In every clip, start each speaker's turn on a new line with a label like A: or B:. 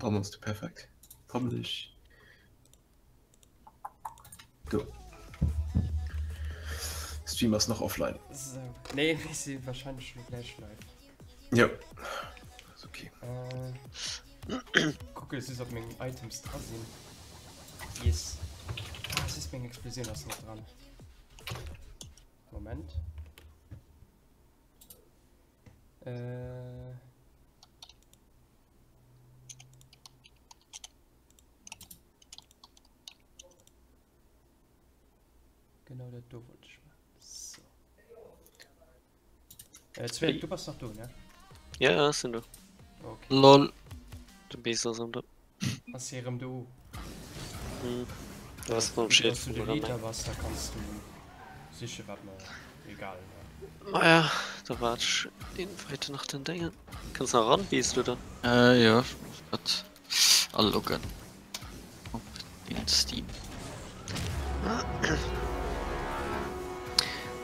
A: Dann ass du perfekt. Publish. Do. Stream ass nach offline.
B: So. Nee, mir si wahrscheinlech lo gläich live.
A: Jo. Ass okay.
B: Äh, kucke just ob meng Items dra sinn. Yes. Ah, es ist meng Explosioun ass nach dran. Moment. Äh. Genau dat do wollt ech maachen. So. Äh, Zwilling, du bass nach do, ne?
C: Ja, ja, ech sinn do.
B: Okay.
D: Lol.
C: De Beast ass erëm do.
B: Ass hie erëm do?
C: Hm. Da ass noch Schild
B: Dass du de Leader bass, da kanns du siche wat mer egal.
C: Maja, da waart ech invite nach den Déngen. Kënns nach eran, Beast, oder?
D: Äh, jo, ech muss grad aloggen op den Steam.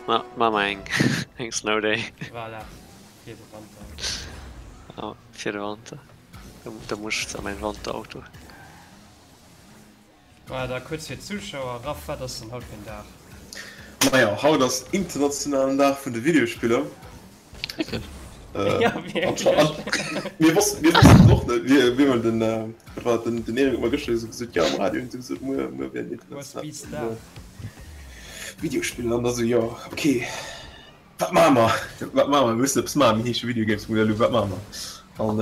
C: Ma, ma mer eng, eng Snow Day.
B: Voilà, fir de Wanter.
C: Ja, fir de Wanter. Da muss ech zwar mäin Wanterauto.
B: Voilà, da kuerz fir d'Zuschauer, Raph, wat ass denn haut fir en Dag?
A: Majo, haut ass internationalen Dag vun de Videospiller.
D: Wierklech?
B: Ja, wierklech.
A: Mir wossten mir wossten et och net. Mir mir hunn den, wat war et, den den Eric huet mer gëschter esou gesot, jo am Radio hunn se gesot, muer muer wär den internationale Videospiller an da sou, jo okay, wat maache mer, wat maache mer, mir mussen eppes maachen, mir heesche Videogames Mula Lu, wat maache mer? An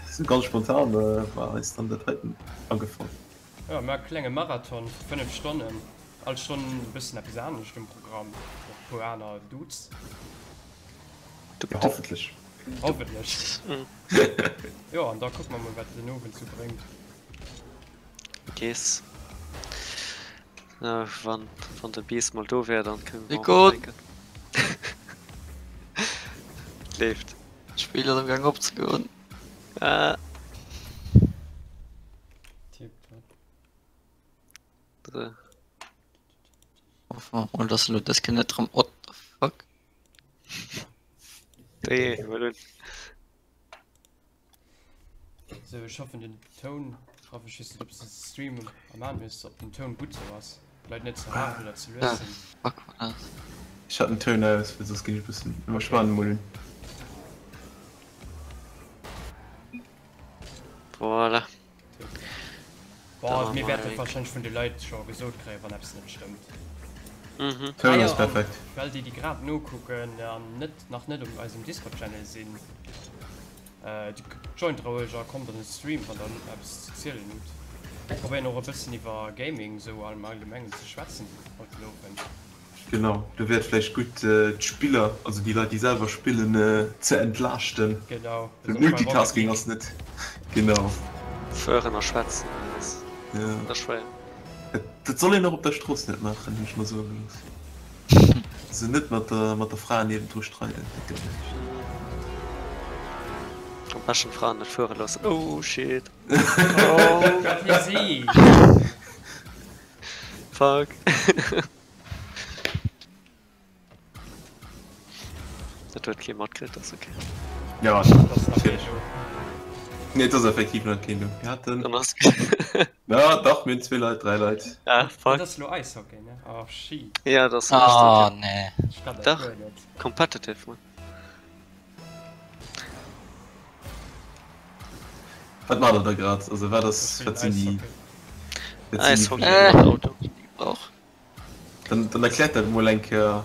A: esou ganz spontan war eis dann dat heiten agefall.
B: Jo, mir hu klenge Marathon vu 5 Stonnen, all Stonn e bëssen eppes anescht um Programm, och e puer aner Dudes.
A: Ja, hoffentlech.
B: Hoffentlech. Jo, an da kucke mer mol, wat den Owend sou bréngt.
C: Yes. Wann, wann de Beast mol do wär, dann kënne mer och
D: Nico!
C: drénken. Leeft.
D: D'Spill ass am Gaang opzegoen.
C: Ah.
B: Tiptop.
C: Dre.
D: Hoffen mer mol, dass elo dës Kéier net rëm What the fuck?
C: Dee, huel un.
B: Sou, ech hoffen den Toun, Raff, ech weess net ob s de Stream am Aan hues, ob den Toun gutt sou ass, Leit net ze haart oder ze lues
D: Ah,
B: sinn.
D: fuck war dat?
A: Ech hat den Toun aus, well soss géing ech e bëssen iwwerschwanen. Mol un.
C: Voilà.
B: Boah, mir wäerte wahrscheinlech vun de Leit scho gesot kréien, wann eppes net stëmmt.
C: Mhm.
A: Toun ass perfekt.
B: Fir all déi, déi grad nokucken an net, nach net op eisem Discord-Channel sinn, joint roueg a kommt an de Stream, wann der eppes ze zielen hutt. Mir probéieren och e bëssen iwwer Gaming sou am Allgemengen ze schwätzen haut den Owend.
A: Genau, do wär et vläicht gutt d'Spiller, also déi Leit déi selwer spillen, ze entlaaschten.
B: Genau,
A: Well Multitasking ass net, genau.
C: Fueren a schwätzen, dat ass schwéier.
A: Dat soll een och op der Strooss net maachen, hunn ech mer soe gelooss. Also net mat der mat der Fra niewendru streiden, dat gëtt näischt.
C: Am beschten d'Fraen net fuere loossen. Oh shit.
B: Wat fir si?
C: Fuck. Dat huet kee matkritt, ass ok.
A: Ja, natierlech. Nee, et ass effektiv nach keen do. Mir haten.
C: Dann ass.
A: Ja, dach, mir hunn zwee Leit, dräi Leit.
C: Ah, fuck.
B: Dat ass elo Äishockey, ne? Oh, shit.
C: Ja, dat ass
D: Ah, nee.
B: Ech kann dat
C: Dach.
B: guer net.
C: Competitive, man.
A: Wat maacht der da grad? Also, wat ass, wat sinn déi. Wat sinn déi
C: Äishockey
D: Äh.
C: mat Auto.
D: Och.
A: Dann, dann erkläert dat mol eng Kéier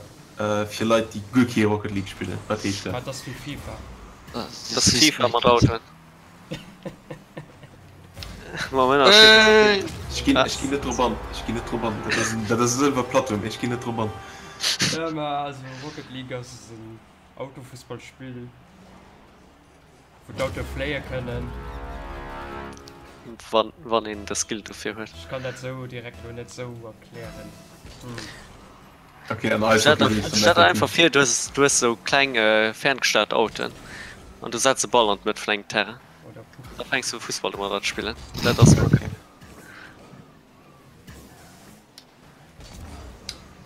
A: fir Leit, déi guer kee Rocket League spillen. Wat heescht dat?
B: Wat ass wéi FIFA?
C: Dat ass FIFA mat Autoen. Moment,
D: Äh.
A: Ech ginn, ech ginn net drop an. Ech ginn net drop an. Dat ass en, dat ass e sëlwer Plateau, mee ech ginn net drop an.
B: Ja, ma also Rocket League ass en Autofussballspill. Wou d'Autoe fléie kënnen.
C: Wann, wann een de Skill dofir huet.
B: Ech kann dat sou direkt lo net sou erklären. Hm.
A: Okay, an eis
C: Stell der, stell der einfach vir, du hues, du hues sou kleng ferngesteiert Autoen an du setz e Ball an d'Mëtt vun engem Terrain.
B: Oder Puppen.
C: Da fänks du Fussball domadder ze spillen. Dat ass okay.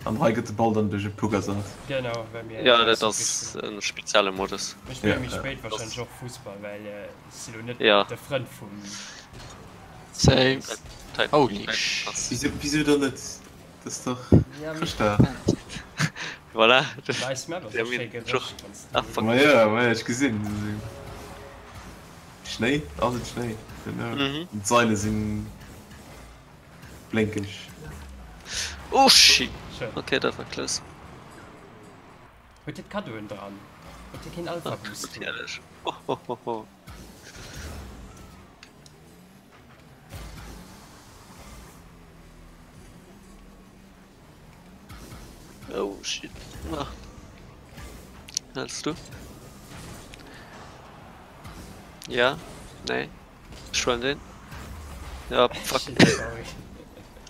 A: An. An hei gëtt de Ball dann duerch e Puck ersat.
B: Genau, well mir
C: Jo, dat ass e spezielle Modus.
B: Mir spille méi spéit warscheinlech och Fussball, well ech si lo net de Frënd vum.
D: Same. Holy sh.
A: Wisou dann net? Dat ass dach Chrëschtdag.
C: Voilà.
B: Eis Map ass och schéi gerëscht, wann s de.
A: Majo, majo, ech gesinn. Schnéi? Ass et Schnéi? Genau. D'Saile sinn. Blénkeg.
C: Oh shit! Ok, dat war close.
B: Huet dir d'Kaddoen dran? Huet dir keen Alpha Boost?
C: Natierlech. Hohohoho. Oh shit. Na. Hältst du? Ja? Nee? Ech huelen deen. Ja, fuck.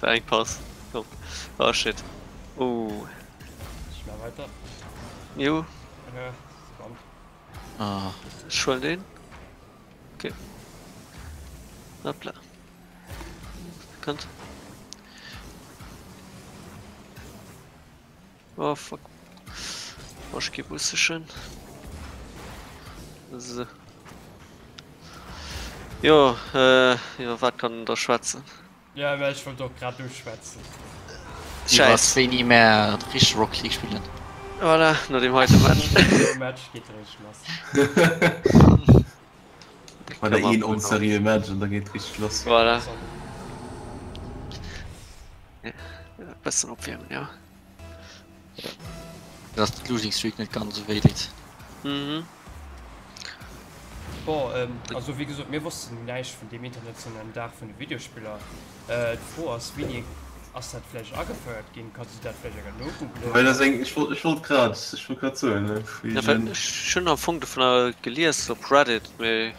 C: War eng Pass. Komm. Oh shit. Oh.
B: Ech mach weiter.
C: Jo.
B: Ja, spannend.
D: Ah.
C: Ech huelen deen. Okay. Hoppla. Kënnt. Oh fuck. Ech gi bussechen. So. Jo, äh, iwwer wat kann en da schwätzen?
B: Ja, mä ech wollt och grad uschwätzen.
D: Iwwer wéini mär richteg Rocket League spillen.
C: Voilà, no deem heite Match.
B: Nom Match geet richteg lass.
A: Oder een onseriöe Match an da geet richteg lass.
C: Voilà. Bëssen opwiermen, jo.
D: Dass d'Losing Streak net ganz esou wéi deet.
C: Mhm.
B: Bon, also wéi gesot, mir wossten näischt vun deem internationalen Dag vun de Videospiller. D'Fro ass, wéini ass dat vläicht agefouert ginn? Kanns du dat vläicht enker nogoogelen?
A: Well dat ass eng, ech wollt, ech wollt grad, ech wollt grad soen, ne,
C: Ja, well ech hunn am Fong dovunner gelies op Reddit, mee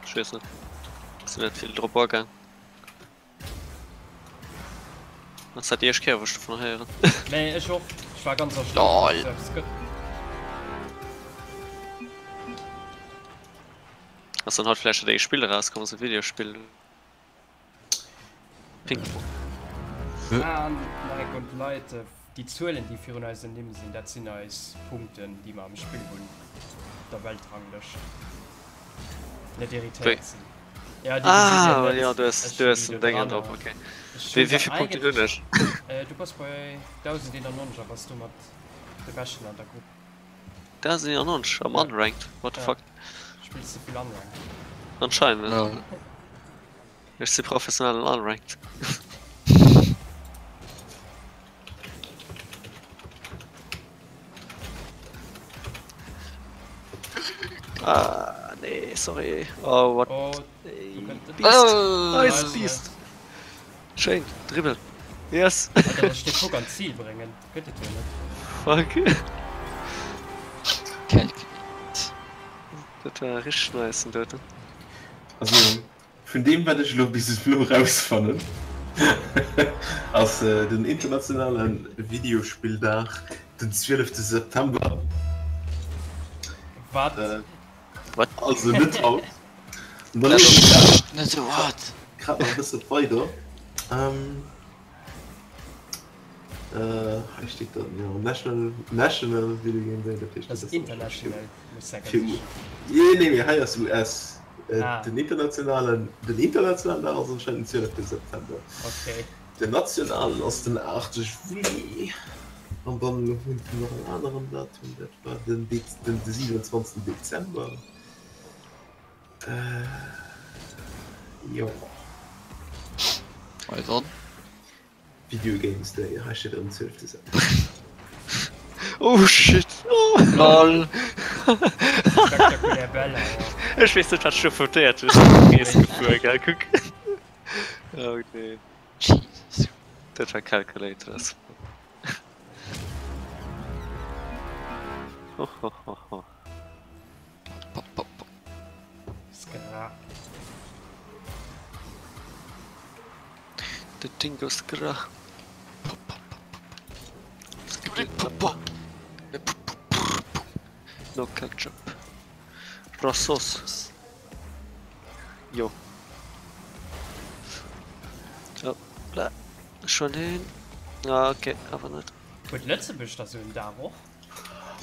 C: ech weess net, sinn net vill drop agaang. Ass dat déi éischt Kéier wou ech dovunner héieren.
B: Nee, ech och, ech war ganz erstaunt, dass et esou eppes gëtt.
C: Ass dann haut vläicht dat éischt Spill erauskomm, ass e Videospill? Ping-Pong.
B: An nach eng Grond Leit, déi Zuelen déi virun eisen Nimm sinn, dat sinn eis Punkten déi mer am Spill hunn op der Weltranglëscht. Net irritéiert sinn. Ja, déi gesitt Dir
C: Ah,
B: net.
C: jo, du hues,
B: Ech
C: du
B: hunn
C: hues
B: déi
C: den
B: do
C: Déngen
B: dran
C: drop,
B: a
C: okay.
B: ech
C: Wéi,
B: hunn
C: wéi
B: se
C: vill Punkten hunn
B: eigentlech.
C: ech?
B: Du bass bei 1.091 a bass domat de Beschten an der Grupp.
C: 1.091 am
B: Ja.
C: Unranked, what the
B: Ja.
C: fuck?
B: Spills de vill Unranked?
C: Anscheinend.
D: Lol.
C: Ech si professionellen Unranked. Ah, nee, sorry. Oh, what?
B: Oh,
C: Ey,
B: du könnt-
C: Beast.
D: Oh.
C: Nice,
B: Nice,
C: Beast. Schéin, Dribbel. Yes.
B: Alter, dass ich den Puck an d'Zil bréngen, gëtt et jo net.
C: Fuck.
D: Calculate.
C: Dat war richteg nice, den doten.
A: Also vun deem wat ech elo bis elo rausfannen, ass den internationale Videospilldag den 12 September.
B: Wat?
C: Wat?
A: Also net haut. An dann liesen ech grad
D: Net esou haut.
A: grad nach e bësse weider. Hei steet dann jo National National Video Game Day, dat heescht
B: Dat ass international, muss dat ganz
A: fir
B: sicher.
A: Nee, nee, mee hei ass US.
B: Ah.
A: Den internationalen den internationalen Dag ass anscheinend den 12 September.
B: Okay.
A: Den nationalen ass den 8 Juli. An dann hunn se nach en aneren Datum, dat war den Dez den 27 Dezember. Äh, jo.
D: Also.
A: Video Games Day, hei steet erëm 12 September.
C: Oh shit! Oh.
D: Lol.
B: Spektakulär Bäll awer.
C: Ech weess net wat ech do votéiert hunn, ech sinn am Krees gefuer, gell, kuck. Oh nee.
D: Jesus.
C: Dat war calculated as fuck. Hohohoho.
D: Pop, pop, pop.
B: Skra.
C: The thing goes skra.
D: Pop, pop, pop, pop. Pop, pop.
C: No ketchup. Rossos. Jo. Hoppla. Schon hin. Ah, okay, awer net.
B: Huet Lëtzebuerg da sou en Dag och?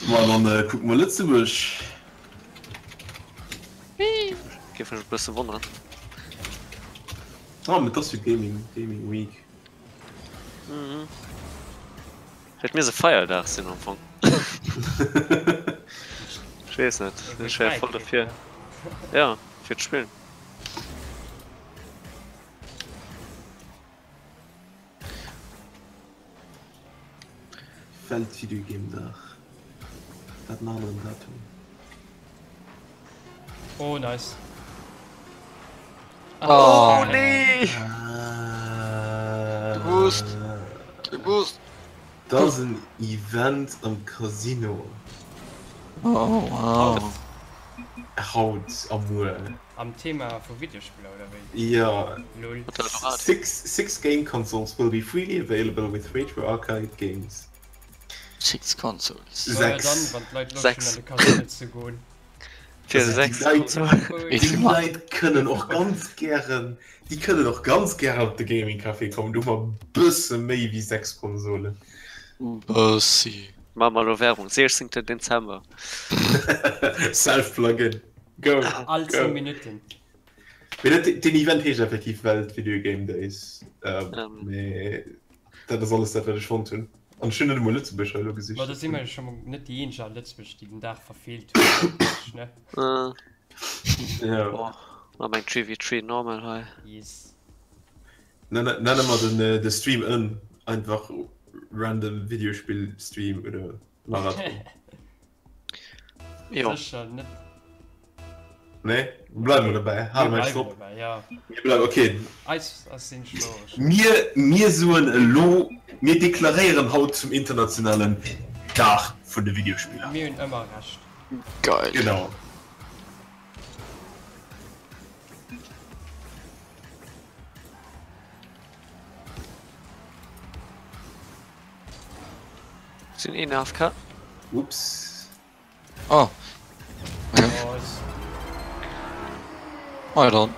A: Ma dann kucke mer Lëtzebuerg.
C: Géif mech e bësse wonneren.
A: Ah, mee et ass jo Gaming, Gaming Week.
C: Mhm. Hätt misse Feierdag sinn am Fong. Ech weess net, ech wär voll dofir. Ja, fir d'Spillen.
A: Weltvideogame-Dag, wat en aneren Datum.
B: Oh nice.
C: Oh nee!
D: De Boost! De Boost!
A: Dat ass en Event am Casino.
D: Oh wow.
A: Haut a muer.
B: Am Thema vu Videospiller oder wéi?
A: Jo.
B: Lol.
A: 6 game consoles will be freely available with retro arcade games.
D: 6 consoles.
B: 6. Ja dann, wann d'Leit Loscht hunn an de Casino ze goen.
C: Fir 6 Konsolen.
A: Déi Leit kënnen och ganz gären, déi kënnen och ganz gären op de Gaming Café kommen, do hu mer e bësse méi wéi 6 Konsolen.
D: Bëssi.
C: Maache mer elo Werbung, 16 Dezember.
A: Self-Plugin. Go!
B: All 10 Minutten.
A: Mee dat, den Event heescht effektiv Welt Video Game Days. Mee dat ass alles dat wat ech fonnt hunn. An ech hunn net emol Lëtzebuerg hei elo gesicht.
B: Ma da si mer jo scho mol net déi eenzeg a Lëtzebuerg, déi den Dag verfeelt hunn, ne?
A: Ja.
C: Oh, mam eng 3v3 normal hei.
B: Yes.
A: Nenne mer den de Stream ëm einfach random Videospill Stream oder Marathon.
C: Jo.
B: Sécher net.
A: Nee, bleiwe mer dobäi. Hale mer eis drop.
B: Ja.
A: Mir bleiwen, okay.
B: Eis ass sinn schwouereg.
A: Mir, mir soen elo, mir deklaréieren haut zum internationalen Dag vun de Videospiller.
B: Mir hunn ëmmer Recht.
D: Geil.
A: Genau.
C: Sinn een AFK?
A: Ups.
D: Oh. Okay. Oh, dann.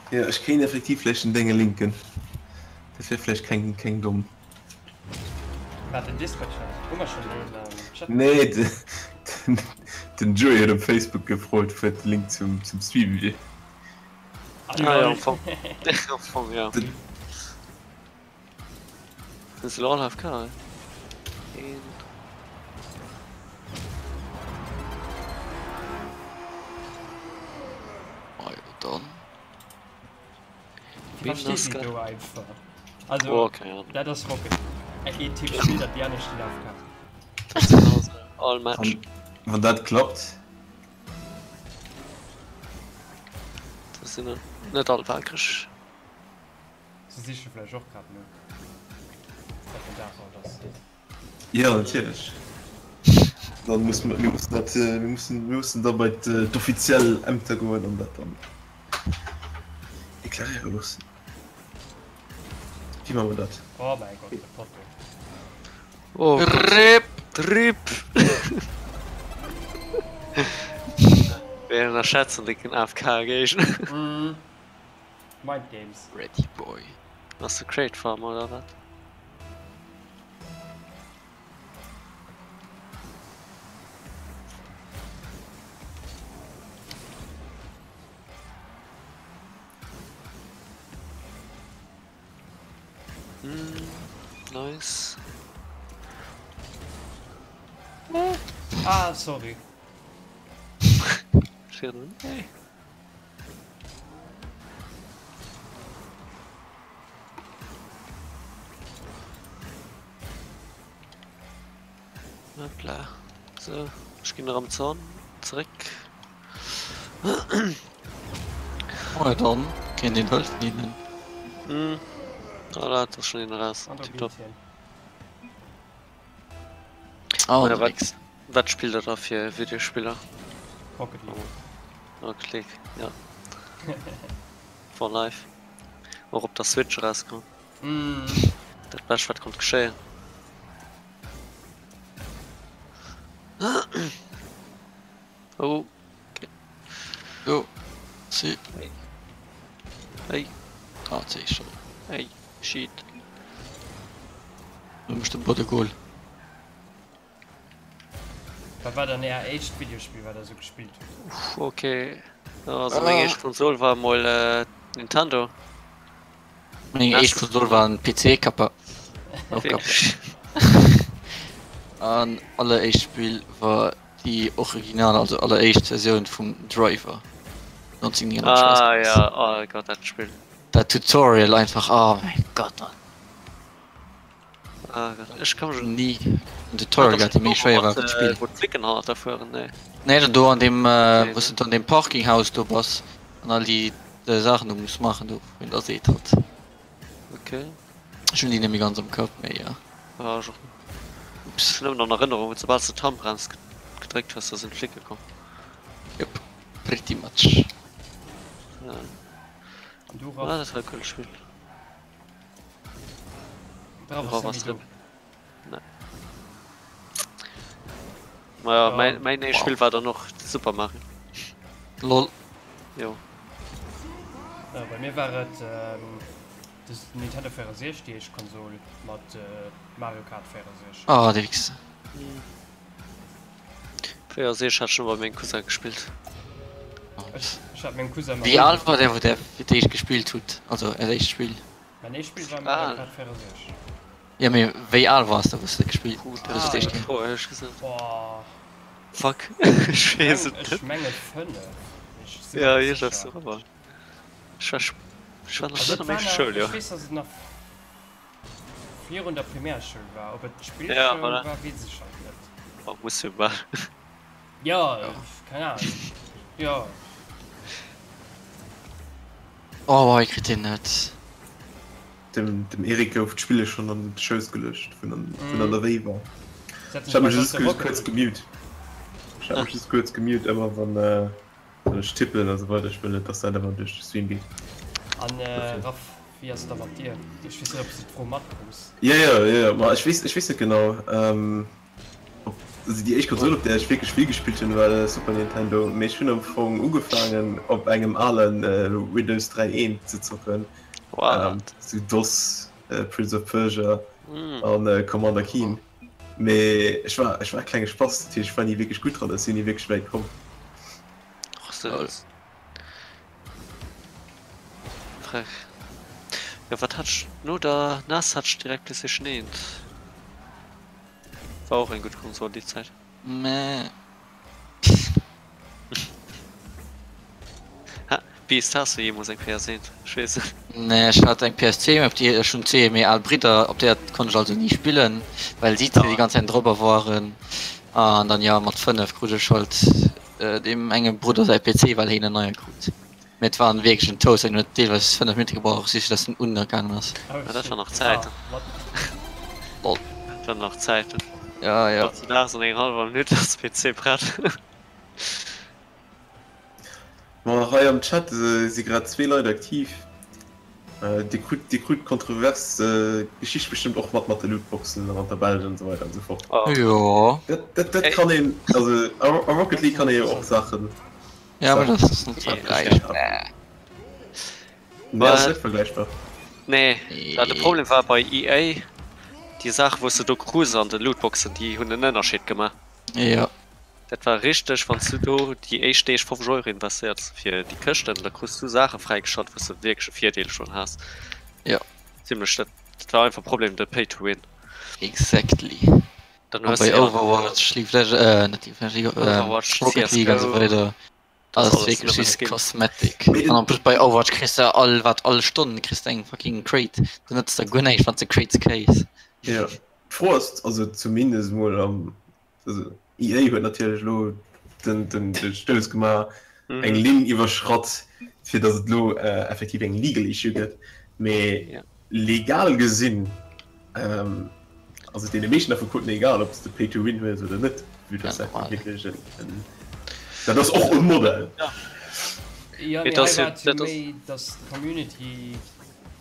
A: Ja, ech kéint effektiv vläicht den Dénge linken. Dat wär vläicht keng, keng domm.
B: Wat, den Discord-Chat? Hu mer schonn een am Chat?
A: Nee, de, den, den Joey huet op Facebook gefrot, huet de Link zum, zum Stream wier.
C: Ah, ja, am Fong. Am Fong, ja.
A: Den,
C: Sinn se elo all AFK? Een.
D: Majo dann.
B: Wéi versteet een do einfach? Also,
C: Oh, keine Ahnung.
B: dat ass Rocket League. Ee Typ spillt dat, déi aner stinn AFK.
C: Dat ass genau sou. All Match.
A: Wann, wann dat klappt.
C: Dat sinn net all waakreg.
B: Se siche vläicht och grad no wat den Dag haut ass.
A: Jo, natierlech. Dann mussen mir mussen dat mir mussen mir mussen da bei d'offiziell Ämter goen an dat dann deklaréiere loossen. Wéi maache mer dat?
B: Oh mäi Gott, de Potto.
C: Oh Gott.
D: RIP!
C: RIP! Mir ënnerschätzen décken AFK-Géigner.
B: Mind Games.
D: Ready boy.
C: Ass de Crate Farm oder wat? Mm, nice.
B: Ah, sorry.
C: Schön. Hey. Hoppla. So, ech ginn erëm d'Zon zeréck.
D: Oh ja, dann kéint een hëllefen hinnen.
C: Mm. Voilà, et ass schonn een eraus.
B: An do
C: Tipptopp.
B: geet hien.
D: Ah,
C: Oder wat,
D: unterwegs.
C: wat spillt der da fir Videospiller?
B: Rocket League.
C: Rocket League, ja. For life. Och op der Switch erauskomm.
B: Mm.
C: Dat Bescht wat konnt geschéien. Oh. Okay.
D: Jo. Si.
C: Hey.
D: Ah, si schon.
C: Hey. Shit.
D: Lo mécht de Bot e Goal.
B: Wat war dann Är éischt Videospill wat der esou gespillt hutt?
C: Uff ok, also meng éischt Konsol war mol Nintendo.
D: Meng éischt Konsol war en PC, Kappa. An alleréischt Spill war déi original, also alleréischt Versioun vum Driver
C: 1999. Ah ja, oh Gott dat Spill.
D: Dat Tutorial einfach, oh mein Gott Mann.
C: Ah Gott, ech kann mech
D: ni en Tutorial gehat, dee méi schwéier war wéi d'Spill.
C: Wou d'Flicken hannert der fueren, nee.
D: Nee, do an deem, wou s du an deem Parkinghaus do bass an all déi Saachen do muss maachen do, wou een da seet hatt.
C: Okay.
D: Ech hunn déi net méi ganz am Kapp, mee jo.
C: Ah, ech och net. Ups. Ech hunn nëmmen an Erënnerung, wou s soubal s de d'Handbrems gedréckt hues, da sinn d'Flicke komm.
D: Jop, pretty much.
C: Ja.
B: An du, Raph?
C: Ah, dat war e coolt Spill. Maja mäin mäin éischt Spill war dann och Super Mario.
D: Lol.
C: Jo.
B: Ja, bei mir war et ähm, de Nintendo 64, déi éischt Konsol mat äh, Mario Kart 64.
D: Ah, de Wichser.
C: 64 hat ech nur bei mengem Cousin gespillt.
B: Ech, ech hat mengem Cousin
D: Wéi al war der, wou der fir d'éischt gespillt hutt? Also äert éischt Spill?
B: Mäin éischt Spill war Mario Kart 64.
D: Jo, mee wéi al waars de, wou s de gespillt
C: hues fir d'éischt Kéier? Fro éierlech gesot.
B: Boah.
C: Fuck, ech weess et net.
B: Ech menge 5. Ech
C: si mer net sécher. Ech war, ech war nach net an der Schoul, jo.
B: Ech weess, dass et nach virun der Primärschoul war. Ob et d'Spillschoul war, weess ech halt net.
C: Oh, muss jo bal.
B: Jo, keng Ahnung. Jo.
D: Oh, hei kritt een net.
A: Dem Eric gouf d'Spille schonn an de Schouss geluecht, vun an der Wéi war. Ech hat mech just kuerz gemute. Ech hat mech just kuerz gemute, ëmmer wann ech tippen a sou weider. Ech wëll net, dass dat ëmmer duerch de Stream geet.
B: An Raph, wéi ass et da mat dir? Ech weess net, ob s de d'Fro matkruus.
A: Jo, jo, jo, jo. Ma ech weess, ech weess net genau. Also déi éischt Konsol op där ech wierklech vill gespillt hunn war de Super Nintendo, mee ech hunn am Fong ugefaangen op engem ale Windows 3.1 ze zocken, sou dos, Prince of Persia an Commander Keen, mee ech war ech war e klenge Spass, dat heescht ech war ni wierklech gutt dran, ech sinn ni wierklech wäit komm.
C: Frech. Jo wat hat ech no der NES hat ech direkt PlayStation 1. War och eng gutt Konsol déi Zäit.
D: Meh.
C: Ha, Beast, has du jeemools eng PS1? Ech weess net.
D: Nee, ech hat eng PS2, mee op déi, ech hunn zwee méi al Bridder, op där konnt ech also ni spillen, well si zwee déi ganz Zäit dorobber waren. An dann, jo, mat 5 krut ech halt deem engem Brudder säi PC, well hien en neie krut. Mee et war wierklech en Toaster, deen huet deelweis 5 Minutte gebraucht, just fir dass en un gaangen ass.
C: Ah, dat war nach Zäiten.
D: Lol.
C: Dat waren nach Zäiten.
D: Ja, ja.
C: Hautzedaags an enger hallwer Minutt ass de PC prett.
A: Ma hei am Chat si grad zwee Leit aktiv. Dir krut, dir krut d'kontrovers Geschicht bestëmmt och mat, mat de Lootboxen an der Belsch an esou weider an esou fort.
D: Jo.
A: Dat, dat, dat kann een, also a Rocket League kann ee jo och Saachen.
D: Ja, aber das ist net vergleichbar.
A: Nee, ass net vergleichbar.
C: Nee, well de Problem war bei EA, déi Saach wou s de do krus an de Lootboxen, déi hunn en Ënnerscheed gemaach.
D: Jo.
C: Dat war richteg, wann s du do déi éischt Deeg 50 Euro investéiers fir déi Këschten, da krus du Saache fräigeschalt wou s de wierklech e Virdeel schonn has.
D: Jo.
C: Zimlech, dat war einfach Problem, de Pay to Win.
D: Exactly.
C: Dann
D: An
C: hues
D: bei
C: de jo
D: Overwatch, League of Legends, äh, net League of Legends, ähm,
C: Overwatch,
D: Rocket League an esou
C: CSGO,
D: weider,
C: dat ass
D: ass
C: alles
D: wierklech
C: nëmme
D: just
C: Skins.
D: Cosmetic.
A: Mee
D: An
A: den,
D: en plus bei Overwatch kriss de all wat all Stonn kriss de eng fucking Crate. Do nëtzt der guer näischt wann s de Crates kréis.
A: jo, d'Fro ass, also zumindest mol am, also EA huet natierlech elo den, den, de Stouss gemaach, eng Linn iwwerschratt, fir datt et elo effektiv eng legal issue gëtt. Mee
C: Ja.
A: legal gesinn, ass et deene meeschten Affekoten egal, ob s de Pay to Win hues oder net, vue dass dat wierklech en, dat ass och e Modell.
B: Jo, mee hei war et jo méi, dass d'Community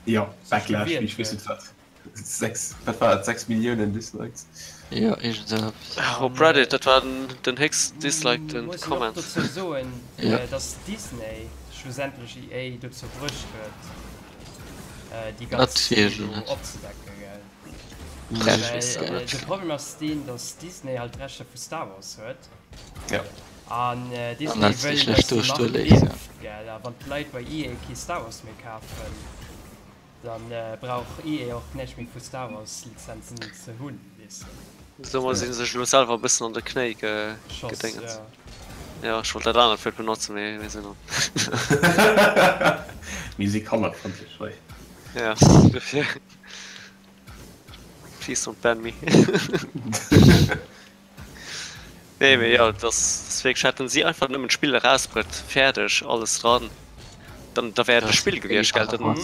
A: Jo,
B: sech
A: Backlash, wéi
B: gewiert
A: ech weess
B: huet.
A: net wat, 6, wat war et, 6 Milliounen Dislikes.
D: Jo, iergend esou eppes.
C: Op Reddit, dat war den héchst dislikten
B: Muss een och
C: Comment.
B: dozou soen,
D: Jo.
B: dass Disney schlussendlech EA dozou bruecht huet, déi
D: Dat
B: ganz
D: weess ech
B: Saach
D: net.
B: opzedecken, gell? Well de Problem ass deen, datt Disney halt d'Rechter vu Star Wars huet.
A: Ja.
B: An Disney wëll, datt déi Mark lieft, gell? A wann d'Leit bei EA kee Star Wars méi kafen, da brauch EA och näischt méi vu Star Wars Lizenzen ze hunn, weess
C: de. Domat si sech elo selwer e bëssen an de Knéi gedéngelt. Jo, ech wollt dat anert Wuert benotzen, mee mir sinn an.
A: Mir si kannerfrëndlech hei.
C: Ja, dofir. Please don't ban me. Nee, mee jo, dat ass wierklech, hätten si einfach nëmmen d'Spill erausbruet, fäerdeg, alles dran, dann da wär et e Spill gewiescht, gell? Dann,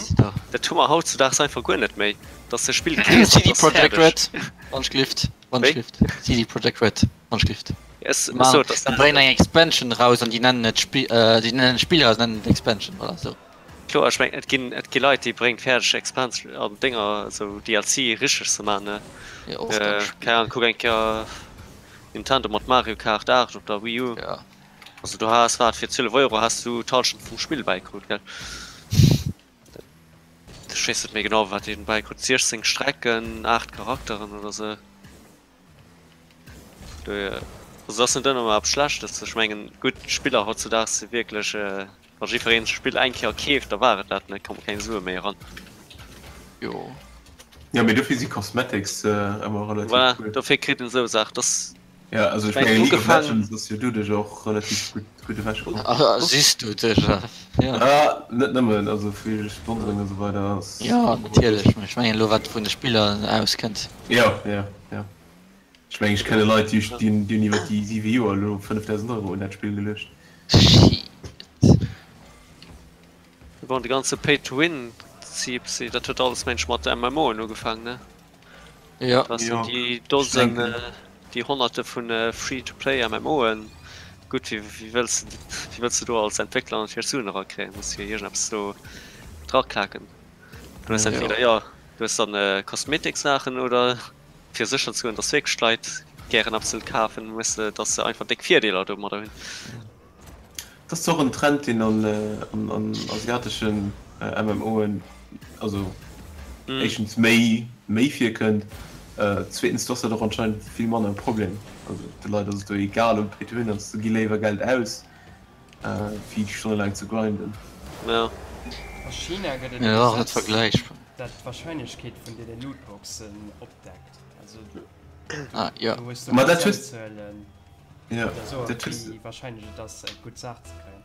C: dat hu mer hautzudaags einfach guer net méi, dass e Spill keeft
D: an et ass fäerdeg. CD Projekt Red, wann ech gelift, wann ech gelift, CD Projekt Red, wann ech gelift. Déi bréngen eng Expansion eraus an déi nennen et Spill, déi nennen d'Spill eraus an nennen et Expansion, voilà, sou.
C: Kloer, ech mengen et ginn et gi Leit déi bréngen fäerdeg Expansion an Dénger esou DLC richteg ze man ne. Keng Ahnung, kuck eng Kéier Nintendo mat Mario Kart 8 op der Wii U. Also du has wat fir 12 Euro has du d'Halschent vum Spill bäikrut gell. Ech weess net méi genau wat een bäikrut, 16 Strecken, 8 Charakteren oder sou. Also ass net ëmmer eppes Schlechtes. Ech mengen gutt d'Spiller hautzudaags si wierklech, wa jiddwereen d'Spill eng Kéier keeft, da war et dat, ne komme keng Sue méi eran.
A: Jo. Jo mee dofir si Cosmetics ëmmer relativ
C: cool. Voilà, dofir kritt en esou Saachen. Dass
A: Ja also ech mengen League of Legends ass jo doduerch och relativ gutt gutt ewech komm.
D: Siss du dech
A: ja. Ah net nëmmen, also vill Sponsoring a sou weider ass.
D: Jo natierlech, mee ech mengen elo wat vun de Spiller auskënnt.
A: Jo jo jo ech mengen ech kenne Leit déi déi hunn iwwer déi 7 Joer elo 5000 Euro un dat Spill geluecht.
D: Shit.
C: Bon de ganze Pay to Win Zipsi dat huet alles mensch mat MMOen ugefaangen ne?
D: Jo.
C: Dat sinn déi Dosen, déi Honnerte vu Free-to-Play MMOen. Gutt, wéi wéi wëlls de, wéi wëlls de do als Entwéckler natierlech Suen erakréien? Muss jo iergendeppes do draklaken. Du hues entweder, jo, du hues dann Kosmetiksaachen oder fir sécher ze goen, datt wierklech d'Leit gären eppes wëllen kafen, muss de, datt se einfach déck Virdeeler domadder hunn.
A: Dat ass och en Trend deen an asiateschen MMOen also éischtens méi méi virkënnt, zweetens do ass dat och anscheinend vill manner e Problem. Also de Leit ass et do egal ob et Pay to Win ass, se gi léiwer Geld aus wéi stonnelaang ze grinden.
C: Jo.
B: A China gëtt et e Gesetz, dat d'Warscheinlechkeet vun deene Lootboxen opdeckt. Also do hues du Prozentzuelen.
A: Ja,
B: Oder soen,
A: dat hues
B: wéi wahrscheinlech et ass, eng gutt Saach ze kréien.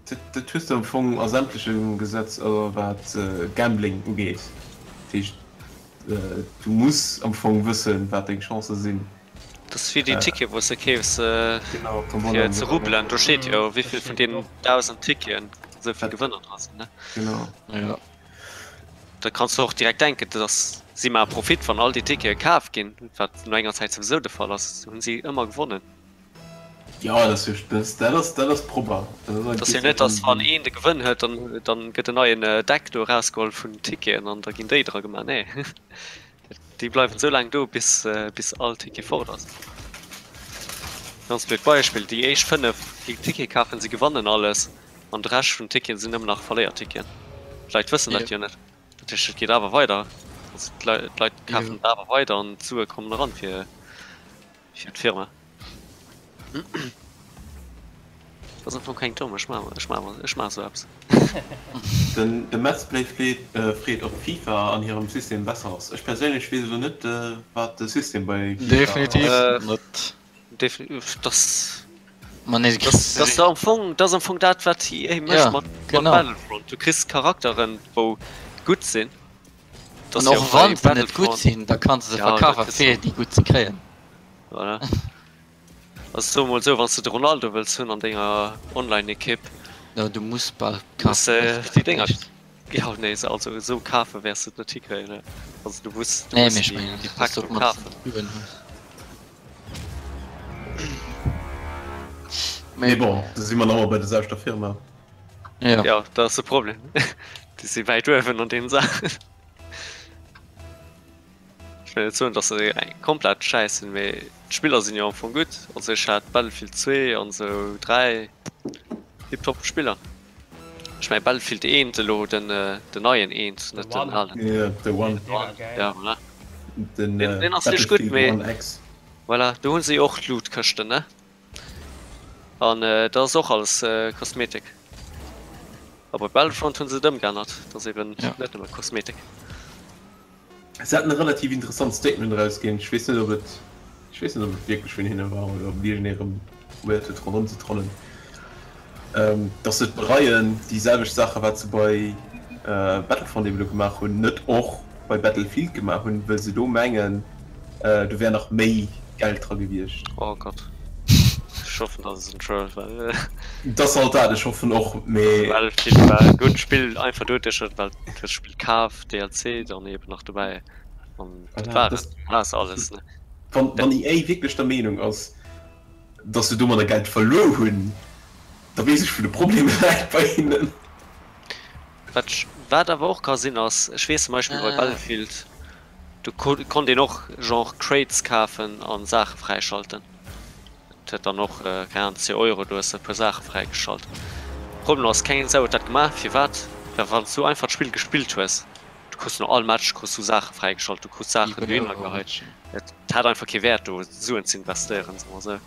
A: Dat, dat hues de am Fong a sämtlechem Gesetz, also wat Gambling ugeet. Dat heescht, du muss am Fong wëssen, wat deng Chancë sinn.
C: Dat ass wéi déi Ticketen, wou s de keefs,
A: Genau, Tombola
C: fir
A: an
C: ze
A: esou weider.
C: rubbelen. Do steet jo,
B: Da
C: wéi vill vun
B: steet et
C: deenen
B: och.
C: 1.000 Ticketen esou vill Gewënner dra sinn, ne?
A: Genau.
D: Jo.
C: Da kanns du och direkt denken, dass si maache Profit, wann all déi Tickete kaf ginn, wat no enger Zäit souwisou de Fall ass, hunn si ëmmer gewonnen.
A: Jo, dat ass jo, dat ass, dat ass propper.
C: Et ass jo net, dass wann een de Gewënn huet, dann, dann gëtt en neien Deck do erausgeholl vun Ticketen an da ginn déi dra gemaach. Nee, déi bleiwen esou laang do, bis, bis all Ticket fort ass. Ganz blöd Beispill, déi éischt 5, déi Ticket kafen, si gewannen alles. An de Rescht vun Ticketen sinn nëmmen nach Verléierticketen. D'Leit wëssen dat jo net. Dat heescht, et geet awer weider. Also d'Leit kafen et awer weider an d'Sue kommen eran fir fir d'Firma. Dat ass am Fong keng domm. Ech maachen ech maachen ech maachen esou eppes.
A: Den de Mezplay freet ob FIFA an hirem System besser ass. Ech perséinlech weess elo net wat de System bei
D: FIFA ass. Definitiv net.
C: Definitiv,
D: Ma nee,
C: das, das am Fong, das am Fong dat wat EA mécht
D: ja,
C: mat,
D: genau.
C: mat Battlefront. Du kriss Charakteren, wou gutt sinn.
D: An och wann se net gutt sinn, da kanns du se
C: ja,
D: verkafen fir déi gutt ze kréien.
C: Voilà. Also so mol sou, wann du de Ronaldo wëlls hunn an denger Online-Ekipp.
D: No, du muss bal
C: kafen. Déi Dinger. Ja nee also esou kafe wäers de et net hikréien ne also du muss du
D: Nee,
C: muss
D: mee ech
C: déi
D: mengen,
C: déi
D: dass
C: Pack
D: du
C: do
D: op d'mannst
C: kafen.
D: Üben hues.
A: Mee
D: Mee
A: bon, do si mer nach ëmmer bei der selwechter Firma.
D: ja.
C: Ja dat ass de Problem, déi si wäit uewen an deenen Saachen. Ech wëll net soen dass se eng komplett Schäiss sinn, mee d'Spiller sinn jo am Fong gutt. Also ech hat Battlefield 2 an esou 3 tiptop Spiller. Ech mengen Battlefield 1 elo, den den neien 1,
B: The
C: net den
B: One.
C: alen.
A: Yeah, the one.
B: Dee war geil.
C: Ja voilà.
A: Den
C: Deen ass richteg gutt,
A: Battlefield
C: mee
A: One X.
C: voilà, do hunn se jo och Lootkëschten, ne? An dat ass och alles Kosmetik. A bei Battlefront hunn se et ëmgeännert, dat ass eben net nëmme Kosmetik.
A: Se haten e relativ interessant Statement erausginn. Ech weess net, ob et, ech weess net, ob et wierklech vun hinne war oder ob iergendee erëm probéiert huet ronderëm ze trollen, dass se et bereien, déi selwecht Saache wat se bei Battlefront eben elo gemaach hunn, net och bei Battlefield gemaach hunn, wëll se do mengen, do wär nach méi Geld dra gewiescht.
C: Oh Gott, ech hoffen dat ass en Troll, well.
A: Et ass halt dat, ech hoffen och, mee.
C: Battlefield war e gutt Spill, einfach doduerch, well du hues d'Spill kaf, DLC dann eben nach dobäi an dat war et, du has alles, ne.
A: Wann EA wierklech der Meenung ass, dass se domadder Geld verluer hunn, da weess ech wou de Problem läit bei hinnen.
C: Wat wat awer och ka sinn ass, ech weess zum Beispill bei Battlefield, do konnt een och genre Crates kafen a Saache fräischalten. Dat huet dann och, keng Ahnung, 10 Euro, do hues de e puer Saache fräigeschalt. Problem ass, keng Sau huet dat gemaach. Firwat? Well wann s du einfach d'Spill gespillt hues, du krus no all Match krus du Saache fräigeschalt, du krus Saachen dohinner geheit. Et hat einfach kee Wäert do Suen ze investéieren, soe mer esou.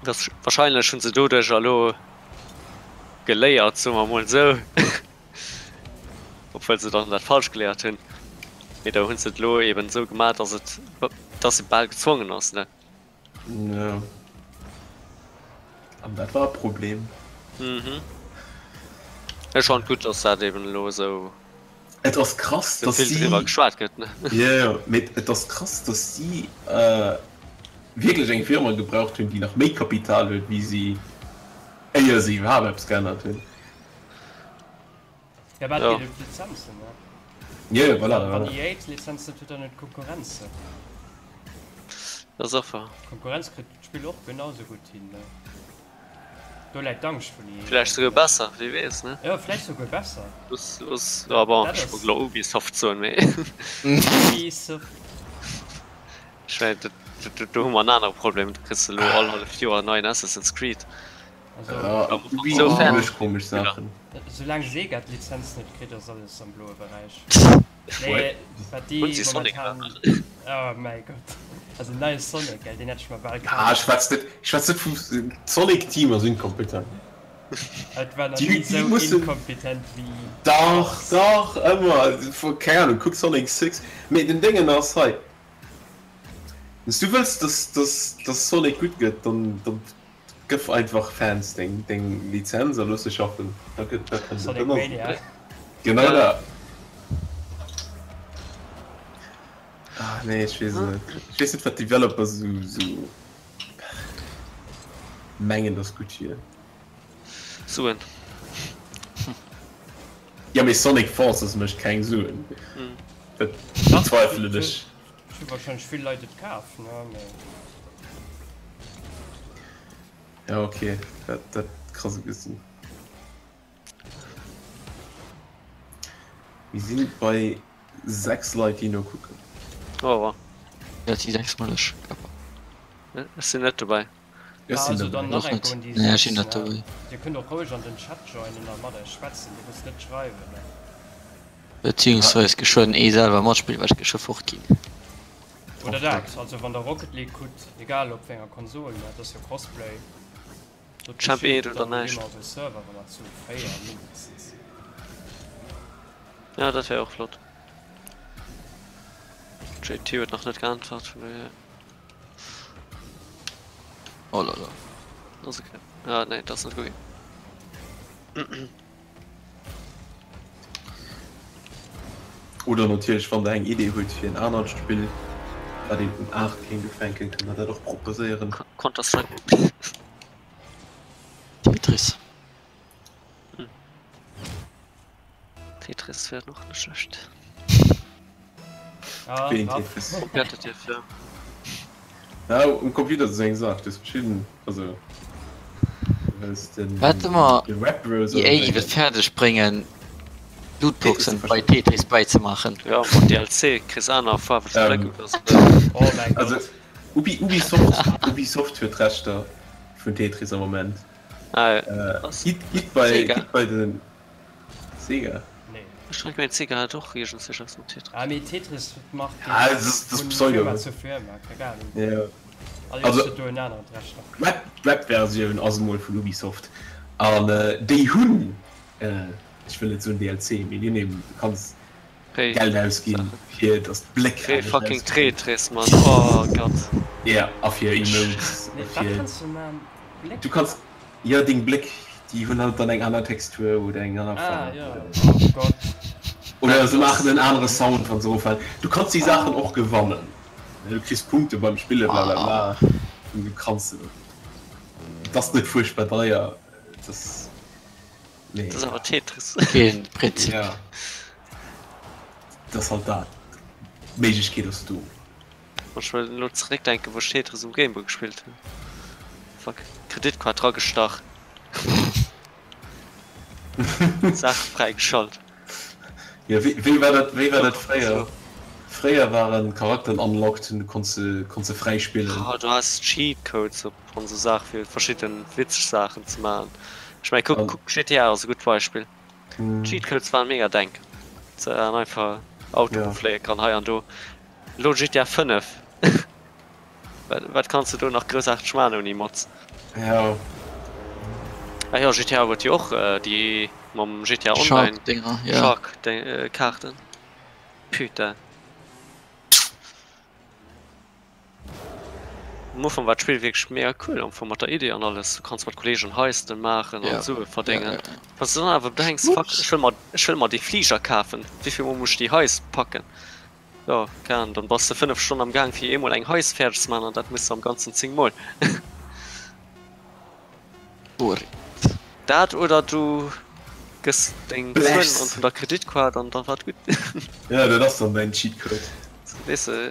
C: Dass wahrscheinlech hunn se doduercher elo geléiert, soe mer emol esou, obwuel se dann dat falsch geléiert hunn, mee da hunn se et elo eben esou gemaach, dass et, dass e bal gezwongen ass, ne?
A: Jo. An dat war e Problem.
C: Mhm. Ech fannen et gutt, dass dat eben elo esou.
A: Et ass krass,
C: dass si. Driwwer geschwat gëtt, ne?
A: Jo, jo, mee et ass krass, dass si wierklech eng Firma gebraucht hunn, déi nach méi Kapital huet wéi si, éier si iwwerhaapt eppes geännert hunn.
B: Ja, mä et geet ëm d'Lizenzen, ne?
A: Jo, jo, voilà.
B: Wann EA d'Lizenz net huet, dann huet d'Konkurrenz se.
C: Dat ass och wahr.
B: D'Konkurrenz kritt d'Spill och genau sou gutt hin, ne? Do läit d'Angscht vun EA.
C: Vläicht souguer besser, wie weess, ne?
B: Jo, vläicht souguer besser.
C: Looss, looss, ja bon, ech wollt elo Ubisoft soen, mee.
B: Ubisoft.
C: Ech mengen, do, do, do hu mer en anere Problem, do kriss de elo all halleft Joer en neien Assassin's Creed.
B: Also,
A: Ja, Ubi mécht komesch Saachen.
B: Soulaang Sega d'Lizenz net kritt, ass alles am bloe Beräich. Nee, wat déi
C: Hunn si Sonic
B: momentan.
C: gemaach?
B: Oh mäi Gott. Also den neie Sonic, gell, deen hätt ech mer bal
A: Ah,
B: kaf.
A: ech schwätz net, ech schwätz net vum Sonic Team ass inkompetent.
B: Et war nach
A: Déi,
B: ni
A: déi
B: sou
A: mussen.
B: inkompetent wéi
A: Dach,
B: Fox.
A: dach, ëmmer. Keng Ahnung, kuck Sonic 6. Mee den Déngen ass hei, Wann s du wëlls, dass, dass, dass Sonic gutt gëtt, dann, dann Gëff einfach Fans deng deng Lizenz a looss se schaffen, da gëtt da kënnt et
B: Sonic
A: dann
B: Mania.
A: Genau dat. Ah nee, ech weess et net. Ech weess net wat d'Developer sou sou mengen dass gutt wier.
C: Suen.
A: Ja mee Sonic Forces mécht keng Suen. Dat bezweifelen ech.
B: Ech hu wahrscheinlech vill Leit et kaf, ne, mee.
A: Ja okay, dat dat ka sou gesinn. Mir sinn bei 6 Leit déi no kucken.
C: Oh wow.
D: Dat si 6 mol ech.
C: Ech sinn net dobäi.
A: Ech sinn
B: Also dann
A: dobäi.
B: nach
D: Och
B: eng
D: net.
B: Goen déi
D: Nee, ech
B: 6,
D: sinn net
B: ne?
D: dobäi.
B: Dir kënnt och roueg an den Chat joinen a mat eis schwätzen, Dir musst net schreiwen, ne?
D: Beziehungsweis geschwënn ee selwer matspillen, well ech geschwë fort ginn.
B: Oder dat, also wann der Rocket League hutt, egal op wéi enger Konsol, ne, et ass jo Crossplay, sot
C: Champ
B: Bescheed,
C: eent oder
B: dann gi
C: näischt.
B: mer op e Server, wa mer zu 4 mindestens sinn.
C: Ja, dat wär och flott. JT huet nach net geäntwert, vun dohier.
D: Oh la la.
C: Ass okay. Ah nee, dat ass net gutt.
A: Oder natierlech wann der eng Idee hutt fir en anert Spill wat een um 8 kéint ufänken, kënnt der dat och proposéieren.
C: Counter Strike.
D: Tetris.
C: Tetris wär och net schlecht.
B: Ah,
A: Wéi een
B: Raff.
A: Tetris?
C: Competitive, ja.
A: Ja, um Computer ass et eng Saach, du hues verschidden, also du hues den,
D: Wat ëmmer
A: den Webbrowser
D: EA géif et fäerdeg bréngen, Lootboxen bei Tetris bäizemaachen.
C: Ja, mat DLC kriss aner faarweg
A: Ähm.
C: Flecken oder sou.
B: Oh mäi
A: Also
B: Gott.
A: Ubi, Ubisoft, Ubisoft huet d'Rechter vun Tetris am Moment.
C: Ah,
A: Äh,
C: krass.
A: gitt, gitt bei,
C: Sega.
A: gitt bei den Sega.
B: Nee.
C: Ech hat gemengt Sega hätt och iergendswéi eppes mat Tetris.
B: Ah mee Tetris macht
A: Ah, das ist- das ist Pseudo.
B: Firma zu Firma, keng Ahnung.
A: Ja.
B: Also
A: Also-
B: huet do en anert Rechter.
A: D'Web d'Webversioun ass emol vun Ubisoft an déi hunn, ech wëll net soen DLC, mee déi hunn eben, du kanns
C: Hey.
A: Geld ausginn fir datt d'Bléck
C: Fir
A: anescht
C: fucking
A: ausgesinn.
C: Tetris, Mann, oh Gott.
A: Ja, a fir Emotes,
B: Nee,
A: a
B: wat
A: fir
B: kanns du man? Bléck?
A: du kanns jo deng Bléck, déi hunn halt dann eng aner Textur oder eng aner
B: Ah
A: Faarf
B: ja,
A: oder
B: oh Gott.
A: oder se maachen en anere Sound wann se eroffalen. Du kanns déi Saachen och gewannen, du kriss Punkte beim Spille blablabla, an du kanns se. Et ass net fuerchtbar deier, et ass.
C: Nee. Dat ass awer Tetris.
D: Keen Prinzip.
A: Ja. Dat ass halt dat. D'Méiglechkeet ass do.
C: Wann ech mol elo zeréckdenken, wou ech Tetris um Gameboy gespillt hunn. Fuck. Kreditkaart dragestach. Saach fräigeschalt.
A: Ja, wéi, wéi war dat, wéi war dat fréier? Fréier waren Charakteren unlocked und du konns se, konns se fräi spillen.
C: Oh, du has Cheat Codes op an sou Saache fir verschidden witzeg Saachen ze maachen. Ech mengen kuck, kuck GTA ass e gutt Beispill. Cheat Codes waren mega denk. Ze an einfach Auto
A: Ja.
C: fléie kann hei an do. Lo GTA 5. Wat, wat kanns de do nach groussaarteg maachen ouni Mods?
A: Ja.
C: Ah jo, GTA huet jo och déi mam GTA Online.
D: Shark Dinger, ja.
C: Shark Kaarten. Putain. Am Ufank war d'Spill wierklech mega cool am Fong mat der Idee an alles. Du kanns mat Kollegen Heisten maachen an
D: Ja.
C: Sue verdéngen.
D: Ja, ja, ja.
C: Wann s du dann awer bedenks, fuck, ech wëll mer, ech wëll mer dee Fliger kafen, wéivill mol muss ech déi Heist packen? Jo, keng Ahnung, dann bass de 5 Stonnen am Gaang fir eemol eng Heist fäerdeg ze maachen an dat muss de am ganzen 10 mol.
D: Korrekt.
C: Dat oder du gëss deng Zuelen
A: Blechs.
C: an vun der Kreditkaart an dann war et gutt.
A: Ja, dat ass dann däin Cheatcode.
C: Weess de,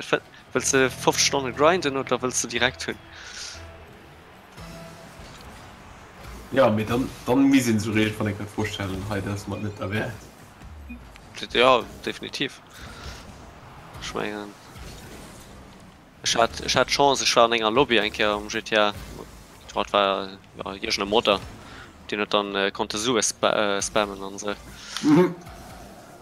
C: wëlls de 50 Stonne grinden oder wëlls de direkt hunn?
A: Ja, mee dann, dann misst een sech iergendwann eng Kéier d'Fro stellen, hei, dat ass mer net derwäert.
C: Jo, definitiv. Ech mengen. Ech hat ech hat d'Chance, ech war an enger Lobby eng Kéier um GTA, dat war jo iergend e Modder, deen huet dann konnte Sue spammen an esou.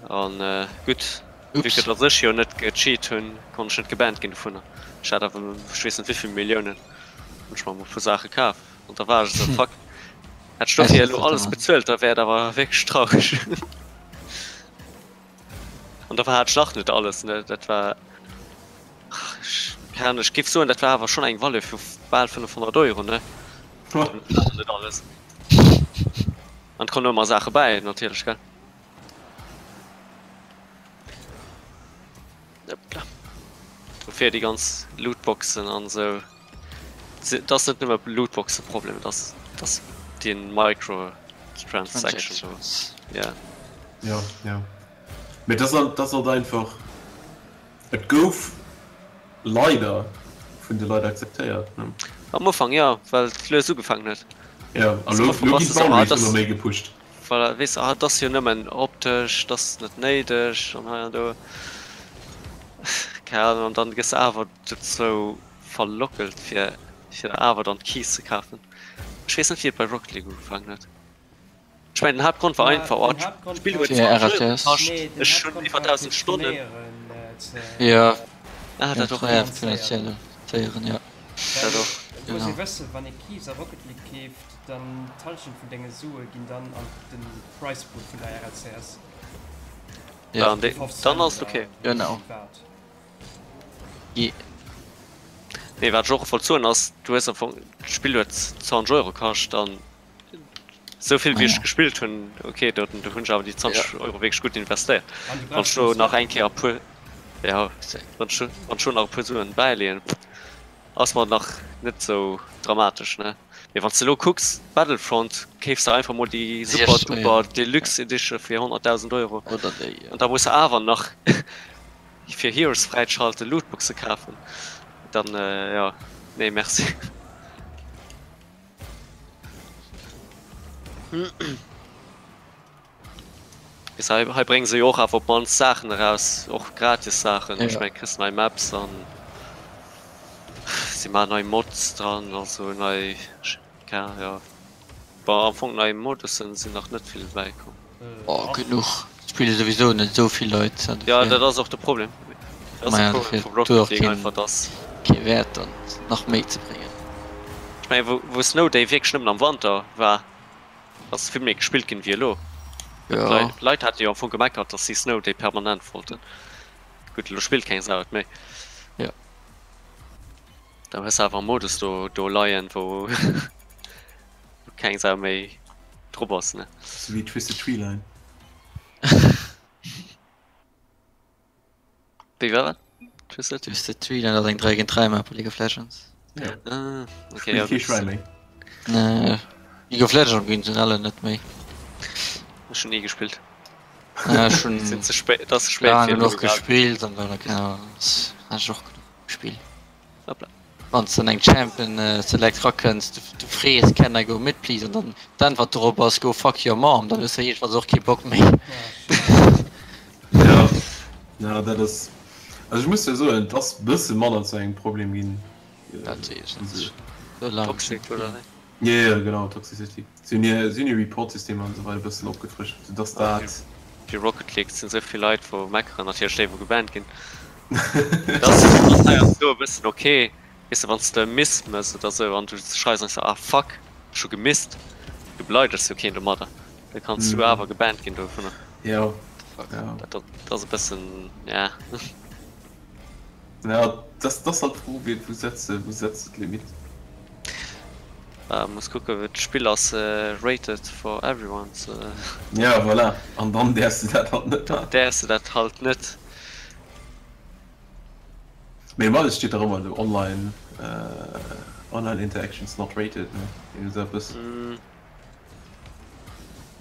C: An gutt, vue que datt ech jo net gecheat hunn, konnt ech net gebannt ginn dovunner. Ech hat awer ech weess net wéivill Milliounen, hunn ech mer emol e puer Saache kaf an da war ech esou, fuck, hätt ech dofir elo alles bezuelt, da wär et awer wierklech traureg. An da war hat ech nach net alles, ne, dat war. Keine Ahnung, ech géif soen, dat war awer schonn eng Valeur vu bal 500 Euro, ne? Net alles. An et kommen ëmmer Saache bäi, natierlech, gell? Hoppla. Dofir déi ganz Lootboxen an esou. Et ass net nëmme Lootboxe-Problem, et ass, et ass déi Microtransaction do. Ja.
A: Ja, ja. Mee dat ass halt einfach. Et gouf leider vun de Leit akzeptéiert, ne?
C: Am Ufank jo, well et lues ugefaangen huet.
A: Jo, a lo ginn d'Boundaries ëmmer méi gepusht.
C: Voilà, weess de, ah, et ass jo nëmmen optesch, et ass net néideg an hei an do. Keng Ahnung, an dann gëss de awer dozou verlockelt fir fir der awer dann d'Keys ze kafen. Ech weess net wéi et bei Rocket League ugefaangen huet. Ech mengen den Haaptgrond war einfach, oh d'Spill huet 20 Euro kascht, ech hunn iwwer 1000 Stonnen.
D: Jo,
C: Ah, dat och.
D: Finanzéieren, jo.
C: Dat och.
B: Et muss ee wëssen, wann ee Keys a Rocket League keeft, dann d'Hallschent vun denge Sue ginn dann an den Prize Pool vun der RLCS.
C: Ja, dann ass et ok.
D: Genau.
C: Nee, wat ech och wollt soen ass, du hues am Fong, d'Spill huet 20 Euro kascht an Sou vill wéi ech gespillt hunn, ok, do hunn ech awer déi 20 Euro wierklech gutt investéiert. Wann ech do nach eng Kéier e puer, jo, wann ech wann ech do nach e puer Suen bäileeën, ass mer nach net sou dramatesch, ne? Mee wann s de elo kucks, Battlefront, keefs de einfach mol déi super duper Deluxe Edition fir 100.000 Euro an da muss de awer nach fir Heroes fräizeschalten Lootboxe kafen, dann, jo, nee merci. Bis hei, hei brénge se jo och awer op d'mannst Saachen eraus, och gratis Saachen. Ech mengen, kriss nei Maps an si maachen nei Mods dran, also nei, keng Ahnung, jo. Bon, am Fong nei Modussen sinn nach net vill bäikomm.
D: Oh, genuch. Spille souwisou net esou vill Leit.
C: Jo, dat ass och de Problem. Dat ass de Problem vu Rocket League einfach, dass.
D: Kee Wäert dann nach méi ze bréngen.
C: Ech mengen, wou wou Snow Day wierklech nëmmen am Wanter war, ass vill méi gespillt ginn wéi elo.
D: Jo.
C: D'Leit hate jo am Fong gemeckert, dass si Snow Day permanent wollten. Gutt, elo spillt keng Sau et méi.
D: Jo.
C: Da hues de awer e Modus do do leien, wou keng Sau méi drop ass, ne?
A: Sou wéi Twisted Tree Line.
C: Wéi war dat? Twisted?
D: Twisted Tree Line ass eng 3 géint 3 Map a League of Legends.
A: Ja.
C: Ah, okay, ja,
A: Spillt kee Schwäin méi.
D: Nee, League of Legends am generellen net méi.
C: Ech hunn ni gespillt.
D: Ja, ech hunn
C: Sinn ze spéit, dat ass ze spéit
D: laang
C: fir
D: genuch
C: elo grad.
D: gespillt an dann, keine Ahnung, hat ech och genuch Spill.
C: Hoppla.
D: Wann s de an eng Champion Select rakënns, du frees Can I go mid please? an dann d'Äntwert dorop ass Go fuck your mom, dann hues de jiddefalls och kee Bock méi.
A: Ja, ja dat ass, also ech muss jo soen, et ass bësse manner zu engem Problem ginn.
D: Dat weess ech net. Sou laang
C: Toxic oder wéi?
A: Jo, jo, genau, Toxicity. Si hunn hir, si hunn hir Report-Systemer an esou weider e bëssen opgefrëscht, sou dass dat.
C: Fir Rocket League sinn esou vill Leit wou meckeren, natierlech déi wou gebannt ginn. Dat ass heiansdo e bëssen ok, weess de, wann s de e Miss mëss oder sou an du schreis einfach ah fuck, ech hu gemisst, du beleidegst jo keen domadder, da kanns du awer gebannt ginn dovunner.
A: Jo, jo.
C: Dat ass e bëssen, ja.
A: Ja, das, das halt d'Fro, wéi, wou setz de, wou setz de d'Limit?
C: Ah, muss kucken, well d'Spill ass rated for everyone, so.
A: Ja, voilà, an dann däerfs de dat halt net maachen.
C: Däerfs de dat halt net.
A: Mee normalerweis steet dach ëmmer esou online, online interactions not rated, ne, iergend esou eppes.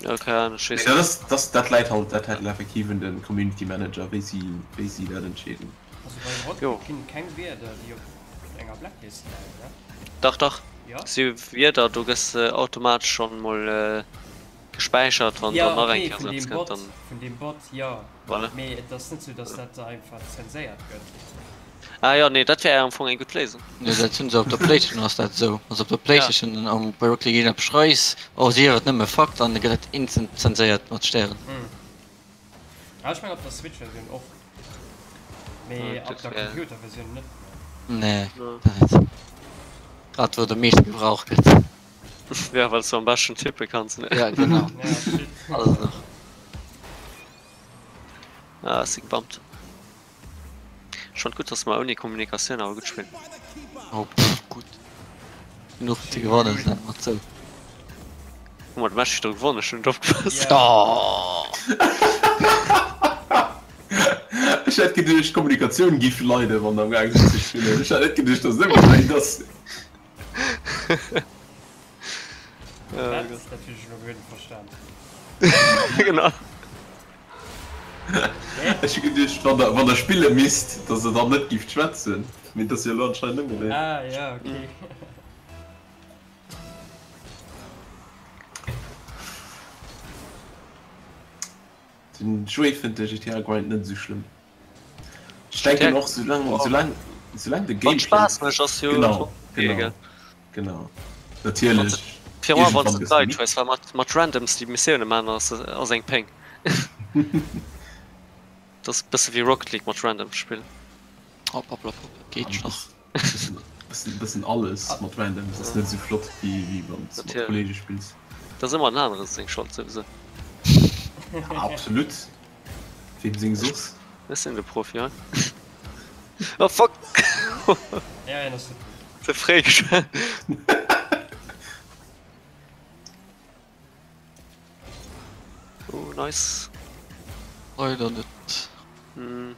C: Ja, keine Ahnung, ich
A: Mee
C: weess
A: dat
C: net.
A: ass, das, dat läit halt, dat läit effektiv un de Community Manager, wéi si, wéi si dat entscheeden.
B: Also bei Rocket
C: Jo.
B: League ginn et keng Wierder, déi op enger Blacklist leien, ne?
C: Dach, dach.
B: Jo?
C: Si Wierder, do gëss de automatesch schonn mol gespäichert, wann
B: Ja,
C: dann nach eng
B: okay,
C: Kéier
B: vun
C: esou eppes
B: deem
C: kënnt,
B: Bot,
C: dann.
B: vun deem Bot, jo.
C: Voilà.
B: Mee et ass net sou, dass dat da einfach zenséiert gëtt.
C: Ah jo, nee, dat wär am Fong eng gutt Léisung.
D: Nee, dat hunn se op der Playstation ass dat esou. Also op der Playstation am bei Rocket League een eppes schreis, oh sief et nëmme Fakt, an da gëtt dat instant zenséiert mat Stären.
B: Ah, ech mengen op der Switch-Versioun och, mee op der Computer-Versioun net
D: méi. Nee, dat net. Grad wou et am meeschte gebraucht gëtt.
C: Ja, well s du am beschten tippe kanns, ne?
D: Ja, genau.
B: Ja, shit.
D: Alles nach.
C: Ah, si gebammt. Schon gutt, dass mer ouni Kommunikatioun awer gutt spillen.
D: Oh, pff, gutt. Genuch ze gewannen, soen mer et sou.
C: Hu mer de Match virdru gewonnen? Ech hunn net opgepasst.
B: Ja.
D: Oh.
A: Ech hätt geduecht, d'Kommunikatioun giff leiden, wann der am gaang sidd ze spillen. Ech hätt net geduecht, dass et ëmgedréint ass.
B: Wat? Dat hunn ech elo guer net verstan.
C: Genau.
A: Ech hu geduecht, wann der, wann der spille misst, dass der dann net gifft schwätzen. Mee et ass jo elo anscheinend ëmgedréint.
B: Ah, ja, okay.
A: Den Joé fënnt de GTA Grind net esou schlëmm. Ech denken och, soulaang, soulaang, soulaang de
C: Wann
A: Gameplay.
C: Spaass mécht, ass jo
A: Genau,
C: okay,
A: genau,
C: gell?
A: genau. Natierlech.
C: Virun allem wann
A: Iergendwann
C: s de
A: gëss de
C: d'Leit
A: midd.
C: hues, well mat, mat Randoms déi Missioune man ass, ass eng Péng. Dat ass e bësse wéi Rocket League mat Randoms spillen.
D: Hopp, hopp, hopp, hopp, geet
A: An
D: nach.
A: bëssen, bëssen, bëssen alles mat Randoms ass net esou flott wéi, wéi wann s de mat
C: Natierlech.
A: Kollege spills.
C: Dat ass ëmmer den anere seng Schold souwisou.
A: Absolut. Wem seng soss?
C: Ech sinn de Profi hei. Oh fuck!
B: Ja, en ass net gutt.
C: Ze fréi geschwat. Oh, nice.
D: Leider net.
C: Mm.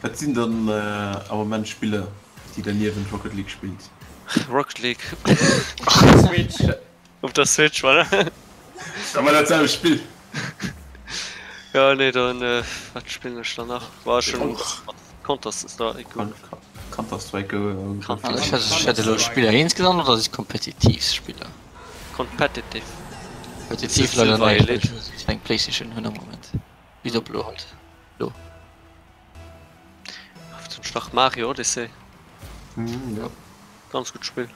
A: Wat sinn dann am Moment Spiller, déi der niewent Rocket League spillt?
C: Rocket League.
B: Switch.
C: Op der Switch, voilà.
A: Awer dat selwecht Spill.
C: Ja, nee, dann, wat spillen ech dann nach? War schon Counter Strike.
A: Counter Strike.
D: Ech hätt elo Spiller insgesamt oder si kompetitiv Spiller?
C: Competitive.
D: Kompetitiv leider net, well ech eng Playstation hunn am Moment. Bis op elo halt. Elo.
C: Zum Schlag Mario Odyssey.
A: Ja.
C: Ganz gutt Spill.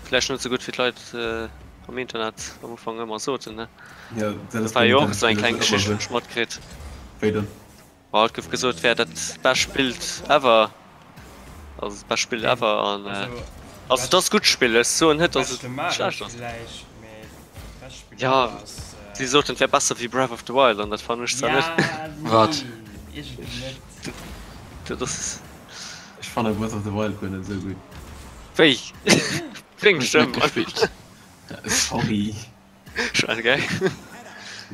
C: Vläicht net sou gutt wéi d'Leit. Am Internet am Ufank ëmmer soten ne. Ja, dat ass war jo och esou eng kleng Geschicht hunn ech matkritt.
A: Wéi dann?
C: Ma et gouf gesot et wär dat bescht Spill ever, also dat bescht Spill ever an also et ass gutt Spill, ech soen net datt et schlecht ass. Ja si soten et wär besser wéi Breath of the Wild an dat fannen ech zwar net.
D: Wat?
C: Dat ass.
A: Ech fanne Breath of the Wild guer net esou gutt.
C: Wéi? Bréng dech ëm!
A: Sorry.
C: Schwein geil.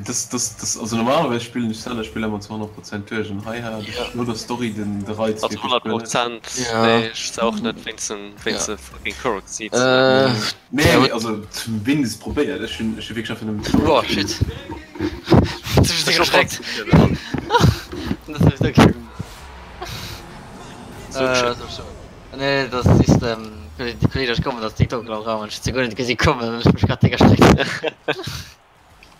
A: Das, das, das, also normalerweise spillen ech Zelda-Spiller ëmmer zu 100 Prozent duerch an hei hat ech no der Story den de Reiz
C: Also
A: wierklech
C: 100
A: guer net.
C: Prozent,
D: Ja.
C: nee, ech se och net wéinst dem, wéinst
D: Ja.
C: de fucking Korok Seeds.
D: Äh,
A: Nee,
D: ja,
A: nee, also zumindest probéiert. Ech hunn, ech hu wierklech einfach nëmmen d'Story
D: Boah,
A: gespillt.
D: shit. Jetzt hab ich dich
C: Ech och
D: erschreckt.
C: ganz
D: Das hab ich wirklich gemacht.
C: So
D: Äh,
C: shit.
D: was hab ich Nee, das ist ähm, déi Kolleeg ass kommen, dass TikTok am Raum, ech hu guer net gesi kommen, ech hu mech grad déck erschreckt.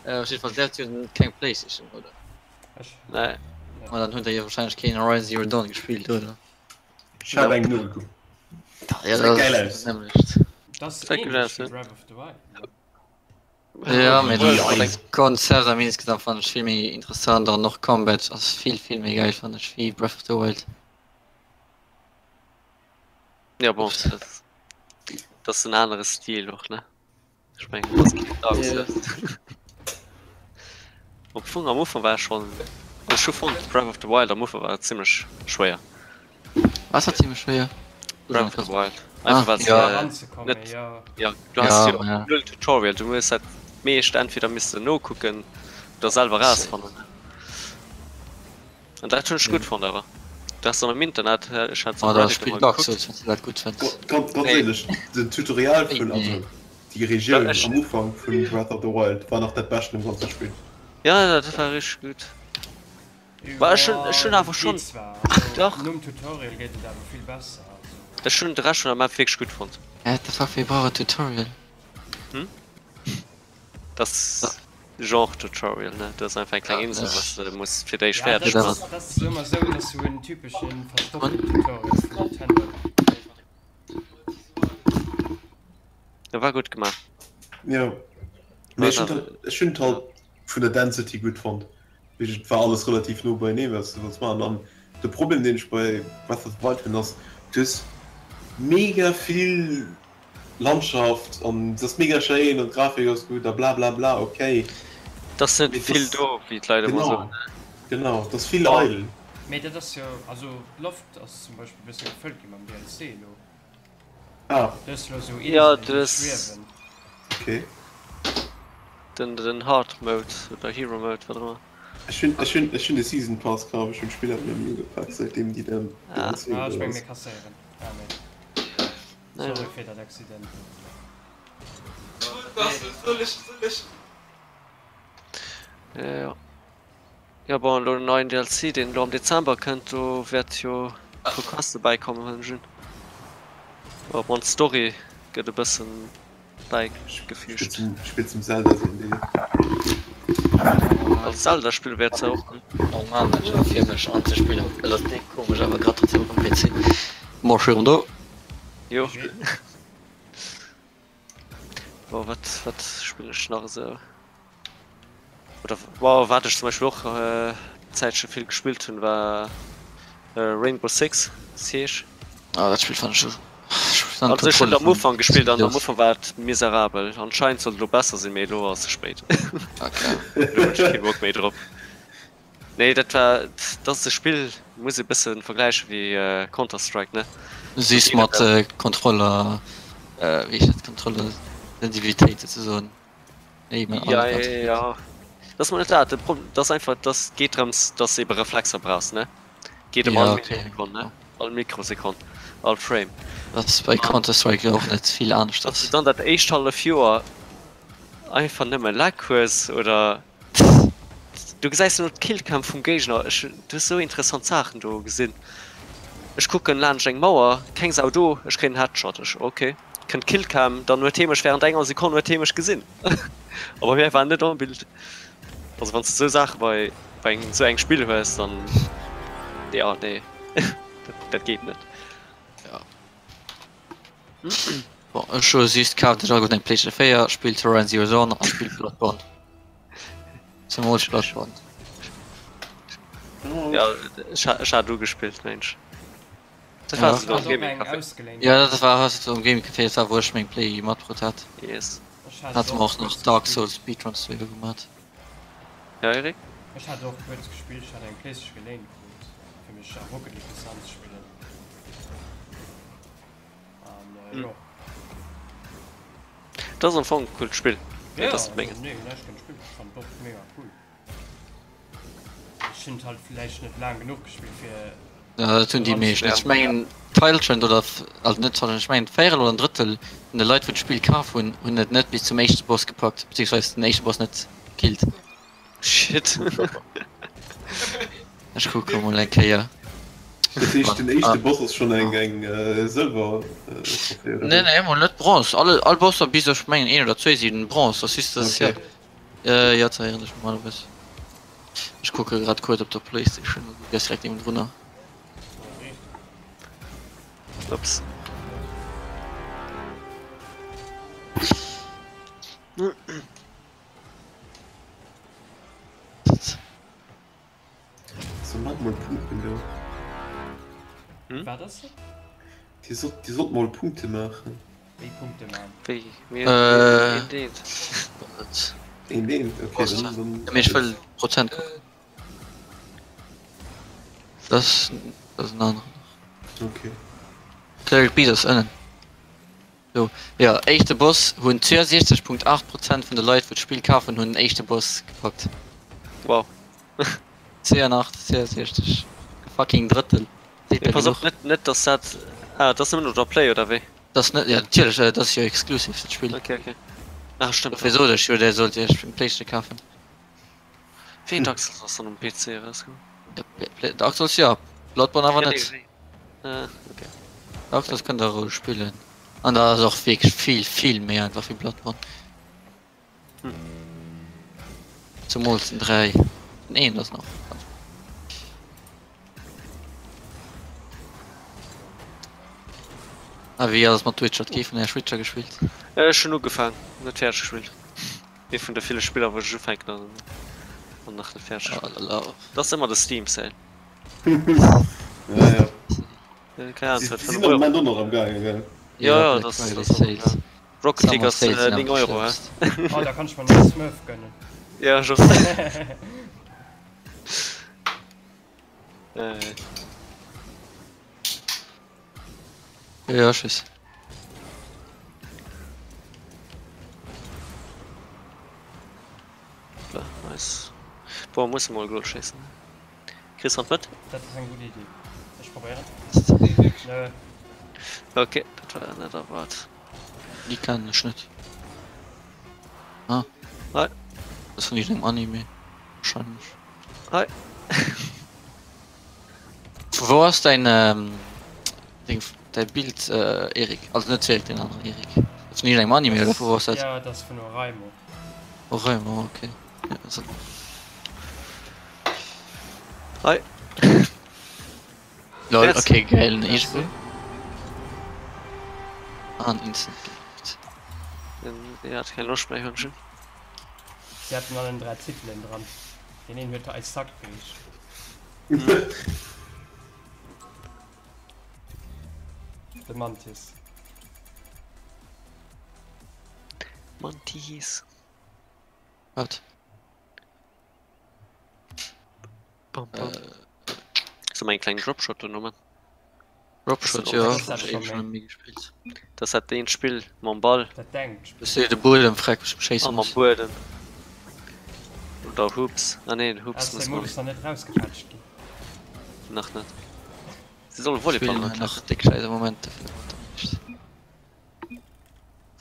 D: Äh, op jidde Fall, där huet jo keng Playstation, oder?
B: Ech?
C: Nee.
D: Ma dann hutt der jo wahrscheinlech keen Horizon Zero Dawn gespillt, oder?
A: Ech hat eng nogekuckt.
D: Ja,
A: Gesäit
D: dat
A: geil
D: ass
A: aus.
D: dat nämmlecht.
B: Dat ass
C: Gesäit gutt
B: ähnlech
C: aus,
B: wéi
C: ne?
B: Breath of the Wild, ne?
D: Ja, mee
C: Obwuel,
D: dat
C: mat eng.
D: Konzept am insgesamt fannen ech vill méi interessant an och Combat ass vill, vill méi geil fannen ech wéi Breath of the Wild.
C: Ja bon, dat, dat ass en anere Stil och, ne? Ech mengen, dat ass keen Dark Souls. Am Fong, am Ufank war ech schonn, also ech hu fonnt Breath of the Wild am Ufank war zimmlech schwéier.
D: Was war zimmlech schwéier?
C: Breath of the Wild.
D: Ah,
C: Einfach well
D: ja.
C: se
B: Eranzekommen,
C: net,
B: ja.
C: ja, du has
D: Ja,
C: jo
D: ja.
C: null Tutorial, du hues dat meescht entweder missten nokucken oder selwer rausfannen. An dat hunn ech gutt fonnt awer. Du has dann am Internet, ech hat se
D: Oh,
C: op
D: da
C: Reddit
D: spill
C: emol
D: Dark
C: gekuckt.
D: Souls, wann s du dat gutt fënns.
A: Ganz, ganz
C: Nee.
A: éierlech, den Tutorial vun, also
D: Nee.
A: déi Regioun
C: Ech-
A: am Ufank vun Breath of the Wild war nach dat Beschten am ganze Spill.
C: Ja, dat war richteg gutt. Bah, ech hunn, ech hunn awer schonn,
B: Geet zwar, also
C: dach.
B: nom Tutorial geet et awer vill besser, also.
C: Ech hunn de Rescht vun der Map wierklech gutt fonnt.
D: What the fuck, wéi brauch en Tutorial?
C: Hm? Das Genre Tutorial ne, du hues einfach eng kleng Insel wous de muss fir d'éischt
B: Ja,
C: fäerdeg
B: dat
C: man.
B: ass, dat ass ëmmer esou, dat ass sou en typeschen verstoppten Tutorial vun Nintendo.
C: Dat war gutt gemaach.
A: Jo, mee ech hunn ech hunn et halt vun der Density gutt fonnt. Et war alles relativ no beienee wat s de wolls maachen. An de Problem deen ech bei Breath of the Wild hunn ass, du hues mega vill Landschaft an se ass mega schéin an d'Grafik ass gutt a bla bla bla, ok.
C: Et ass net vill do, wéi d'Leit ëmmer soen.
A: Genau, et ass vill eidel.
B: Mee dat ass jo, also d'Loft ass zum Beispill e bësse gefëllt gi mam DLC elo.
A: Ah.
B: Du hues elo esou
C: Ja,
B: Inselen,
C: du
B: déi
C: hues.
B: schwiewen.
A: Ok.
C: Den, den Hard Mode oder Hero Mode, wat ëmmer.
A: Ech hunn, ech hunn, ech hunn de Season Pass kaf, ech hunn d'Spill awer nach ni ugepak, säitdeem déi den DLC
B: Ah, ech
A: do
B: meng
A: ass.
B: mir kasséieren. Ah nee. Sorry fir dat Accident.
C: Jo. Jo bon, elo den neien DLC deen elo am Dezember kënnt, do wäert jo e puer Quests dobäi kommen, huelen ech un. Oder op mannst d'Story gëtt e bëssen bäigefügt.
A: Spill zum Zelda sinn déi.
C: Als Zelda Spill wäert se och.
D: Oh Mann, ech war fir mech anzespillen, dat ass déck komesch, awer grad trotzdem op dem PC. Bon, ech hören do.
C: Jo. Bon, wat, wat spillen ech nach esou? Oder wow, wat ech zum Beispill och äh, Zäitche vill gespillt hunn, war äh, Rainbow Six Siege.
D: Ah, dat Spill fand ech
C: Also ech hunn am Ufank gespillt an am Ufank war et miserabel. Anscheinend sollt et elo besser sinn, mee elo ass ze spéit.
D: Okay.
C: Elo hunn ech kee Bock méi drop. Nee dat war, dat ass e Spill muss ee bësse vergläiche wéi Counter Strike ne.
D: Just mat Kontroller, wéi heescht dat, Kontroller Sensivilitéit souzesoen.
C: Ja ja dat ass mol net dat, de Problem dat ass einfach dass geet drëms dass de ebe Reflexer brauchs ne, geet ëm all Millisekonn ne, all Mikrosekonn, all Frame.
D: Dat ass bei Counter Strike jo och net vill aneschters.
C: Dass du dann dat éischt hallef Joer einfach nëmme Lag hues oder Du gesäis elo d'Killcam vum Géigner, ech, du hues sou interessant Saachen do gesinn. Ech kucken laanscht eng Mauer, keng Sau do, ech kréien en Headshot, ech, ok, kënnt d'Killcam, dann huet hee mech während enger Sekonn huet hee mech gesinn, awer hie war net am Bild. Also wanns de sou Saache bei bei engem sou engem Spill hues, dann, jo, nee, dat geet net.
D: Ja. Bon, ech hu just kaaft ech alleguerten eng Playstation 4, spillt Horizon Zero Dawn a spillt Bloodborne. Zemools Bloodborne.
C: Ja, ech ech hat ugespillt, mensch. Dat war
D: ja.
C: am Gaming Café.
D: Ja, dat war hast du am Gaming Café, dat war wou ech meng Play matbrutt hat.
C: Yes.
D: Hat mer och nach Dark Souls Speedruns dohiwwer gemat.
C: Ja, Eric?
B: Ech hat och kuerz gespillt, ech hat eng Playstation geléint krut fir mech a Rocket League bëssen anzespillen. An äh, jo.
C: Dat ass am Fong e coolt Spill.
B: Ja,
C: Dat ass menges.
B: Nee, ech kenn d'Spill, ech fand och mega cool. Ech hunn halt vläicht net laang genuch gespillt fir.
D: Ja, dat hunn déi meescht net. Ech mengen d'Hallschent oder also net d'Hallschent, ech mengen d'Véierel oder en Drëttel vun de Leit wou d'Spill kaf hunn, hunn et net bis zum éischte Boss gepackt, beziehungsweise den éischte Boss net gekillt.
C: Shit.
D: Ech kucke mol eng Kéier.
A: Dat heescht den éischte Boss ass schonn eng eng Sëlwer Trophäe oder
D: Nee nee mol net Bronze. Alle all Bosser bis ech mengen een oder zwéi sinn Bronze. Ass just dass
A: Okay.
D: ja jo ze héieren ech normalerweis. Ech kucke grad kuerz op der Playstation, du gëss direkt niewendrunner.
C: Ups.
A: So mat mol Punkten do.
C: Hm?
B: Wat ass dat?
A: Dir sollt, dir sollt mol Punkte maachen.
B: Wéi Punkte man?
C: Wéi? Mir
D: Äh.
C: een deelt.
A: Een deelt, okay, dann, dann.
D: Mee ech wëll Prozent kucken. Dat ass, dat ass en aneren.
A: Okay.
D: Cleric Beast ass ënnen. Sou, jo, éischte Boss hunn 62.8 Prozent vun de Leit wou d'Spill kafen hunn den éischte Boss gepackt.
C: Wow.
D: 82, 62, e fucking Drëttel. Seet
C: Mee
D: der
C: pass op,
D: genuch.
C: net net dass dat, ah dat ass nëmmen op der Play oder wéi?
D: Dat ass net, ja natierlech, dat ass jo exclusive dat Spill.
C: Okay okay. Ah stëmmt.
D: Dofir sot ech jo där sollt iech eng Playstation kafen.
C: Wéi een Dark Souls ass dann um PC erauskomm?
D: Dark Souls jo, Bloodborne awer net.
C: Ah, okay.
D: Dark Souls kënnt der roueg spillen. An dat ass och wierklech vill, vill méi einfach wéi Bloodborne.
C: Hm.
D: Zemools den 3. Den 1 ass nach ganz A wéi ass et mat Witcher? Huet kee vun iech Witcher gespillt?
C: Ech hunn ugefaang, net fäerdeg gespillt. Ee vun de ville Spiller wou ech ufänken an an nach net fäerdeg
D: Oh
C: gespillt.
D: la la.
C: Dat ass ëmmer de Steam Sale.
A: Ja, ja.
C: Keng Ahnung,
A: Si
C: 5
A: sinn am
C: Euro.
A: Moment och nach am gaangen, gell?
C: Ja,
D: Ja,
C: ja,
D: Black
C: dat ass
D: Friday
C: dat ass am
D: Sales.
C: gaangen. Rocket League
D: Summer
C: ass
D: Sales sinn
C: 9
D: awer déi
C: Euro, hä?
D: schlëmmst.
B: Oh, da kann ech mer nei Smurf gönnen.
C: Ja, ech och. Äh.
D: Ja, tschüss.
C: Hoppla, nice. Boah, muss mol Goal schéissen. Kriss han d'Mëtt?
B: Dat ass eng gutt Iddi. Ech probéieren. Nö.
C: Okay, dat war net erwaart.
D: Déi kennen ech net. Ah.
C: Hei.
D: Dat ass vun iergendengem Anime. Wahrscheinlech.
C: Hei.
D: Vu wou ass däin Ding, däi Bild Eric? Also net Eric, deen aneren Eric. Vun iergendengem Anime oder vu wou ass dat?
B: Ja, dat ass vun Oraimo.
D: Oraimo, okay. Ja, also.
C: Hei.
D: Lol,
C: Merci.
D: okay, geil, en
B: Merci.
D: Eeschbull. An instant gelooft.
C: Den hat keng Loscht méi, hunn ech.
B: Si haten allen 3 Titelen dran. Deen een huet I suck geheescht. De Mantis.
C: Mantis.
D: Wat?
C: Bam, bam. Soll mer eng kleng Dropshot dono man?
D: Dropshot, jo,
B: Dat ass
D: ech
B: schon
D: schon
B: méi.
D: méi gespillt.
C: Dat ass dat eent Spill mam Ball
B: Dat denkt Spill.
D: Ech sehe de Buedem freck, wou ech schéisse
C: a mam
D: muss.
C: Buedem. Oder Hoops. Ah nee, Hoops
B: Ass
C: muss
B: dee
C: man
B: Modus nach net rausgepatcht ginn?
C: nach net. Si solle Volleyball
D: Spillen
C: mat
D: nach déck schäiss am Moment, dofir mat der nächst.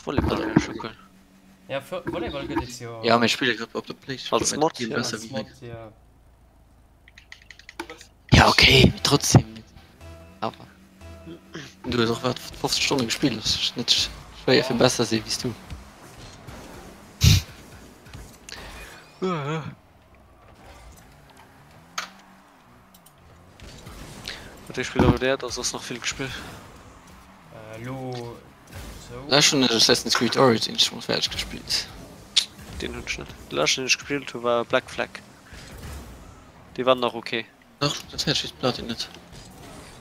C: Volleyball wär scho cool.
B: Ja, Volleyball gëtt et jo.
D: Ja, mee spille grad op der Playstation.
C: Als Mod,
D: Viel
C: ja.
D: besser
B: Als
D: wéi
B: Mod,
D: hei.
B: ja.
D: Ja, okay, mee trotzdem. Awer du hues och wat 50 Stonne gespillt, das ist net schwéier fir besser si wéi s du.
C: Wat ee Spiller huet Är da soss nach vill gespillt?
B: Elo sou.
D: Ech hunn Assassin's Creed Origins schonn fäerdeg gespillt.
C: Deen hunn ech net. De leschten deen ech gespillt hu war Black Flag. Dee war nach ok.
D: Dach, dat fäerdeg gespillt hat een net.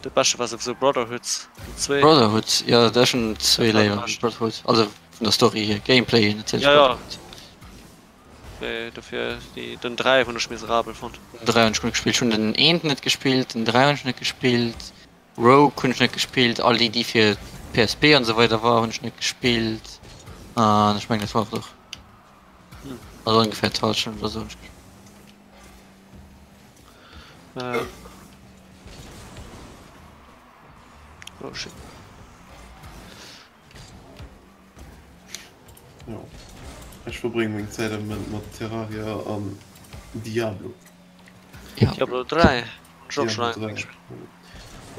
C: De beschte war souwisou Brotherhood, den
D: 2. Brotherhood, jo ech hunn zwéi léiwer wéi Brotherhood, also vun der Story hier, Gameplay hier
C: natierlech Ja, ja. Brotherhood. Mee dofir déi, den 3 hunn ech miserabel fonnt.
D: Den 3 hunn ech net gespillt, ech hunn den eent net gespillt, den 3 hunn ech net gespillt, Rogue hunn ech net gespillt, all déi déi fir PSP an esou weider war hunn ech net gespillt an ech mengen dat war et och. Also ongefähr d'Halschent oder sou hunn ech gespillt.
C: Äh. Oh shit.
A: Jo. Ech verbrénge meng Zäit am Moment mat Terraria an Diablo.
C: Ja. Diablo 3. Schon schon lange gespielt.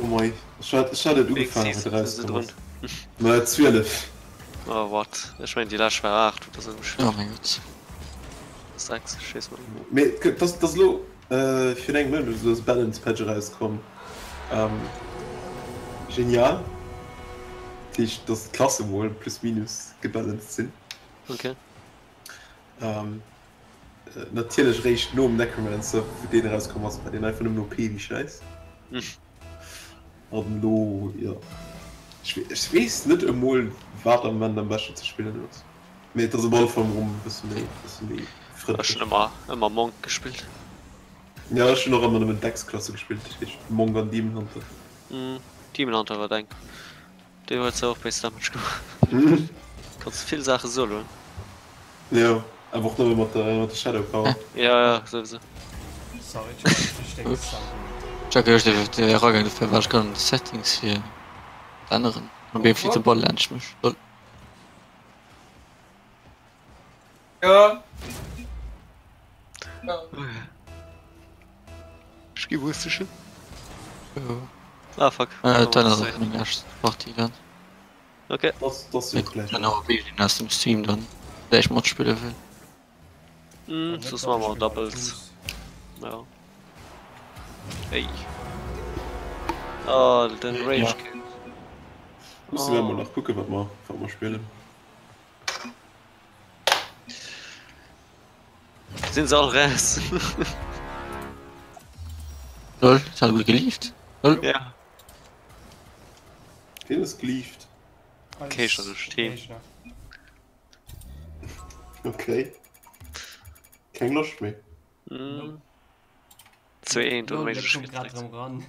A: Oh mei, ech hat, ech hat et ugefaangen, wéi et erauskomm ass. Mä 12.
C: Oh what? Ech mengen déi lescht war 8 oder sou.
D: Oh mein Gott.
C: 6, ech weess net.
A: Mee et ass, et ass elo virun engem Mount oder sou ass e Balance Patch erauskomm. Genial. Dat heescht, dass d'Klasse mol plus minus gebalanced sinn.
C: Okay.
A: Natierlech réischt nom Necromancer, wou deen erauskomm ass, war deen einfach nëmmen OP wéi Schäiss. An elo, jo, ech weess net emol, wat am Moment am beschten ze spillen ass, mee et ass op alle Fall erëm e bësse méi, bësse méi
C: frëndlech. Ech hunn ëmmer, ëmmer Monk gespillt.
A: Jo, ech hunn och ëmmer nëmmen Dex-Klasse gespillt, dat heescht Monk an Demon Hunter.
C: Demon Hunter war deng. Dee huet zwar och béis Damage gemaach. Kanns vill Saache soloen.
A: Jo, awer och nëmme mat der Shadow Power.
C: Jo, jo, souwisou.
B: Sorry, Chuck, du sténks saugutt.
D: Chuck, ech dierf eragoen, dofir war ech grad an de Settings fir änneren. An op eemol flitt de Ball laanscht mech. Lol.
E: Jo.
C: Ech gi wues ze schön. Ah fuck.
D: Äh, dann ass och meng lescht Partie dann.
C: Okay.
A: Das, das
D: jo gleich. Dann och wéi den aus dem Stream dann gleich matspille wëll.
C: Mm, soss maache mer Doubles. Ja. Ey. Oh, den Rage Kid.
A: Musse wir mol nach kucken, wat mer, wat mer spillen.
C: Sinn se all raus?
D: Lol, ist alle gelieft. Lol.
C: Ja.
A: Wien ass gelieft?
C: Okay, schon das Team.
A: Okay. Keng Loscht méi.
C: Mm. Zu eent oder méi
B: grad rëm ran.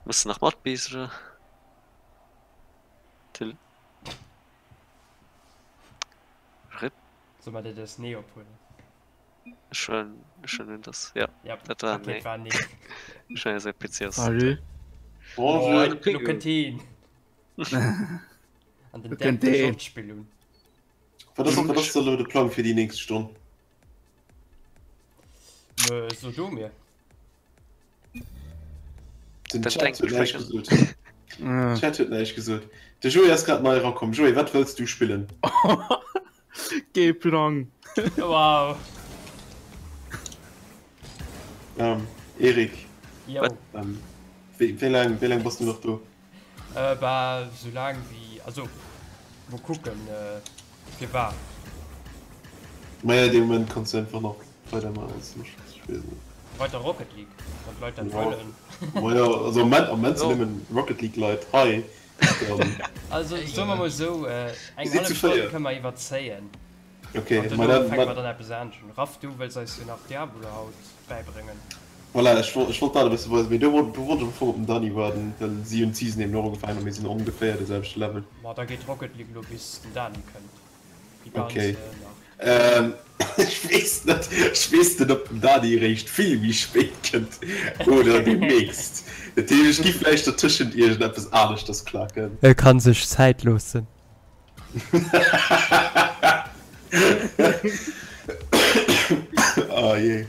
C: Muss nach mat bis oder? Till. Rip.
B: Soll mer dir dës Nee ophuelen?
C: Ech huelen, ech huelen das. Ja,
B: ja.
C: dat war
B: okay,
C: nee.
B: War nee.
C: Ech mengen, se PC ass.
E: Salut.
A: Bonjour.
B: Lo kënnt heen. An den
E: Lo kënnt
B: Depp dech
E: heen.
B: och d'Spill un.
A: Wat ass, wat ass da lo de Plang fir déi nächst Stonn?
B: Nö, so du mir.
A: Den
C: Den
A: Chat
C: Tank
A: huet näischt
C: sprechen.
A: gesot. Den Chat huet näischt gesot. De Joé ass grad nei erakomm. Joé, wat wëlls du spillen?
E: Kee Plang.
B: Wow.
A: Ähm, Erik,
B: Jo.
A: ähm, wéi, wéi laang, wéi laang bass du nach do?
B: Äh, bah, sou laang wéi, also, mol kucken, firwat.
A: Maja, dee Moment kanns du einfach nach weidermaachen, wann s du Loscht hues, ech weess et net.
B: Weider Rocket League, wann d'Leit dat wëllen.
A: Maja, also am Moment, am Moment sinn nëmmen Rocket League Leit hei, dann.
B: Also, soe mer mol sou, eng
A: Mir sinn
B: hallef
A: zu
B: Stonn
A: 4.
B: kënne mer iwwerzéien.
A: Okay,
B: An
A: ma
B: dono
A: dann,
B: fänke
A: ma.
B: mer dann eppes anescht un. Raph, du wëlls eis jo nach Diablo haut bäibréngen.
A: Voilà, ech wollt, ech wollt dat e bësse weisen, mee do wollt, do wollt ech am Fong op den Dany waarden, well si hunn d'Season eben och ugefaangen a mir sinn ongeféier de selwechte Level.
B: Ma da geet Rocket League elo bis den Dany kënnt. Déi ganz
A: Okay.
B: nach.
A: Ähm, ech weess net, ech weess net, ob den Dany eréischt vill méi spéit kënnt oder deemnächst. Dat heescht, ech gi vläicht dertëschent iergendeppes aneschters klaken.
B: E kann sech Zäit loossen.
A: Ah jee.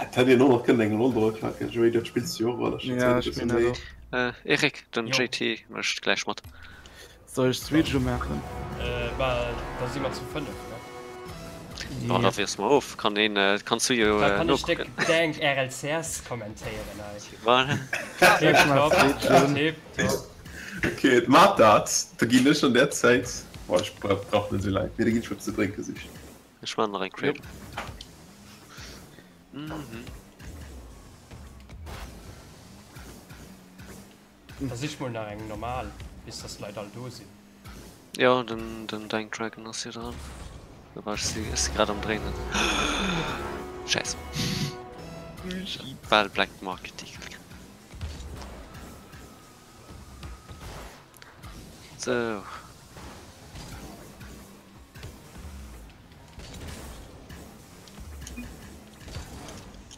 A: Et hätt een och nach kënnen eng Ronn dra klaken. Joé, dat spills du jo och
E: a leschter Zäit e bësse méi.
C: Äh, Eric, den JT mécht gläich mat.
E: Soll ech Switch umaachen?
B: Bah, da si mer zu 5, ne?
C: Oh, da wiers mer of. Kann een, kanns du jo
B: Da kann ech déck
C: nokucken.
B: Dank RLCS kommentéieren hei.
C: Voilà.
B: Tip top, tip top.
A: Ok, maat dat, da ginn ech an der Zäit, boah ech brauch net esou laang, mee da ginn ech eppes ze drénke sichen.
C: Ech man nach eng Cradle. Mhm.
B: Da sich mol nach eng normal, bis dass d'Leit all do sinn.
C: Jo, den, den Dank Dragon ass hier dran. Da war ech si, ech si grad am dréinen. Scheiss. Bal Black Market Deal. Sou.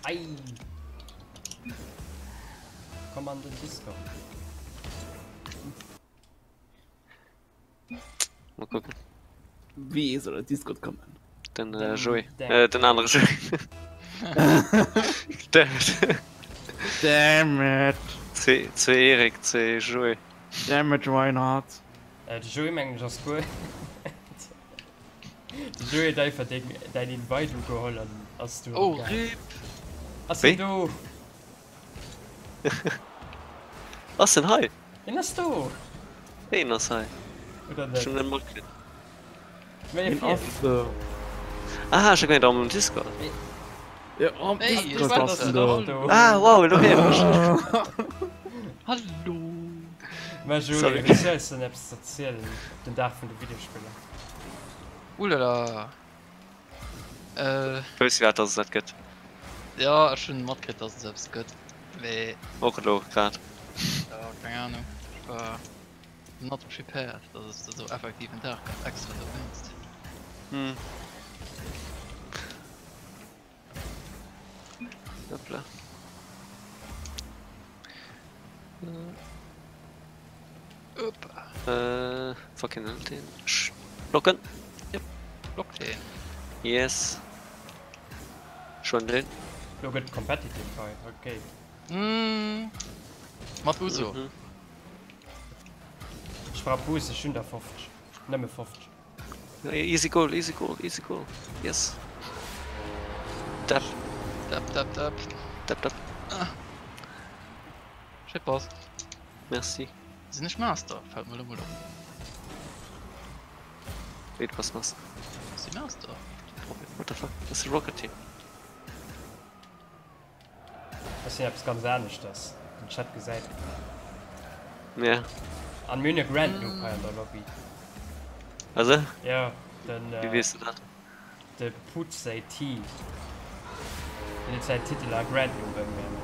B: Ei! Komm an den Discord.
C: Mal kucken.
E: Wee soll an Discord kommen?
C: Den äh, Joey. Äh, den anere Joey. Damn it.
E: Damn it.
C: Zwee, zwee Erik, zwee Joey.
E: Damn it, Reinhard.
B: Äh, de Joey mengen ech ass guer. De Joey huet einfach deng, däin Invite ugeholl an ass du.
D: Oh, RIP!
B: Ass hien do?
C: Ass en hei?
B: Hien ass do!
C: Ween ass hei?
B: Oder
C: Ech
B: net?
C: hunn net matkritt.
B: Mä
E: Hien ass do.
C: Ah, ech hu gemengt am Discord.
E: Jo, am
D: Hey,
E: Discord
D: ech
E: ass en
D: war
E: do.
D: do.
C: Ah, wow, elo héieren ech.
D: Hallo!
B: Mä Joey,
C: Sorry.
B: hues du eis dann eppes ze erzielen op den Dag vun de Videospiller?
D: Oulala. Äh.
C: Wouss du dat, dass et dat gëtt?
D: Jo, ech hunn matkritt, dass et eppes gëtt, mee.
C: Och elo grad.
D: Jo, keng Ahnung. Ech war not prepared, dass et esou effektiv en Dag gëtt, extra dowéinst.
C: Hm. Hoppla.
D: Opa.
C: Äh, fucking hell, den Blocken. Yep.
D: Block den.
C: Yes. Schon den.
B: Lo gëtt competitive hei, okay.
D: Mm. Mat Uso.
C: Mhm.
B: Ech brauch Boost, ech hunn der 50. Nëmme 50.
C: Easy goal, easy goal, easy goal. Yes. Dab.
D: Dab, dab, dab.
C: Dab, dab.
D: Ah. Shit, Boss.
C: Merci.
D: Sinn ech Master? Fällt mir lo mol op.
C: Wéi, du bass Master?
D: Ech si Master.
C: What the fuck? Das ist Rocket Team.
B: Ech sinn eppes ganz aneschters. Den Chat gesäit et.
C: Ja.
B: An mir hunn e Grand Noob hei an der Lobby.
C: Also?
B: Ja, den.
C: Wéi weess du dat?
B: De Putz säi T. Deen huet säin Titel a Grand Noob ëmgenannt.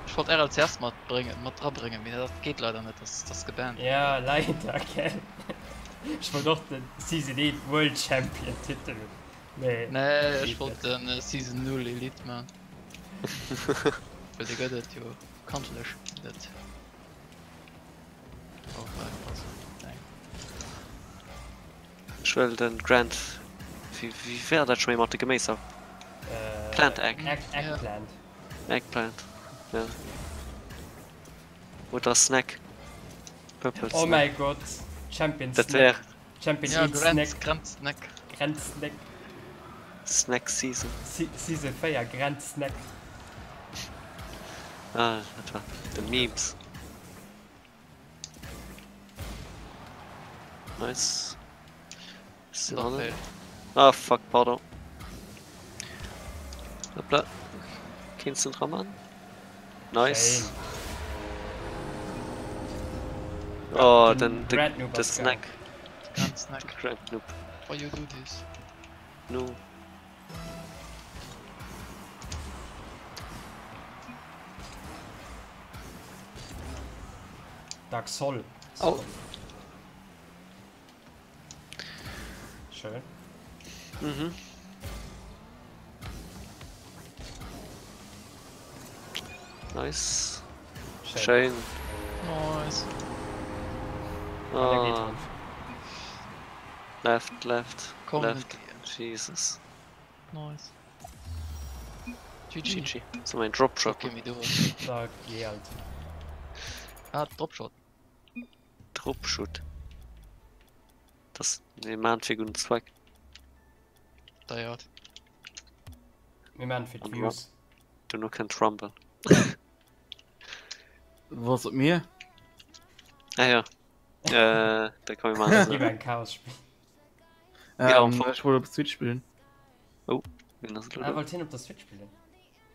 D: Ech wollt RLCS matbréngen, mat drabréngen, mee dat geet leider net, dat ass gebannt.
B: Ja, leider, gell. Ech wollt och den Season 1 World Champion Titel.
D: Nee, nee ech wollt den Season 0 Elite man. Well dee gëtt et jo bekanntlech net. Oh, nee.
C: Ech wëll den Grand. Wéi, wéi war dat scho méi mat de Geméiser?
B: Äh,
C: Plant Egg.
B: Egg, Eggplant.
C: Eggplant, ja. Oder Snack. Purple
B: Oh
C: Snack.
B: mäi Gott, Champion
C: Dat
B: Snack.
C: wär
B: Champion
D: Ja,
B: Eat
D: Grand,
B: Snack.
D: Grand Snack.
B: Grand Snack.
C: Snack Season.
B: Se Season 4 Grand Snack.
C: Ah, dat war de Memes. Nice. Ist
D: Nach
C: dran.
D: Fail.
C: Ah, fuck, pardon. Hoppla. Keen's den dran, Mann? Nice.
B: Schéin.
C: Oh,
B: Den
C: den, den,
B: Grand Noob
C: de
B: ass geil.
C: Snack.
D: Grand Snack.
C: Grand Noob.
D: Why you do this?
C: No.
B: Dark Soul.
C: Oh.
B: Schön.
C: Mhm. Nice.
B: Schön.
C: Schön.
D: Nice.
B: Ah, der geht
C: Ah,
B: drauf.
C: left, left,
D: Komm,
C: left.
D: mit
C: Jesus.
D: Nice. GG.
C: GG. So mein Dropshot.
D: Okay, mi do.
B: Da geh halt.
D: Ah, Dropshot.
C: Dropshot. Das, nee, man fir guten Zweck.
D: Deiert.
B: Mir maan fir d'Views.
C: Duerno kënnt Rumble.
E: Was op mir?
C: Ah ja. Äh, da komm ich mal.
B: Gib ein Chaos Spiel.
E: Ja, ähm, ich wollte op Switch spielen.
C: Oh, wen ass
B: Ah, wollt hien op der Switch spillen?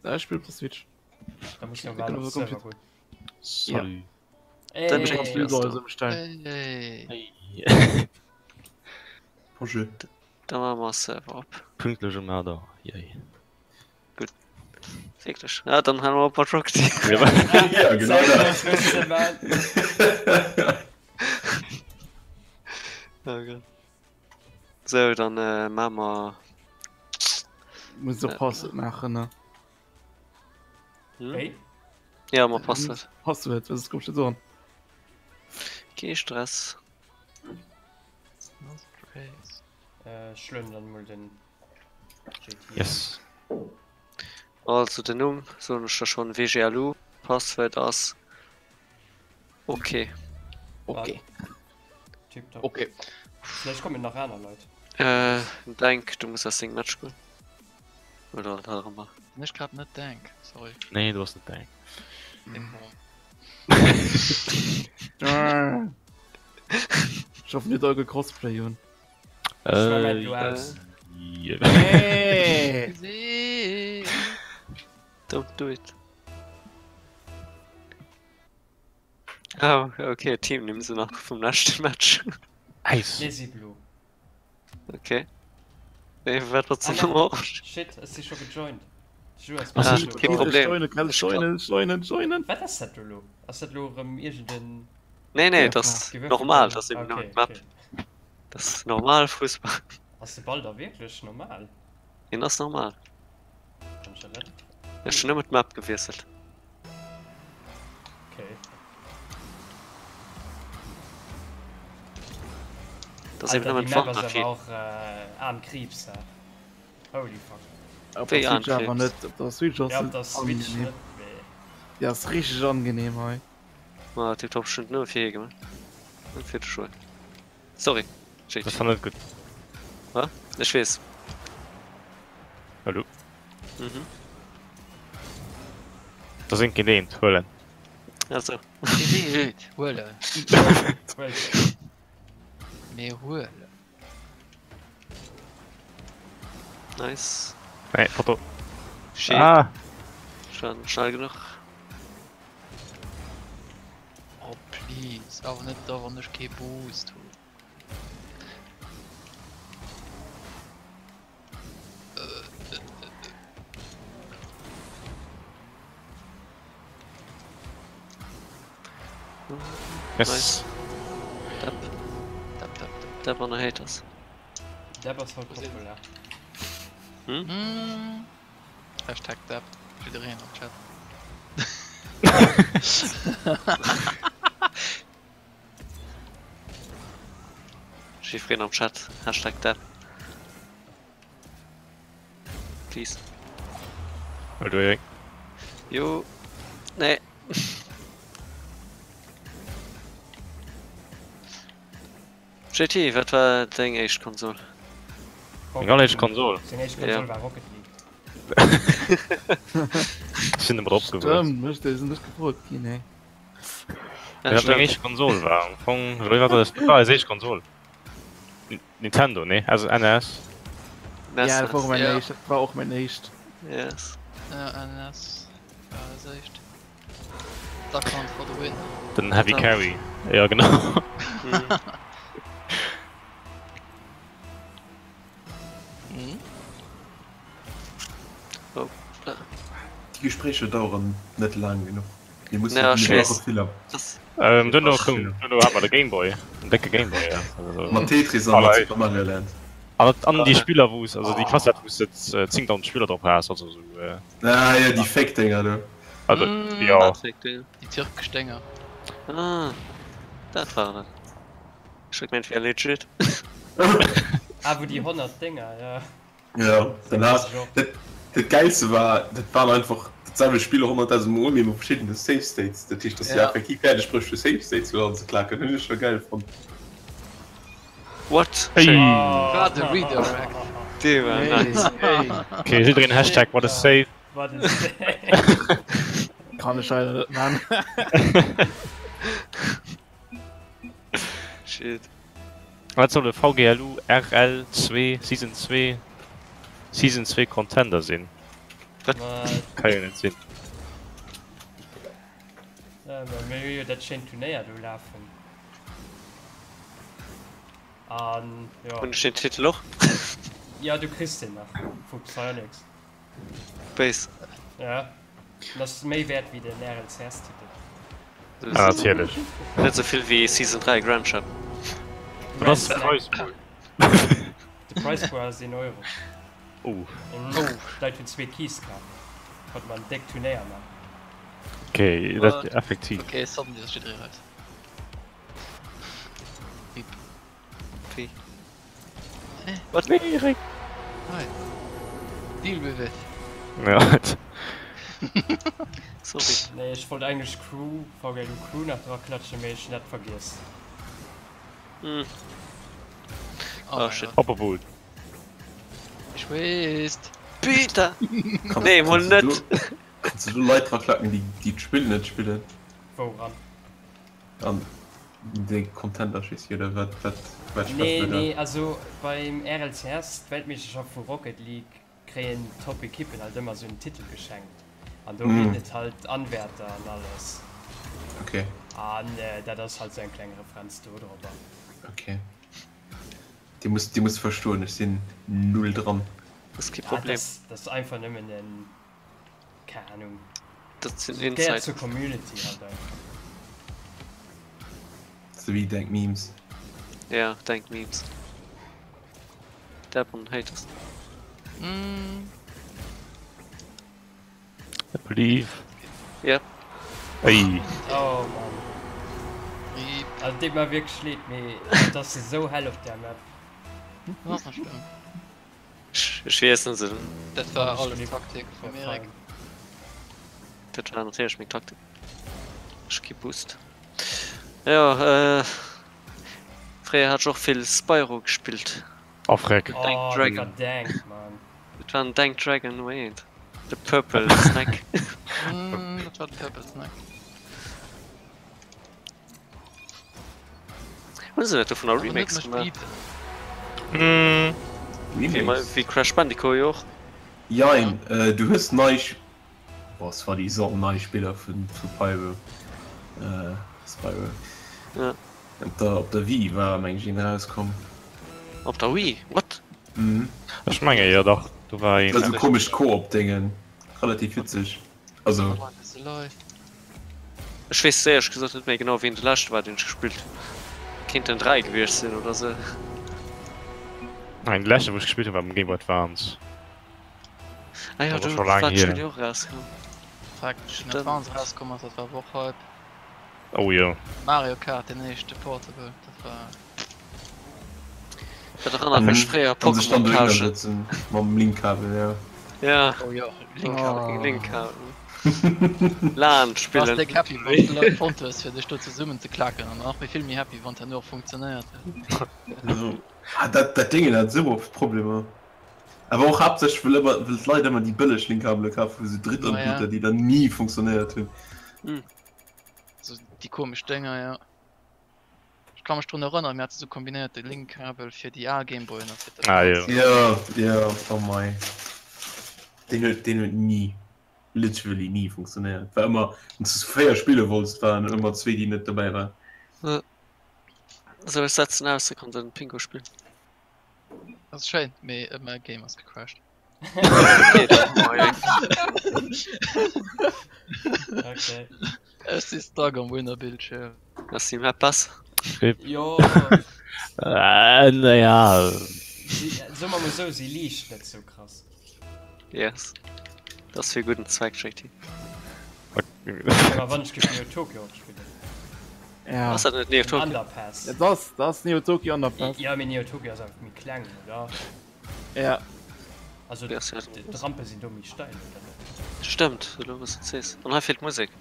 E: Ja, ich spiel op der Switch.
B: Da muss ich normal op Server goen.
A: Salut.
B: Hey.
C: Dann schenk
E: ich
C: dir
E: bestellen.
D: Hey.
A: Hey. Bonjour.
C: Da machen wir Server op.
F: Pünktlech um 8 Auer, yay.
C: Gutt. Wierklech? Ja, dann hale mer op mat Rocket
A: League. Ja, genau dat.
C: Oh Gott. Sou, dann äh, maache mer.
E: Muss och Passwort maachen, ne?
C: Hm?
B: Wéi?
C: Ja, mer Passwort.
E: Passwort, was kommst du so an?
C: Kee Stress.
B: Äh, ech lueden dann mol den JT.
F: Yes.
C: Also den Numm soen ech der schon, WGLU, Password ass ok.
E: Ok.
B: Tiptop.
E: Ok.
B: Vläicht kommen nach aner Leit.
C: Äh, Denk, du muss aus dengem Match goen. Oder wat auch ëmmer.
D: Sinn ech grad net Denk, sorry.
F: Nee, du bass net Denk.
E: Ech hoffen dir hutt all gecosplay un.
B: Äh, du aus.
E: Hey!
C: Don't do it. Oh, okay, Team nimm se nach vum leschte Match.
F: Äis.
B: Mir si blo.
C: Okay. Nee, wat wat
B: Ah,
C: ze
B: nein.
C: orange?
B: Shit, ech si scho gejoint. Ju ass
C: Ah,
B: blo.
C: kee Problem.
E: Joinen, kann ech joinen, joinen, joinen.
B: Wat ass dat do lo? Ass dat lo erëm iergend en
C: Nee, nee,
E: Ja,
C: dat ass
B: gewürfelten?
C: normal, dat ass eben
B: Okay,
C: nëmmen d'Map.
B: okay.
C: Dat ass normal Fussball.
B: Ass de Ball da wierklech normal?
C: Deen ass normal.
B: Kann ech dat net?
C: Ech hunn nëmmen d'Map gewiesselt.
B: Okay.
C: Dat ass eben
B: Alter,
C: nëmmen
B: déi Map
C: d'Wand
B: ass
C: nach
B: awer och äh, Arm Kriibs, hä? Holy fuck.
E: Op
C: Wéi
E: der Switch awer
C: Armkrebs?
E: net, op der Switch ass
B: Ja, op
E: et
B: der Switch
E: angenehm.
B: net, mee.
E: Déi ass richteg angenehm hei.
C: Ma tiptop, ech hunn et nëmme fir hie gemaach. Net fir de Joël. Sorry,
F: Dat
C: JT.
F: war net gutt.
C: Wa? Ech weess.
F: Hallo.
C: Mhm.
F: Da sinn géint eent huelen.
C: Also.
D: Huelen.
B: Huelen.
D: Mir huelen.
C: Nice.
F: Nee, Foto.
C: Shit.
F: Ah!
C: Schon schnell genug.
D: Oh please, awer net da wann ech kee Boost hunn.
F: Yes.
C: Nice. Depp.
D: Depp, depp, depp.
C: Depp an der Haters.
B: Depp ass haut populär.
C: Hm?
D: Mm. Hashtag Depp. Jiddereen am Chat.
C: Jiffreen am Chat. Hashtag Depp. Please.
F: Well du Erik.
C: Jo. Nee. JT, wat war deng éischt Konsol?
F: Meng alleréischt Konsol?
B: Seng éischt Konsol ja. war Rocket League.
F: Ech sinn domat opgewuess.
E: Stëmmt, mech déi sinn net gefrot ginn, hey.
C: Ja,
F: Wat meng
C: stimmt.
F: éischt Konsol war am Fong, wéi war dat? Dat war eis éischt Konsol. Nintendo, nee? Also NES.
C: NES,
E: Ja, dat war och mäin
D: Ja.
E: éischt, dat war och mäin éischt.
C: Yes.
D: Ja, NES war eis éischt. Duck Hunt for the win.
F: Den Heavy Carry. Ja, genau.
C: Mhm.
D: Mhm.
C: Oh.
A: Déi Gespréicher daueren net laang genuch. Mir mussen
C: Ja, ech
A: mir
C: weess.
A: brauche filler.
C: Das,
F: Ähm, duerno koum, duerno hat mer de Gameboy, den décke Gameboy, ja. Also,
A: Mat Tetris an mat
F: Allerlei.
A: Super Mario Land.
F: An, an déi Spiller, wou s, also déi Kassett, wou s de 10.000 Spiller drop has, also sou, äh,
A: Ah ja, déi Fake Dinger do.
F: also,
D: Mm.
F: ja.
C: dat fake Dinger.
D: Déi türkesch Dénger.
C: Ah, dat war et. Ech hu gemengt, wär legit.
B: Ah, wou déi 100 Dénger, ja.
A: Ja, dann has dat, dat Geilste war, dat waren einfach dat selwecht Spill 100.000 Mol, mee mat verschiddene Save States. Dat heescht, dass du
D: Ja.
A: effektiv fäerdeg bruecht hues, Save States do anzeklacken. Hunn ech scho geil fonnt.
C: What?
F: Hey.
C: Schéin.
D: Wat e Redirect.
C: Dee war nice.
F: Okay, jiddereen Hashtag what a save.
B: What a save.
E: Kann ech leider net man.
C: Shit.
F: Wat soll e VGLU RL 2 Season 2 Season 2 Contender sinn?
C: Dat
F: ka jo net sinn.
B: Mir hu jo dat schéint Turnéier do lafen. An jo.
C: Hunn ech den Titel och?
B: Ja, du kriss den nach vu Psyonix.
C: Béis.
B: Ja, den ass méi wäert wéi den RLCS-Titel.
F: Ah, natierlech.
C: Net sou vill wéi Season 3 Grand Champ.
F: Wat ass de Prize Pool?
B: De Prize Pool ass een Euro.
F: Oh.
B: D'Leit hunn zwee Keys kaf. Konnte mer en déckt Turnéier man.
F: Okay, dat effektiv.
D: Okay, suddenly ass jidderee raus.
C: Wéi?
F: Wat? Wéi, Erik?
D: Hei. Deal with it.
F: Ja.
C: Sorry.
B: Nee, ech wollt eigentlech Crew, VGLU Crew nach dra klatschen, mee ech hunn dat vergiess.
C: Hm.
D: Oh,
C: Oh shit.
F: Op obwohl.
D: Ich wees.
C: Peter! Nee, mol net!
A: Kanns du do Leit dra klacken, déi déi d'Spill net spillen?
B: Wouran?
A: An déi Contender Schieß oder wat wat wat
B: Nee, nee, also beim RLCS, d'Weltmeeschterschaft vu Rocket League, kréien d'Top-Ekippen halt ëmmer esou en Titel geschenkt. An do ginn et halt Anwärter an alles.
A: Okay.
B: An dat ass halt esou eng kleng Referenz do drobber.
A: Okay. Dir musst, dir musst verstoen, ech sinn null dran.
C: Dat ass kee Problem.
B: Dat ass einfach nëmmen en. Keng Ahnung.
C: Dat sinn
B: Gehéiert
C: Insider.
B: zur Community halt einfach.
A: Sou wéi denk Memes.
C: Ja, denk Memes. Dab an Haters.
D: Mm.
F: I believe.
C: Ja.
F: Ey.
B: Oh Mann.
D: Rip.
B: Also deet mer wierklech leed, mee et ass esou hell op där Map.
D: Das ass net schlëmm.
C: Ech weess net esou.
D: Dat war alles Taktik vum Erik.
C: Dat war natierlech meng Taktik. Ech gi Boost. Jo, äh, fréier hat ech och vill Spyro gespillt.
F: Oh freck.
B: Oh,
C: Dank
B: dat
C: Dragon.
B: war dank, Mann.
C: Dat war den Dank Dragon Nummer 1. De Purple Snack.
D: Mm, dat war de Purple Snack.
C: Hunn se net dovun a
D: Awer net
C: Remakes
D: mech
C: gemaach?
D: bieten.
F: Mm.
C: Wéi
A: Remakes?
C: wéi Crash Bandicoot jo och.
A: Jein, äh, du hues nei, boah, es war déi Sorten nei Spiller vun vu Pyro, äh, Spyro.
C: Ja.
A: Op der, op der Wii war meng ech een erauskomm.
C: Op der Wii? What?
A: Mhm.
F: Ech menge jo dach, do war een.
A: Dat war sou komescht Koop-Déngen, relativ witzeg. Also.
C: Ech weess éierlech gesot net méi genau ween de leschte war deen ech gespillt hunn. Kéint den 3 gewiescht sinn oder sou.
F: Nein, de leschte wou ech gespillt hunn war um Game Boy Advance.
C: Ah jo,
F: Dat ass
C: do
F: scho laang
C: war
F: hier.
C: d'Spill jo och erauskomm.
D: Fakt, den Advance erauskomm ass, dat war awer och Hype.
F: Oh jo.
D: Mario Kart, den éischte Portable, dat war.
C: Dat erënnert mech fréier
A: An sech dann
C: Pokémon
A: dohinner
C: tauschen.
A: sëtzen mam Link-Kabel, ja.
C: Ja.
D: Oh jo, Link-Kabel.
C: Link-Kabel. Lan
D: Warst
C: spillen.
D: déck happy wann du Leit fonnt hues fir dech do zesummen ze klaken an nach méi vill méi happy wann d'herno och funktionéiert huet.
A: Ah, dat, dat Déngen hat esou oft Problemer. Awer och haaptsächlech wëll ëmmer, wëll d'Leit ëmmer déi bëlleg Link-Kabele kaf hu, sou Drittanbieter, déi dann ni funktionéiert hunn.
D: Sou déi komesch Dénger, jo. Ech ka mech drun erënneren, mir hate sou kombinéierte Link-Kabel fir déi al Gameboyen a fir
F: Ah, jo.
A: Jo, jo, oh mei. Deen huet, deen huet ni, literally ni funktionéiert. War ëmmer, wann s du zu 4 spille wollts, waren ëmmer zwee, déi net dobäi waren.
C: Sou, ech setzen aus, da kann den Pingo spillen.
D: Dat ass schéin, mee mäi Game ass gecrashed.
B: Okay.
D: Ech si stuck am Winner-Bildschierm.
C: Ass déi Map besser?
B: Jo.
F: Äh, naja.
B: Si, soe mer mol sou, si liicht net sou krass.
C: Yes. Dat ass fir gudden Zweck, JT.
B: Awer wann ech géif Neo Tokyo och spillen.
E: Ja.
C: Ass dat net Neo Tokyo?
B: Underpass.
E: Dat ass, dat ass Neo Tokyo Underpass.
B: Ja, mee Neo Tokyo ass einfach méi kleng, oder?
E: Ja.
B: Also d'Rampe sinn do méi steil, oder net?
C: Stëmmt, elo wou s de et sees. An hei feelt d'Musek.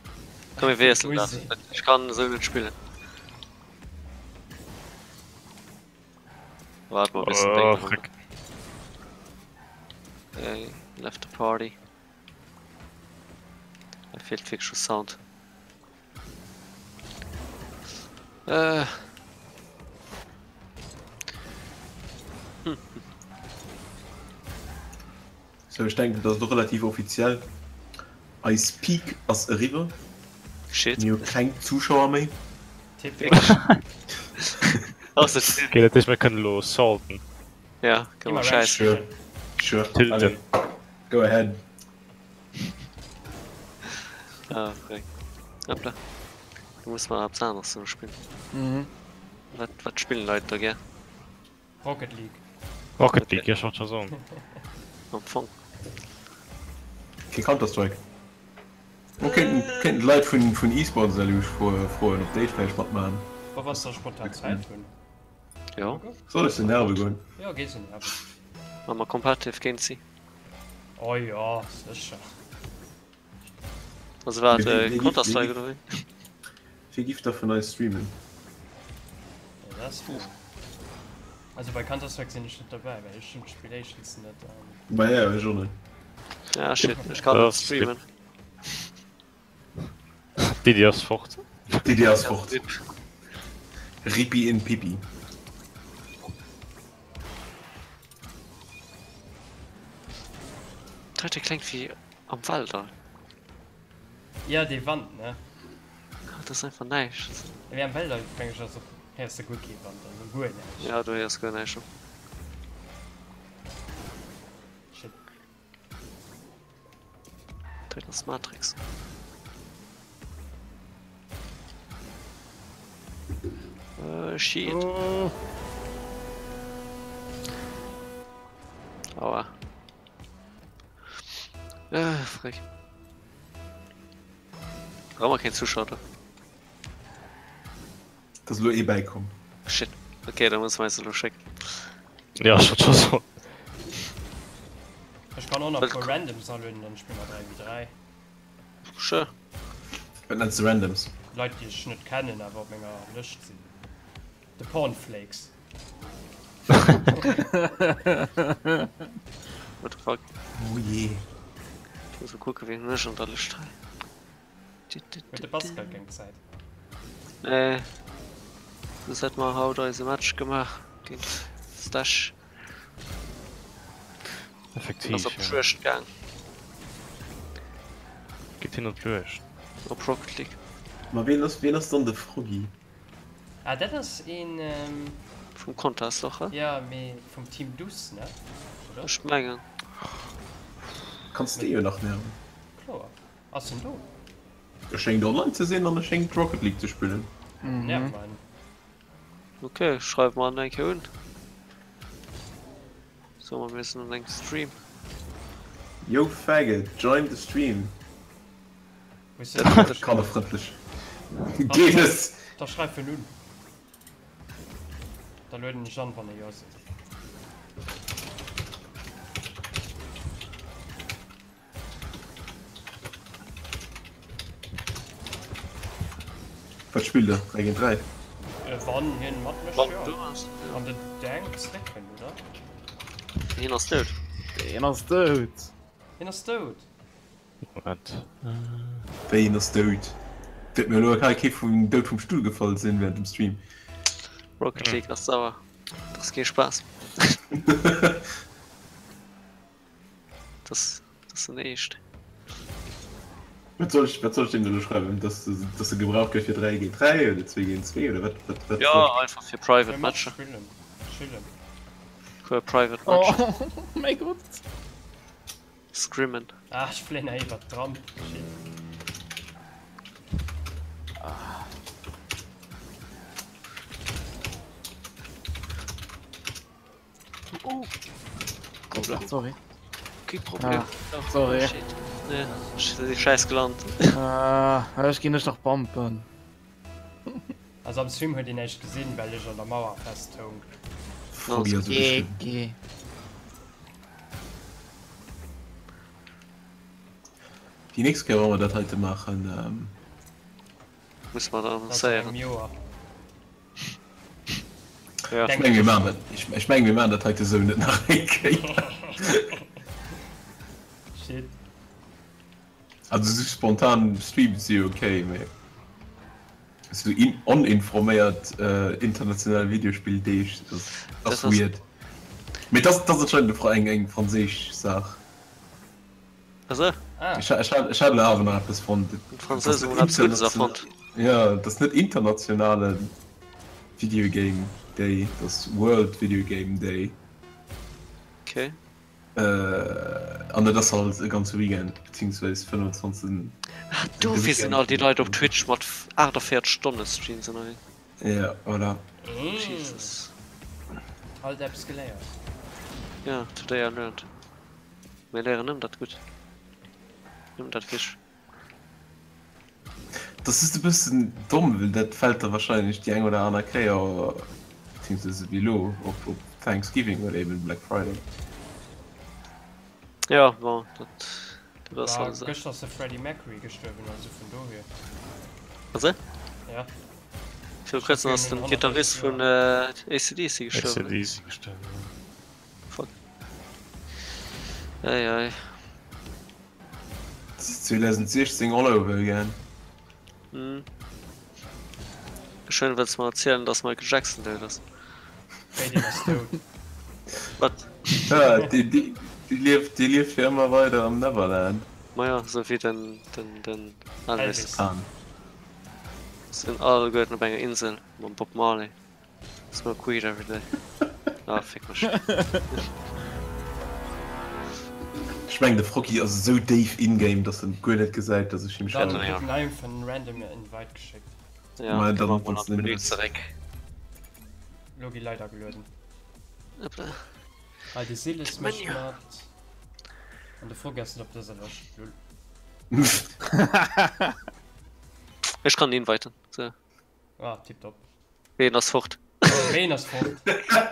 C: Komm mir wiesselen dat. Ech kann esou net spillen. Waart mol bis den Ding.
F: Oh, frick.
C: Left the party. Hei feelt wierklech de Sound. Äh.
A: Hm. Sou, ech denken, dat ass elo relativ offiziell. Eis Peak ass eriwwer.
C: Shit.
A: Mir hu keng Zuschauer méi.
F: Okay, dat heescht mir kënnen elo salten.
C: Ja, kënne mer schäissen.
A: Sure, sure.
F: Tilten.
A: Allez, go ahead.
C: Ah, frech. Hoppla. Do muss mer eppes aneres zesumme spillen.
E: Mhm.
C: Wat, wat spillen Leit da gär?
B: Rocket League.
F: Rocket League, ja, ech wollt scho soen.
C: Am Fong.
A: Kee Counter-Strike. Mo kéinten, kéinten d'Leit vun, vun eSports LU froen, ob déi vläicht matmaachen.
B: Wa wann se spontan Zäit hunn.
C: Jo.
A: Soll ech se nerve goen?
B: Jo, géi se nerven.
C: Maa mer competitive géint si.
B: Oh jo, sécher.
C: Also wat, Counter-Strike oder wéi?
A: Wie giff da vun eis streamen?
B: Ja, dat ass fro. Also bei Counter-Strike sinn ech net derbäi, well ech hunn d'Spill éischtens net an.
A: Ma ja, ech och net.
C: Ah shit, ech kann net streamen.
F: D'Iddi ass fort.
A: D'Iddi ass fort. Rippi in Pippi.
C: Dat heite klengt wéi am Weltall.
B: Ja, dee Wand, ne?
C: Dat ass einfach näischt.
B: Mee am Weltall, meng ech, ass och, héiers de guer kee Wand, also guer näischt.
C: Ja, do héiers guer näischt.
B: Shit.
C: Dat ass Matrix. Äh, shit.
E: Oh.
C: Aua. Äh, frech. Brauch mer keen Zuschauer do.
A: Et ass elo ee bäikomm.
C: Shit. Okay, da muss mer eis elo schécken.
F: Ja, ech wollt scho soen.
B: Ech kann och nach e puer Randoms alueden, dann spille mer 3 wi 3.
C: Sure.
A: Wat nenns de Randoms?
B: Leit déi ech net kennen awer op menger Lëscht sinn. De Pornflakes.
C: What the fuck?
A: Oh jee.
C: Ech muss mol kucken wien hunn ech an der Lëscht hei.
B: Huet de Pascal keng Zäit?
C: Nee. Soss hätte mer haut eise Match gemaach géint Stash.
F: Effektiv.
C: Ass op d'Juegd gaang.
F: Geet hien op d'Juegd?
C: Op Rocket League.
A: Ma ween ass, ween ass dann de Froggy?
B: Ah dat ass een.
C: Vum Contest och, he?
B: Ja, mee vum Team Dus, ne? Oder?
C: Ech mengen.
A: Kanns de jo nach nerven.
B: Kloer. Ass en do?
A: E schéngt online ze sinn an e schéngt Rocket League ze spillen.
B: Nerv mer en.
C: Ok, schreiw mer en eng Kéier un. So mer mir sinn an engem Stream.
A: Yo faggot, join the stream. Kannerfrëndlech. Geet es!
B: Da schreif en un. Da lueden ech an wann e jo seet.
A: Wat spillt der? 3 géint 3?
B: Wann hien mat mécht, jo. Wann den Dank zréck kënnt, oder?
C: Hien ass dout.
E: Hien ass dout.
B: Hien ass dout.
F: Moment.
A: Wéi hien ass dout? Wäert mir elo hei kee vum dout vum Stull gefall sinn während dem Stream.
C: Rocket League ass sauer. Dat ass kee Spaass. Das, das ass den Eescht.
A: Wat soll ech, wat soll ech deem elo schreiwen? Dass, dass e gebraucht gëtt fir 3 géint 3 oder 2 géint 2 oder wat, wat, wat
C: Ja,
A: soll ech?
C: einfach fir Private
B: Fir Match
C: Matcher.
B: spillen. Chillen.
C: Fir Private Matcher.
E: Oh mäi Gott.
C: Scrimmen.
B: Ah, ech fléien hei iwwert d'Ramp. Shit.
C: Oh.
E: Sorry.
C: Kee Problem.
E: Ah, sorry.
C: Oh, shit. Nee, ech si scheiss gelant.
E: Ah, ech ginn dech nach bumpen.
B: Also am Stream huet een näischt gesinn, well ech an der Mauer festhoung.
A: Froggy ass
E: Geh,
A: ugeschriwwen.
E: geh.
A: Déi nächst Kéier, wa mer dat heite maachen, ähm.
C: Muss mer da
B: Dat ass an
C: annoncéieren.
B: engem Joer.
C: Ja.
A: Ech meng mir maachen dat, ech meng mir maachen dat heite sou net nach eng Kéier. Also sou spontan Streams si ok, mee sou oninforméiert international Videospilldeeg, dat ass weird. Mee dat ass anscheinend eng franséisch Saach.
C: Esou?
A: Ech hat elo awer nach eppes fonnt.
C: D'Fransousen hunn eppes Guddes erfonnt.
A: Jo, et ass net internationale Video Game Day, et ass World Video Game Day.
C: Okay.
A: An et ass halt e ganze Weekend, beziehungsweise 25.
C: Ah, dofir sinn all déi Leit op Twitch mat 48 Stonne Streams ënnerwee.
A: Ja, voilà.
C: Jesus.
B: Halt eppes geléiert.
C: Ja, today I learned. Mir léieren nëmmen dat Gutt. Nëmmen dat Wich.
A: Dat ass e bëssen domm, well dat fält da wahrscheinlech déi eng oder aner Kéier, beziehungsweise wéi elo, op op Thanksgiving oder eben Black Friday.
C: Ja, bon, dat, dat ass
B: halt
C: esou.
B: Gëschter ass de Freddie Mercury gestuerwen, also vun dohier.
C: Was?
B: Ja.
C: Viru kuerzem ass den Gitarrist vun AC/DC gestuerwen.
F: AC/DC gestuerwen, ja.
C: Fuck. Ei, ei.
A: 2016 all over again.
C: Hm. Schön wëlls mer erzielen, dass Michael Jackson dout ass.
B: Wéi deen ass dout?
C: Wat?
A: Ja, déi, déi, déi lieft, déi lieft fir ëmmer weider am Neverland.
C: Maja, sou wéi den, den, den Elvis.
B: Elvis.
A: Pan.
C: Sinn alleguerten op enger Insel mam Bob Marley. Smoke weed every day. Ah, fick mech.
A: Ech mengen de Froggy ass esou déif in-game, dass en guer net gesäit, dass ech him
B: Dann
A: schreiwen.
B: huet en einfach en random Invite geschéckt.
C: Ja,
A: Mä
C: geh
A: dann
C: mal an
A: dann
C: den Menü zeréck.
B: Lo gi Leit agelueden.
C: Hoppla.
B: Hei de Siles mécht
C: Menu.
B: mat. An de Froggy ass net op dëser Lëscht, lul.
C: Ech kann inviten. So.
B: Ah, tipptopp.
C: Ween ass fort?
B: Ween ass fort?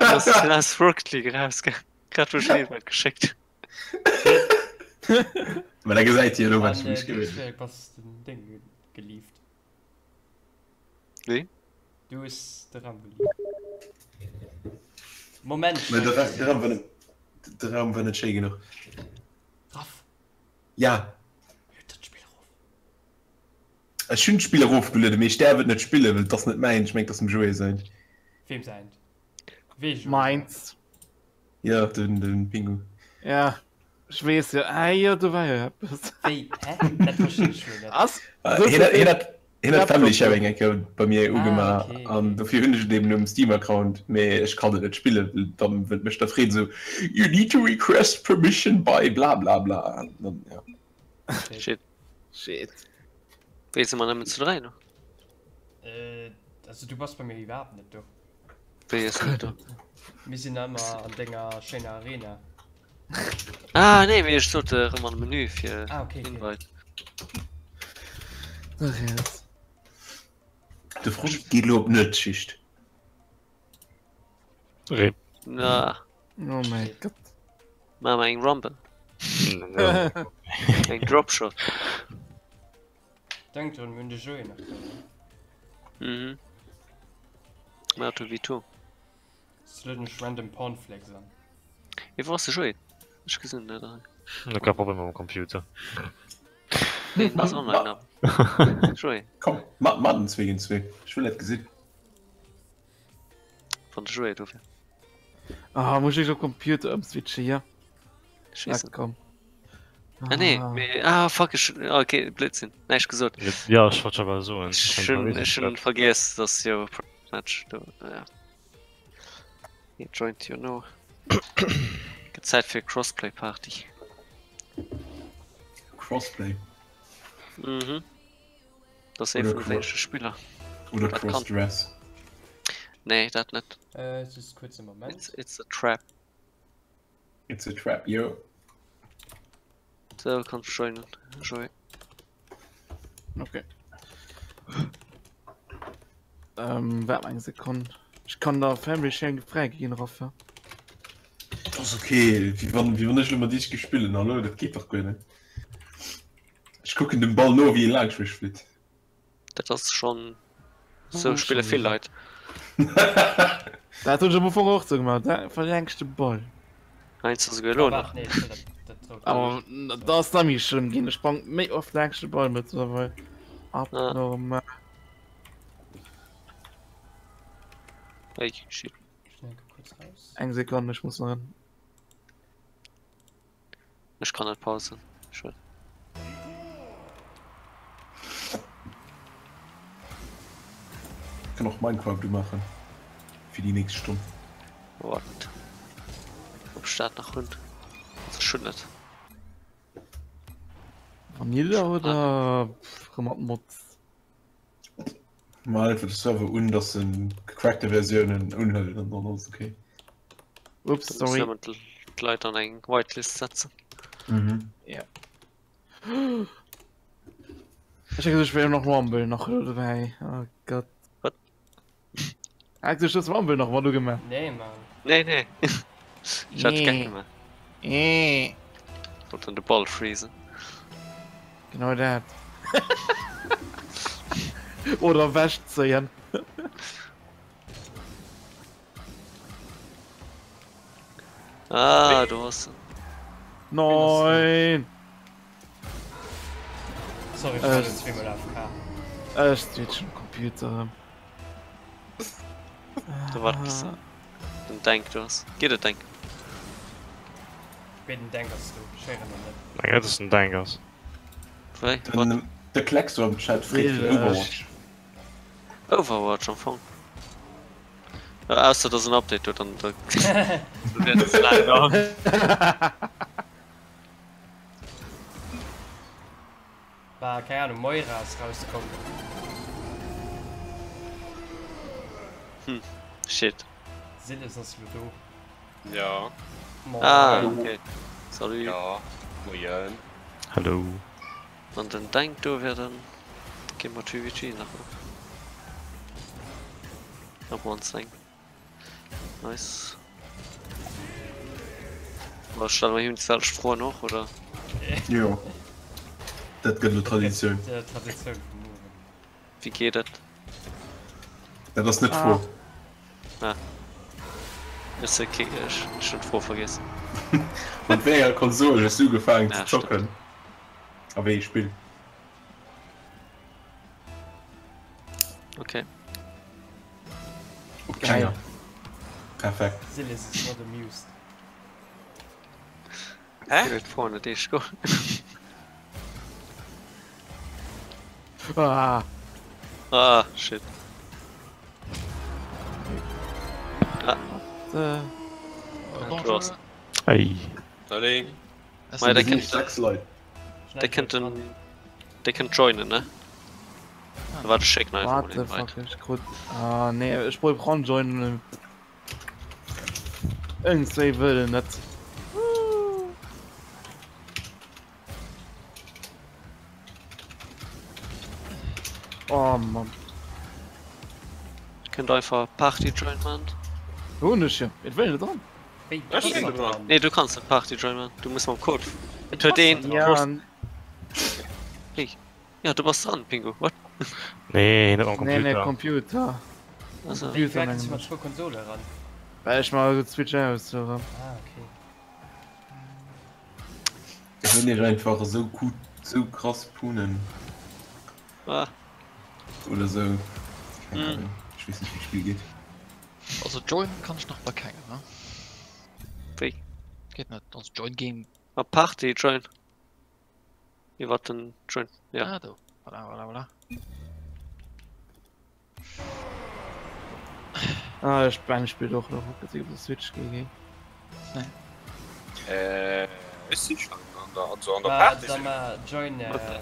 C: Ass den aus Rocket League rausgaang. Grad wou ech den Invite geschéckt.
A: Mä da gesäit hie elo wat
B: An
A: ech
B: äh, du
A: gewinnt.
B: Schwierig, bass den Ding gelieft.
C: Wéi?
B: Du hues de Raum gelieft. Moment.
A: Mä de Ra- de Raum war net, de Raum war net schéi genuch.
B: Raff,
A: Ja.
B: lued dat Spill erof.
A: Ech hunn d'Spill erofgelueden, mee ech däerf et net spillen, well et ass net mäint. Ech mengen, et ass dem Joé säint.
B: Weem säint? Wee Joé?
E: Meins.
A: Jo, den, den Pingu.
E: Ja, ech weess jo. Ah jo, do war jo eppes.
B: Wéi? Hä? Dat verstinn ech lo net.
E: Ass
A: Äh,
E: esou
A: Hien hat,
E: vill
A: hien hat, hien hat
E: Laptop
A: Family
E: do.
A: Sharing eng Kéier bei mir
B: Ah,
A: ugemaach
B: okay,
A: an
B: okay.
A: dofir hunn ech et eben um Steam-Account, mee ech kann et net spillen, well dann wëllt mech der Fred esou, You need to request permission by bla bla bla. An dann, ja.
B: Shit.
C: Shit.
E: Shit.
C: Wéi si mer nëmmen zu 3 no?
B: Äh, also du bass bei mir iwwerhaapt net do.
C: Wéi ass net do?
B: Mir sinn ëmmer an denger schéiner Arena.
C: Ah nee, mee ech sot erëm an de Menü fir
B: ah, okay, okay.
C: Invite.
E: Ach yes.
A: De Froscht geet elo op Nuetsschicht.
F: Rip.
C: Na.
E: Oh mein Gott.
C: Maache mer eng Rumble. Eng Dropshot.
B: Denk drun, mir hunn de Joé nach dran.
C: Mhm. Mato Vito.
B: Jetzt lueden ech random Pornflakes an.
C: Wéi wou ass de Joé? Ech gesinn en net hei.
F: Huet kee Problem mam Computer.
C: Ween ass online awer? Joé.
A: Komm, ma mat den zwee géint zwee. Ech wëll dat gesinn.
C: Wann de Joé do wär.
E: Ah, muss ich op Computer ëmswitchen, ja.
C: Schiessen.
E: Ah, komm.
C: Ah, nee,
E: Ah.
C: mee, ah, fuck, ech, okay, Blödsinn, näischt gesot.
F: Ja, ech wollt scho bal soen.
C: Ech hunn, ech hunn vergiess, dass jo Match do, ja. He joined you now. Gëtt Zäit fir Crossplay Party.
A: Crossplay?
C: Mhm. Dat ass ee vun de wéinege Spiller.
A: Oder Crossdress.
C: Nee, dat net.
B: Äh, just kuerz e Moment.
C: It's, it's a trap.
A: It's a trap, yo.
C: So, kannst joinen, Joé.
E: Okay. Ähm, waart eng Sekonn. Ech kann der Family Sharing fräi ginn, Raffa.
A: Dat ass okay, wéi wann, wéi wann ech lo mat iech géif spillen, hallo, dat geet dach guer net. Ech kucken dem Ball no wéi e laanscht mech flitt.
C: Dat ass schon sou spille vill Leit.
E: Dat hunn ech am Ufank och sou gemaach, da verlängst de Ball.
C: Heiansdo souguer elo nach.
E: Awer da ass nach méi schlëmm ginn. Ech sprang méi oft laanscht de Ball mëttlerweil. Abnormal.
C: Hey, shit.
E: Eng Sekonn, ech muss nach.
C: Ech kann net pausen. Schued.
A: Kann och Minecraft umaachen fir déi nächst Stonn.
C: What? Ob ech dat nach hunn? Also ech hunn net.
E: Vanilla oder rëm mat Mods?
A: Mal einfach de Server un, dass en gecrackte Versiounen unhëlt an dann ass okay.
E: Ups, sorry.
C: Nëmmen d'Leit an eng Whitelist setzen.
A: Mhm.
E: Ja. Ech hat gesot, ech nach Rumble nach dobäi. Oh Gott.
C: Wat?
E: Hat sech das Rumble nach mat ugemaach?
B: Nee, Mann.
C: Nee, nee. Ech hat Geck gemaach.
E: Nee.
C: Wollt dann de Ball freezen.
E: Genau dat. Oder wäsch zéien.
C: Ah, du hast.
E: Nein!
B: Sorry, ich war jetzt zweimal AFK.
E: Ech switchen Computer.
C: Du war das. Den Denk du hast. Geht et Denk?
B: Wéi den Denk ass du? Ech héieren en net.
F: Meng net dass den Denk ass.
C: Wéi? Wat?
A: Den, de Kleckso am Chat freet fir Overwatch.
C: Overwatch am Fong. Ja, ausser dass en Update huet an da wäert et ze laang daueren.
B: Bah, keng Ahnung, Moira ass rauskomm.
C: Hm, shit.
B: Siles ass lo do.
G: Ja.
B: Moin.
C: Ah, okay. Salut.
G: Ja, moien.
F: Hallo.
C: Wann den Denk do wär, dann gi mer 2vg nach op. Op mannst eng. Nice. Oder stelle mer him d'selwecht Froen och, oder?
A: Jo. Dat gëtt elo Traditioun.
B: Traditioun vum Owend.
C: Wéi geet et?
A: Dat ass net d'Fro.
C: Ah. Ech hu schonn d'Fro vergiess.
A: Mat wéi enger Konsol hues du ugefaangen ze
C: Ah, stimmt.
A: zocken? A wéi ee Spill?
C: Okay.
A: Op kenger. Perfekt.
B: Siles is not amused.
G: Hä?
C: Huet d'Fro net eescht geholl.
E: Ah.
C: Ah, shit. Ah.
E: Äh.
C: Du hast.
F: Hey.
G: Salut.
C: Ma, der
A: Sinn
C: kennt,
A: 6 Leit.
C: der kennt den, der kennt joinen, ne? Da warte, schick einfach
E: What
C: mal
E: the
C: den
E: fuck,
C: Invite.
E: ech krut. Ah, nee, ech wollt ran joinen. Irgendwéi wëll en net. Oh Mann.
C: Könnt einfach Party join man.
E: Hunn ech jo. Et wëll net dran.
B: Wéi,
G: Ech sinn dran.
C: Nee, du kanns net Party join man. Du muss mam Code. Et huet een.
E: Ja,
C: Hey. Ja, du bass dran, Pingu. What?
F: Nee, net mam
E: nee, nee,
F: Computer.
E: Computer.
C: Also,
B: Wéi
E: Computer
B: wechselt
E: mengen
B: mat zwou Konsole ran?
E: Well ech mal Switch aus. So.
B: Ah, okay.
A: Ech wëll iech einfach esou gut, esou krass punen.
C: ah,
A: Oder sou. Keng
C: Hm.
A: Ahnung. Ech weess net wéi d'Spill geet.
H: Also joinen kann ech nach bei kengem, ne?
C: Wéi?
H: Geet net, also join game.
C: Ma Party join. Iwwer den Join. Ja.
H: Ah, do. Voilà, voilà, voilà.
E: Ah, ech ben spill och nach op der Switch GG.
G: Äh, ech si schon an der, also an der
B: Ma,
G: Party.
B: da
G: sinn ech.
B: ma join. Äh,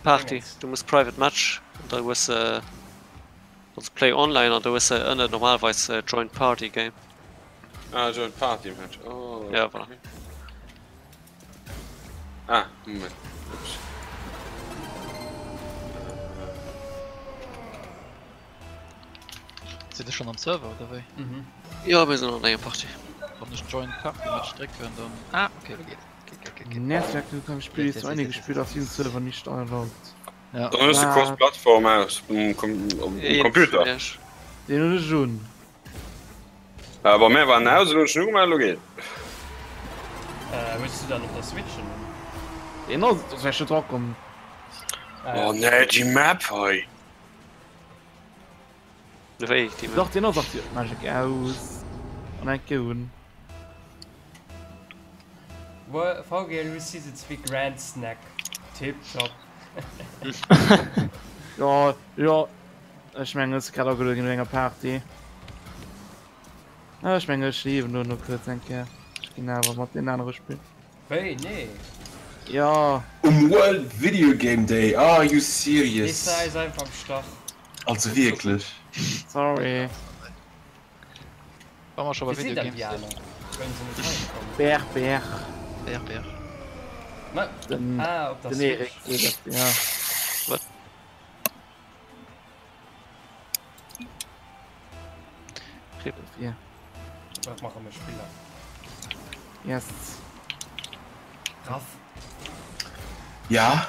C: Party.
B: Dingens.
C: Du muss Private Match an da hues de also Play Online an da hues de ënne normalerweis äh, Join Party Game.
G: Ah, join Party Match. Oh.
C: Ja, voilà.
G: Ah, Moment. Ups.
H: Sidd der schon am Server oder wéi?
B: Mhm.
C: Ja, mir sinn an enger Party.
H: Wann ech Join Party Match drécken, dann. Ah, okay, lo geet. Okay, okay, okay, okay.
E: Netzwerk du kannst Spiel
H: Yes,
E: zu
H: yes,
E: Ende
H: yes, yes,
E: gespielt
H: yes.
E: auf diesem Server nicht erlaubt.
H: Ja.
G: Dann hues de
E: Ah.
G: Cross-Plattform aus um, Com um
C: Een
G: Computer.
C: vun iech.
E: Den hunn ech un.
G: Bei mär war en aus, elo hunn ech en ugemaach, elo geet.
B: Äh, hues. Hues du dann op der Switch en?
E: Deen ass, do wär ech net dra komm.
G: Oh nee, déi Map hei!
C: Wéi, déi Map?
E: Dach, deen ass aktiv. Maach ech aus an eng Kéier un.
B: VGLU Season 2 Grand Snack. Tip top.
E: Jo, jo, ech mengen ech si grad agelueden ginn op enger Party. Ech mengen ech leaven elo no kuerz eng Kéier. Ech ginn awer mat deenen anere spillen.
B: Wéi? Nee.
E: Jo.
A: Um World Video Game Day? Are you serious?
B: Lisa eis einfach am Stach.
A: Also wierklech.
E: Sorry.
H: Wa mer scho bei
B: Wie sinn dann
H: Videogames
B: déi
H: sinn.
B: aner? Wëllen se net heikommen?
E: Bär, Bär.
H: Bär, Bär.
B: Ma,
E: Den,
B: ah, op der
E: den
B: Switch.
E: Erik seet dat, ja.
C: Wat? Rip.
E: Ja.
B: Wat maache mir Spiller?
E: Yes.
B: Raff.
A: Ja?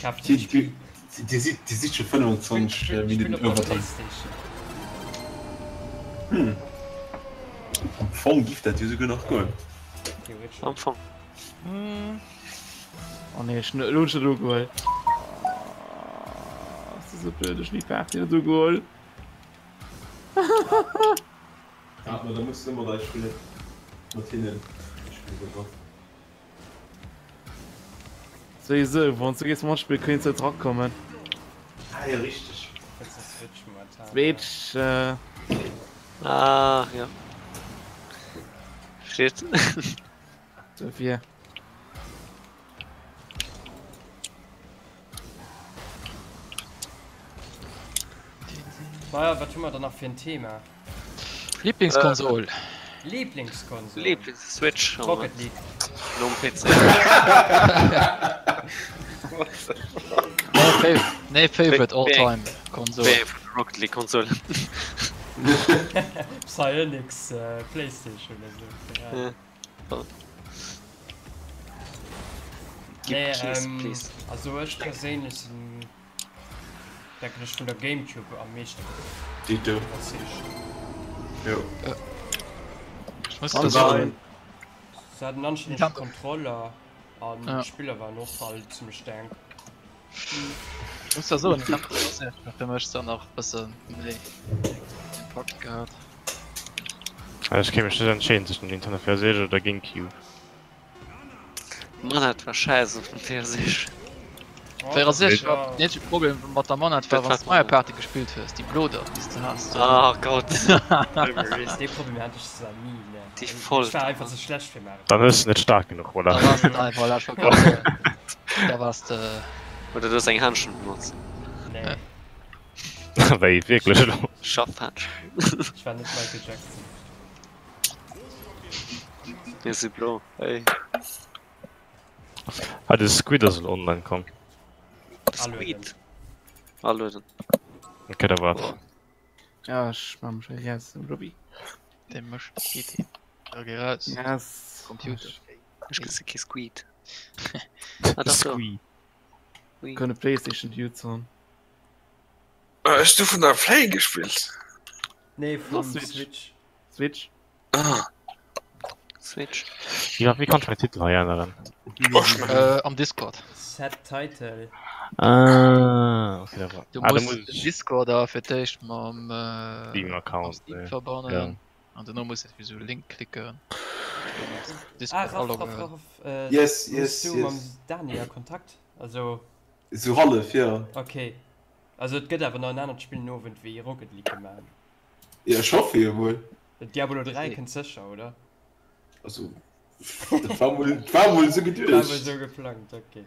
B: Kaf dir
A: Dir, dir, dir sidd, dir sidd scho 25
B: Spill, spill
A: Minutten
B: op der
A: Overtime.
B: Playstation.
A: Hm. Am Fong giff dat jo souguer nach goen.
B: Theoretesch.
C: Am Fong.
E: Oh nee, ech elo hunn ech dat ugeholl. Ass dat esou blöd, ech hunn déi Party net ugeholl.
A: Ah, ma da muss de mat eis spillen. Mat hinnen. Ech spille selwer.
E: Souwisou, wann s du gees matspillen, kéints de drakommen.
A: Ah jo, richteg.
B: Wëlls de Switch momentan?
E: Switch, äh.
C: Ah, jo. Shit.
E: Dofir.
B: Naja, wat hu mer dann nach fir en Thema?
H: Lieblingskonsol.
B: Lieblingskonsol.
C: Lieblings Switch.
B: Rocket League.
C: Nom PC.
H: Nee, fav nee, favorite all time Konsol.
C: Rocket League Konsol.
B: Psyonix äh, Playstation oder so. Ja. Nee, ähm, also ech perséinlech sinn denken ech vun der Gamecube am meeschten
A: Dito.
B: iwwerzeegt.
A: Jo.
H: Ech muss
A: Kann
H: da soen,
A: sein.
B: Se hat en anstännege
H: Nintendo.
B: Controller an
H: Ja.
B: d'Spiller waren och all zimmlech staark.
H: ech muss da soen, Nintendo 64 huet fir mech dann nach bësse méi Impakt gehat.
F: Ech kéint mech net entscheeden zwëschen Nintendo 64 oder Gamecube.
C: Manette war scheiss op dem 64.
H: 64 war den eenzege Problem mat der Manette war wann s de Mario Party gespillt hues, déi blo da déi s de has.
C: Oh Gott.
B: Dee Problem hat ech zwar ni, ne.
C: Déi Folter.
B: Ech war einfach ze schlecht fir Mario.
F: Dann hues de net staark genuch, voilà.
H: Da waars de voilà, ech wollt grad soen, da waars de.
C: Oder du hues eng Händschen benotzt.
B: Nee.
F: Wéi, wierklech elo?
C: Schaffhändschen.
B: Ech war net Michael Jackson.
C: Mir si blo, hey.
F: Ah, de Squid ass elo online komm.
C: Squid? Alueden.
F: Ok, da waart.
E: Ja, ech man mech hei raus dem Lobby.
H: Dee mécht Squid. Da geh raus.
E: Yes.
H: Computer.
C: Ech gesi kee Squid. Ah, dach, do.
F: Squid.
E: Kënne Playstation Dudes an.
G: Hues du vun der Play gespillt?
B: Nee, vum
E: Switch.
B: Switch.
E: Switch.
G: Ah.
C: Switch.
F: Ja, wéi kann ech mäin Titel hei änneren?
H: Äh, am Discord.
B: Set Title.
F: Ah, okay, da war.
H: Du
F: Ah, da
H: muss
F: muss
H: den
F: ich
H: Discord da fir d'éischt mam äh,
F: Steam
H: mam
F: Account,
H: Steam
F: ne?
H: verbannen.
F: Ja.
H: An duerno muss du sou Link klicken.
B: Ah,
H: Discord
B: Raff, Raff,
H: aloggen.
B: Raff, äh,
A: Yes,
B: hues
A: yes,
B: du mam
A: yes.
B: Dani a Kontakt? Also.
A: Sou hallef, jo.
B: Okay. Also et gëtt awer nach en anert Spill den Owend wéi Rocket League gemaach.
A: Jo, ech hoffe jo mol.
B: Diablo 3 kënnt sécher, oder?
A: Also, dat war mol, dat war mol esou geduecht.
B: War mol esou geplangt, okay.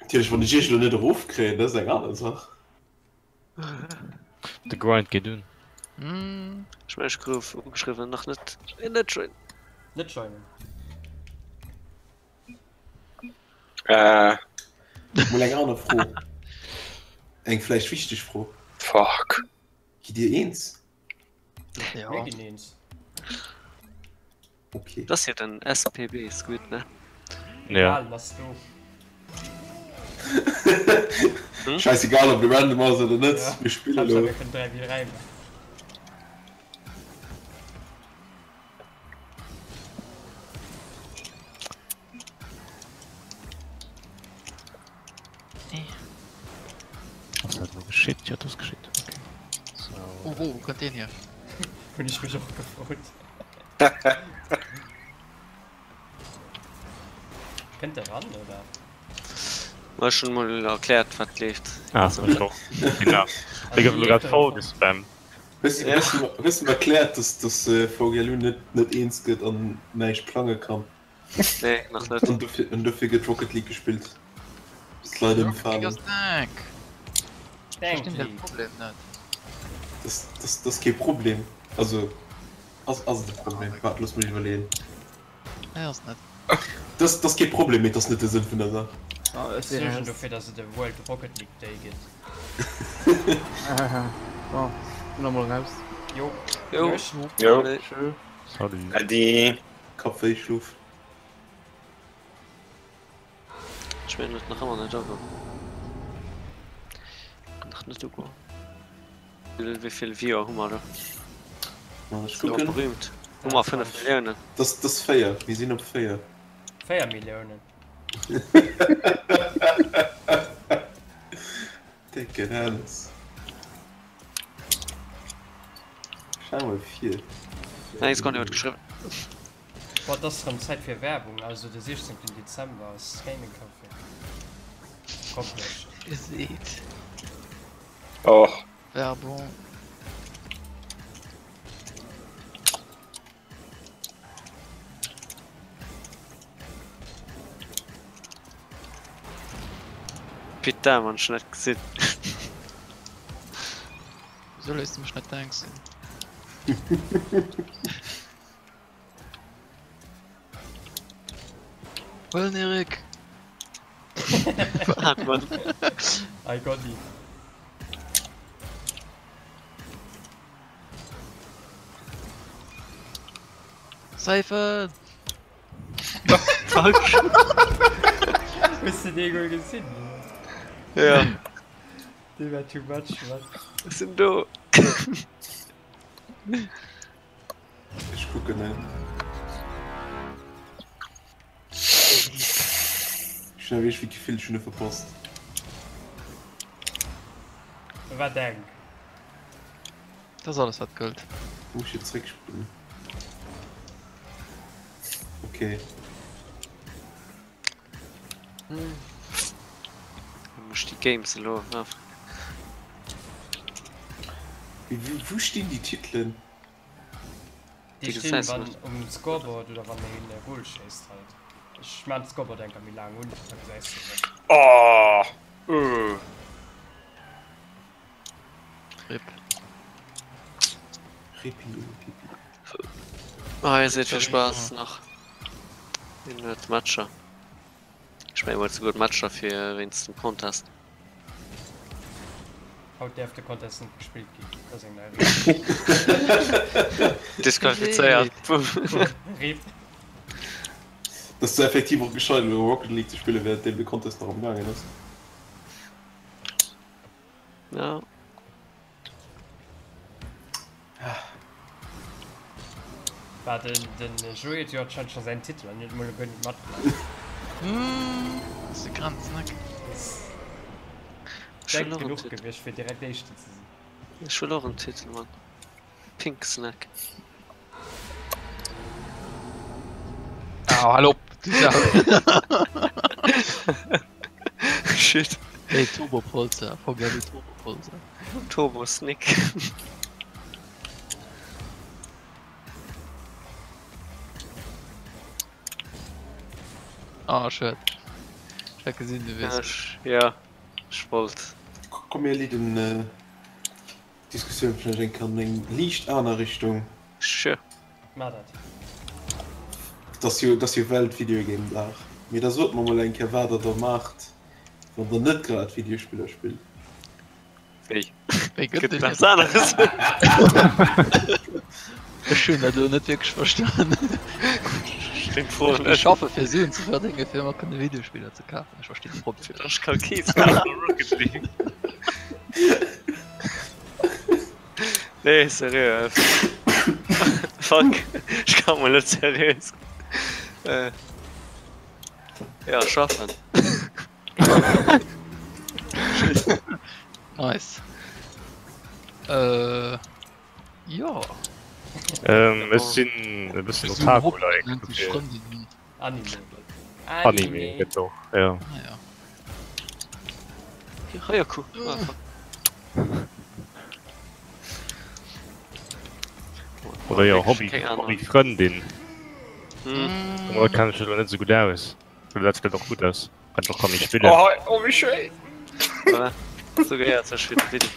A: Natierlech, wann ech iech elo net erofkréien, dat ass eng aner Saach.
F: De Grind geet un.
C: Ech mengen ech gouf ugeschriwwen, nach net, net joinen.
B: Net joinen.
G: Äh.
A: Mol eng aner Fro. Eng vläicht wichteg Fro.
G: Fuck.
A: Gitt Dir eens?
H: Ja.
B: Mir ginn eens.
A: Okay.
C: Dat ass jo den SPB Squid, ne?
F: Ja.
B: Egal, lass do.
C: Hm?
A: Scheißegal ob de random ass oder net,
B: Ja.
A: mir spillen
B: Haaptsaach
A: elo.
B: mir kënnen 3 v 3 maachen.
F: Tja, dat ass geschitt. Okay. So.
H: Oh, wou kënnt deen hier?
B: Hunn ech mech och gefrot. Kënnt e ran, oder?
C: Ma ech hunn mol erkläert wat leeft.
F: Ah, ech och. Genau. Dee gouf elo grad voll gespammt.
A: Hues de mer erkläert, dass dass VGLU net net eens gëtt an näischt plange kann?
C: Nee, nach net.
A: An dofir an dofir gëtt Rocket League gespillt. Bis d'Leit
H: Rocket League
A: ëmfalen.
H: ass dank. Ech verstinn de Problem net.
A: Das das das kee Problem. Also ass ass et e Problem? Waart, looss mech iwwerleeën.
H: Nee, ass net.
A: Das das kee Problem, mee et ass net de Sënn vun der Saach.
B: Ech suergen dofir, dass et e World Rocket League Day gëtt.
E: Bon, sinn emol raus.
B: Jo.
C: Jo.
G: Jo.
E: Tschö.
F: Salut.
G: Äddi.
A: Kapp wéi Schluff.
C: Ech mengen huet nach ëmmer net ugo. Nach net ugo. Wéivill Viewer hu mer do?
A: Ech kucken.
C: Berühmt. Hu mer 5 Milliounen.
A: Das das 4, mir sinn op 4.
B: 4 Milliounen.
A: Décken Hannes. Schau mol vir.
C: Eng Sekonn, huet geschriwwen.
B: Boah, et ass rëm Zäit fir Werbung, also de 16 Dezember ass Gaming Café. Kommt lech.
H: Geseet.
G: Och.
H: Werbung.
C: Putain man, ech hun net gesinn.
H: Wieso léisst du mech net tank sinn? Huel en Erik!
C: Waart man.
B: I got it.
H: Safen!
C: Fuck!
B: Hues de dee Goal gesinn?
C: Ja.
B: Dee war too much, wat?
C: Ech sinn do.
A: Ech kucken net. Ech hunn awer iergendwéi d'Gefill, ech hunn e verpasst.
B: Wat eng?
H: Dat ass alles wat gëllt.
A: Muss ech zréckspullen? Okay.
C: Muss déi Games elo.
A: Wou stinn déi Titelen?
B: Déi stinn wann um Scoreboard oder wann een e Goal schéisst halt. Ech maan d'Scoreboard enker méi laang un, da gesäis de se.
G: Oh! Uh.
H: Rip.
A: Rippi Pipi.
C: Ah, ihr seht viel Spaß nach in den Matcher. Ech mengen mol souguer d'Matcher fir wéinst dem Contest.
B: Haut däerf de Contest net gespillt ginn, dat ass eng nei Regel.
C: Disqualifizéiert.
B: Rip.
A: Dat ass effektiv och gescheit elo Rocket League ze spillen während deem de Contest nach am gaangen ass.
C: Ja.
B: War den, den Joé huet jo anscheinend scho säin Titel an huet mol guer net matgemaach.
H: Mmh, ass de Grenzen, ok.
B: Ech wëll genuch gewiescht fir direkt éischten ze sinn.
C: Ech wëll och en Titel man. Pink Snack.
H: Au, hal op! Du Sau!
C: Shit.
H: Hey, Turbopolzer, voll geil, Turbopolzer.
C: Turbo Snick.
H: Ah, schued. Ech hat gesinn, du wiers.
C: Ja, ech wollt.
A: Komm mir leeden d'Diskussioun vläicht eng Kéier an eng liicht aner Richtung.
C: Sure.
B: Maach dat.
A: Et ass jo, et ass jo Welt-Videogame Dag. Mee da sot mer mol eng Kéier wat der da maacht, wann der net grad Videospiller spillt.
C: Wéi?
H: Wéi gëtt
C: Gëtt
H: et
C: et eppes aneres?
H: Ech hunn dat elo net wierklech verstanen.
C: Ech verstinn d'Fro
H: Ech
C: net.
H: schaffe fir Suen ze verdéngen, fir mer kënne Videospiller ze kafen. Ech verstinn de Problem net.
C: Ech ka kee Star Rocket League. Nee, seriö. Fuck, ech ka mol net seriös. Äh, ja, schaffen.
H: Nice. Äh, jo.
F: Ähm, ech sinn e bëssen Otaku-like.
B: Anime.
F: Anime gëtt och, jo.
H: Ah, ja.
C: Hirayaku. Ah, fuck.
F: Oder jo, Hobby,
C: Keng Ahnung.
F: Hobby-Frëndin.
C: Hm.
F: Domadder kenne ech mech elo net esou gutt aus. Oder dat gëtt och gutt aus. Kann och kann méi spillen.
G: Oh, oh wéi schéin!
C: Voilà. Sou gehéiert sech fir de Video.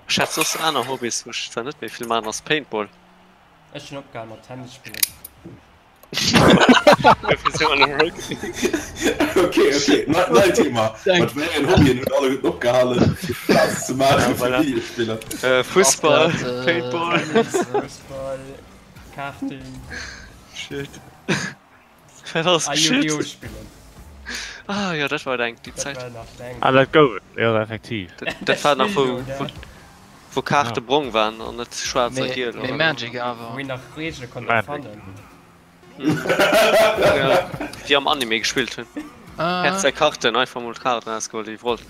C: Ech hätt soss aner Hobbys, wou ech zwar net méi vill man, ass Paintball.
B: Ech hunn opgehal mat Tennis spillen.
A: Okay, okay, neit Thema. Mat wéi engen Hobbyen hutt alleguerten opgehalen, fir Plaz ze maache fir Videospiller?
C: Fussball, Paintball.
B: Tennis, Fussball, Karting.
C: Shit. Wat ass
B: Ah,
C: geschitt?
B: Yu-Gi-Oh! spillen.
C: Ah jo, dat war eng déi
B: Dat
C: Zäit.
B: war nach eng.
F: Ah, dat gouf et, jo, effektiv.
C: Dat, dat war nach wou,
B: Spill,
C: wou, wou Kaarte brong waren an net schwaarz a
H: Mee,
C: giel.
H: mee
C: oder?
H: Magic awer.
B: Wou een nach Reegele konnt
F: Magic.
B: erfannen.
C: Ja, déi am Anime gespillt hunn.
H: Ah,
C: Herz der Karten, einfach mol d'Kaarten erausgeholl, déi wollt.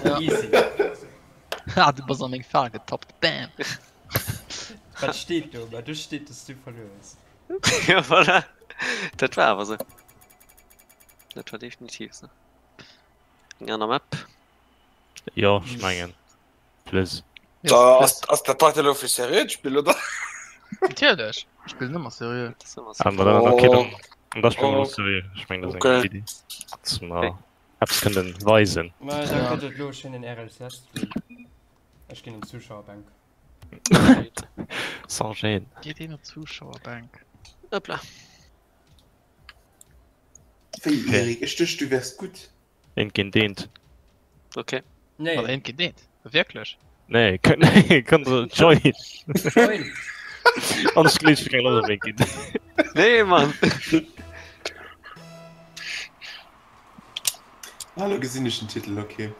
H: ja.
B: Easy.
H: Ha, du bass an meng Fal getappt. Bam!
B: Wat steet do? Mä do steet, dass du verluer hues.
C: Ja, voilà. Dat war awer sou. Dat war definitiv sou. Eng aner Map.
F: Jo, ech mengen. Please.
G: Da ass, ass dat heite lo fir seriöt Spill, oder?
H: Natierlech. Ech spillen ëmmer seriö.
C: Dat ass ëmmer sou.
F: Ah, ma dann, okay, dann, dann da spille mer
G: Oh.
F: lo seriö. Ech mengen, dat ass eng
G: Okay.
F: gutt Iddi. Dass mer eppes kënnen weisen.
B: Mä da
H: Ja.
B: gëtt et lo schéin en RLCS-Stream. Ech ginn un d'Zuschauerbänk.
F: Sans gêne.
H: Geet een op d'Zuschauerbänk?
C: Hoppla.
A: Wéi, Eric? Ech duecht, du wäers gutt.
F: Eent géint eent.
C: Okay.
B: Nee.
H: Wat, eent géint eent? Wierklech?
F: Nee, nee, kënnt se join.
B: Join.
F: Anders gleef ech keng Loscht op eent géint eent.
C: Nee, Mann.
A: Ah, lo gesinn ech den Titel, okay.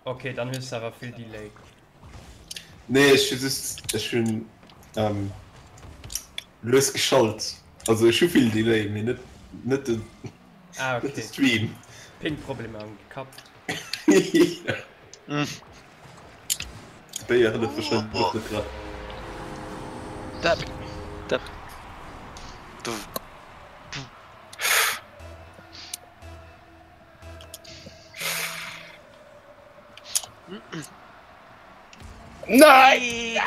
B: Okay, dann hues de awer vill Delay.
A: Nee, ech hu just, ech hunn ähm, lues geschalt. Also ech hu vill Delay, mee net, net de,
B: Ah,
A: net de
B: okay.
A: Stream.
B: Ping-Problemer am Kapp.
A: Ja. De Béier hëlleft wahrscheinlech och net dran.
H: Depp.
C: Depp.
G: Nein!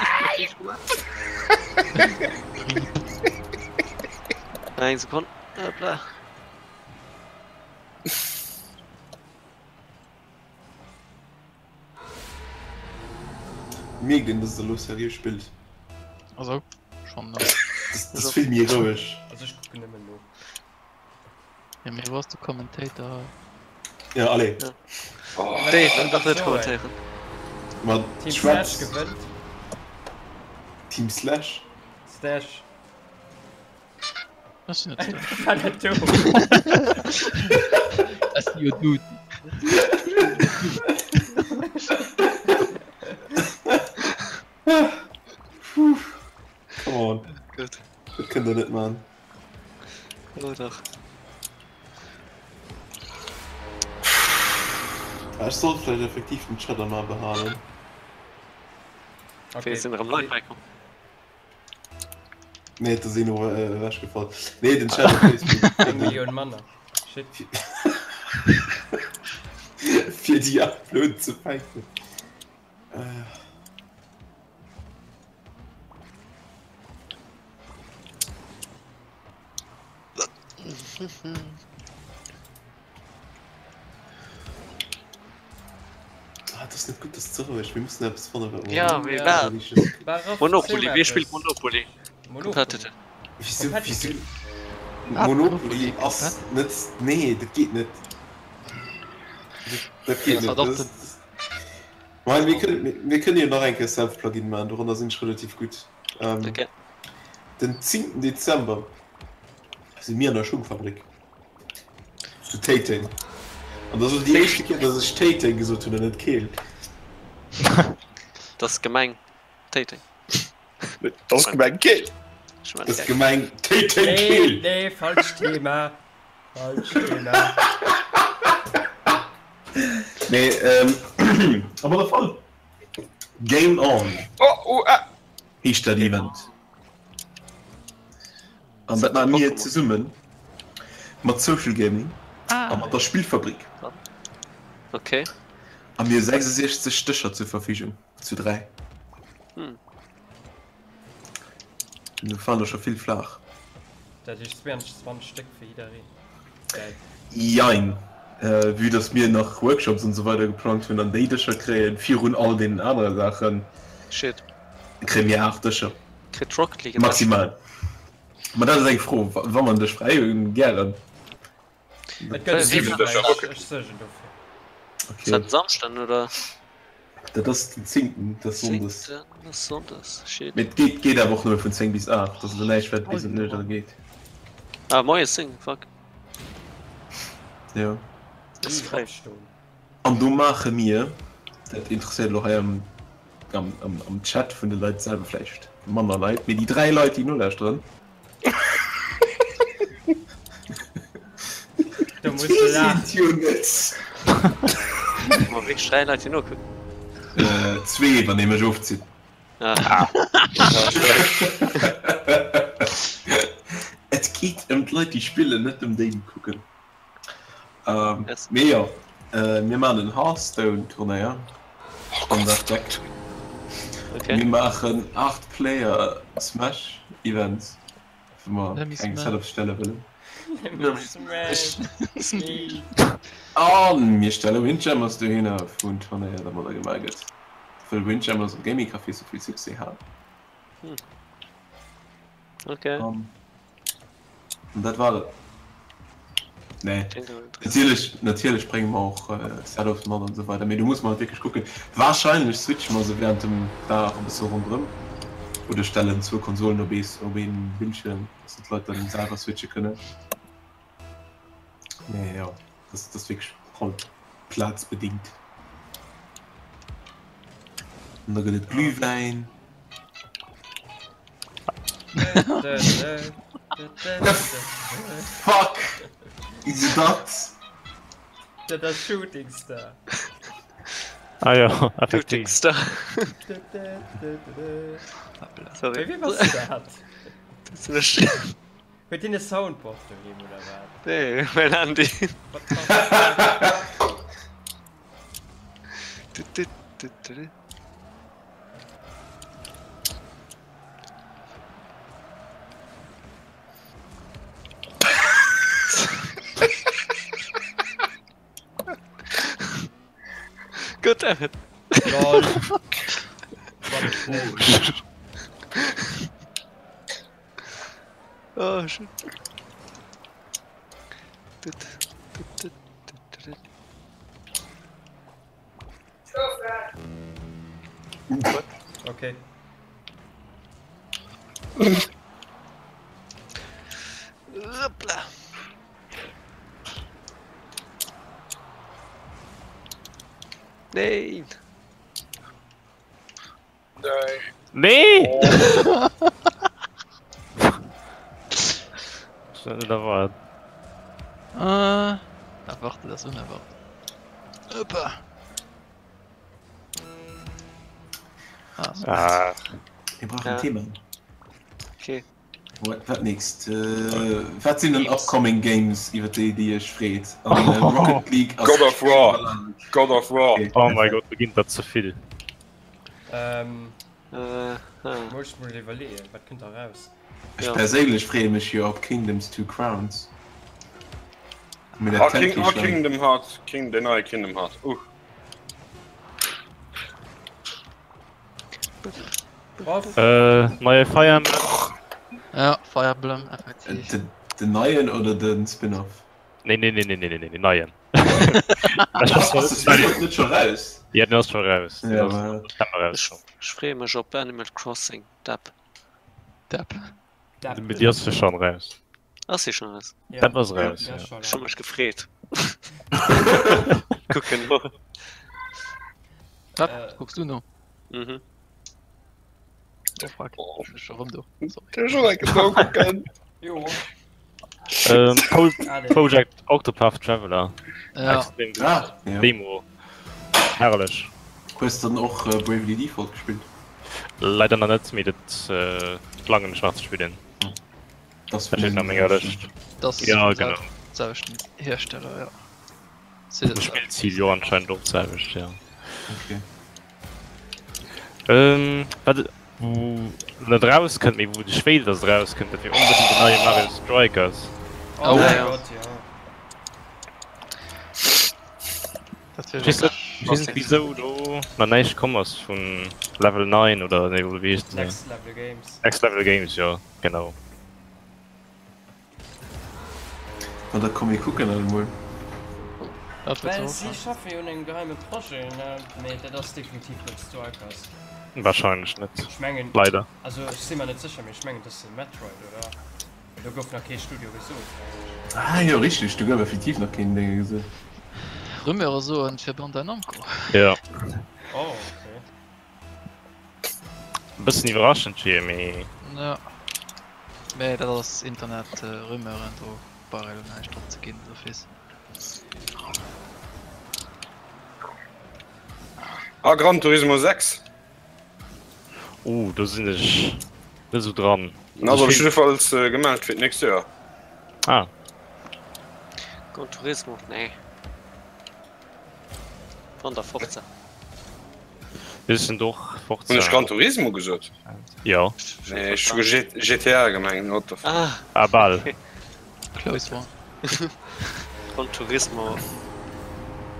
C: Eng Sekonn. Hoppla.
A: Mierkt een, dass et elo seriö spillt.
H: Also, schon.
A: Das ass vill méi roueg.
B: Also ech kucken nëmmen no.
H: Ja, mee wou ass de Commentator?
A: Ja, allez.
G: Oh,
C: Nee, dann dach net kommentéieren.
A: Ma
B: Team
A: schwätz.
B: Slash gewënnt.
A: Team Slash?
B: Stash.
H: Ech sinn net Stash.
B: War net do.
H: Ech sinn jo du.
A: Come on.
C: Gutt.
A: Dat kënnt der net man.
C: Oh dach.
A: Ah, ech sollt vläicht effektiv den Chat am A behalen.
C: Okay. Sinn erëm Leit bäikomm.
A: Nee, da sinn och ewechgefall. Nee, den Chat op Facebook.
B: Eng Millioun manner. Shit.
A: Fir déi Upload ze fänken. Ah, dat ass net gutt, dat ass ze roueg. Mir mussen eppes fannen, wat mer.
C: Ja, wéi
B: Ja.
C: wat? Monopoly, wie spillt Monopoly?
B: Monopoly.
A: Wieso, wieso? Monopoly ass net. Nee, dat geet net. Dat geet net. Dat ass. Mein, mir kënnen, mir kënnen jo nach eng Kéier Self-Plugin maachen, doranner sinn ech relativ gutt. Ähm,
C: Okay.
A: Den 10. Dezember si mir an der Schungfabrik zu Téiteng. An dat ass och déi éischte Kéier, dass ech Téiteng gesot hunn an net Keel.
C: Dat ass Gemeng Téiteng.
G: Dat ass Gemeng Keel.
A: Ass gemengt Téiteng Keel.
B: Nee, nee, falscht Thema. Falscht Thema.
A: Nee, op alle Fall Game On heescht dat Event. An dat maache mir zesumme mat Social Gaming a mat der Spillfabrik.
C: Okay.
A: A mir hu 66 Dëscher zur Verfügung, zu 3. Do falen der scho vill flaach.
B: Dat heescht 22 Stéck fir jiddereen. Geil.
A: Jein. Vue dass mir nach Workshops an esou weider geplangt hunn an déi Dëscher kréien virun all deenen anere Saachen,
C: Shit.
A: kréie mir 8 Dëscher.
C: Kritt Rocket League en Dësch?
A: Maximal. Ma dat ass eng Fro. Wa mer en Dësch fräi hunn, gären.
B: Et gëtt en
G: 7 Dëscher
B: Dësch, ech suergen dofir.
C: Ass dat en Samschden oder?
A: Dat ass den zéngten, dat ass Sonndes.
C: Zéngten ass Sonndes, shit.
A: Mee et geet, geet awer och nëmme vun 10 bis 8, dat ass elo näischt wat bis an d'Nuecht era geet.
C: Ah moies 10, fuck.
A: Jo.
C: Ass fréi.
A: An do maache mir, dat interesséiert elo hei am, am, am Chat vun de Leit selwer vläicht manner Leit, mee déi 3 Leit déi nolauschteren,
B: Du muss du laachen.
A: Jo net.
C: Ma wéi 3 Leit déi nokucken.
A: Äh, zwee, wann ee mech ofzitt.
C: Ah.
A: Et geet ëm d'Leit déi spillen, net ëm déi déi kucken. Ähm, mee jo, äh, mir maachen en Hearthstone-Turnéier an dat Deck.
C: Okay.
A: Mir maachen 8 Player Smash Events, wou mer keng Setups stelle wëllen. An mir stelle Windjammers dohinner, wou en Turnéier dermadder gemaach gëtt, wëll Windjammers am Gaming Café souvill Succès hat.
C: Okay.
A: An dat war et. Nee. Natierlech, natierlech brénge mer och Setups mat an esou weider, mee do muss mer halt wierklech kucken. Warscheinlech switche mer se während dem Dag e bësse ronderëm oder stellen zwou Konsolen op ee op ee Bildschierm, dass d'Leit dann selwer switche kënnen. Mee jo, dat ass wierklech halt plazbedingt. An da gëtt et Glühwäin. The fuck is dat?
B: Dat ass Shooting Star.
F: Ah jo, effektiv.
C: Shooting Star. Sorry.
B: Wéi wéi bass du dat?
C: Dat sinn ech.
B: Huet deen e Soundboard doheem oder wat?
C: Nee, mäin Handy.
B: What the fuck?
C: Goddammit.
B: Lol. Wat e Vogel.
C: Oh shit.
B: Okay.
C: Hoppla. Neen.
F: Nee! Unerwaart.
H: Äh, erwartet ass unerwart. Opa. Ah, so.
F: Ah.
A: Mir brauchen
C: Ja.
A: Themen.
C: Okay.
A: Wat, wat nächst? Äh, wat sinn denn upcoming Games, iwwer déi Dir Iech freet? An, äh, Rocket League ass
G: God of War. God of War.
A: Okay.
F: Oh mein Gott, do ginn der ze vill.
B: Ähm,
C: Äh, hm.
B: muss ich mol iwwerleeën, wat kënnt da raus?
A: Ech
C: Ja.
A: perséinlech freeë mech jo op Kingdoms Two Crowns. Mee dat
G: Ah,
A: kennt
G: King,
A: kee
G: ah,
A: Schwäin.
G: Kingdom Hearts, King, den neie Kingdom Hearts. Uh.
B: Prof?
F: Äh, neie Fire Emblem.
H: Ja, Fire Emblem, effektiv.
A: Den, den neien oder den Spin-off?
F: Nee, nee, nee, nee, nee, nee, nee, neien.
A: Ass de Spin-off net scho raus?
F: Ja, den ass scho raus. Den
A: Ja,
F: ass
A: ma-
F: am September rauskomm.
C: Ech freeë mech op Animal Crossing, d'App.
H: D'App.
B: D'App.
F: Mee déi ass jo schonn raus.
C: Ass se schon raus?
B: Ja.
F: D'App ass raus,
B: Ja,
F: ja.
B: schon
C: Ech hu
B: laang.
C: mech gefreet. Kucken no.
H: Wat
B: Äh.
H: kucks du no?
C: Mhm.
H: Oh fuck, oh. Ech erëm do.
B: Jo.
F: Ähm, Pro Project Octopath Traveler.
H: Ja.
F: Extrem gut.
A: Ah, ja.
F: Demo. Herrlech.
A: Hues dann och äh, Bravely Default gespielt?
F: Leider nach net, mee dat äh, plangen ech nach ze spillen.
A: Das
F: Dat steet an menger Lëscht.
H: Das
F: Ja, genau.
H: selwechten Hersteller, ja.
F: De Spillzil jo anscheinend och d'selwecht, ja.
A: Okay.
F: Ähm, wat wou net rauskënnt, mee wou ech wéilt, dass et rauskënnt, dat wier onbedéngt den neie Mario Strikers.
B: Oh,
H: Oh.
B: mäi Gott, jo.
H: Dat wier
F: Ech weess net, ech weess net wisou do nach näischt komm ass vun Level 9 oder nee, wéi heescht se?
B: Next Level Games.
F: Next Level Games, jo, genau.
A: Ma da komm mir kucken dat emol.
H: Dat
B: Well
H: wier
B: si schaffe jo un engem geheime Projet, ne? Mee dat ass definitiv net Strikers.
F: Wahrscheinlech net.
B: Ech mengen,
F: Leider.
B: also ech si mer net sécher, mee ech mengen et ass e Metroid, oder? Well do gouf nach kee Studio gesot, mengen ech.
A: Ah jo, richteg, do gouf effektiv nach keen Dénge gesot.
H: Rumeure soen, et wier Bandai Namco.
F: Jo.
B: Oh, okay.
F: E bëssen iwwerraschend wier, mee.
H: Ja. Mee dat ass Internet Rumeuren, do brauch ee lo näischt drop ze ginn d'office.
G: A Gran Turismo 6.
F: Oh, do sinn ech net esou dran.
G: En ass op jiddefalls gemellt fir d'nächst Joer.
F: Ah.
C: Gran Turismo, nee. Wann da Forza.
F: Mir sinn och Forza.
G: Hunn ech Gran Turismo gesot?
F: Jo.
G: Nee, ech hu GTA gemengt, what the fuck.
C: Ah,
F: ah bal.
H: Close one.
C: Gran Turismo.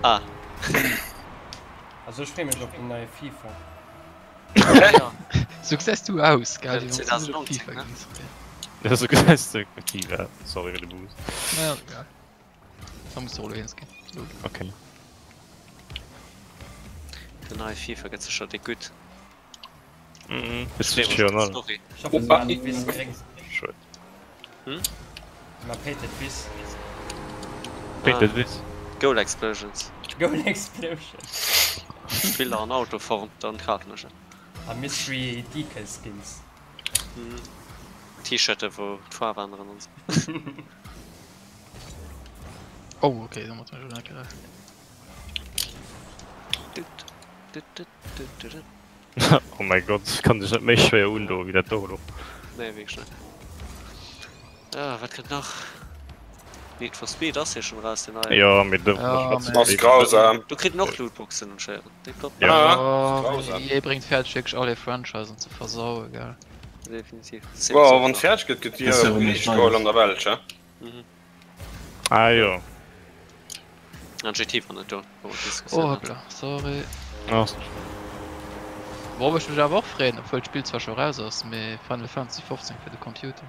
C: Ah.
B: Also ech free mech op den neie FIFA.
H: Sou gesäis du aus, gell? Wéi wann s du sech op
C: 2019,
H: FIFA
C: ne?
H: géings freeën.
F: Ja, sou gesäis du effektiv aus. Sorry fir de Boost.
H: Naja, egal. Da muss du och elo eens ginn. Lol.
F: Okay.
C: Den neie FIFA gëtt sécher déck gutt.
F: Mhm. Ech freeë mech op
C: d'Story.
B: Ech hoffe se maachen d'Wiss gréng.
F: Schued.
C: Hm?
B: Ma painted Wiss.
F: Painted Wiss.
C: Goal Explosions.
B: Goal Explosions.
C: Spiller an Autoform, dann kafen ech et.
B: A Mystery Decal Skins.
C: Mhm. T-Shirte wou d'Faarf änneren an sou.
H: Oh, okay, domat hunn ech elo net gerechent.
F: Oh mein Gott, ech kann sech net méi schwéier undoen wéi dat do elo.
C: Nee, wierklech net. Ah, wat kënnt nach? Need for Speed ass jo schon raus, den neien.
F: Jo, mee do
H: Ja,
F: schwätze
H: mee-
G: Ass grausam.
C: Do kritt en och Lootboxen un Schéieren. Tipptopp.
F: Ja.
G: Ah,
H: Oh,
G: grausam.
H: EA bréngt fäerdeg wierklech all hir Franchisen ze versauen, gell.
C: Definitiv.
G: Wow, wann fäerdeg gëtt, gëtt
A: Das ist
G: déi
A: ja
G: richteg
A: wohl
G: geholl an der Belsch, he?
C: Mhm.
F: Ah jo.
C: An GT war net do, wou mer d'Diskussioun
H: Oh
C: haten.
H: hoppla, sorry.
F: Ah, ass net schlëmm.
H: Wourop ech mech awer och freeën, obwuel d'Spill zwar scho raus ass, mee Final Fantasy 15 fir de Computer.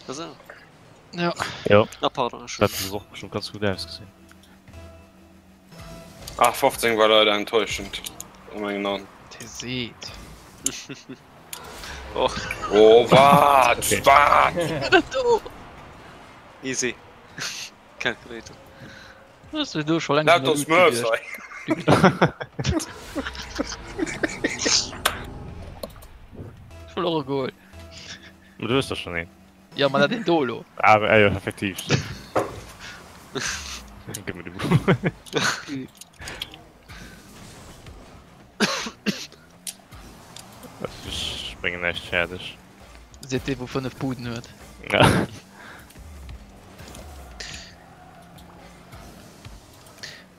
C: Esou.
H: Ja.
F: Jo.
C: Ah pardon, ech hunn.
F: Dat huet och bestëmmt ganz gutt ausgesinn.
G: Ah, 15 war leider enttäuschend a mengen An.
H: Dee seet.
C: Och.
G: Oh wat?
F: Okay.
G: Wat?
H: Do!
C: Easy. Calculator.
H: Ass dee do scho längst
G: Lauter
H: an der Luut
G: Smurfs
H: gewiescht.
G: hei.
H: Ech wëll och e Goal.
F: Ma du hues der schon een.
H: Ja, ma dat een do elo.
F: Ah, ah jo, effektiv. Gëtt mir de Bou. Ech bréngen näischt fäerdeg.
H: Seet dee wou 5 Buden huet.
F: Ja.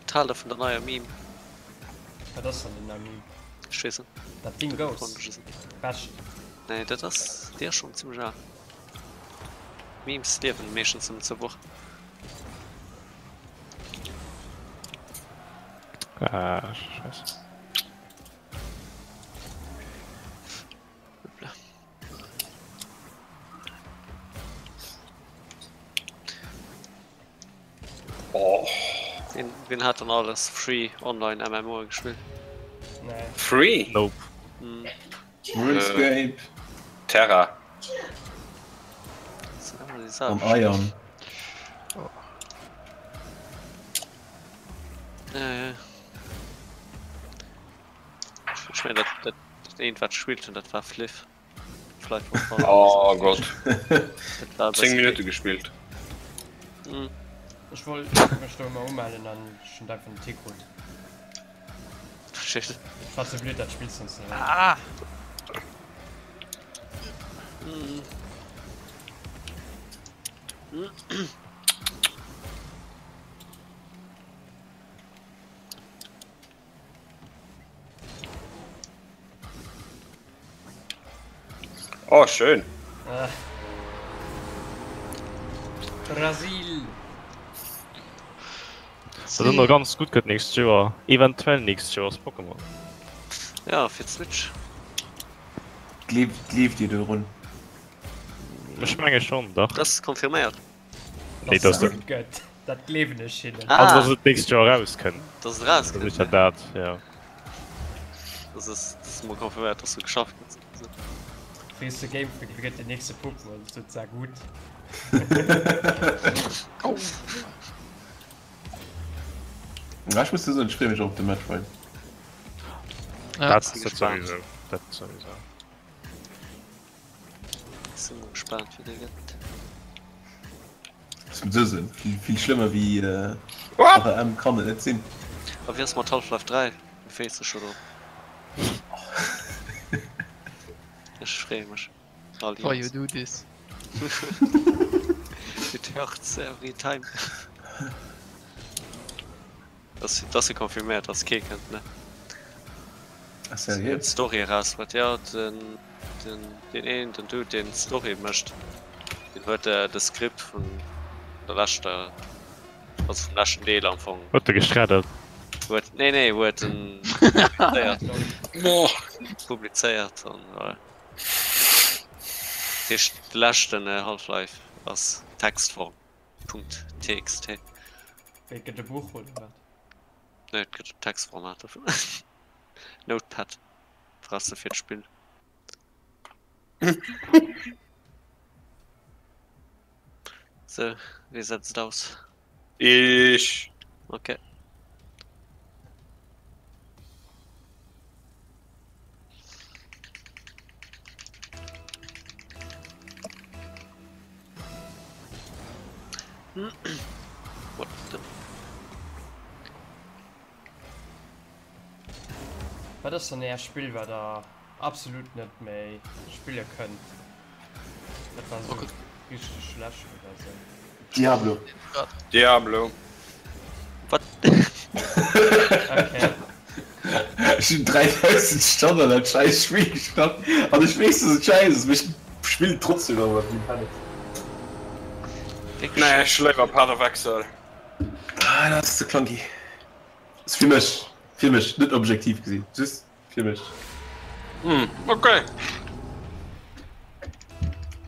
C: Wat haalt der vun der neier Meme?
B: Wat ass dann déi nei Meme?
C: Ech weess net.
B: Dat Ding gous. Bescht.
C: Nee, dat ass, déi ass schonn zimmlech al. Memes liewen meeschtens nëmmen zur Woch.
F: Ah, scheiße.
C: Hoppla.
G: Oh.
C: Wien, wien hat dann alles Free Online MMOe gespillt?
B: Nee.
G: Free?
F: Nope.
C: Hm.
A: RuneScape
G: Terra.
C: Das sind immer die
A: an
C: selben.
A: Ion.
C: Ja, ja. Ech meng, dat, dat. Eent wat ech gespillt hunn, dat war Fliff.
G: Oh Gott. 10 Minutte gespillt.
B: Mm. Ech wollt mech do ëmmer umellen an ech hunn einfach den Tick krut.
C: Shit.
B: War ze blöd dat Spill ze installéieren.
H: Ah!
C: Mm.
G: Oh, schön.
B: Ah. Brasil.
F: Dat ëmmer ganz gut gëtt nächst Joer, eventuell nächst Joer ass Pokémon.
C: Ja, fir d'Switch.
A: Gleeft, gleeft Dir dorun?
F: Ech menge schonn, dach.
C: Dat ass confirméiert.
F: Nee,
B: Dass
F: dass
B: et gutt gëtt, dat gleewen ech hinnen.
C: Ah.
F: Also dass et d'nächst Joer erauskënnt.
C: Dass et erauskënnt.
F: Dat ass ja dat, ja.
C: Das ass, das ass mol confirméiert, dass do geschafft gëtt.
B: Weess de Game Freak, wéi gëtt den nächste Pokémon? Sot sa gutt.
A: Ja, ech muss dir soen, ech freeë mech och op de Metroid.
H: Ja.
F: Dat, dat sowieso. Dat sowieso.
C: Sinn mol gespaant wéi dee gëtt.
A: Ech muss esou soen, vill, vill schlëmmer wéi RM kann et net sinn.
C: A wéi ass mat Half-Life 3? Du frees dech scho drop. Ech freeë mech. All
H: Why you
C: Joers.
H: do this?
C: It hurts every time. Dass dass se confirméiert dass kee kënnt ne.
A: Ah seriö?
C: D'Story eraus huet jo den den deen een den Dude deen d'Story mécht deen huet de Script vun der leschter also vum leschten Deel am Fong.
F: Huet e geschreddert?
C: Huet nee nee huet en publizéiert publizéiert an voilà. Dat heescht de leschten Half-Life ass Textform. Punkt txt.
B: Wéi, et gëtt e Buch oder wat?
C: Nee, et gëtt en Textformat dofir. Notepad brauchs de fir d'Spill. Sou, wee setzt aus?
G: Ech.
C: Okay. What the...
B: Wat ass dann Äert Spill wat der absolut net méi spille kënnt? Dat war sou richteg schlecht oder sou.
A: Diablo.
G: Diablo.
C: Wat?
B: Okay.
A: Ech hunn 3000 Stonnen an dat scheiß Spill gestach an ech weess dass et scheiß ass, mee ech spillen trotzdem nach ëmmer wéi Penner.
G: Nee, ech léiwer Paarewechsel.
A: Ah, dat ass ze clunky. Ass fir mech, fir mech, net objektiv gesinn, just fir mech.
G: Hm, okay.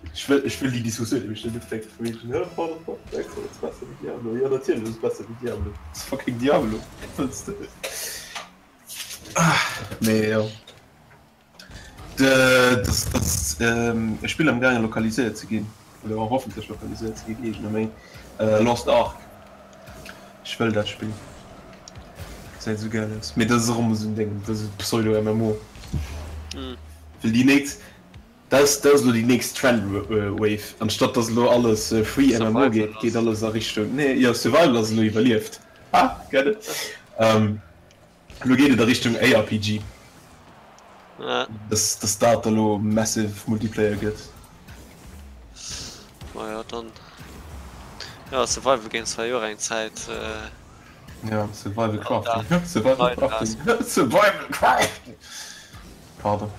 A: Ech wëll, ech wëll déi Diskussioun nämlech net ufänken, vu wegen, hä, Paarewechsel ass besser wéi Diablo. Jo, natierlech ass et besser wéi Diablo. Et ass fucking Diablo. Wat wëlls de? Ah, mee jo. Dass dass e Spill am gaange lokaliséiert ze ginn, oder hoffentlech lokaliséiert ze ginn, iergendwann méi, Lost Ark. Ech wëll dat Spill. Gesäit esou gäil aus. Mee dat ass erëm esou en Déng, dat ass e Pseudo-MMO. Well déi nächst, dat ass dat ass elo déi nächst Trend-Wave. Anstatt dass elo alles Free MMO geet, geet alles a Richtung, nee, jo, Survival ass elo iwwerlieft. Ha, get it? Elo geet et a Richtung ARPG. Dass dass dat elo massive Multiplayer gëtt.
C: Majo dann. Ja Survival Games war jo och eng Zäit.
A: Ja Survival Crafting. Survival Crafting. Survival Crafting. Pardon.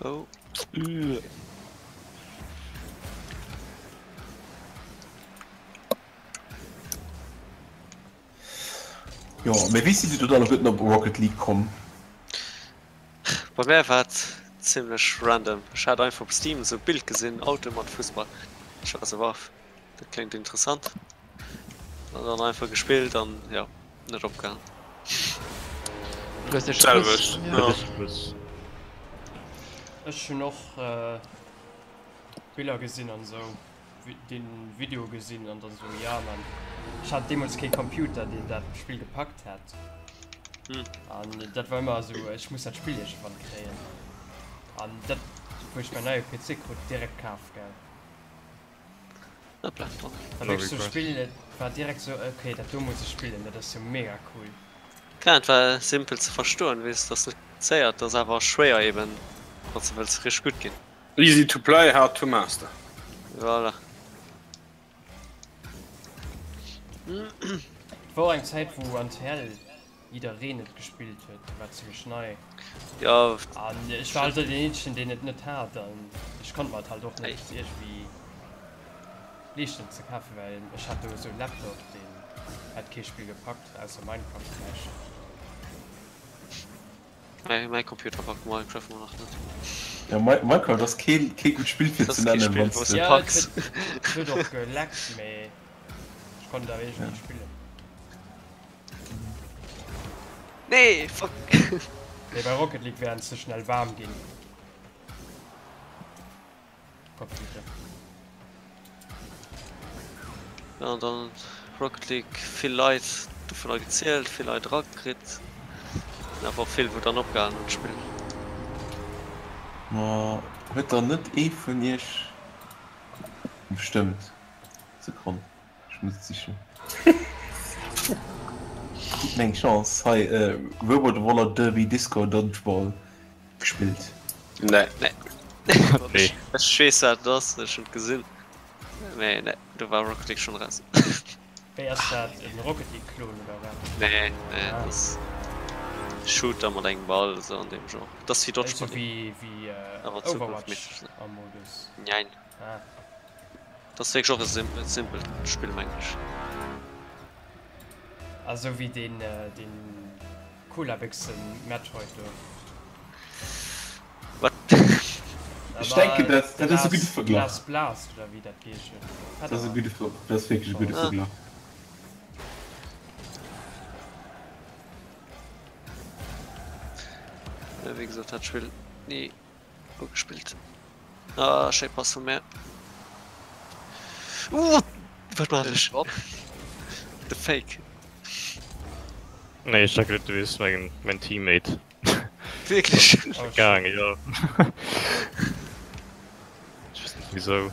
C: Oh.
A: Jo, mee wéi sidd Dir do alleguerten op Rocket League komm?
C: Bei mär war et zimlech random. Ech hat einfach op Steam esou e Bild gesinn, Auto mat Fussball. Ech war esou, wow, dat kléngt interessant. An dann einfach gespillt an jo, net opgehalen.
H: PlayStation Plus.
G: D'selwecht, jo.
F: Plus.
B: Ech hunn och Biller gesinn an esou, den Video gesinn an dann esou, ja man. Ech hat deemools kee Computer deen dat Spill gepackt hätt. An dat war ëmmer esou, ech muss dat Spill iergendwann kréien. An dat wou ech mäin neie PC krut, direkt kaf, gell.
C: Hoppla,
B: War wierklech sou Spill, et war direkt sou, ok dat do muss ech spillen, dat ass jo mega cool.
C: Klar, et war simpel ze verstoen, weess, et ass net komplizéiert, et ass awer schwéier eben, wann s de wëlls richteg gutt ginn.
G: Easy to play, hard to master.
C: Voilà.
B: Et war och eng Zäit wou NTL jiddereen et gespillt huet, dat war zimmlech nei.
C: Ja.
B: An ech war halt deen eenzegen deen et net hat an ech konnt mer et halt och net iergendwéi leeschten ze kafen, well ech hat do esou e Laptop deen hätt kee Spill gepackt, ausser Minecraft vläicht.
C: Mäi mäi Computer packt Minecraft mol nach net.
A: Ja Minecraft ass kee kee gutt Spill fir ze nennen wann s de.
B: Ja et huet et huet och geleckt, mee ech konnt et awer iergendwéi spillen.
C: Nee, fuck.
B: Nee, bei Rocket League wären ze schnell warm ginn. Computer.
C: Ja, an dann Rocket League vill Leit dovunner gezielt, vill Leit erakritt. An awer och vill wou dann opgehalen hunn d'Spill.
A: Ma huet dann net ee vun iech bestëmmt? Sekonn. Ech muss et sichen. Krut meng Chance hei Robot Roller Derby Disco Dodgeball gespillt.
G: Nee.
C: Nee.
F: Nee.
C: Ech weess wat et ass, ech hunn et gesinn. Mee nee, do war Rocket League schonn eraus.
B: Wéi ass dat en Rocket League Klon oder wat?
C: Nee, nee, dat ass Shooter mat engem Ball esou an deem Genre. Dat ass wéi
B: Dodgeball.
C: Esou
B: wéi wéi
C: Awer
B: Overwatch
C: zukunftsméisseg.
B: am Modus.
C: Nein.
B: Ah.
C: Dat ass wierklech och e simpelt Spill mengen ech.
B: Ah sou wéi deen deen Colabéchsen Metroid do.
C: Wat?
A: Ech denken dat dat ass e gudde Verglach.
B: Last Blast oder wéi dat geheescht huet.
A: Dat ass e gudde Ver dat ass wierklech e gudde Verglach.
C: Wéi gesot dat Spill ni ugespillt. Ah, schéi Pass vun mär. Uh, wat man ech? De Fake.
F: Nee, ech dacht grad du wiers meng mein Teammate.
C: Wierklech?
F: Gaange, jo. Ech weess net wisou.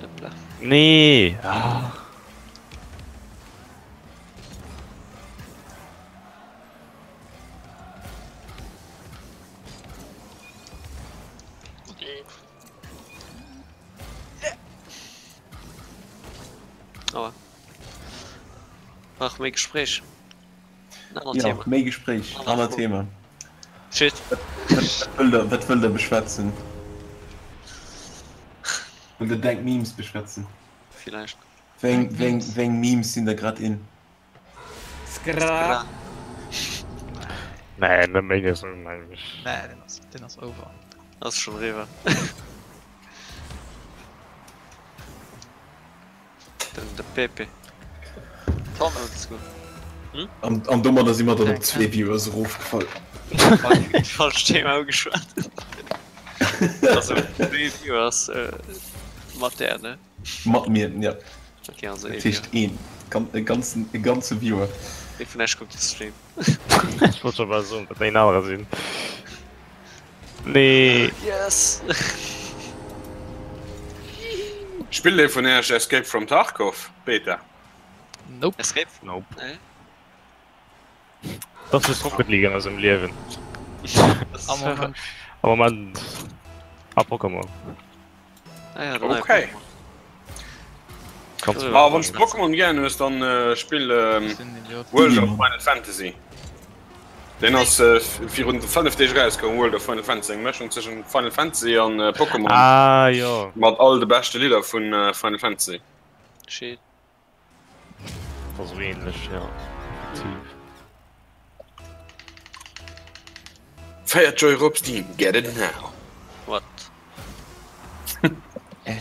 C: Hoppla.
F: Nee! Ah.
C: Aua. Brauche méi Gespréich.
A: Ja, méi Gespréich, aner Thema.
C: Shit.
A: Wat wëllt der beschwätzen? Wëllt der denk Memes beschwätzen?
C: Villäicht.
A: Wéi eng Memes sinn der grad in?
B: Skra.
F: Nee, net méi gesinn, mengen ech.
H: Nee, deen ass over.
C: Ass schon eriwwer. Den de Pepe.
A: Hm? An, an domadder si mer dann op zwee Viewers erofgefall.
C: Falsch Thema ugeschwat. Also zwee Viewers äh, mat där, ne?
A: Mat mir, ja.
C: Okay, also
A: Dat heescht een. E ganzen, e ganze Viewer.
C: Ee vun Esch kuckt de Stream.
F: Ech wollt scho bal soen, datt een anerer sinn. Nee.
C: Yes!
G: Spillt ee vun Äech Escape from Tarkov Beta?
H: Nope.
C: Escape?
F: Nope.
C: Nee.
F: Dat ass just Rocket League an eisem Liewen.
H: Am Moment.
F: Am Moment. A Pokémon.
C: Ah ja, den neie
G: Okay.
C: Pokémon.
F: Ganz
C: Ah,
G: Ah, wann s Pokémon gären hues, dann äh, spill ähm,
H: Ech sinn Idiot.
G: World of Final Fantasy. Deen ass äh, virun 5 Deeg erauskomm, World of Final Fantasy, eng Mëschung zwëschen Final Fantasy an äh, Pokémon
F: Ah jo.
G: mat all de beschte Lidder vun äh, Final Fantasy.
C: Shit.
F: Dat ass esou ähnlech, ja. Effektiv.
G: 4 Euro op Steam, get it now!
C: What?
A: Äh.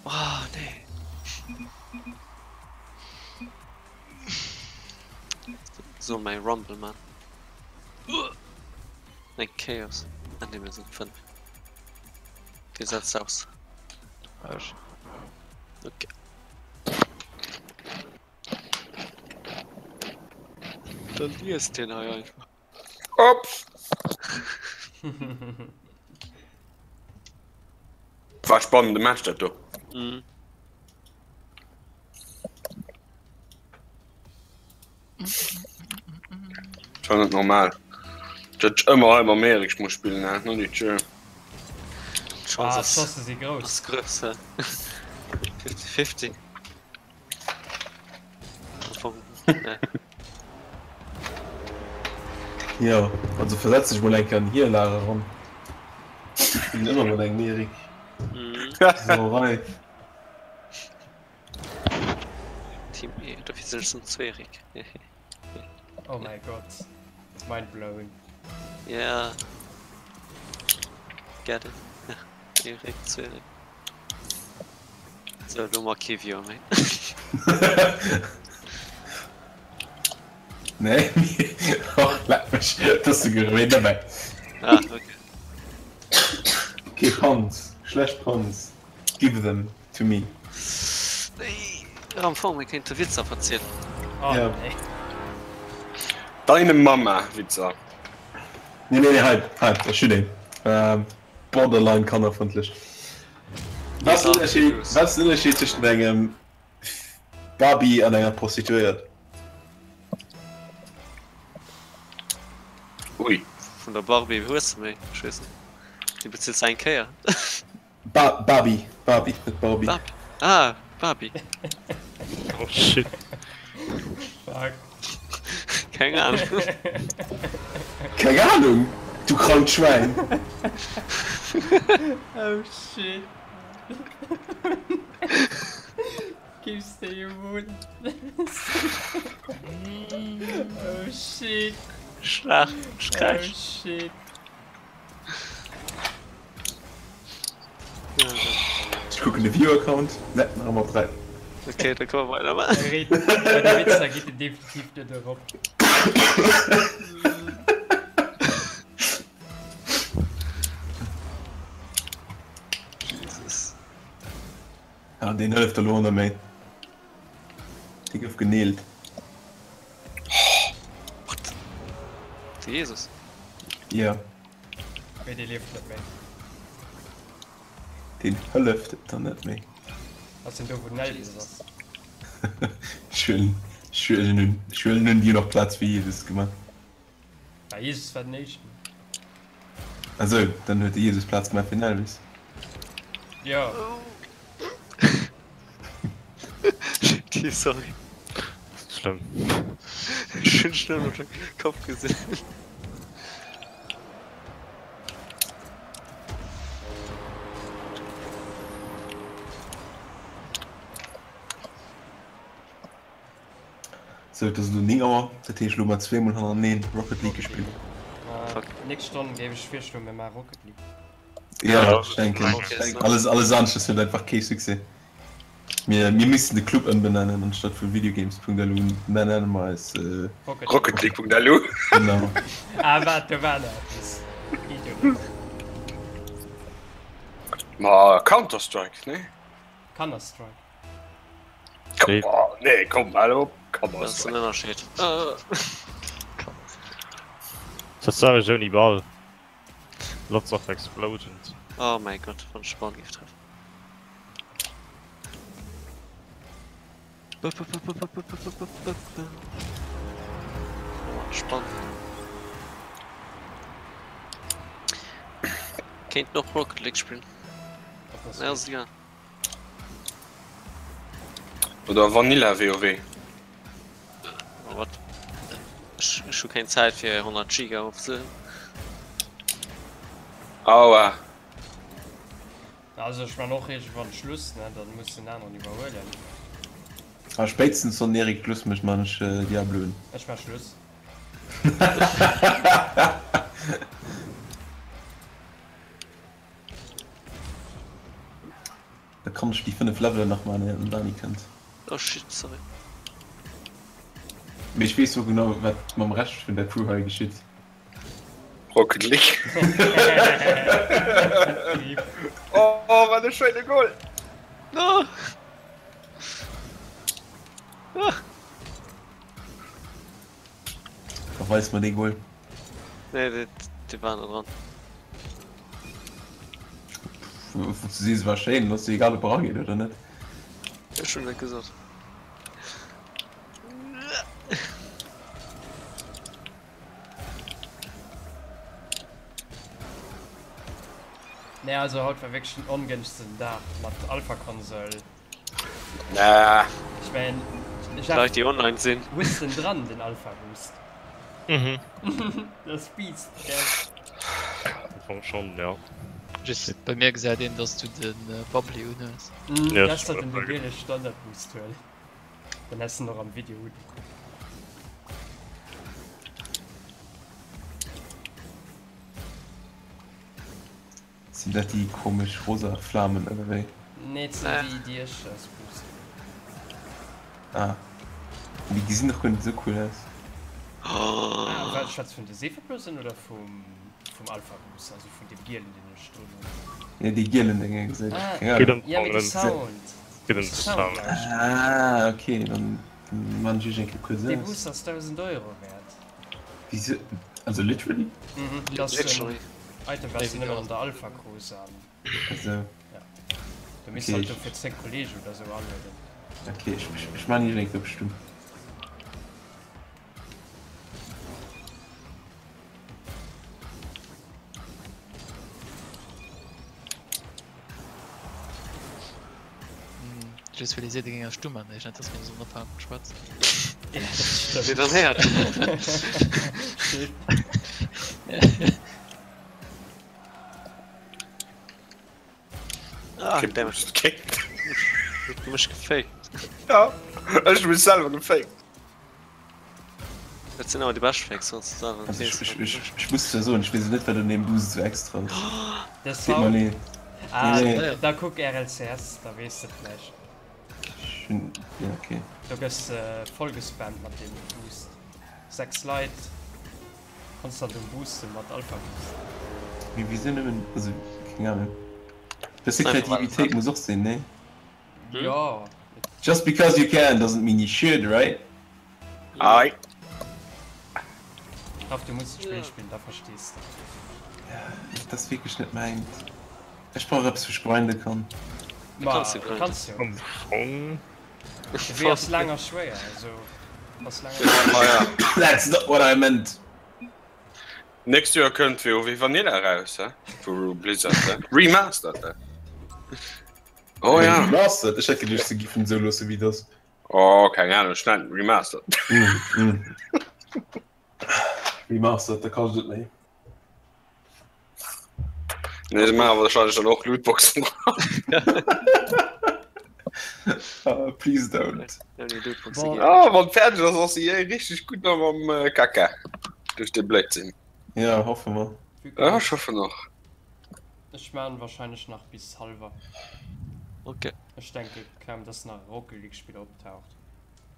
C: Oh, nee. Soll mäi Rumble man. Eng Chaos. Ah nee, mir sinn 5. Wie setzt aus?
H: Ech.
C: Okay. Dann liest den hei einfach.
G: Op! War spannende Match dat do.
C: Mhm.
G: Schon net normal. Dat ech ëmmer hei mam Erik muss spillen, ne? No die Tür.
C: Chance
B: Ah,
C: ass,
B: d'Chancë si grouss.
C: ass grouss, hä? 50-50. Ne.
A: Jo, also versetz dech mol eng Kéier an hir Lag eran. Ech spillen ëmmer mat engem Erik.
C: Mhm.
A: Sauerei.
C: Team E, dofir sinn ech zum Zweerik.
B: Oh mein Gott. Mind blown.
C: Yeah. Get it. Erik, Zweerik. So, lo mar kee Viewer méi.
A: Nee, och leck mech, dat ass souguer erëm een derbäi.
C: Ah, okay.
A: Okay, Puns, schlecht Puns, give them to me.
C: Nee, am Fong, mir kéinte Witzer verzielen.
B: Oh,
A: Ja.
B: nee.
G: Deine Mama, Witzer.
A: Nee, nee, nee, hei, hei, ech hunn een. Ähm, borderline kannerfrëndlech. Was ist der Unterschied, was ist der Unterschied zwischen engem Barbie an enger Prostituéiert?
G: Ui.
C: Vun der Barbie hues de méi, ech weess net. Déi bezills de eng Kéier.
A: Ba Barbie, Barbie, net Barbie.
C: Barbie. Ah, Barbie.
F: Oh shit.
B: Fuck.
C: Keng Ahnung.
A: Keng Ahnung, du krankt Schwäin.
B: Oh shit. Gibst de jo wuel. Oh shit.
C: Schlag,
B: Oh
C: Streich.
B: shit.
A: Ech kucken de Viewer-Count. Ne, nach ëmmer op 3.
C: Okay, da kann man weitermachen.
B: Bei de Witzer geet en definitiv net erop.
C: Jesus.
A: Ja, deen hëlleft elo net méi. Dee gouf geneelt.
C: What? De Jesus?
A: Jo.
B: Mee dee lieft net méi.
A: Deen hëlleft der net méi.
B: Ass deen do wou den Elvis ass?
A: Ech huelen, ech huelen un, ech huelen un, déi hunn och Plaz fir Jesus gemaach.
B: Ah, Jesus war den éischten.
A: Ah sou, dann huet de Jesus Plaz gemaach fir den Elvis.
B: Jo.
C: Shit, sorry.
F: Schlëmm.
C: Ech hunn schnell mat dem Kapp gesinn.
A: Sou, et ass elo 9 Auer, dat heescht elo hu mer zweemol hannerteneen Rocket League gespillt.
C: Fuck.
B: Nächst Stonn géif ech virschloen, mir maache Rocket League.
A: Ja, ech denken, alles, alles aneschters huet einfach kee Succès. Mir, mir missten de Club ëmbenennen, anstatt vu videogames.lu nenne mer eis
B: Rocket League.
G: Rocketleague.lu.
A: Genau.
B: Ah, waart, do war nach eppes. Idiot.
G: Ma Counter-Strike, nee?
B: Kannerstrike.
F: Nee.
G: Oh, nee, komm, hallo. Komm,
C: Das ist ein Ënnerscheed.
F: Dat sag ech ouni Ball. Lots of explosions.
C: Oh mein Gott, wann ech Ball géif treffen. Oh, spannend. Kéint noch Rocket League spillen. Nee, ass egal.
G: Oder Vanilla WoW.
C: Oh, wat? Ech, ech hu keng Zäit fir 100 Giga ofzelueden.
G: Aua.
B: Also ech man och iergendwann Schluss, ne? Dann muss den aneren iwwerhuelen.
A: Ah, spéitstens wann den Eric Schluss mécht, man ech Diablo un.
B: Ech man Schluss.
A: Da kann ech déi 5 Levelen nach man, ier den Dani kënnt.
C: Oh shit, sorry.
A: Mee ech weess jo genau wat mam Rescht vun der Crew hei geschitt.
G: Rocket League. Oh wat e schéine Goal!
A: Verweis mer dee Goal.
C: Nee, dee war net dran.
A: Wou du sees war schéin, ass jo egal ob e rageet oder net.
C: Ech hunn net gesot.
B: Nee also haut war wierklech den ongënschtsten Dag mat Alpha Konsol.
G: Nah.
B: Ech mengen
C: ech Leit déi online sinn.
B: Hues den dran den Alpha Boost?
F: Mhm.
B: Das Beast gell.
F: Am Fong schon ja.
H: Just bei mir gesäit een dass du den Bubbly unhues.
B: Mhm,
F: Ja,
B: das sollt den mobilen Standard Boost huelen. Dann häss den och am Video un.
A: Sinn dat déi komesch rosa Flamen oder wéi?
B: Nee, et sinn déi, déi ech als Boost hunn.
A: Ah. Déi gesinn och guer net esou cool aus.
B: Ah, wat, schwätz vun de Seefeblosen oder vum, vum Alpha Boost, also vun deem gielen, deen ech drun hunn?
A: Ja, dee gielen Dénge gesäit,
B: Ah,
A: keng Ahnung.
B: ja, mee de Sound.
F: Geet ëm de Sound.
A: Ah, ok, dann man ech iech eng Kéier kuerz
B: Dee
A: aus.
B: Boost ass 1.000 Euro wäert.
A: Wisou? Also literally?
B: Mhm, dat ass en Item wat s de nëmmen an der Alpha krus an.
A: Esou.
B: Ja. Du misst halt dofir 10 Kollegen oder sou alueden.
A: Ok, ech man iech eng Kéier op stumm.
H: Just well ee seet, e géing eis stumm maachen, heescht net, dass mir sollen ophalen mat schwätzen.
C: Nee, dann héiert Ah, damn it. Huet mech gefaked.
G: Ja, ech hu mech selwer gefaked.
C: Dat sinn awer déi bescht Fakes, wann s de selwer net weess, wat du méchs.
A: Ech muss zwar soen, ech weess net, wat un deem Boost esou extra ass.
B: De
A: Deet mer
B: Sound.
A: leed.
B: Ah,
A: Nee, nee.
B: da kuck RLCS, da weess de vläicht.
A: Ech hunn, ja, okay.
B: Do gëss de voll gespammt mat deem Boost. 6 Leit konstant um Boosten mat Alpha Boost.
A: Mee wisou nëmmen, also, keng Ahnung. Bësse Kreativitéit muss och sinn, nee?
B: Jo.
A: Just because you can doesn't mean you should, right?
G: Ei.
B: Raff, du muss d'Spill spillen, da verstees de.
A: Ja, dat ass wierklech net mäint. Ech brauch eppes wou ech grinde kann.
B: Ma, du kanns jo.
F: Am Fong.
B: De Wee ass laang a schwéier, also ass laang a schwéier.
A: That's not what I meant.
G: Nächst Joer kënnt WoW Vanilla eraus, he? Vu Blizzard, he? Remastered, he? Oh ja.
A: Remastered? Ech hätt geduecht se giffen esou loosse wéi et ass.
G: Oh, keng Ahnung, ech nennen Remastered.
A: Remastered, da kascht et méi.
G: Nee, se maache wahrscheinlech dann och Lootboxen dran.
A: Ah, please don't.
G: Ah, wann fäerdeg ass, ass EA richteg gutt nach am äh, Kaka. Duerch de Blödsinn.
A: Ja, hoffe mer.
G: Ja, ech hoffen och.
B: Ech maan wahrscheinlech nach bis halwer.
C: Ok.
B: Ech denke kaum dass nach e Rocket League Spiller optaucht.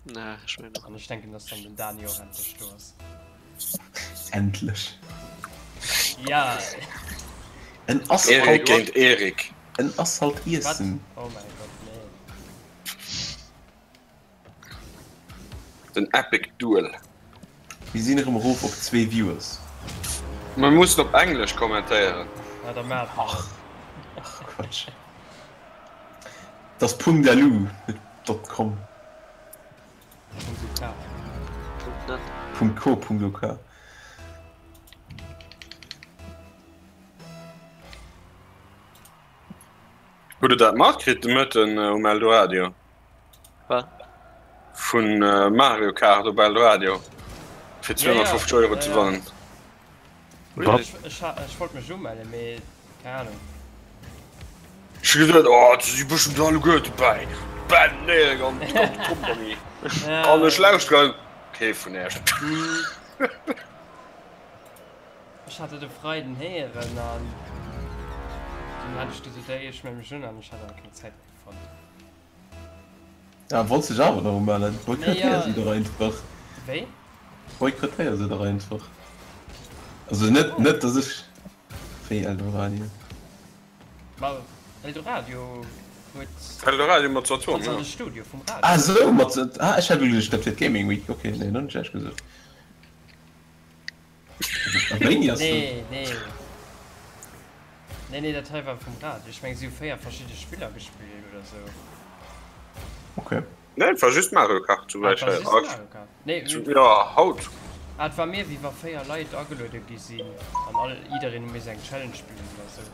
C: Na, ech mengen och.
B: An ech denken dass dann den Dani och endlech do ass.
A: Endlech.
B: Ja.
A: En ass
G: Erik
A: halt,
G: géint Erik.
A: en ass halt
B: Wat?
A: Iessen.
B: Oh mäi Gott, nee.
G: Den Epic Duel.
A: Mir sinn erëm erof op zwee Viewers.
G: Mir mussen op Englesch kommentéieren.
B: Ja, da maache mer dat.
A: Ach Quatsch. Dat ass Punkt LU, net dot com.
B: Punkt UK.
C: Punkt net.
A: Punkt co Punkt UK.
G: Hutt der dat matkritt de Mëtten um Eldoradio?
C: Wat?
G: Vun Mario Kart op Eldoradio fir 250 Euro ze wannen.
F: Wat?
B: Ech, ech wollt mech umellen, mee keng Ahnung.
G: Ech hu geduet, oh, do si bestëmmt alleguer dobäi. Ben, nee, an d'ganz Compagnie. An ech lauschteren, kee vun Iech.
B: Ech hat et e Freiden héieren an dunn hat ech gesot, ey, ech melle mech un an ech hat awer keng Zäit méi fonnt.
A: Ah, wollts dech awer nach umellen? Boykottéier si dach einfach.
B: Wéi?
A: Boykottéier se dach einfach. Also net, net dass ech. Wéi Eldoradio?
B: Ma Eldoradio huet.
G: Eldoradio mat Saturn,
B: jo. De Studio vum
A: Radio. Ah sou, mat Sat. Ah, ech hat elo geduecht, dat wier d'Gaming Week. Ok, nee, dann hunn ech näischt gesot. A wéini ass dat?
B: Nee, nee. Nee, nee, dat hei war vum Radio. Ech meng, si hu 4 verschidde Spiller gespillt oder sou.
A: Ok.
G: Nee, et war just Mario Kart, souwäit ech
B: Ah, et war just Mario Kart. Nee,
G: Jo, haut.
B: Ah, et war méi wéi wa 4 Leit ageluede gi sinn an all jiddereen huet missen eng Challenge spillen oder sou.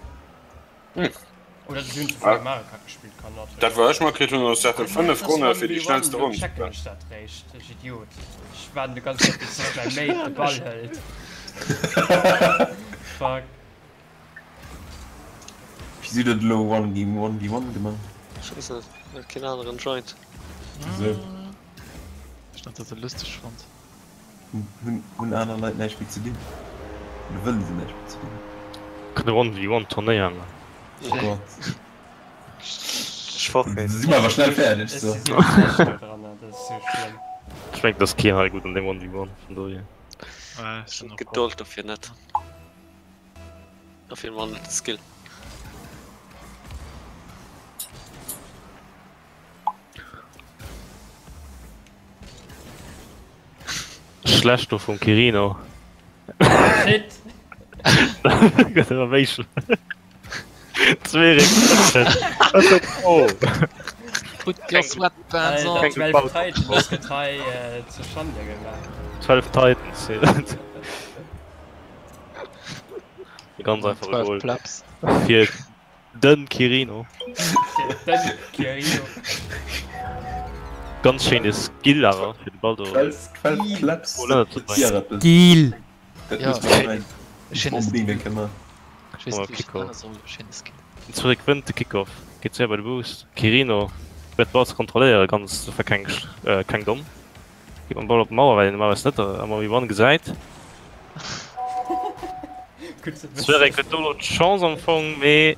B: Oder se hunn zu 4 Mario Kart gespillt, kann natierlech.
G: Dat wat ech matkritt hunn ass dat
B: Ah,
G: 5 Ronne fir déi schnellste
B: Elo
G: Ronn.
B: checken ech dat réischt, ech Idiot. Ech waarden de ganz Zäit bis dass mäi Mate de Ball hëlt. Fuck.
A: Wéi hutt der elo one game one v one gemaach?
C: Ech weess net, huet keen aneren joined.
A: Wéisou?
H: Ech hat dat esou lusteg fonnt.
A: Hunn aner Leit näischt méi ze dinn? Oder wëllen se näischt méi ze dinn?
F: Kënne one v one Turnéier man.
A: Oh Gott.
C: Ech woch
A: Da si mer awer schnell fäerdeg.
B: Ech si sou schlecht do dran, dat ass sou schlëmm.
F: Ech mengen et ass keen hei gutt an deem one v one, vun dohier.
C: Ech hunn d'Gedold dofir net. Op jeden Fall net de Skill.
F: Schlecht do vum Quirino.
B: Shit!
F: Gëtt ëmmer méi schlecht. Zwee Oh!
H: Put your sweatpants on!
B: Alter, 12 Titans gëtt hei zu Schande gemaach.
F: 12 Titans, Ganz einfach e Goal. Fir den Quirino.
B: Fir den Quirino.
F: Ganz schéine Skill awer fir de Ball do.
A: 12 Plebs.
B: Skill.
F: Zurück wënnt de Kickoff, geet séier bei de Boost. Quirino huet de Ball ze kontrolléieren, ganz keng keng domm. Geet mam Ball op d'Mauer, well een normalerweis net am 1v1 gesäit. Zwerek huet do lo d'Chance am Fong, mee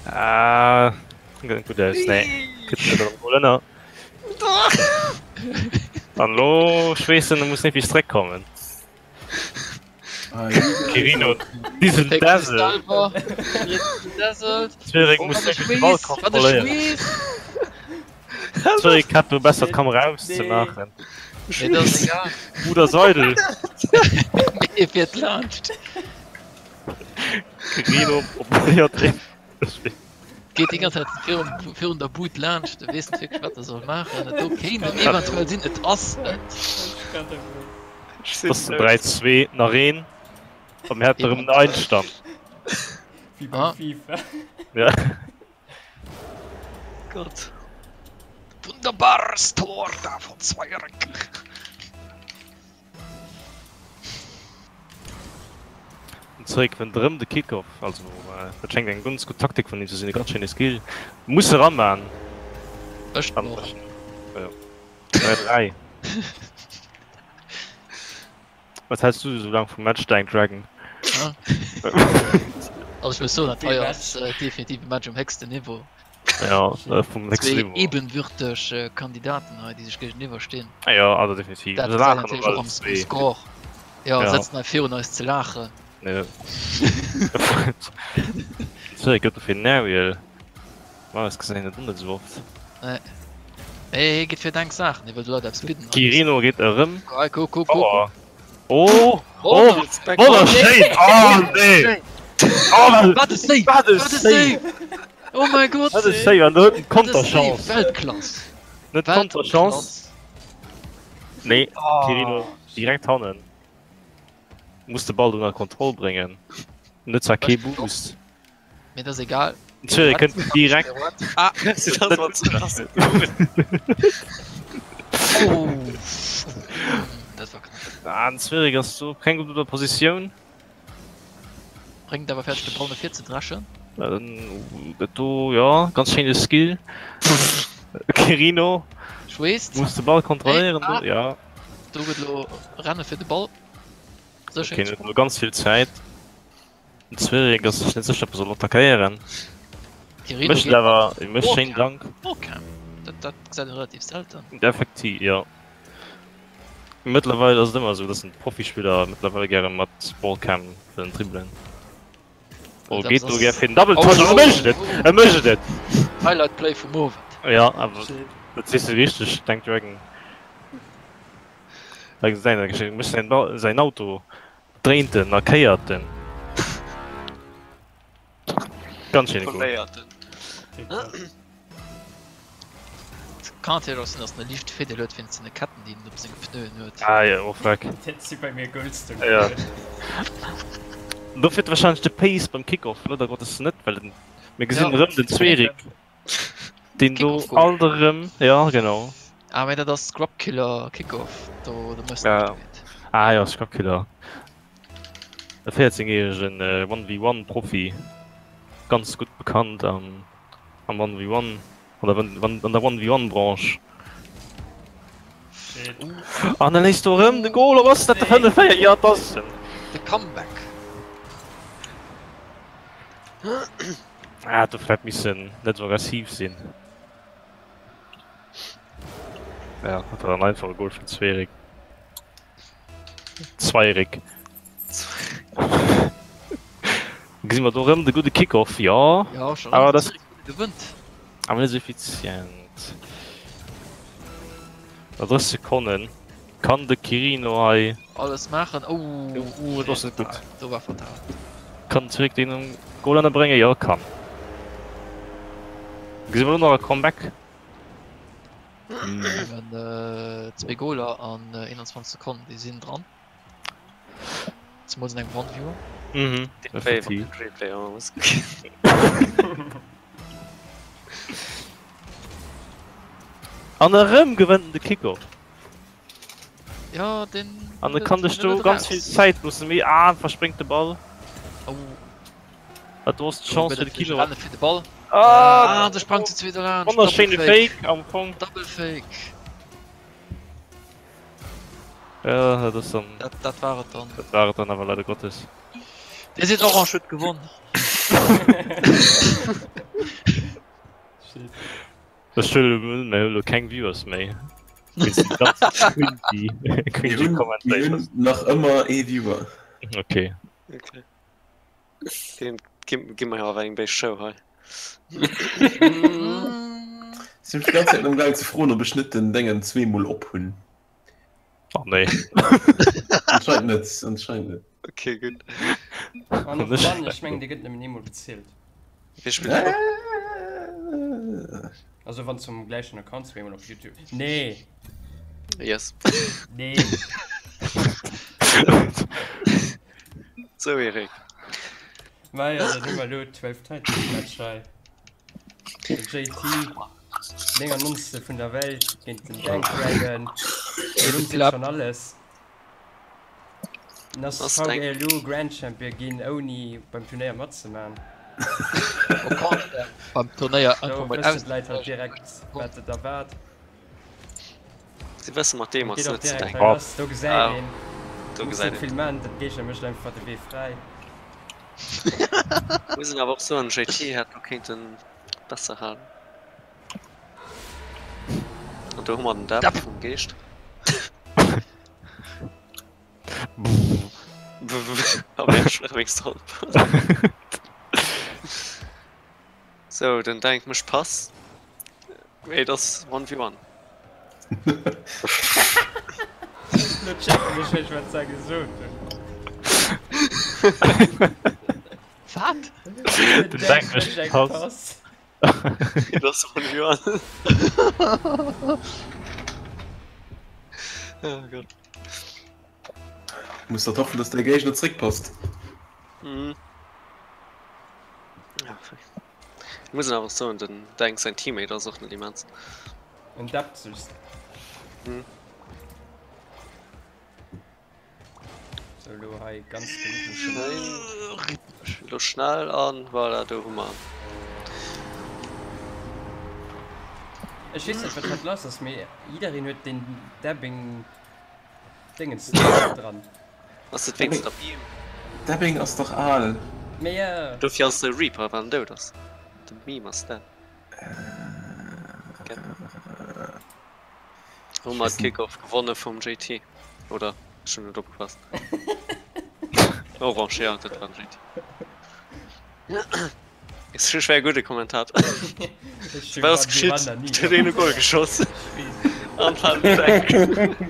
F: ah, gëtt net gutt aus. Nee, kritt net am Goal ënner. An lo, ech weess net, muss net wéi zréckkommen. Quirino Diesel Dazzle. Zwerek muss net de Ball kontrolléieren. Zwerek hat do besser d'Kamera auszemaachen. Bruder Seidel.
H: Fiert laanscht.
F: Quirino probéiert een.
H: Geet déi ganz Zäit virun, virun der Bud laanscht, e weess net wierklech wat e soll maachen. Et do kéint et eventuell sinn, et ass et.
F: Et ass den 3, 2, nach een a mir hätten erëm den Einstand.
B: Wéi bei FIFA.
F: Ja.
C: Gott.
H: Wunderbares Tor da von Zweierek.
F: Zeréck wënnt erëm de Kickoff, also dat schéngt eng ganz gutt Taktik vun him ze sinn, e ganz schéine Skill, muss eranman.
H: Ech och.
F: Jo, 3, 3. Wat häls du esou laang vum Match, Dank Dragon?
H: Also ech muss soen, dat hei ass definitiv e Match um héchsten Niveau.
F: Ja, vum héchsten Niveau.
H: Zwee ebenwürteg Kandidaten hei, déi sech géigeniwwer stinn.
F: Ja, also definitiv.
H: Dat gesäit een natierlech och am Score. Jo, sëtzen hei virun eis ze laachen.
F: Jo. Zéi gëtt dofir den Aerial. Normalerweis gesäit een dat och net esou oft.
H: Nee. Mee hie geet fir enk Saachen, hie wëll de Leit eppes bidden.
F: Quirino geet erëm.
H: Hei, kuck, kuck, kuck.
F: Oh! Oh! Wonnerschéin! Oh nee! Oh,
H: wat e Save!
F: Wat e Save!
H: Oh mäi Gott!
F: Wat e Save! An do huet en d'Konterchance!
H: Weltklass!
F: Net d'Konterchance! Nee, Quirino direkt hannen. Muss de Ball ënner Kontroll bréngen. En huet zwar kee Boost.
H: Mee dat ass egal.
F: Zürich kënnt direkt.
H: Ah. Oh. Dat war knapp.
F: Ah, den Zürich ass do keng gutt Positioun.
H: Bréngt awer fäerdeg de Ball no vir ze dreschen.
F: Dat do, ja, ganz schéine Skill. Quirino
H: Schweesst.
F: muss de Ball kontrolléieren do,
H: Ah.
F: ja.
H: Do gëtt elo Renne fir de Ball. Sécher.
F: Okay, huet elo ganz vill Zäit. Den Zwilling ass sech net sécher ob e soll attackéieren. Mécht et awer, e mécht schéin Dank.
H: Okay, dat, dat gesäit een relativ selten.
F: Effektiv, jo. Mëttlerweil ass et ëmmer esou, dass den Profispiller mëttlerweil gäre mat Ballcam wëllen dribbelen. Oh, geet do gär fir den Double Touch an e mécht et! E mécht et!
H: Highlight Play vum Owend.
F: Ja, awer dat sees de richteg, Dank Dragon. Da gesäit een, mécht säin Ball, säin Auto, dréint en a kéiert en. Ganz schéine Goal.
H: Kann natierlech och sinn, dass en e liichte Virdeel huet wéinst den Ketten, déi en op senge Pneuen huet.
F: Ah jo, och weg.
B: Dat si bei mir Goals do.
F: Ja. Do fiert wahrscheinlech de Pace beim Kickoff leider Gottes net, well den, mir gesinn erëm den Zwerik, deen do alt erëm, ja genau.
H: Ah mee dat ass Scrub Killer Kickoff, do do méchs de
F: Ja.
H: näischt dogéint.
F: Ah jo, Scrub Killer. E 14 jähregen 1v1 Profi, ganz gutt bekannt am am 1v1 an der an der 1v1 Branche. An e léisst do erëm de Goal op. Ass dat de 5 4? Jo, et ass en.
H: De Comeback.
F: Ah, hätt do vläit missen net esou aggressiv sinn. Ja, dat war en einfache Goal vum Zweeréck. Zweiréck. Gesinn mer do rëm de gudde Kickoff, jo.
H: Jo, schon
F: Awer das
H: gewënnt.
F: Awer net esou effizient. No 30 Sekonnen kann de Quirino hei.
H: Alles maachen. Oh,
F: uh, dat ass net gutt.
H: Do war fatal.
F: Kann Zürich den Goal ënnerbréngen? Jo, kann. Gesinn mer do nach e Comeback?
H: Eben zwee Goaler an 21 Sekonnen, déi sinn dran. Zemools an engem One-Viewer.
F: Mhm, effektiv. An erëm gewënnt en de Kickoff.
H: Ja, den.
F: An e kann sech do ganz vill Zäit loossen, mee ah, verspréngt de Ball.
H: Oh.
F: Dat do ass d'Chance fir de Kino.
H: Renne fir de Ball. Ah, ah de sprang zu zweet erlaanscht.
F: Wonnerschéine Fake am Fong.
H: Double Fake.
F: Ja, dat ass dann.
H: Dat, dat war et dann.
F: Dat war et dann awer leider Gottes.
H: Dir sidd Orange huet gewonn.
F: Ech hunn elo keng Viewers méi.
A: Mir hunn nach ëmmer ee Viewer.
F: Okay.
C: Okay. Deen gi mer jo awer eng béis Show hei.
A: Sinn mech d'ganz Zäit am gaang ze froen ob ech net den Déngen zweemol op hunn.
F: Oh nee.
A: Anscheinend net, anscheinend net.
C: Okay, gutt.
B: An och dann, ech mengen, dee gëtt nëmmen eemol gezielt.
C: Wee spillt elo?
B: Also wann zum gläichen Account zweemol op Youtube. Nee!
C: Yes.
B: Nee!
C: Sou Eric.
B: Majo, dann hu mer elo 12 Titans Match hei. Den JT, 99. vun der Welt géint den Dank Dragon. Den hunn se schon alles. Den ass VGLU Grand Champion ginn ouni beim Turnéier matzeman.
H: Beim Turnéier
B: einfach mol aus. D'Leit halt direkt wat et erwaart.
C: Si wësse mat deem ass net ze denken.
B: Do gesäit een, do gesäit een vill man, den Géigner mécht einfach de Wee fräi.
C: Muss een awer och soen, JT hätt do kéinten besser halen. An do hu mer den Depp vum Geescht. Sou, den Denk mécht Pass. Mee et ass 1v1.
B: Lo checken ech wéi wat se gesot hunn.
H: Wat?
F: Den Denk mécht Pass.
C: Et ass 1v1. Oh Gott.
A: Muss dat hoffen, dass däi Géigner zréckpasst.
C: Mhm. Ja, Ich muss awer soen, den Denk sein Teammate ass och net immens.
B: En Depp just.
C: Mhm.
B: So lo hei ganz gemütlich.
C: Lo schnell an voilà, do hu mer.
B: Ech weess net wat haut lass ass, mee jiddereen huet den Dabbing Dingens dran.
C: Ass et wéinst der Beam?
A: Dabbing ass dach al.
B: Mee jo.
C: Dofir ass de Reaper well en dout ass. De Meme ass dead. Hu mer d'Kickoff gewonne vum JT. Oder? Ech hunn net opgepasst. Orange, ja, dat war den JT. Ech wär e gudde Kommentator.
B: Ech
C: Wat ass geschitt? Et huet een e Goal geschoss. An war den Denk.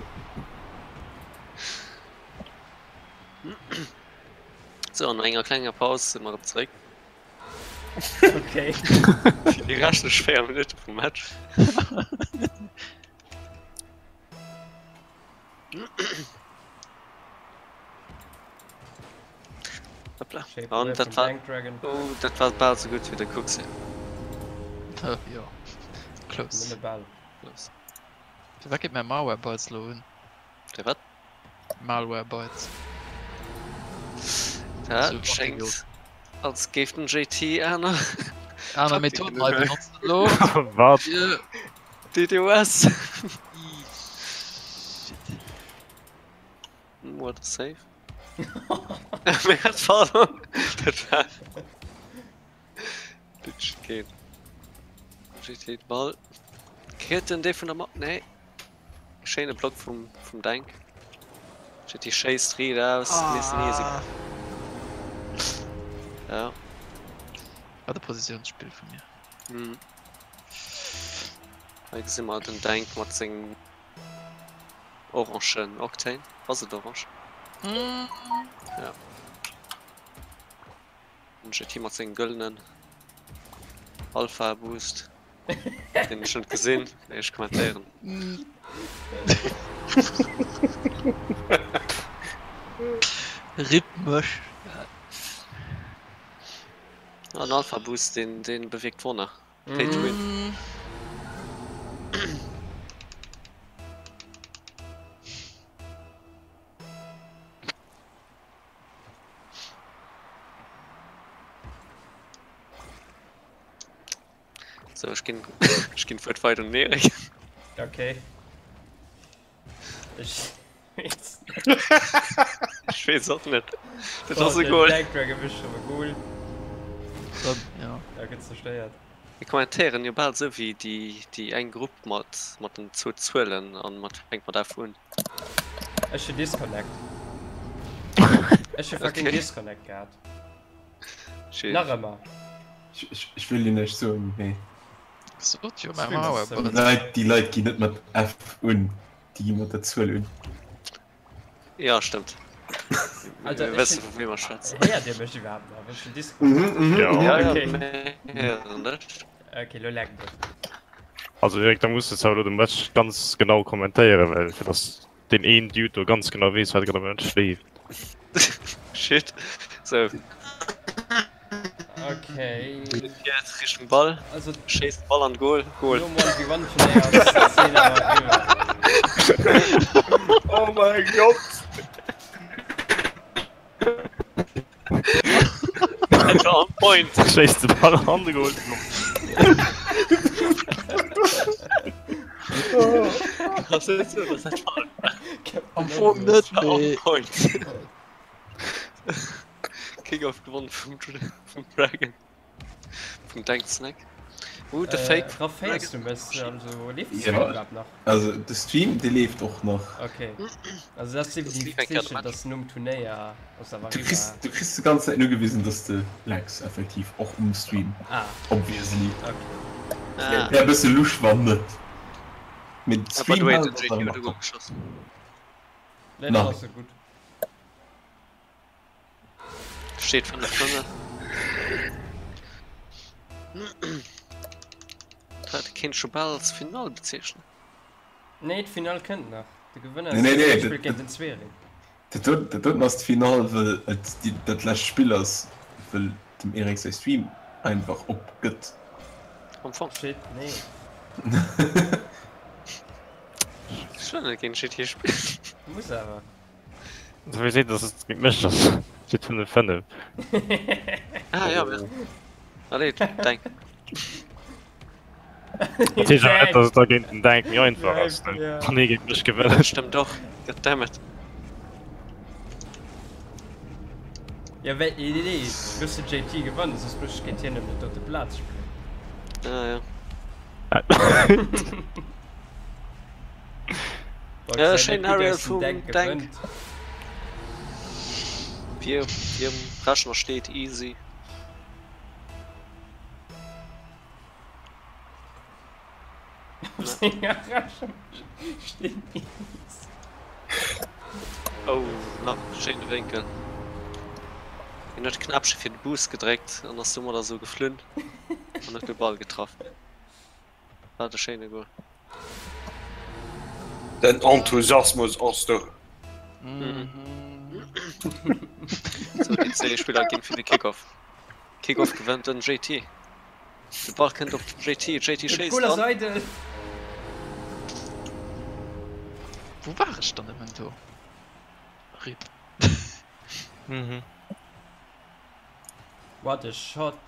C: So, no enger klenger Paus si mer erëm zeréck.
B: Okay.
C: Fir déi reschtlech 4 Minutte vum Match. Hoppla. An dat war, oh, dat war bal sou gutt wéi de Kuxi.
H: Jo, close.
B: Nëmme bal.
C: Close.
H: Firwat geet mäi Malwarebytes elo un?
C: Däi wat?
H: Malwarebytes.
C: Dat schéngt als géif den JT aner.
H: Aner Methoden hei benotzen elo.
F: Wat?
C: DDoS! What a save. Merde, pardon. Dat war. Bitch, geen. JT de Ball. Kritt den dee vun der Mapp? Nee. Schéine Block vum, vum Denk. JT schéisst riit aus. Nees den Easy. Ja.
H: Wat e Positiounsspill vu mir.
C: Mhm. Hei gesi mer den Denk mat sengem orangen Octane. Ass et orange?
H: Mm.
C: Ja. Den JT mat sengem gëllenen Alpha Boost. Den ech net gesinn, mee ech kommentéieren.
H: Rip mech.
C: An Alpha Boost deen deen bewierkt Wonner. Pay to win.
H: Mm.
C: So ech ginn ech ginn d'Wuert weider un den Erik.
B: Okay. Ech weess
C: Ech weess och net. Dat ass e Goal.
B: Black Dragon mécht schonn e Goal.
H: Dann, ja.
B: Da gëtt zerstéiert.
C: Mir kommentéieren jo bal esou wéi déi, déi eng Grupp mat, mat den zwou Zuelen an mat fänkt mat F un.
B: Ech hunn Disconnect. Ech hu fucking
C: Okay.
B: Disconnect gehat.
C: Schön.
B: Nach ëmmer.
A: Ech, ech, ech wëll dir näischt soen, mee.
H: Sot jo, mä
B: Stream
H: war
B: ass
H: awer
A: Déi Leit, déi Leit ginn net mat F un, déi gi mat der Zuel un.
C: Ja, stëmmt.
B: Alter,
C: Mir
B: ech
C: wësse
B: sinn-
C: vu wem mer schwätzen.
B: Héiert Dir mech iwwerhaapt nach? Ech hunn Disconnect.
A: Mhm, mhm,
F: Ja.
A: mhm.
C: Ja, ja,
B: Okay.
C: mir héieren dech.
B: Okay, lo leckt et.
F: Also Erik, da muss de zwar elo de Match ganz genau kommentéieren, well fir dass deen een Dude do ganz genau weess, wat grad am Match leeft.
C: Shit. So,
B: Okay.
C: Fiert Richtung Ball,
B: Also
C: schéisst Ball an Goal, Goal.
B: nom 1v1 Turnéier ass d'Szene awer eriwwer.
G: Oh mein Gott!
C: Dat war on point.
F: Schéisst de Ball an de Goal.
C: Ass net sou, dass dat falsch war.
H: Am Fong net,
C: War on
H: mee.
C: point. Kickoff gewonnen vum, vum Dragon. Vum Dank Snack. Uh, de Fake.
B: Äh, Raff, héiers du mech? Also, leeft de
A: Ja.
B: Stream iwwerhaapt nach?
A: Also de Stream dee leeft och nach.
B: Okay. Also dat ass definitiv
C: Das lief eng
B: d'Zeechen, dass nom Turnéier ass awer
A: Du
B: eriwwer.
A: kriss, du kriss die ganze Zäit ugewisen, dass de lags effektiv och um Stream.
B: Ah,
A: Obviously.
B: okay.
C: Ah.
A: Wär e bësse lusch wann net. Mee de
C: Ah, by the
A: Stream
C: way,
A: hält
C: den
A: ass
C: JT
A: awer
C: huet
A: nach
C: e Goal
A: top.
C: geschoss.
B: Nee,
A: Na.
B: dat ass jo gutt.
C: Steet 5 5. Dat kéint scho bal als Finall bezeechnen.
B: Nee, d'Finall kënnt nach. De Gewënner
A: Nee, nee, nee,
B: spillt
A: dat-
B: géint den Zwering.
A: Dat do- dat doten ass d'Finall, well et déi, dat lescht Spill ass, well dem Eric säi Stream einfach opgëtt.
C: Am Fong.
B: Shit, nee.
C: Ech wëll net géint GT spillen.
B: Muss awer.
F: Also wéi seet, dass et géint mech ass. Steet 5 5.
C: Ah ja, merde. Allez, denk.
F: Dat heescht awer net, dass et da géint den Denk méi einfach ass, ne?
B: Ja.
F: Wann hie géint mech gewënnt.
C: Stëmmt och. Goddammit.
B: Ja, well, nee, nee, nee, muss den JT gewannen, soss muss ech géint hien ëm den drëtte Plaz spillen.
C: Ah ja. Äh, schéinen Aerial vum Denk. Vir virum Rechner steet easy. Oh, nach schéine Wénkel. Hien huet d'Knäppche fir de Boost gedréckt an ass domadder sou geflunn an huet de Ball getraff. Wat e schéine Goal.
G: Den Enthusiasmus ass do.
C: Sou, déi zwee Spiller ginn fir de Kickoff. Kickoff gewënnt den JT. De Ball kënnt op den JT, JT schéisst
B: Goal ass
C: an.
B: eidel.
H: Wou war ech dann nëmmen do? Rip.
F: Mhm.
B: What a shot.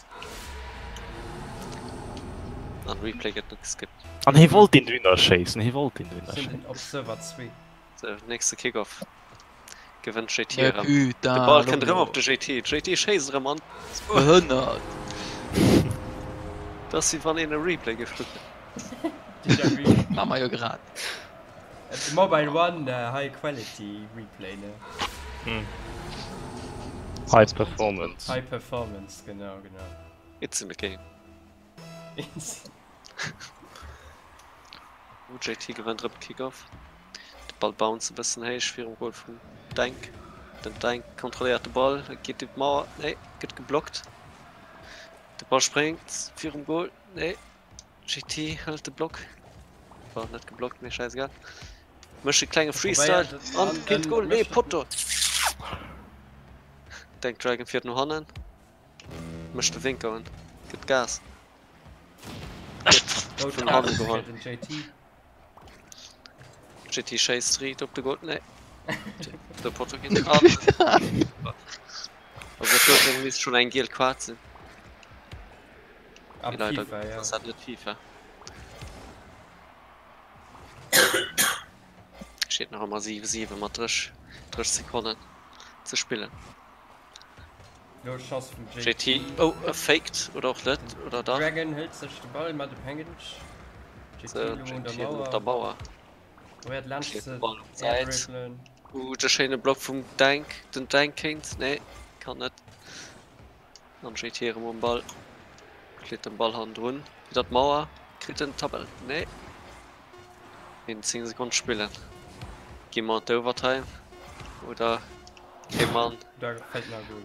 C: An Replay gëtt net geskippt.
F: An hie wollt deen dohinner schéissen, hie wollt deen dohinner
B: Sinn den
F: schéissen.
B: Observer 2.
C: Sou, nächste Kickoff. Gewënnt JT
H: Ne
C: erëm. De
H: putain,
C: Ball kënnt erëm
H: Lolo.
C: op de JT. JT schéisst erëm an.
H: Behënnert.
C: Dat ass wéi wann een e Replay géif kucken.
B: Déjà vu.
H: Maa mer jo grad.
B: Mobile One High Quality Replay ne?
F: High Performance.
B: High Performance, genau, genau.
C: It's in the game. JT gewënnt erëm Kickoff. De Ball bounce e bëssen héich virum Goal vum Denk. Den Denk kontrolléiert de Ball, e geet iwwer d'Mauer, nee, gëtt geblockt. De Ball spréngt virum Goal, nee, JT hëlt de Block. War net geblockt, mee scheißegal. Mécht e klenge Freestyle an geet Goal, nee, Potto! Denk Dragon fiert no hannen, mécht de Wénker un, gëtt Gas. Gëtt vun hannen geholl. JT schéisst riit op de Goal, nee. De Potto geet an. Also dat doten misst schon eng giel Kaart sinn.
B: Am
C: Leider
B: FIFA, ja.
C: ass dat net FIFA. Steet nach ëmmer 7 7 mat 30 30 Sekonnen ze spillen.
B: No Chance vum JT.
C: JT oh e faked oder och net oder dach.
B: Dragon hëlt sech de Ball mat dem Hengeg. JT
C: So,
B: elo un der
C: JT op der
B: Mauer.
C: Mauer.
B: Probéiert laanscht
C: Schléit
B: ze
C: de Ball op d'Säit.
B: airdribbelen.
C: Uh, de schéine Block vum Denk. Den Denk kéint, nee, kann net. An JT erëm um Ball. Kleet den Ball hannendrun. Widder d'Mauer. Kritt en d'Tabell? Nee. Een 10 Sekonnen spillen. Gi mer an d'Overtime? Oder kréie mer an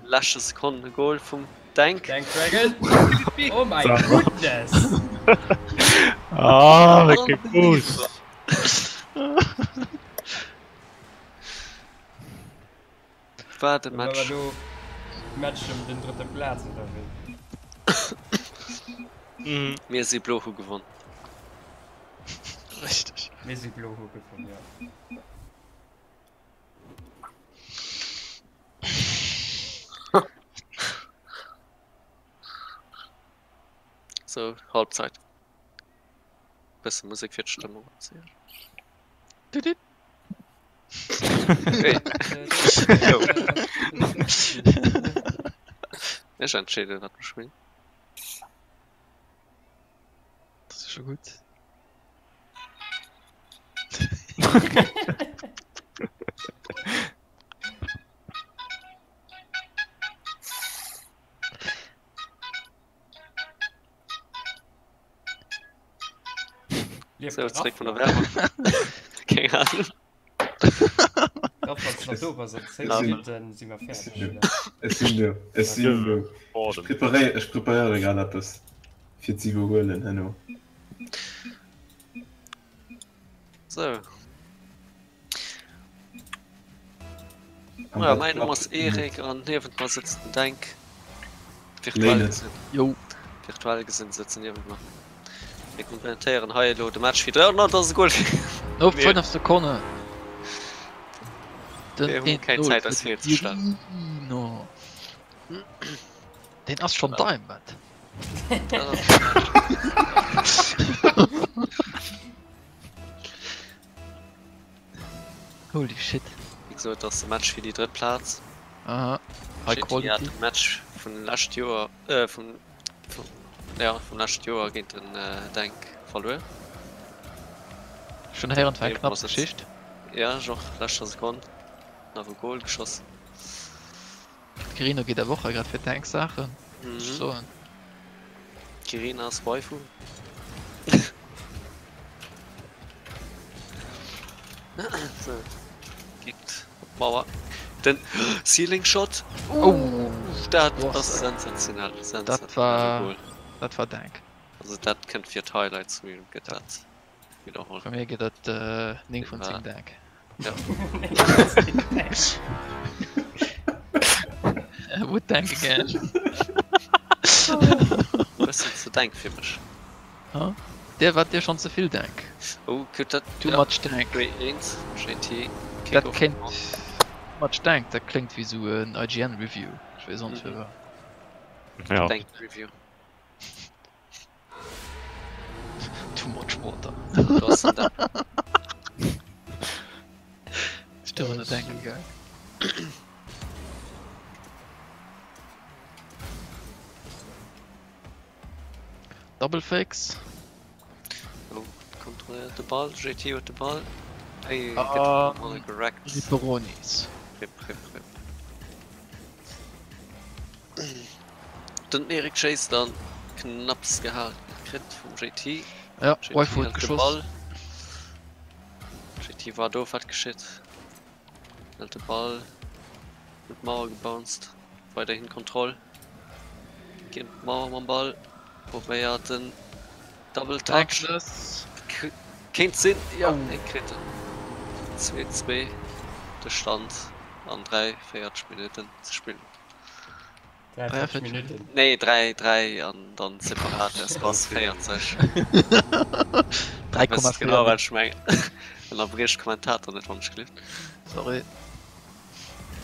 C: leschte Sekonn e Goal vum Denk?
B: Denk Dragon! Oh my goodness!
F: Ah, lekker Boost!
C: Wat e Match.
B: War Match ëm den drëtte Plaz oder wéi?
C: Mir si blo hu gewonn.
H: Richteg.
B: Mir si blo hu gewonn, ja.
C: Sou, Halbzeit. Bësse Musek fir d'Stëmmung opzéien. Ech entscheeden wat mer spillen.
H: Dat ass scho gutt.
C: So, zréck vun der Werbung. Keng Ahnung.
B: Raff, wann du nach do bass, an 10 Minutten si mer fäerdeg.
A: Ech sinn do, ech sinn do. Ech preparéiere, ech preparéiere grad eppes fir ze iwwerhuelen herno.
C: So. Ja, mäin Numm ass Erik an niewent mer sëtzt den Denk. Virtuell gesinn.
H: Jo.
C: Virtuell gesinn sëtzt en niewent mer. Mir kommentéieren hei elo de Match fir 3 an dat ass e Goal.
H: No 5 Sekonne. Den
C: Mir hunn keng Zäit eis Feeler ze stellen.
H: No. Den ass schon Diamond. Holy shit.
C: Wéi gesot, ass de Match fir déi drëtt Plaz.
H: Aha. High quality.
C: Hat de Match vun lescht Joer äh, vum, vum, ja, vum lescht Joer géint den äh, Denk verluer.
H: Schon héieren, war eng knapp Geschicht.
C: Ja ech och, leschter Sekonn nach e Goal geschoss.
H: D'Quirino geet awer och hei grad fir d'enk Saachen, muss ech soen.
C: D'Quirina ass Waifu. Sou, geet op d'Mauer. Den Ceiling Shot!
H: Oh!
C: Dat ass sensationell, sensationelle Goal.
H: Dat war denk.
C: Also dat kënnt fir d'Highlights Reel, gëtt dat widderholl.
H: Bei mir gëtt dat 9 vun 10 denk.
C: Ja.
H: Would denk again.
C: Bëssen ze denk fir mech.
H: Ha? Dir wat dir schon zevill denk.
C: Oh, gëtt dat
H: Too much denk.
C: 2 1 JT.
H: Dat kéint Too much denk, dat kléngt wéi sou en IGN Review. Ech weess och net firwat.
F: Ja.
C: Denk Review.
H: Too much water.
C: Do ass den Depp.
H: Ech dürfen net denken, gell? Double Fakes.
C: Oh, kontrolléiert de Ball. JT huet de Ball. Ei,
H: Ah,
C: gëtt vum Ball gerackt.
H: Ripperonis.
C: Rip, rip, rip. Den Erik Chase dann knapps gehal kritt vum JT.
H: Ja,
C: JT
H: Waifu huet
C: hält de
H: geschoss.
C: Ball. JT war do, wat geschitt? Hält de Ball, huet d'Mauer gebounced. Weiderhin Kontroll géint d'Mauer mam Ball. Probéiert den Double Touch. Kéint sinn, jo, hie kritt en. 2, 2 de Stand an 3, 40 Minutten ze spillen.
B: 43 Minutten?
C: Nee, 3, 3 an dann separat Espace 40.
H: 3,4.
C: Genau wat ech mengen. Ënnerbriech Kommentator net wann ech gelift.
H: Sorry.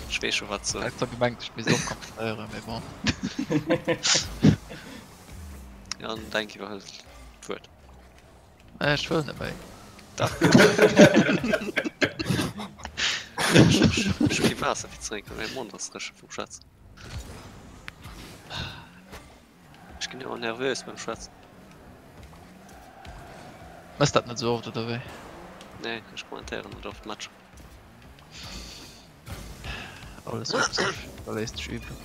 C: Ech weess scho wat ze.
H: Ech hat gemengt ech misst och kommentéieren, mee bon.
C: Ja, an denk iwwerhëlt d'Wuert.
H: Nee, ech wëll net méi.
C: Dach. Ech hu kee Waasser fir ze drénken, mäi Mond ass dréche vum Schwätzen. Ech ginn ëmmer nervös beim Schwätzen.
H: Mëss dat net sou oft, oder wéi?
C: Nee, ech kommentéieren net oft Matcher.
H: Alles übt sech, da léisst sech üben.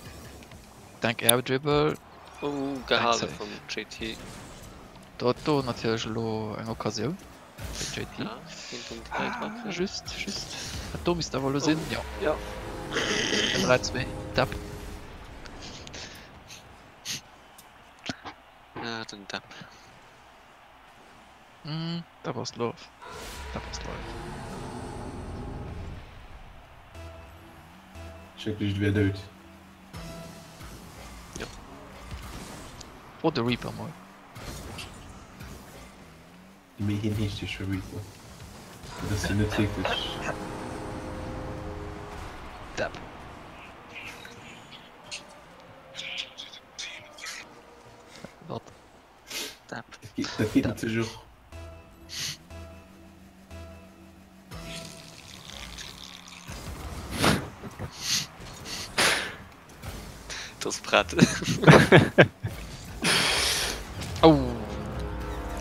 H: Denk Air Dribble.
C: Oh, gehale vum JT.
H: Do do natierlech elo eng Occasioun fir JT.
C: Ja, kéint en 3
H: Ah,
C: dra kréien.
H: just, just. Dat do misst awer elo sinn, jo.
C: Ja.
H: 3, 2, Depp.
C: Ja, den Depp.
H: Mm, Depp ass love. Depp ass life.
A: Schrecklich, et wär dout.
C: Jo.
H: Fro de Reaper mol.
A: Mee hien heescht jo scho Reaper. Dat ass jo net wierklech.
H: Depp. Wat?
C: Depp.
A: Dat geet natierlech och.
C: Dat ass prett.
H: Oh!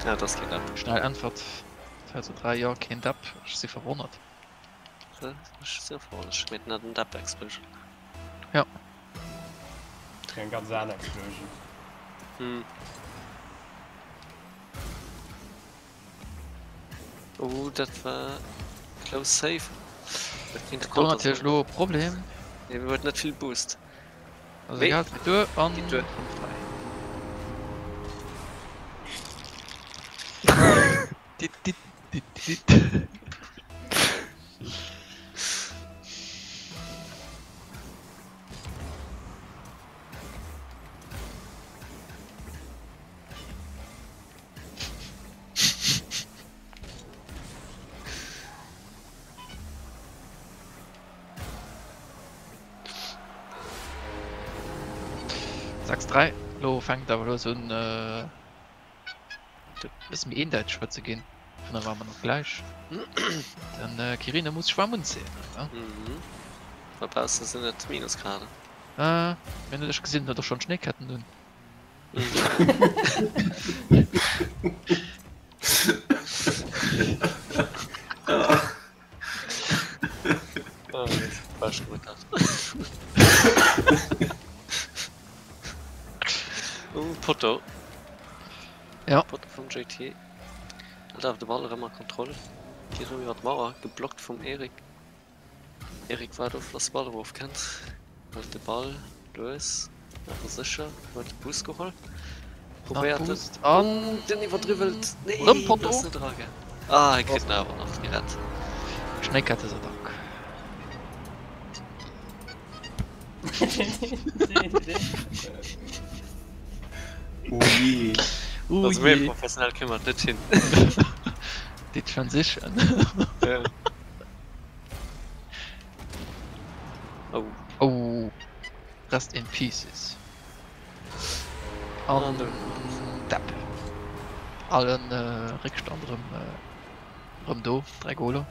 C: Ja, dat ass keen Depp.
H: Schnell Äntwert. 2 zu 3, jo, keen Depp. Ech si verwonnert.
C: Ech si och verwonnert. Ech meten net en Depp Explosion.
H: Ja.
B: Eng ganz aner Explosion.
C: Hm. Oh, dat war close save. Dat kéint de
H: Do
C: Konter
H: natierlech
C: sinn.
H: elo e Problem.
C: Nee, huet net vill Boost.
H: Also
C: Mee
H: egal, geet duer an
C: geet duer.
H: 5, 3. Dit, dit, dit, dit. Sechs, 3. Lo fänkt awer lues un e bësse méi eendeiteg scho ze ginn. Vun der war mer nach gläich. Den Quirino muss sech waarm unzéien.
C: Mhm. Dobausse sinn et Minusgraden.
H: Äh, mir hunn ech gesinn, huet och schonn Schnéiketten un.
C: Falsch gedréckt hat. Oh, Potto.
H: Ja.
C: Potto vum JT. Hat awer de Ball erëm a Kontroll. Geet erëm iwwer d'Mauer, geblockt vum Eric. Eric waart of, dass de Ball erofkennt. Hëlt de Ball lues awer sécher, huet de Boost geholl. Probéiert den.
H: Boost an.
C: Oh, den iwwerdriwwelt. Nee,
H: Rëm Potto.
C: ass net eragaang. Ah, hie kritt en awer nach gerett.
H: Schnéikette sei Dank.
A: Oh jee.
H: Oh
C: Also méi
H: jee.
C: professionell kréie mer et net hin.
H: Déi Transition.
C: Ja. Oh.
H: Oh. Rest in pieces. An Depp. Allen Réckstand erëm erëm do, 3 Goler.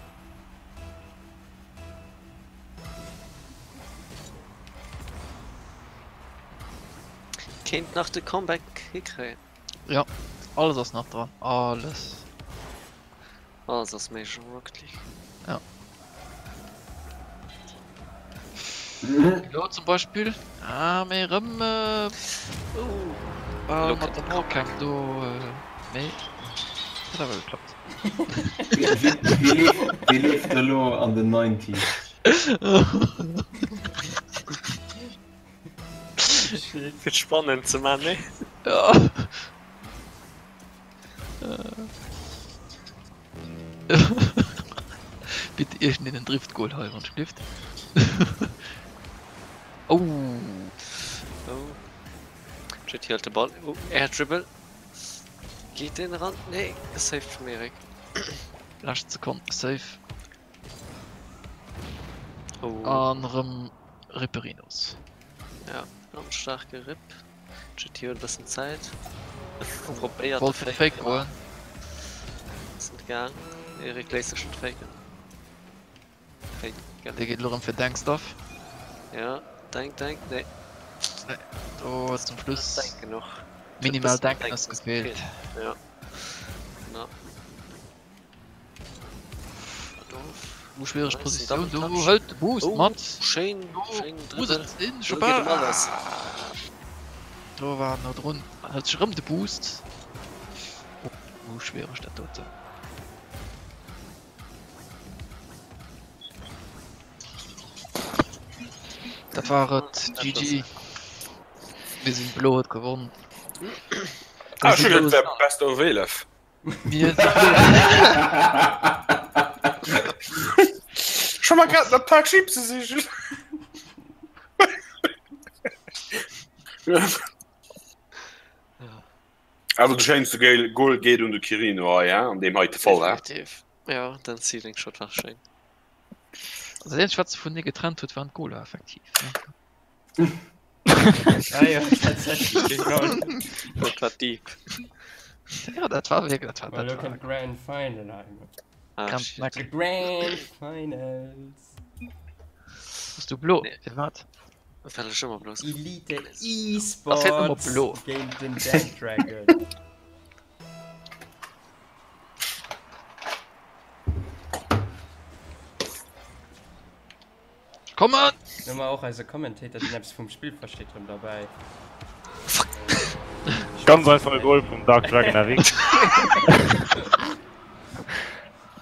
C: Kéint nach de Comeback hikréien.
H: Ja, alles ass nach dran, alles.
C: Alles ass méiglech am Rocket League.
H: Ja. Elo zum Beispill, ah mee erëm äh, oh, mat der Mauercam do, äh, mee huet awer geklappt.
A: Wie leeft elo an den Nineties?
C: Fir et spannend ze man, nee?
H: Ja. Bitte iergendeen en Driftgoal hei, wann schlift. Oh.
C: Oh. JT hält de Ball. Oh, Air Dribble. Geet deen eran? Nee, gesaved vum Erik.
H: Lescht Sekonn Save.
C: Oh.
H: An erëm Ripperinos.
C: Ja, ganz staarke Ripp. GT huet e bëssen Zäit. Probéiert
H: Wollt fir de Fake goen.
C: Ass net gaang. Erik léisst sech net faken. Fake.
H: Dee geet elo erëm fir Denkstuff.
C: Ja, denk, denk, nee.
H: Nee, do ass zum Schluss.
C: Denk genuch.
H: Minimal Denken ass gefeelt.
C: Ja. Na.
H: Oh, schwiereg Positioun do, hëlt de Boost
C: oh,
H: mat.
C: Schéin, schéin
H: Muss et sinn, scho bal. Do war no drun, hëlt sech erëm de Boost. Oh, schwiereg dat doten. Dat war et, GG. Mir sinn blo huet gewonnen.
G: Ah, schön, dat war Best of 11. Schon mal grad nach paar Chips sichen. Also de schéinste Goal geet un de Quirino hei, hein, an deem heite Fall, hein.
C: Definitiv. Ja, den Ceiling Shot war schéin.
H: Also dat eenzegt wat se vun mir getrennt huet waren d'Goaler effektiv.
B: Ah ja, tatsächlich.
C: Dat war deep.
H: Ja, dat war wirklich, dat war,
B: Mal
H: dat
B: look
H: war.
B: at Grand Final. Alter.
C: Ah,
H: Ganz
C: shit.
H: knack.
B: The Grand Finals.
H: Bist du blo?
C: Nee.
H: Fir wat?
C: Well ech ëmmer blo sinn.
B: Elite
H: Da fährt ëmmer
B: Esports
H: blo.
B: géint den Dank Dragon.
H: Kommen!
B: Lo hu mer och eise Commentator, deen eppes vum Spill versteet, rëm derbäi.
F: Ganz einfach e Goal vum Dark Dragon Eric.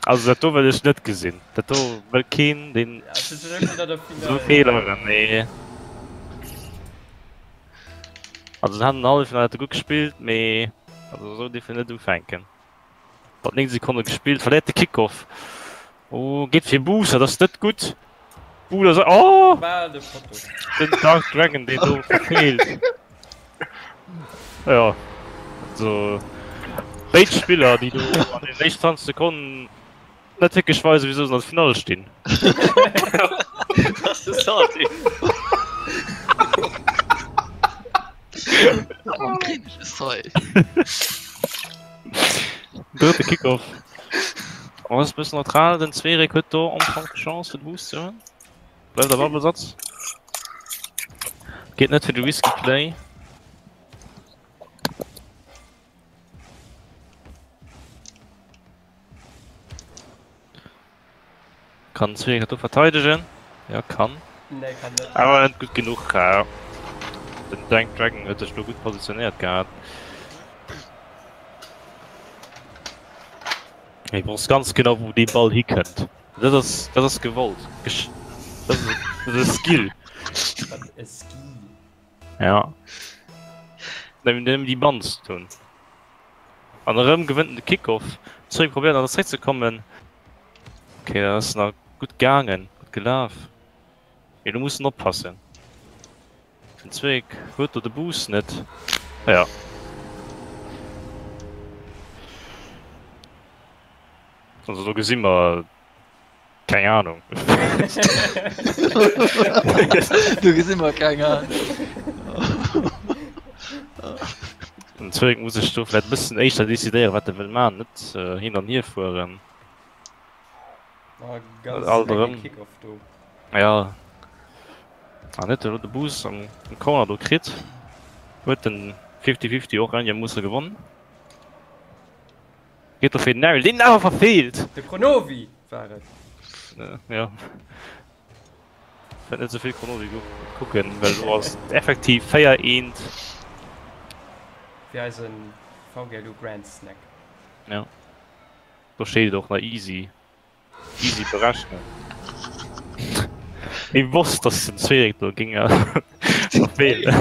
F: Also dat do wëll ech net gesinn. Dat do wëll keen deen esou Feeleren, nee. Also den hat den Halleffinall hat e gutt gespillt, mee also esou dierf en net ufänken. Mat 9 Sekonne gespillt, verléiert de Kickoff. Oh, geet fir Boost, dat ass net gutt. Boost ass, oh! Den Dark Dragon, deen do verfeelt. Ja, also béid Spiller, déi do an den éischten 20 Sekonnen net wierklech weisen, wisou se an der Finall stinn. Drëtte Kickoff. Oh, ass e bëssen neutral. Den Zwerek huet do am Fong d'Chance fir de Boost ze hunn. Bleift am Ballbesatz. Geet net fir de Risky Play. Kann den Zwerek dat do verteidegen. Ja, kann.
B: Nee, kann net.
F: Awer net gutt genuch. Den Dank Dragon huet sech do gutt positionéiert gehat. Hie wosst ganz genau, wou dee Ball hikënnt. Dat ass, dat ass gewollt. Gesch dat ass, dat ass e Skill.
B: Wat e Ski.
F: Ja. Nëmmen nëmmen déi mannst hunn. An erëm gewënnt en de Kickoff. Zréck probéiert nach zréck ze kommen. Okay, dat ass nach gutt gaangen, gutt gelaf. Mee lo muss en oppassen. Den Zweek huet do de Boost net. Ja. Also do gesi mer keng Ahnung.
H: Do gesi mer keng Ahnung.
F: Den Zweek muss sech do vläit e bëssen éischter decidéieren, wat e wëll man, net hin an hier fueren.
B: Oh, ganz
F: Alt
B: enke
F: erëm.
B: Kickoff do.
F: Ja. An huet elo de Boost am Corner do kritt. Huet den 50-50 och einigermoosse gewonnen. Geet do fir den Aerial, deen awer verfeelt!
B: De Kronovi war et.
F: Ja. Wëll net souvill Kronovi kucken, well do ass et effektiv 4 eent.
B: Fir eisen VGLU Grand Snack.
F: Ja. Do steet et och nach easy. Easy berechnen. Hie wosst, dass den Cedric do géing verfeelen.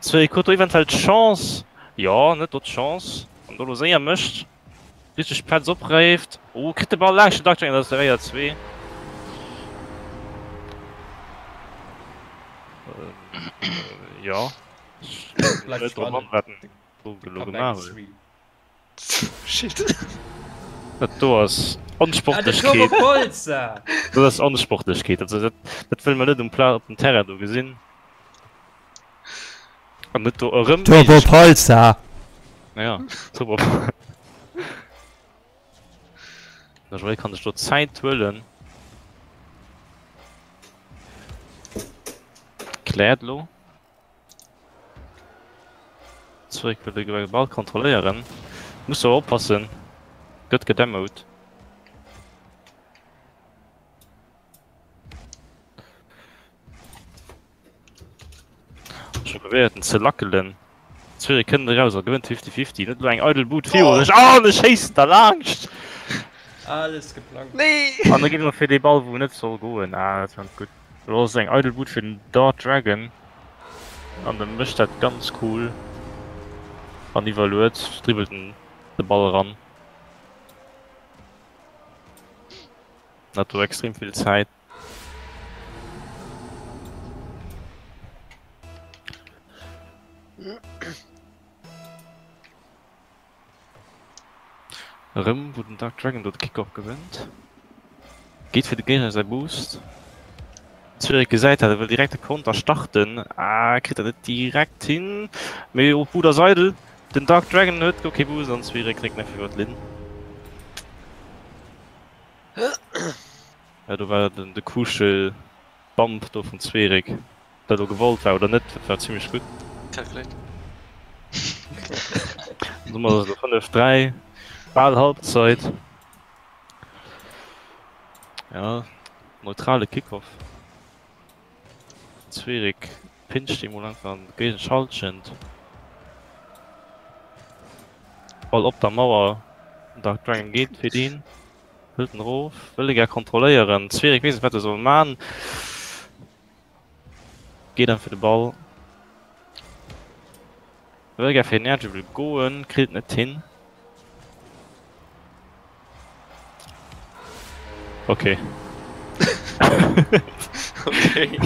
F: Cedric huet do eventuell d'Chance. Jo, net do d'Chance. Wann do lo séier mécht, richteg Plaz opréift. Oh, kritt de Ball laanscht den Duckjang, dat ass de 4-2. Jo.
B: Bleift spannend.
C: Shit.
F: Dat do ass Onsportlechkeet. Dat ass Onsportlechkeet. Also dat, dat wëlle mer net um Pla op dem Terrain do gesinn. An net do erëm.
I: Turbo Polza!
F: Ja, Turbo. Der Joé kann sech do Zäit huelen. Kläert lo. Zurück wëll de Ball kontrolléieren. Muss awer oppassen. Gëtt gedemot. Scho probéiert en ze lackelen. Zürich kënnt eraus a gewënnt 50-50. Net elo eng eidel Bud viru sech. An e schéisst derlaanscht!
B: Alles geplangt.
C: Nee!
F: An da geet en fir dee Ball wou en net soll goen. Ah dat war net gutt. Lo ass et eng eidel Bud fir den Dark Dragon an e mécht dat ganz cool an iwwerluet dribbelt en de Ball eran. Hat do extrem vill Zäit. Erëm wou den Dark Dragon do de Kickoff gewënnt. Geet fir de Géigner säi Boost. Zürich gesäit dat, e wëll direkt de Konter starten. Ah, kritt dat net direkt hin. Mee op Bud ass eidel. Den Dark Dragon huet guer kee Boost an Zürich dréckt nach iwwer d'Linn. Ja, do war den de Kuschel Bump do vum Zürich. Dat elo gewollt war oder net, dat war zimmlech gutt.
C: Calculate.
F: Domat ass et elo 5, 3, bal Halbzeit. Ja, neutrale Kickoff. Zürich pinscht emol einfach an d'Géigenschaltschent. Ball op der Mauer, Dark Dragon geet fir deen, hëlt en erof, wëll e gär kontrolléieren. Zürich weess net wat e soll man. Geet an fir de Ball. Wëll gär fir den Air-Dribble goen, kritt et net hin. Okay.
C: Okay.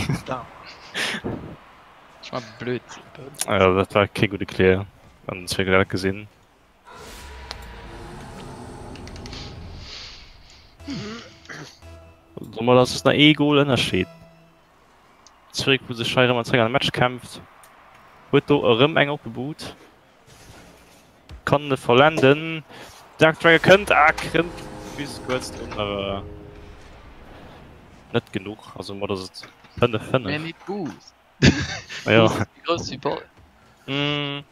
H: Ech war blöd.
F: Ja, dat war kee gudde Clear. An zwee dat gesinn. Domat ass es nach ee Goal Ënnerscheed. Zürich wou sech hei erëm an zréck an de Match kämpft, huet do erëm eng oppe Bud. Kann e vollenden. Dark Dragon kënnt a kënnt bis kuerz drun, awer net genuch. Also mat ass et 5 5.
H: Mä méi Boost.
F: Ja.
H: Wéi grouss wéi Ball.
F: Mm.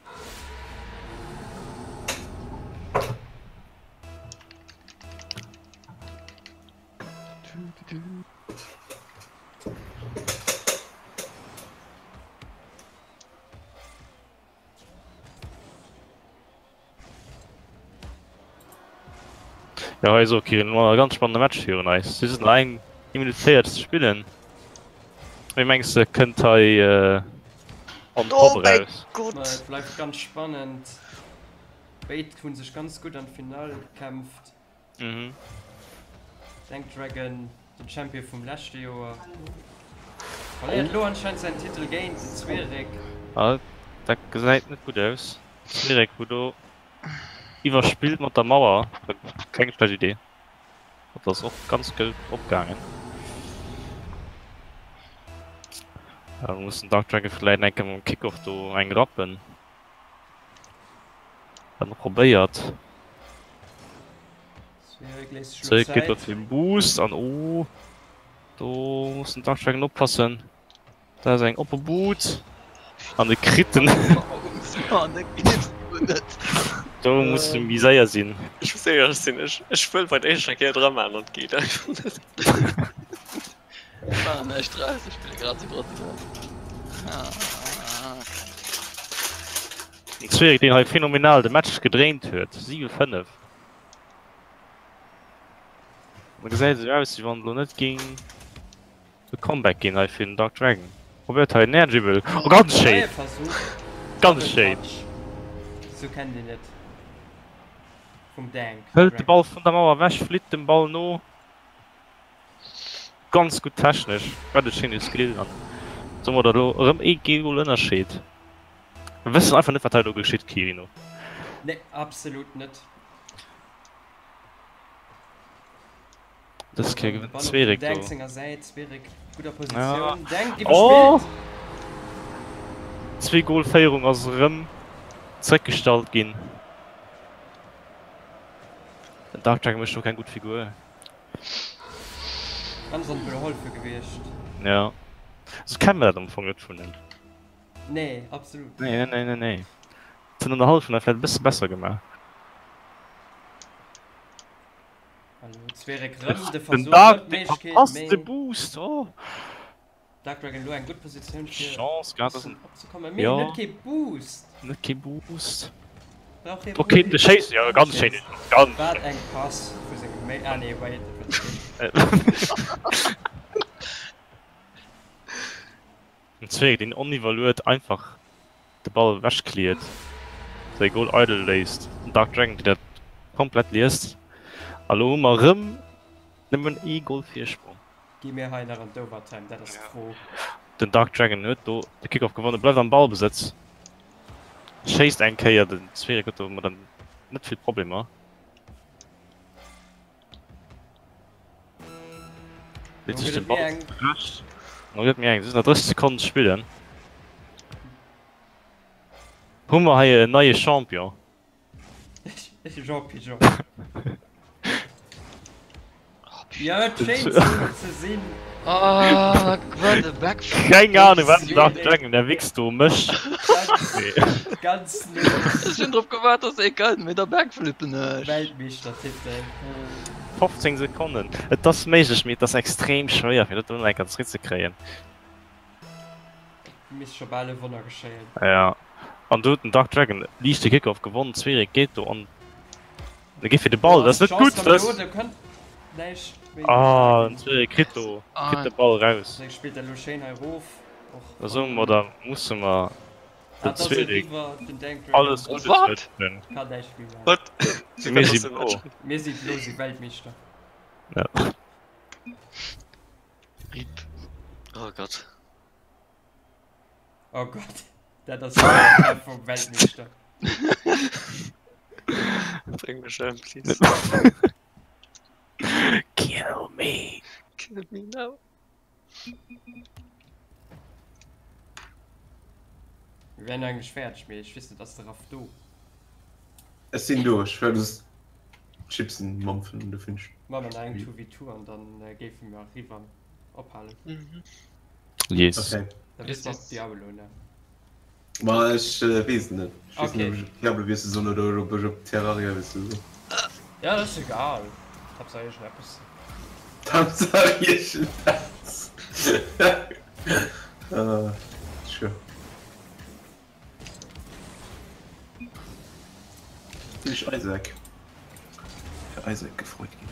F: Jo hei ass och Kirin, elo e ganz spannende Match virun eis. Si sinn nach eng Minutt 40 ze spillen. Wéi mengs de kënnt hei on
C: Oh
F: top
C: mäi
F: eraus?
C: Gott!
B: Ma et bleift ganz spannend. Béid hu sech ganz gutt an d'Finall gekämpft.
F: Mhm.
B: Dank Dragon, den Champion vum leschte Joer, verléiert elo anscheinend säin Titel géint den Zwirek.
F: Ah, dat gesäit net gutt aus. Zwirek wou do iwwerspillt mat der Mauer. Keng schlecht Idee. Dat ass och ganz gutt opgaangen. Da muss den Dark Dragon vläit eng Kéier mam Kickoff do eng rappen. Hat och probéiert. Zeréck geet do fir Boost an oh do muss den Dark Dragon oppassen. Da ass eng oppe Boot an de kritt den. Do muss de méi séier sinn.
C: Ech muss éierlech sinn, ech ech wëll bei der éischter Kéier dra maachen an et geet einfach net.
H: Maachen näischt draus, ech spille grad sou grottenschlecht.
F: Den Zwerg deen hei phänomenal de Match gedréint huet, 7, 5. An gesäit esou aus wéi wann et elo net géing e Comeback ginn hei fir den Dark Dragon. Probéiert hei en Air Dribble, oh ganz schéin, ganz schéin.
B: Sou kennt een et vum Dank.
F: Hëlt de Ball vun der Mauer ewech, flitt dem Ball no. Ganz gutt technesch, wat e schéine Skill an domadder elo erëm ee Goal Ënnerscheed. Mir wëssen einfach net wat hei elo geschitt Quirino.
B: Nee, absolut net.
F: Dës Kéier gewënnt Zwerek do.
B: Denk senger Säit, Zwerek gudder Positioun. Denk
F: Oh!
B: iwwerspillt.
F: Zwee Goal Féierung ass erëm zeréckgestallt ginn. Den Dark Dragon mécht do keng gutt Figur.
B: Ganz onbeholfe gewiescht.
F: Ja. Sou kenne mer dat am Fong net vun him.
B: Nee, absolut.
F: Nee, nee, nee, nee. Dat huet an der Halleffinall vläicht e bësse besser gemaach.
B: Hallo, Zwerek rëm de
F: Den
B: Versuch,
F: Dark,
B: rëm
F: dee
B: d'Méiglechkeet,
F: verpasst de
B: mee
F: Boost, oh!
B: Dark Dragon elo eng gutt Positioun fir
F: Chance gehat, dass
B: bëssen
F: en,
B: opzekommen, mee
F: jo,
B: net kee Boost!
F: net kee Boost.
B: Brauch hie
F: Do kéint de
B: Boost?
F: schéissen, jo,
B: An
F: ganz schéin,
B: schéisst.
F: ganz
B: Wat
F: schéin.
B: eng Pass vu sengem Méi, ah nee, wait, dat war ze spéit.
F: Den Zwerg, deen oniwwerluet einfach de Ball ewechcleart, säi Goal idle léisst. Den Dark Dragon, deen dat komplett liest. A lo hu mer erëm nëmmen ee Goal Virsprong.
B: Gi mir hei nach an d'Overtime, dat ass d'Fro.
F: Den Dark Dragon huet do de Kickoff gewonnen, bleift am Ballbesëtz, schéisst eng Kéier. Den Zwerg huet domat net vill Problemer. Leet sech den Ball zurecht. Lo gëtt méi eng. Et sinn nach 30 Sekonnen ze spillen. Hu mer hei en neie Champion?
B: Jean Pigeon. Ja, et schéint sou ze sinn.
H: Oh, what a backflip.
F: Keng Ahnung wat den Dark Dragon der Wichs do mécht.
B: Ganz no.
H: Ech hunn drop gewaart dass ee kënnt, mee da backflippen ech.
B: Weltmeeschtertitel.
F: 15 Sekonnen. Et ass méiglech, mee et ass extrem schwéier fir dat do nach eng Kéier zeréckzekréien.
B: Misst scho bal e Wonner geschéien.
F: Ja, an do huet den Dark Dragon liicht de Kickoff gewonnen. Zwerek geet do an e geet fir de Ball. Dat ass net gutt. Dat ass. Ah, den Zwerek kritt do kritt de Ball raus.
B: Zwerek spillt dat elo schéin hei erof.
F: Da soe mer, da musse mer den Zwerek alles Guddes wënschen.
B: Kann näischt méi maachen.
C: Wat?
F: Mir si blo.
B: Mir si blo, si Weltmeeschter.
F: Ja.
H: Rip.
C: Oh Gott.
B: Oh Gott, dat ass de vum Weltmeeschter.
C: Bréng mech ëm, please.
F: Kill me.
C: Kill me now.
B: Mir wären eigentlech fäerdeg, mee ech weess net, ass de Raff do?
A: Ech sinn do, ech war just Chipsen mampfen, do finn ech.
B: Maache mer nach eng 2v2 an dann géife mer eriwwer ophalen.
F: Yes.
A: Okay.
B: Da wis mer Diablo, ne?
A: Ma ech weess et net. Ech weess net,
B: Okay.
A: ob ech op Diablo wiessele soll oder ob ech op Terraria wiessele soll.
B: Ja, dat ass egal. Haaptsaach iergendeppes.
A: Haaptsaach iergendeppes. Ah, sure. Bin ech Isaac? Fir Isaac gefreut ginn.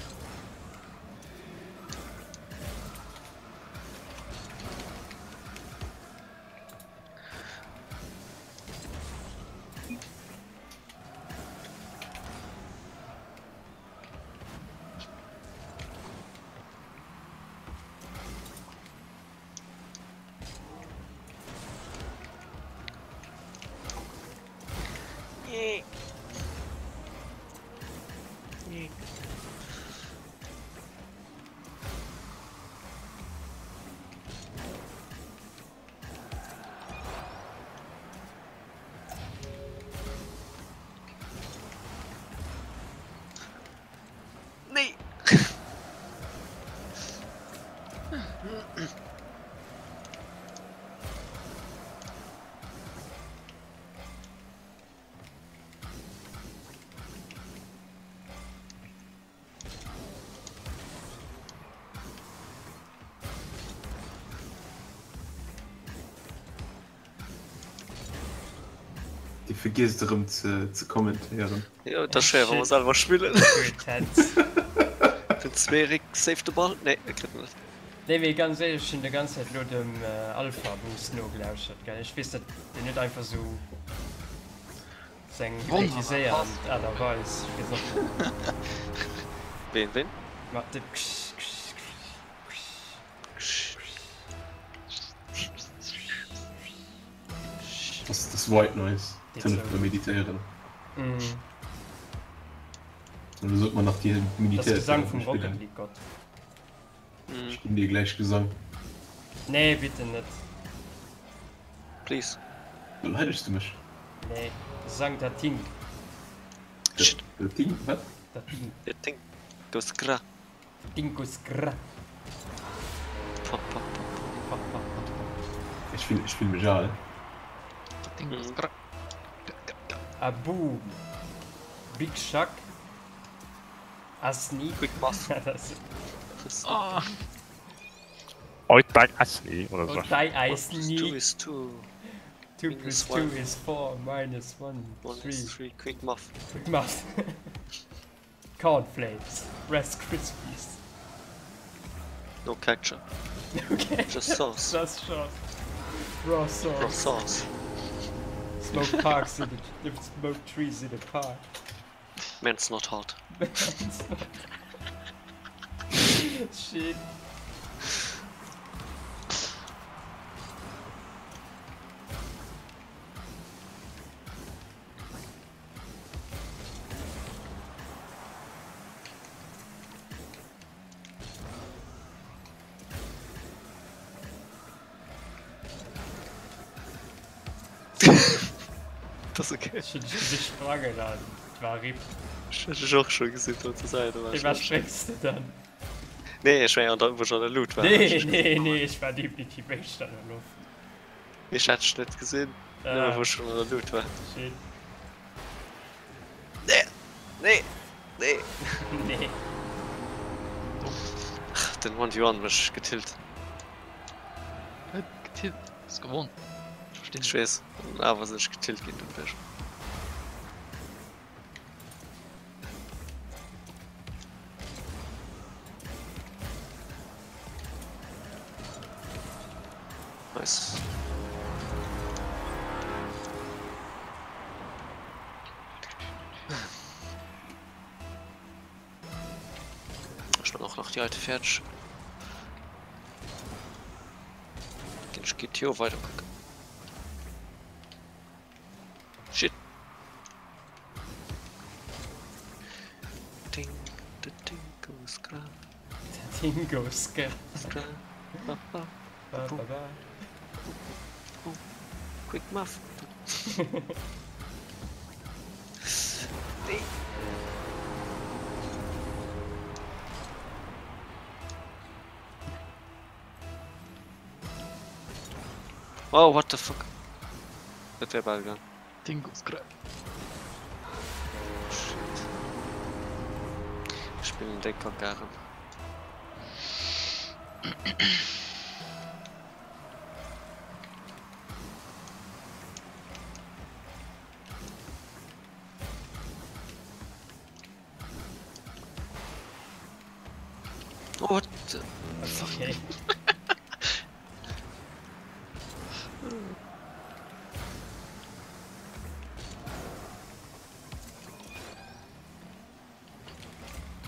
C: Nee!
A: Dir vergiesst erëm ze kommentéieren.
C: Jo, et ass schwéier wa mer selwer spillen. Den Zweerik saved de Ball. Nee, e kritt en net.
B: Nee mee ganz éierlech, ech hunn de ganz Zäit elo dem Alpha Boost nogelauschert gell, ech weess dat deen huet einfach sou seng hypnotiséierend Aart a Weis, ech weess och net.
C: Ween, ween?
B: Mat dem ksch ksch ksch ksch ksch.
A: Das das White Noise, dat hëlleft beim Meditéieren. An da sot mer nach déi
B: Das Gesang vum Rocket League Gott.
A: Ech ginn dir gläich Gesang.
B: Nee, bitte net.
C: Please.
A: Beleidegs du mech?
B: Nee, Gesang dat Ding.
A: Dat Ding? Wat?
B: Dat Ding.
C: Dat Ding goes gra.
B: Ding goes gra.
C: Pa, pa, pa,
B: pa. Pa, pa, pa, pa.
A: Ech fill, ech fill mech al.
H: Dat Ding goes gra.
B: A boom. Big Shack. Asni.
C: Quick Math.
H: Oh.
F: Oit Asni oder so.
B: Dei Asni.
C: 2 is 2.
B: 2 plus 2 is 4 minus 1 3.
C: Quick Math.
B: Quick Math. Cornflakes. Rice Krispies.
C: No ketchup.
B: Okay.
C: Just sauce.
B: Just sauce. Raw sauce.
C: Raw sauce.
B: Smoke parks in the smoke trees in the park.
C: Man's not hot.
B: Man's not Shit.
C: Das okay.
B: Ech hunn dech gesi sprangen an et war RIP.
C: Ech hunn dech och scho gesinn do zur Säit.
B: Fir wat spréngs de dann?
C: Nee, ech war jo an der, wou ech an der Luut war.
B: Nee, nee, nee, ech war definitiv éischter an der Loft.
C: Nee, ech hat dech net gesinn, nëmme wou ech schonn an der Luut war.
B: Shit.
C: Nee, nee, nee.
B: Nee.
C: Den 1v1 mech getillt.
H: Huet getillt? Hues gewonn. Ech verstinn
C: Ech weess, an awer sinn ech getillt ginn doduerch. Nice. Ech man och nach déi heite fäerdeg. Ginn ech GTO weider kucken. Shit. Ding, the ding goes gra.
B: The ding goes gra.
C: Gra. Ba, ba.
B: Ba, ba, ba.
C: Quick Muff. Nee. Oh, what the fuck? Dat wär bal gaang.
H: Ding goes gra.
C: Shit. Ech spillen déi Kack garen. Oh, what the
B: Okay.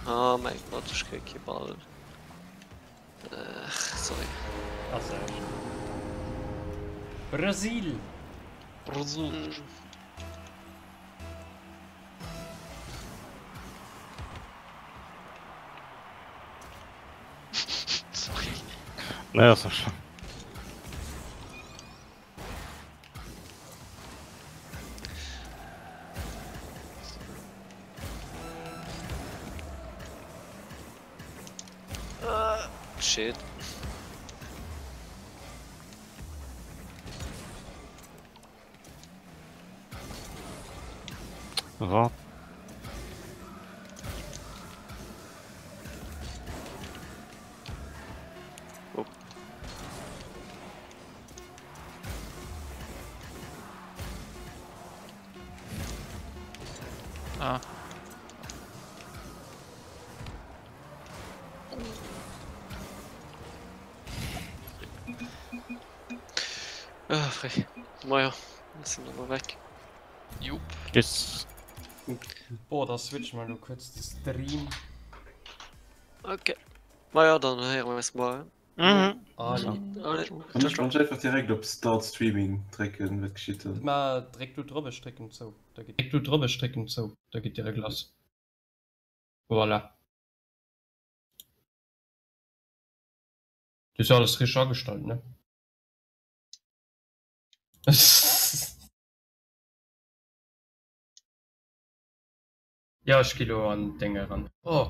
C: Oh mein Gott, ech kréie kee Ball. Ach, sorry.
B: Ass näischt. Brasil!
H: Brasil. Sorry.
F: Nee, ass net schlëmm.
C: Uh, shit.
F: Wat?
C: Oh.
H: Ah.
C: Ah, frech. Maja, ech sinn dann elo weg.
H: Jupp.
F: Yes.
B: Boah, da switchen mer elo kuerz de Stream.
C: Okay. Maja, dann héiere mer eis muer.
F: Mhm.
B: Allez.
C: Allez,
A: Kann
C: ciao,
A: ech
C: ciao.
A: wann ech einfach direkt op Start Streaming drécken, wat geschitt dann?
B: Ma dréck du drop, ech drécken zou. Da geet. Dréck du drop, ech drécken zou. Da geet direkt lass. Voilà. Du hues jo alles richteg agestallt, ne? Jo, ech gi lo an d'Déng eran. Oh,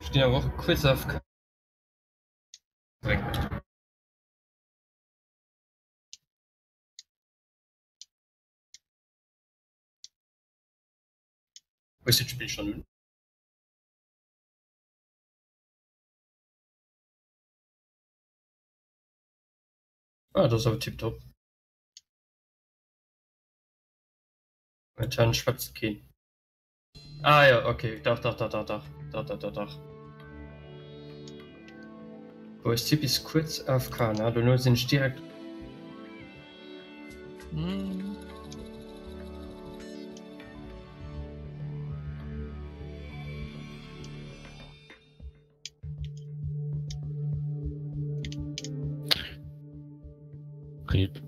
B: ech ginn awer och kuerz AFK. Dréck mech. Hues du d'Spill schonn un? Ah, dat ass awer tiptop. Momentan schwätzt keen. Ah jo, ok, dach, dach, dach, dach, dach, dach, dach, dach, dach. Wou ech si bis kuerz AFK, ne? Dono sinn ech direkt.
F: Rip.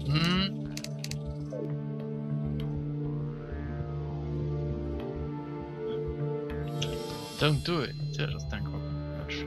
H: Hm. Don't do it. Ja, das ist dein Kopf. Quatsch.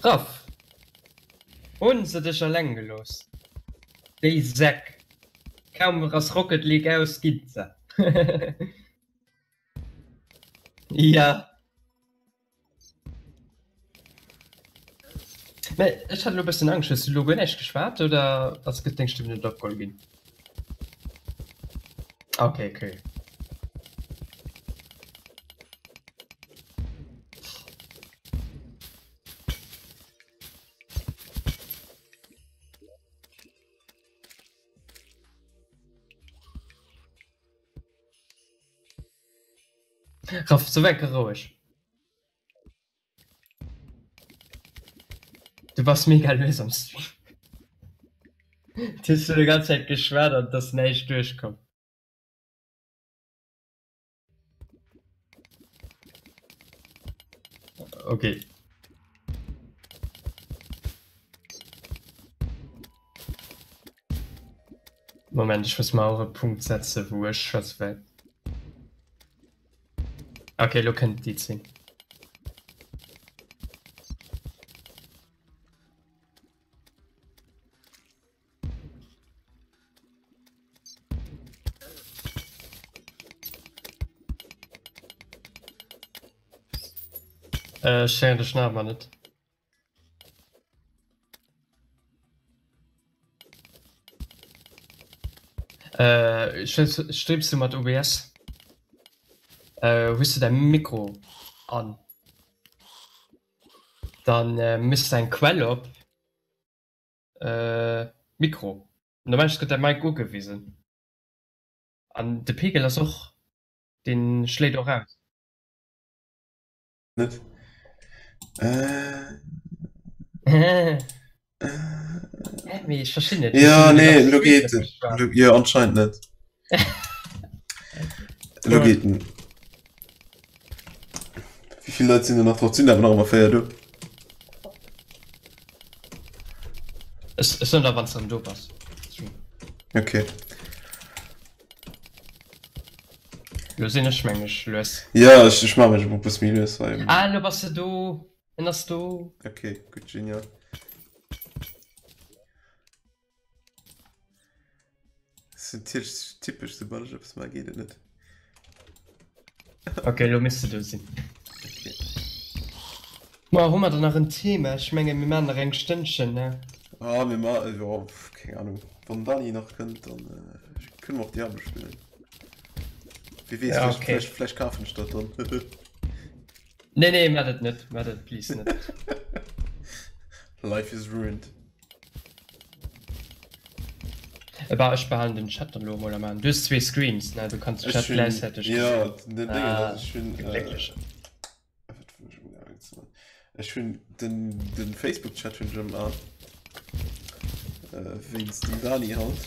B: Raff! Hunn se dech eleng gelooss? Déi Säck! Kaum ass Rocket League aus, ginn se. Ja. Mä ech hat elo e bëssen Angscht. Hues du elo guer näischt geschwat oder ass gëtt deng Stëmm net opgeholl ginn? Okay, okay. Raff, so weg roueg. Du bass mega lues am Stream. Du hues du die ganze Zeit geschwat an dass näischt duerchkomm. Okay. Moment, ech muss mer och e Punkt setzen, wou ech schwätze well. Okay, lo kënnt déi 10. Äh, ech héieren dech nach ëmmer net. Äh, streams du mat OBS? Äh, hues du däi Mikro an? Dann äh, misst du eng Quell op äh, Mikro. Normalerweis gëtt däi Mic ugewisen. An de Pegel ass och, dee schléit och aus.
A: Net. Äh.
B: Mee ech verstinn net.
A: Ja, nee, lo geet et. Jo, anscheinend net. Lo geet en. Wéi vill Leit sinn denn nach drop? Sinn awer nach ëmmer 4 do.
B: Ech soen der, wann s de erëm do bass.
A: Okay.
B: Lo sinn ech meng ech lues.
A: Ja ech ech maache mech e bësse méi lues hei.
B: Ah lo bass de do, en ass do.
A: Ok, gutt, genial. Ass natierlech typesch, soubal ech eppes maache geet et net.
B: Ok, lo misst de do sinn. Ok. Ma hu mer dann nach en Thema? Ech menge mir maachen nach eng Stënnchen, ne?
A: Ah mir ma jo keng Ahnung. Wann Dani nach kënnt, dann kënne mer och Diablo spillen. Wie weess,
B: Ja,
A: vläicht,
B: okay.
A: vläicht, vläicht kafen ech dat dann.
B: Nee, nee, maach dat net, maach dat please net.
A: Life is ruined.
B: Bah, ech behalen den Chat dann elo emol am An. Du hues zwee Screens, ne? Du kanns den
A: Ech
B: Chat
A: hunn,
B: gläichzäiteg
A: ja,
B: gesinn.
A: den Ding
B: Ah,
A: ass, ech hunn,
B: du
A: äh,
B: Glécklechen.
A: Ech hunn den, den Facebook-Chat hunn ech am An. Äh, wéinst dem Dani halt.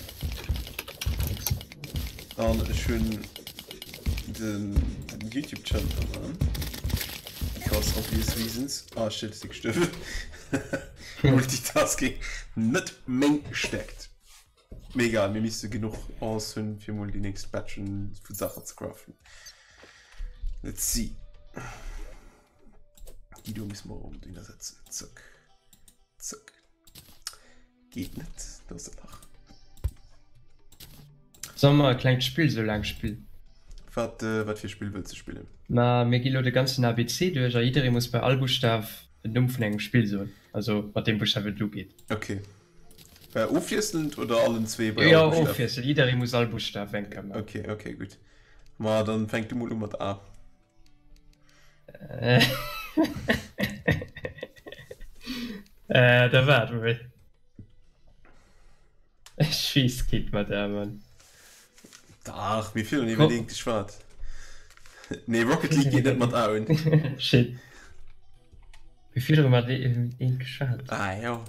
A: An ech hunn den, den YouTube-Chat am An. Because obvious reasons. Ah, shit, ech si gestuerwen. Multitasking net meng Stäerkt. Mee egal, mir misste genuch Ores hunn, fir mol déi nächst Batchen vu Saachen ze craften. Let's see. Déi do müssen wir unbedingt ersetzen. Zack. Zack. Geht net. Da ass e Lach.
B: Solle mer e klengt Spill sou laang spillen?
A: Wat, äh, wat fir Spill wëlls de spillen?
B: Ma mir gi lo de ganzen ABC duerch a jidderee muss bei all Buschtaf den Numm vun engem Spill soen, also mat deem Buschtaf et ugeet.
A: Okay. Äh, ofwiesselnd oder allen zwee bei
B: Jo,
A: all Buschtaf?
B: ofwiesselnd. Jidderee muss all Buschtaf eng Kéier maachen.
A: Okay, okay, gutt. Ma dann fänk du mol u mat A.
B: Äh, da waart mol. Ech weess keent mat A, Mann.
A: Dach, mir virun iwwerleent geschwat. Nee, Rocket League geet net mat A un.
B: Shit. Mir virdru mat eent geschwat.
A: Ah, jo.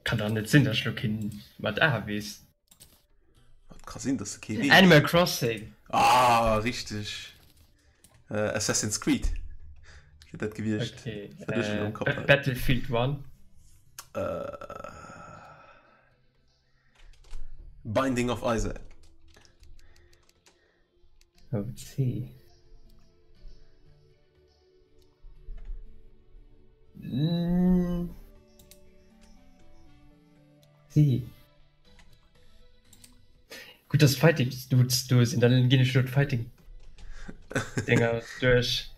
B: Kann dach net sinn, dass ech lo keen mat A weess.
A: Et ka sinn, dass de kee weess.
B: Animal Crossing!
A: Ah, richteg. Äh, Assassin's Creed wier dat gewiescht.
B: Okay,
A: Dat ech elo am Kapp
B: äh,
A: hat.
B: Battlefield 1.
A: Äh, Binding of Isaac.
B: Oh, C. Mm. C. Gutt, dass Fighting Dudes do sinn, dann ginn ech lo d'Fighting Dinger duerch.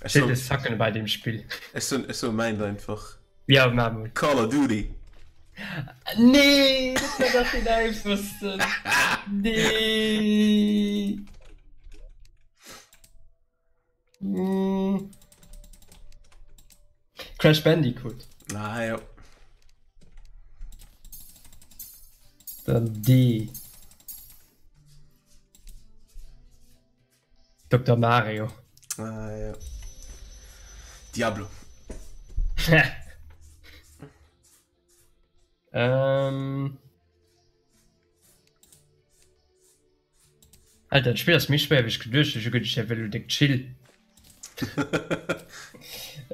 A: Ech
B: Steet Sacken bei dem Spill.
A: Ech soen, ech soe mäint einfach.
B: Ja, maach mol.
A: Call of Duty.
B: Nee, dat war dach den einfachsten. Nee. Mm. Crash Bandicoot.
A: Ah, jo.
B: Dann D. Dokter Mario.
A: Ah, ja. Diablo.
B: ähm. Alter, dat Spill ass méi schwéier wéi ech geduecht hunn. Ech hu geduecht, dat wär lo déck chill.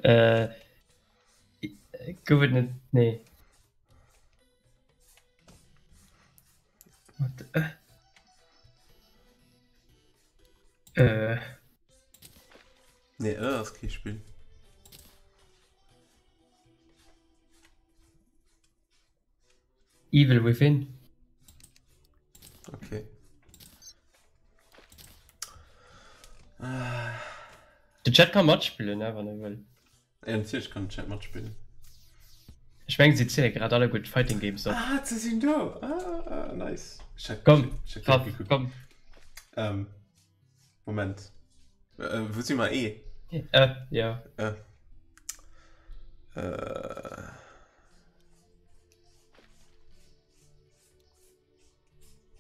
B: äh, gouf et net? Nee. What the... Äh.
A: Nee, äh ass kee Spill.
B: Evil Within.
A: Okay.
B: De Chat ka matspillen, ne, wann e wëll.
A: Ja, natierlech kann den Chat matspillen.
B: Ech mengen si ziele grad alleguer d'Fighting Games op.
A: Ah, se sinn do! Ah, nice. Ech hat,
B: Komm,
A: ech hat
B: Raff,
A: grad gekuckt.
B: komm.
A: Ähm, Moment. Äh, wou si mer? E?
B: Äh, ja.
A: Äh. Äh.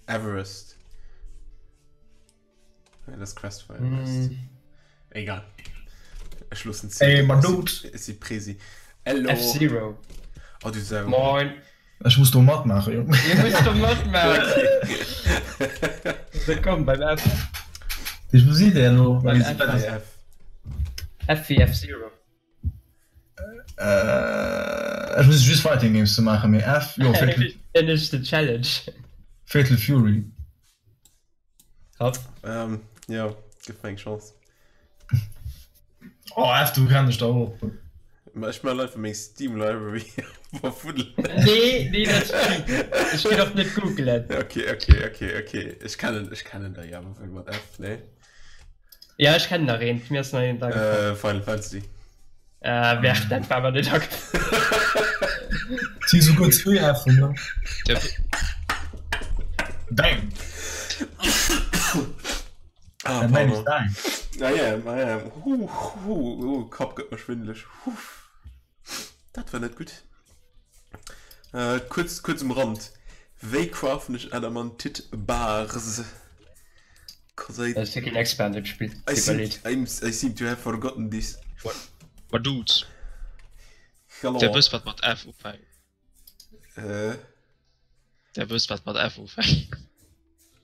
A: Everest. Nee, das Quest for Everest. Mm. Egal. Ech loossen
I: Ey, man Dude.
A: Ech si Presi. Hello.
B: F-Zero.
A: Oh, du Sau.
B: Moin.
I: Ech muss do matmaachen, Jong.
B: Dir muss do matmaachen. So, komm, beim F.
I: Wou sidd Dir elo?
B: Beim F. F wéi F-Zero.
I: Äh, ech muss just Fighting Games ze maachen, mee F, jo, Fatal,
B: Finish the challenge.
I: Fatal Fury.
B: Raff.
A: Ähm, ja, gëff mer eng Chance.
I: Oh, F, du kenn ech der och.
A: Ma ech man einfach meng Steam Library verfuddelen.
B: Nee, nee, dat ass cheaten. Ech ginn och net googlen.
A: Okay, okay, okay, okay. Ech kennen, ech kennen der ja awer mat F, nee?
B: Ja, ech kennen nach een. Mir ass nach een da gefallen.
A: Äh, Final Fantasy.
B: Äh, wer, dat war awer net agefallen.
I: Si souguer zwee F'en, ne?
H: Der,
I: Dang!
A: Ah,
I: Dat mengen
A: pardon.
I: ech dang.
A: I am, I am. Huh, huh, oh, Kapp gëtt mer schwindeleg. Huh. Dat war net gutt. Äh, kuerz, kuerz um Rand. Wéi craften ech Adamantit Bars? Cause I,
B: Ech si keen Expert an deem Spill,
A: I
B: deet mir
A: seem,
B: leed.
A: I'm, I seem to have forgotten this.
H: Ma Dudes,
A: Hello.
H: der wësst wat mat F ufänkt.
A: Äh,
H: Der wësst wat mat F ufänkt.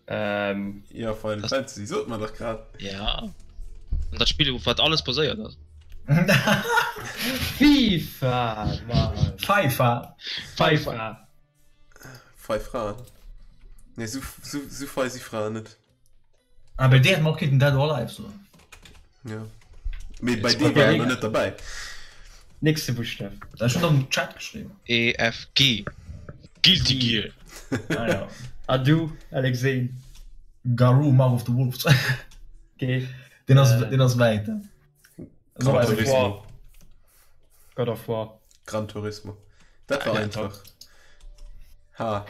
B: Ähm,
A: ja, Final
H: Das-
A: Fantasy, sot mer dach grad.
H: Ja. An dat Spill op wat alles baséiert ass.
B: FIFA, Mann.
I: FIFA.
B: FIFA.
A: Fei Fraen. Nee, sou, sou, sou fei si Fraen net.
I: Ah, bei där hätt mer och kéinten Dead or Alive soen.
A: Ja. Mee bei deem war en net derbäi.
B: Nächste Buschtaf.
I: Ech hunn am Chat geschriwwen.
H: E, F, G. Guilty Gear.
I: Ah ja.
B: A du, Alexei?
I: Garou, Mark of the Wolves.
B: G.
I: Deen ass, deen ass wäit.
A: Gran Turismo.
B: God of War.
A: Gran Turismo. Dat war einfach. Ha.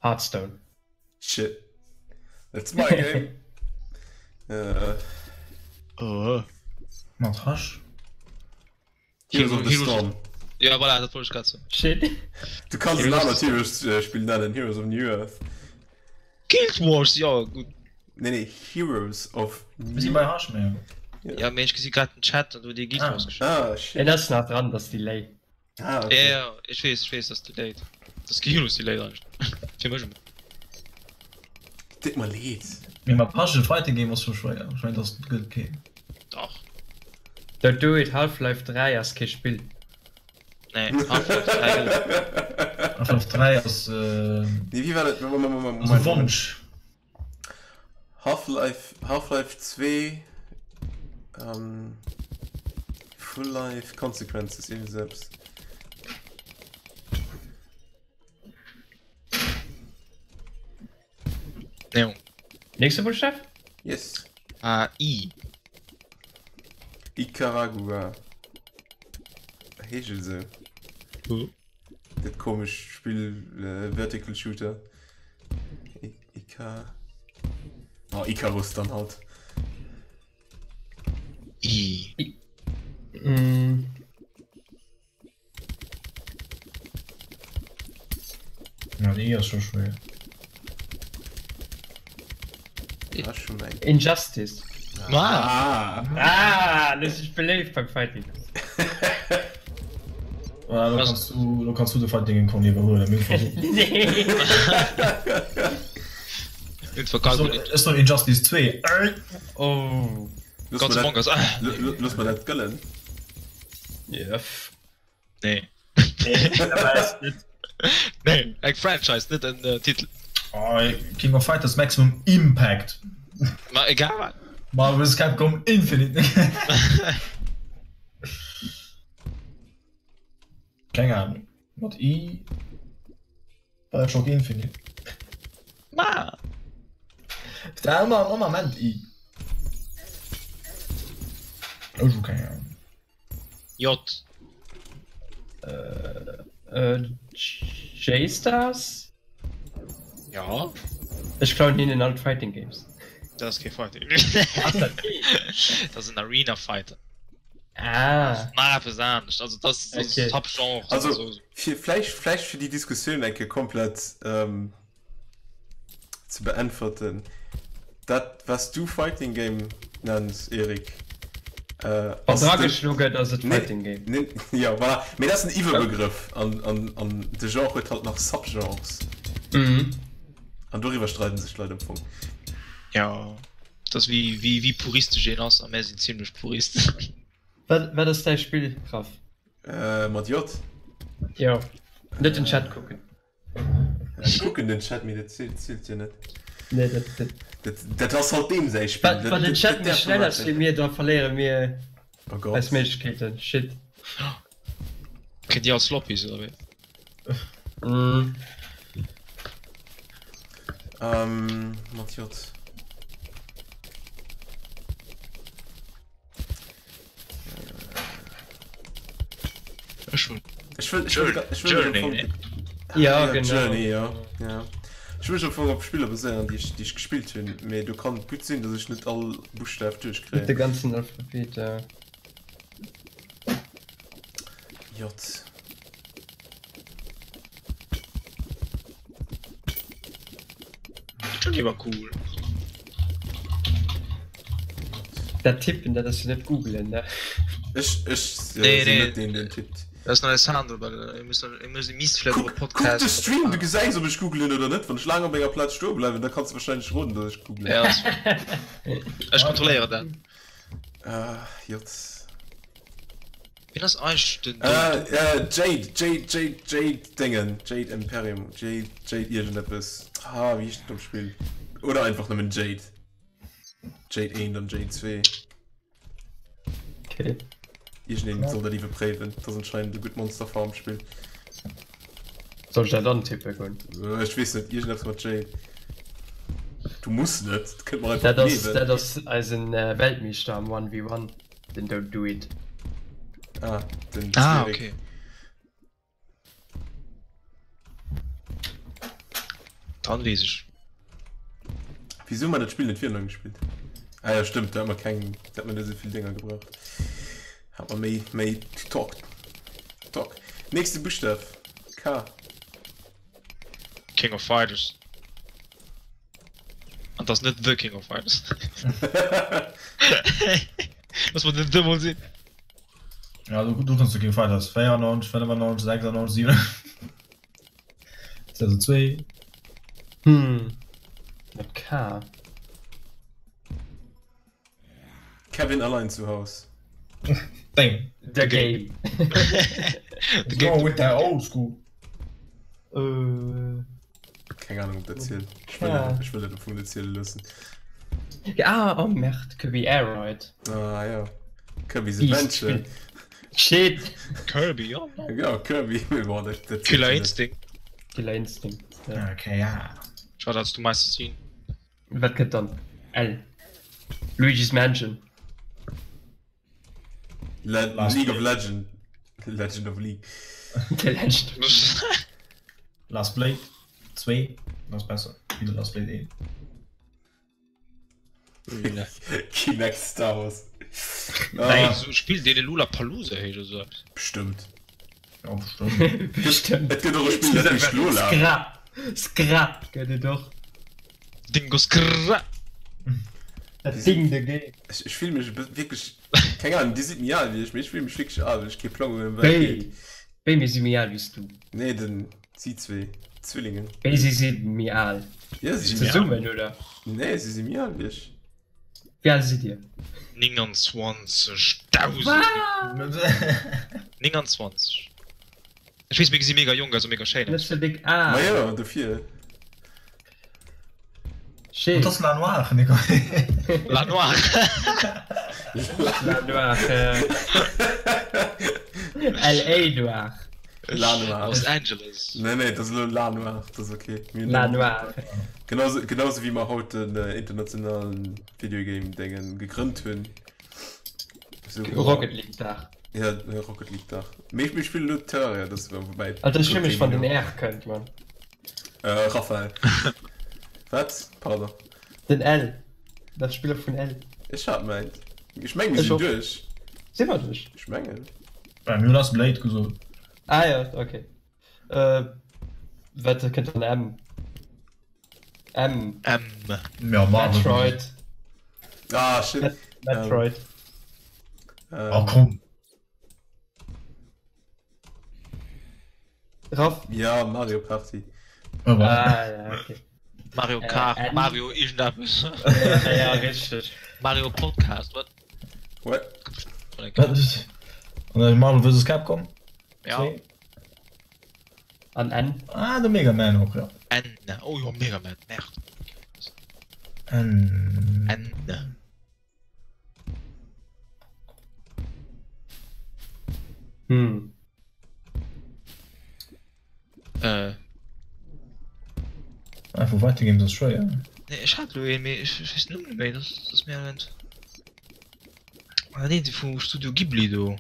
B: Hearthstone.
A: Shit. That's my game. äh.
H: Oh.
I: Mat Hasch.
A: Heroes of the Storm.
H: Ja, voilà, dat wollt ech grad soen.
B: Shit.
A: Du kanns en anert Heroes-Spill nennen, Heroes of New Earth.
H: Guild Wars, ja, gutt.
A: Nee, nee, Heroes of
I: Mir si bei Hasch, mee.
H: Ja, mee ech gesi grad den Chat an do huet ee Guild Wars geschriwwen.
A: Ah, shit.
B: En ass nach dran, dat ass Delay.
A: Ah, okay.
H: Ja, ja, ech weess, ech weess, dat ass delayed. Dat ass kee Heroes delayed eigentlech. Fir mech emol.
A: Deet mer leed.
I: Mee mat Hasch e Fighting Game ass scho schwéier. Ech mengen, dat gëtt keen.
H: Dach.
B: Don't do it, Half-Life 3 ass kee Spill.
H: Nee, Half-Life 3 gëtt et.
I: Half-Life 3 ass
A: Nee, wéi war dat? Moment, Moment,
I: ass e
A: Moment.
I: Wonsch.
A: Half-Life, Half-Life 2, ähm, Full Life Consequences, iergend esou eppes.
H: Jo.
B: Nächste Buschtaf?
A: Yes.
H: Ah, I.
A: Icaragua. Heescht et esou?
H: Hu.
A: Dat komescht Spill, äh, Vertical Shooter. I Ica. Oh, Icarus dann halt.
H: I.
B: I. Mm.
I: Ja, déi ass scho schwéier.
A: Ah, schon eng.
B: Injustice.
H: Ah.
B: Ah, das ist beléift beim Fighting.
I: Ah, lo kanns du, lo kanns du de Fighting Game Con iwwerhuelen. Mir versuchen.
B: Nee.
I: Ech soll Injustice 2.
B: Oh.
A: Looss mer dat, looss mer dat gëllen.
B: Jëff.
H: Nee.
B: Nee, dat ass net.
H: Nee, eng Franchise, net en äh, Titel.
I: Oh, King of Fighters Maximum Impact.
H: Ma egal wat.
I: Marvel vs. Capcom Infinite. Keng Ahnung. Mat I. Bioshock Infinite.
H: Ma!
I: Da ëmmer am Ament I. Ech hu keng Ahnung.
H: J.
B: Äh, J-Stars?
H: Ja.
B: Ech klauen hinnen all d'Fighting Games.
H: Dat ass kee Fighting. Dat ass en Arena Fighter.
B: Ah.
H: Nach eppes anescht. Also dat ass
B: Okay.
H: Subgenre.
A: Also fir vläicht vläicht fir déi Diskussioun eng Kéier komplett ähm, ze beäntwerten, dat was du Fighting Game nenns, Eric, äh,
B: Wann
A: ass
B: dra
A: den
B: geschlo gëtt, ass et
A: nee,
B: Fighting Game.
A: nee, ja voilà, mee dat ass en Iwwerbegrëff an, an, an de Genre huet halt nach Subgenres.
B: Mhm.
A: An doriwwer streiden sech d'Leit am Fong.
H: Ja, dat ass wéi, wéi, wéi puristesch een ass, a mär sinn zimlech Puristen.
B: Wat, wat ass däi Spill, Raph?
A: Äh, mat J?
B: Jo, net den Chat kucken.
A: Ech kucken den Chat, mee dat zielt, zielt jo net.
B: Nee, dat, dat.
A: Dat, dat ass halt deem säi Spill.
B: Wann, wann den Chat méi schnell ass wéi mir, da verléiere mir
A: Oh Gott.
B: eis Méiglechkeeten. Shit.
H: Kritt dir all Sloppies, oder wéi?
B: Mm.
A: Ähm, mat J.
H: Ech hunn.
A: Ech wëll, ech wëll, ech wëll
H: Journey, ne?
B: Ja, genau.
A: Journey, ja. ja. Ech wëll mech am Fong op Spiller baséieren, déi ech, déi ech gespillt hunn, mee do kann et gutt sinn, datt ech net all Buschtaf duerchkréien.
B: Net de ganzen Alphabet, ja.
A: J.
H: Journey war cool.
B: Dat tippen, dat ass jo net googlen, ne?
A: Ech, ech
H: Nee,
A: sinn
H: nee.
A: net deen, deen tippt.
H: Dat ass den Alessandro, well e muss, e muss, e misst vläicht och e
A: Kuck, kuck
H: Podcast.
A: de Stream, du gesäis ob ech googlen oder net. Wann ech laang op enger Plaz stoe bleiwen, da kanns de wahrscheinlech roden, datt ech googlen.
H: Ja, ass Ech kontrolléieren dat.
A: Ah, J.
H: Wien ass eigentlech den
A: Äh, äh, Jade, Jade, Jade, Jade Déngen, Jade Imperium, Jade, Jade iergendeppes. Ah, wéi heescht dat domm Spill? Oder einfach nëmmen Jade. Jade 1 an Jade 2.
B: Okay.
A: Iergendeen soll dat iwwerpréiwen. Dat ass anscheinend e gutt Monster Farm Spill.
B: Soll ech dat antippe goen?
A: Äh, ech weess net, iergendeppes mat Jade. Du muss net, dat kënnt mer einfach
B: Dat ass,
A: gleewen.
B: dat ass eisen Weltmeeschter am 1v1. Den Don't Do It.
A: Ah, den
H: Ah,
A: Erik.
H: okay. Dann wees ech.
A: Wieso hu mer dat Spill net virun gespillt? Ah ja, stimmt, da hat mer keng, da hat mer net esou vill Dénger gebraucht. Hat mer méi, méi Talk. Talk. Nächste Buschtaf. K.
H: King of Fighters. An das net The King of Fighters. Lass mal den The mol sinn.
I: Ja, du, du kannst du King Fighters 94, 95, 96, 7. 2002.
B: Hm. Mat K.
A: Kevin allein zu Haus.
I: Dang.
B: The Game.
H: The
I: Go
H: Game.
I: with that old school.
B: Äh.
A: Keng Ahnung, ob dat zielt. Ech wëll
B: Ja.
A: et, ech wëll et am Fong net ziele loossen.
B: Ah, oh Merde, Kirby Air Ride.
A: Ah ja. Kirby's
B: Beast
A: Adventure.
B: Spill. Shit!
H: Kirby, ja.
A: Ja, Kirby, mee bon, dat, dat zielt
H: Killer
A: jo net.
H: Instinct.
B: Killer Instinct. Ja.
I: Okay, ja.
H: Shoutouts to Meister Scene.
B: Wat kënnt dann? L. Luigi's Mansion.
A: Le
I: Last
A: League of
I: Blade.
A: Legend. Legend of League.
B: The Legend.
I: Last Blade 2 ass besser wéi The Last Blade 1.
A: Kinect Star Wars.
H: Ah.
A: Ah,
H: So Spiel deen Lollapalooza heescht oder sou eppes.
A: bestimmt.
I: Ja, bestimmt.
B: Bestimmt.
A: Et gëtt och e Spill, dat heescht Lola.
B: Skra. Skra gëtt et och.
H: Dingo Skra.
B: Dat Ding de Game.
A: Ech, ech fill mech e bëssen wierklech, keng Ahnung, dir sidd méi al wéi ech, mee ech fill mech wierklech al, well ech kee Plang hunn ëm wat et
B: Wéi?
A: geet.
B: Wéi mir si méi al wéi s du?
A: Nee, den, si zwee Zwillingen.
B: Wéi si si méi al?
A: Ja, si si méi al.
B: Zesummen, oder?
A: Nee, si si méi al wéi ech.
B: Wéi al sidd dir?
H: 29.000.
B: Wat?
H: 29. Ech weess, mir gesi mega jonk aus a mega schéin
B: Net
H: aus.
B: sou déck al.
A: Ma jo, dofir.
B: Shit.
I: Et ass La Noire, Nico.
H: La Noire.
B: La Noire. LA Noire.
A: La Noire.
H: Los Angeles.
A: Nee, nee, dat ass elo La Noire, dat ass ok. Mir hunn
B: La
A: den-
B: Noire.
A: Genauso, genauso wéi mer haut den äh, internationalen Videogame-Dengen gegrënnt hunn. So,
B: Rocket League Dag.
A: Ja, äh, Rocket League Dag. Mee ich, ich spiele nur Terraria, das war wobei.
B: Alter, ech fir mech wann den R kënnt, man.
A: Äh, Raphael. Wat? Pardon.
B: Den L. Das Spiller vun L.
A: Ech hat meint. Ich meng, wir
B: Ech
A: sinn
B: och.
A: duerch.
B: Si mer duerch?
A: Ich mengen.
I: Bei mir Last Blade gesot.
B: Ah ja, okay. Äh, wat kënnt dann M? M.
H: M.
I: Ja, Marvel.
B: Metroid.
A: Ah, shit.
B: Metroid.
A: Ähm,
I: Oh, komm.
B: Raff.
A: Ja, Mario Party.
I: Oh, wa-
B: Ah ja, okay.
H: Mario
B: Äh,
H: Kart,
B: N.
H: Mario irgendeppes.
B: Ja, ja, richtig.
H: Mario Podcast, wat?
A: What?
I: Wat ist? Und dann Marvel vs. Capcom?
H: Ja.
I: Zwei?
B: An N.
I: Ah, de Mega Man och, ja.
H: N. Oh jo, Mega Man, merde.
I: N.
H: N.
B: Hm.
H: Äh.
I: Ah, vu Fighting Games ass schwéier.
H: Nee, ech hat lo een, mee ech ech weess den Numm net méi, dat ass dat ass mir ent. Ah nee, dee vu Studio Ghibli do.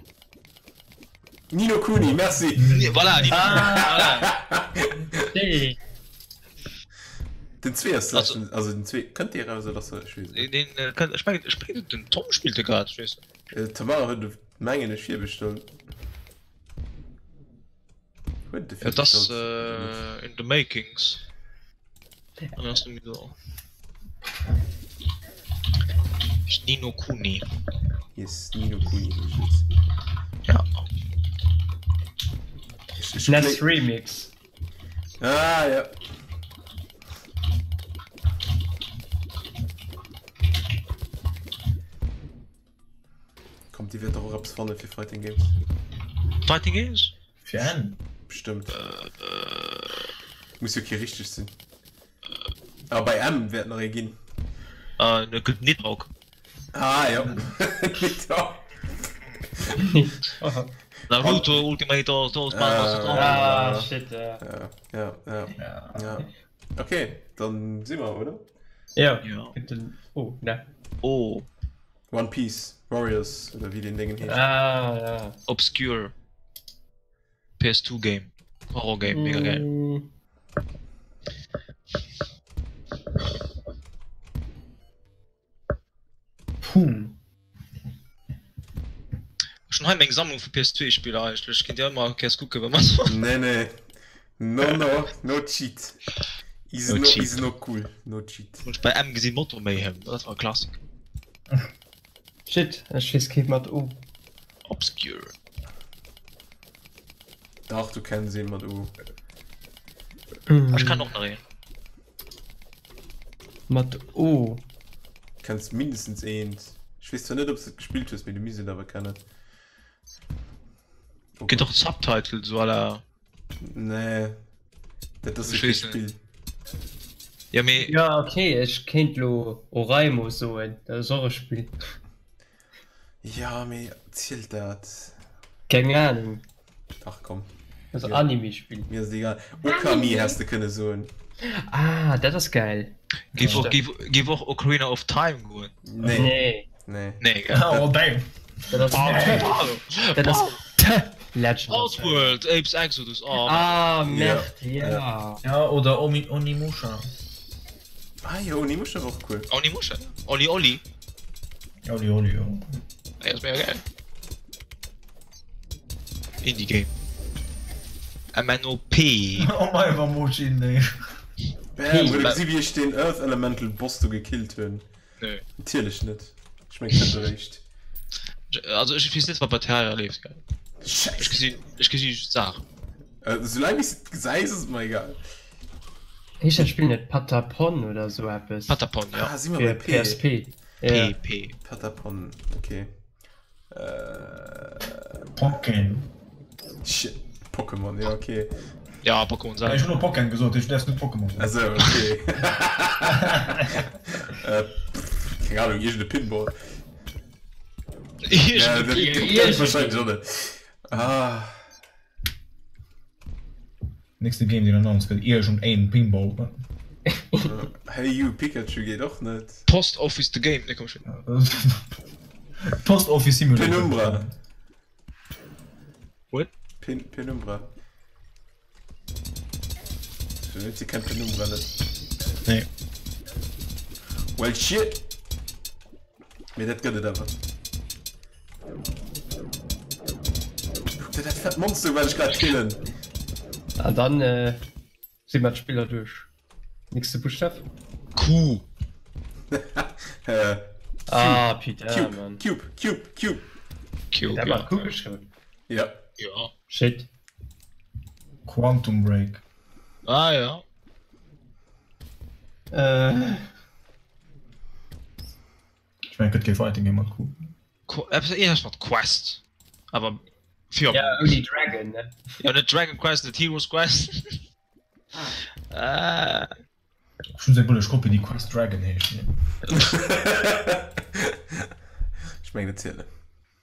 A: Ni no Kuni, merci!
H: Voilà, Ni no Voilà.
B: Hey.
A: Den 2 ass
H: Also-
A: letzten, also den 2 kënnt dee raus oder ass ech weess et
H: Den, den, äh, kënnt, ech mengen, ech mengen, den Tom spillt de grad, ech weess net.
A: net. Äh, Tamara huet e mengen ech virbestallt. Huet de
H: Ja, das
A: virbestallt?
H: äh, in the makings. An ass net méi do. Ni no Kuni.
A: Yes, Ni no Kuni heescht et.
H: Ja.
A: Ich, ich
B: NES
A: play-
B: Remix.
A: Ah, ja. Kommt, Dir wäert dach och eppes fanne fir Fighting Games.
H: Fighting Games?
I: Fir N?
A: Bestëmmt. Muss jo kee richteg sinn. Ah, bei M wäert nach ee ginn.
H: Äh, ne gëtt Nidhogg.
A: Ah, jo. Nidhogg.
H: Naruto Ultimate
B: Ah, shit, ja.
A: Ja, ja, ja. ja. Okay, dann si mer, oder?
B: Ja.
H: Ja.
B: Gëtt den O, ne?
H: O.
A: One Piece Warriors oder wéi deen Déngen heescht.
B: Ah, ja.
H: Obscure PS2 Game. Horror Game, mega geil.
B: Mm. Puh.
H: Ech hunn hei meng Sammlung vu PS2 Spiller eigentlech, kinnt dir ëmmer kéiers kucken wa mer so.
A: Nee, nee. No, no, no cheat. Is
H: No
A: no,
H: cheat.
A: is no cool. No cheat.
H: Hunn ech bei M gesinn Motor Mayhem, dat war e Klassiker.
B: Shit, ech weess kee mat O.
H: Obscure.
A: Dach, du kenns ee mat O.
H: Ech kennen och nach een.
B: Mat O.
A: Kenns mindestens eent. Ech weess zwar net, ob s de et gespillt hues, mee du misst et awer kennen.
H: Gëtt och Subtitle, sou à la.
A: Nee. Dat ass jo kee Spill.
H: Ja mee.
B: Ja okay, ech kéint lo Oraimo soen, dat ass och e Spill.
A: Ja mee zielt dat?
B: Keng Ahnung.
A: Ach komm.
B: Dat ass Anime-Spill.
A: Mir ass et egal. Okami häss de kënne soen.
B: Ah, dat ass gäil.
H: Géif och, géif, géif och Ocarina of Time goen?
A: Nee.
B: Nee.
A: Nee.
H: Nee, gell?
I: Oh damn.
B: Dat ass, dat ass Legend of Zelda.
H: Oddworld, Abe's Exodus, oh.
B: Ah, merde, ja.
I: Ja, oder Omi, Onimusha.
A: Ah jo, Onimusha war och cool.
H: Onimusha, Oli Oli.
I: Oli Oli, jo.
H: Ey, ass mega geil. Indie Game. MNOP.
I: Oh mei, war Mochi nee.
A: Bam, huet e gesi wéi ech deen Earth Elemental Boss do gekillt hunn?
H: Nee.
A: Natierlech net. Ech meng net eréischt.
H: Also ech weess net wat bei Terraria leeft gell. Ech gesi ech gesi just Saachen.
A: Äh, soulaang wéi s de et gesäis ass et mer egal.
B: Heescht dat Spill net Patapon oder sou eppes?
H: Patapon, ja.
A: Ah, si mer bei
B: Fir
A: P.
B: PSP.
H: P,
B: Ja.
H: P.
A: Patapon, okay. Äh.
I: Pokémon.
A: Shit, Pokémon, ja okay.
H: Ja, Pokémon
I: selwer. Ech hunn och Pokémon gesot, ech däerf net Pokémon soen.
A: Also okay. äh, pff, keng Ahnung, iergend e Pinball. Ja, dat dat wahrscheinlech och net. Ah.
I: Nächste Game deen announced gëtt, iergend een Pinball.
A: Hey you, Pikachu geet och net.
H: Post Office the Game, nee komm schon.
I: Post Office Simulator.
A: Penumbra.
H: What?
A: Pen Penumbra. Sie kennt Penumbra net.
H: Nee.
A: Well shit! Mee dat gëtt et awer. Kuck dir dat fett Monster wat ech grad killen.
B: An dann äh, si mer d'Spiller duerch. Nächste Buschtaf.
H: Q.
A: Äh,
B: Ah, putain,
A: Cube,
B: Mann.
A: Cube, Cube, Cube.
H: Q.
B: Dat war Q geschriwwen.
A: Ja.
H: Ja.
B: Shit.
I: Quantum Break.
H: Ah ja.
B: Äh.
I: Ech mengen et gëtt kee Fighting Game mat Q.
H: Qu eppes iergendwas mat Quest. Awer fir
B: Ja, ouni Dragon, ne?
H: Ja, net Dragon Quest, net Heroes Quest. Ah.
I: Ech hunn seng bëlleg Kopie déi Quest Dragon heescht, ne?
A: Ech mengen dat zielt net.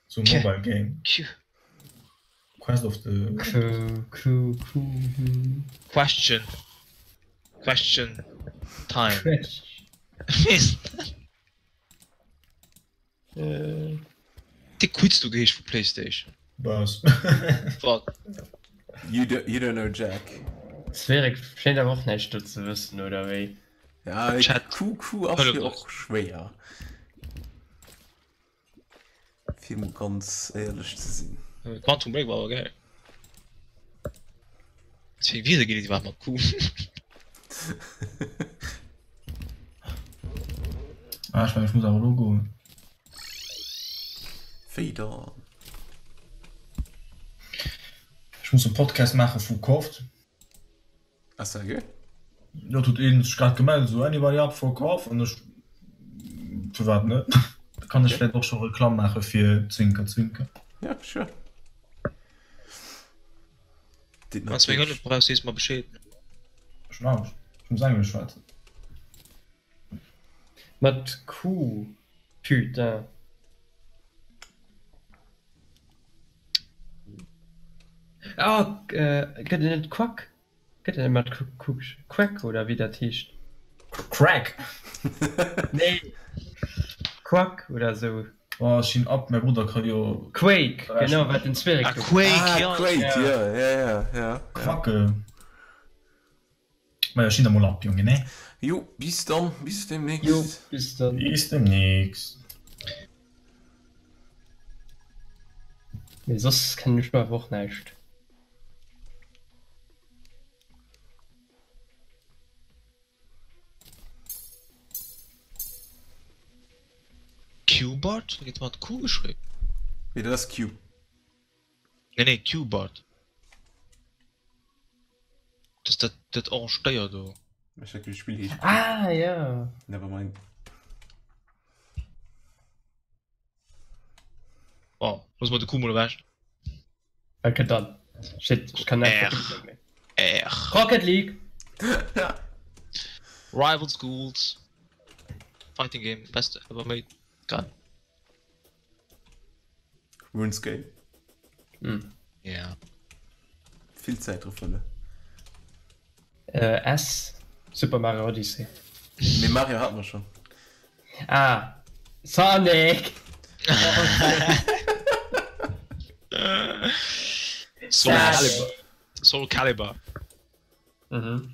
I: Sou e Mobile Game.
H: Q.
I: Quest of the.
B: Q, Q, Q.
H: Question. Question. Time.
B: Question.
H: Weess net.
B: Äh.
H: Dee Quiz do geheescht vu Playstation.
I: Buzz.
H: Wat?
A: You, do, you don't know Jack.
B: Spheric schéint awer och näischt do ze wëssen, oder wéi?
A: Ja,
H: Chat.
A: QQ ass
H: Hëlleft
A: jo
H: eis.
A: och schwéier. Fir mol ganz éierlech ze sinn.
H: Quantum Break war awer geil. Was fir Wieder ginn et iwwerhaapt mat Q?
I: Ah, ech mengen ech muss awer elo goen.
A: Wéi dann?
I: Ech muss e Podcast maache vu Koft.
A: Ah seriö?
I: Jo, et huet een sech grad gemellt, esou anybody up for KOF? An ech, firwat net? Da kann ech vläit och scho Reklamm maache fir Zwinker Zwinker.
A: Ja, sure. Deet
H: Wanns du meng
A: natierlech.
H: Hëllef brauchs, sees mer Bescheed.
I: Ech hunn Angscht, ech muss Englesch schwätzen.
B: Mat Q, putain. Ah, gëtt et net Quack? Gëtt et net mat Q Quack oder wéi dat heescht?
I: Crack!
B: Nee, Quack oder sou.
I: Oh, ech ginn ab, mäi Brudder ka jo.
B: Quake, genau, wat den Zwirek
H: Ah,
B: do.
H: Quake,
A: Ah,
H: jo.
A: Quake, jo, ja, ja, ja.
I: Quacke. Majo, ech ginn da mol ab, Jongen, ne?
A: Jo, bis dann, bis demnächst.
B: Jo, bis dann.
I: Bis demnächst.
B: Mee soss kennen ech awer och näischt.
H: Qbert? Gëtt mat Q geschriwwen?
A: Nee, dat ass Cube.
H: Nee, nee, Qbert. Dat ass dat, dat orange Déier do.
A: Ech hat geduecht, d'Spill heescht
B: Ah, ja.
A: Never mind.
H: Oh, loosse mer de Q mol ewech.
B: Ok, dann. Shit, ech kann näischt
H: R.
B: verknüpfen méi.
H: R.
B: Rocket League!
H: Rival Schools. Fighting Game, best ever made. Geil.
A: RuneScape.
H: Mm. Ja.
A: Vill Zäit dru verluer.
B: Äh, S. Super Mario Odyssey.
A: Mee Mario hat mer schon.
B: Ah, Sonic!
H: Soul Calibur. Soul Calibur.
B: Mhm.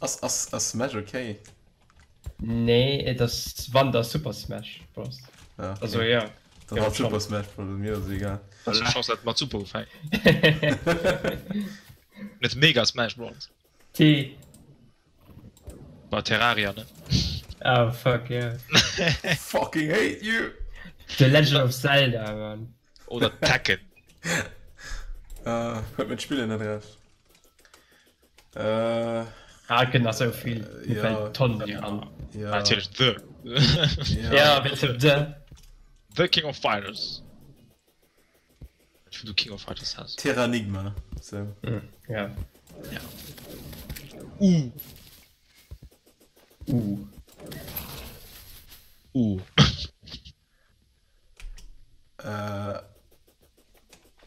A: Ass, ass, ass Smash okay?
B: Nee, et ass wann da Super Smash Bros.
A: Ah, okay.
B: Also ja.
A: Dann halt Super Smash Bros. Mir ass egal.
H: Also Chance dat mat Super ufänkt. Net Mega Smash Bros.
B: T.
H: War Terraria, ne?
B: Oh fuck yeah.
A: Fucking hate you!
B: The Legend of Zelda, man.
H: Oder Tekken.
A: Äh, huet mit Spillen net recht. Äh,
B: Ah, et gëtt nach sou vill. Mir
A: Ja.
B: fällt Tonnen
H: Ja.
B: an.
A: ja.
H: Natierlech The.
A: Ja.
B: Ja, bitte The.
H: The King of Fighters. Wou du King of Fighters has.
A: Terranigma. So.
B: Hm, ja.
H: Ja. U.
B: U.
H: U.
A: Äh,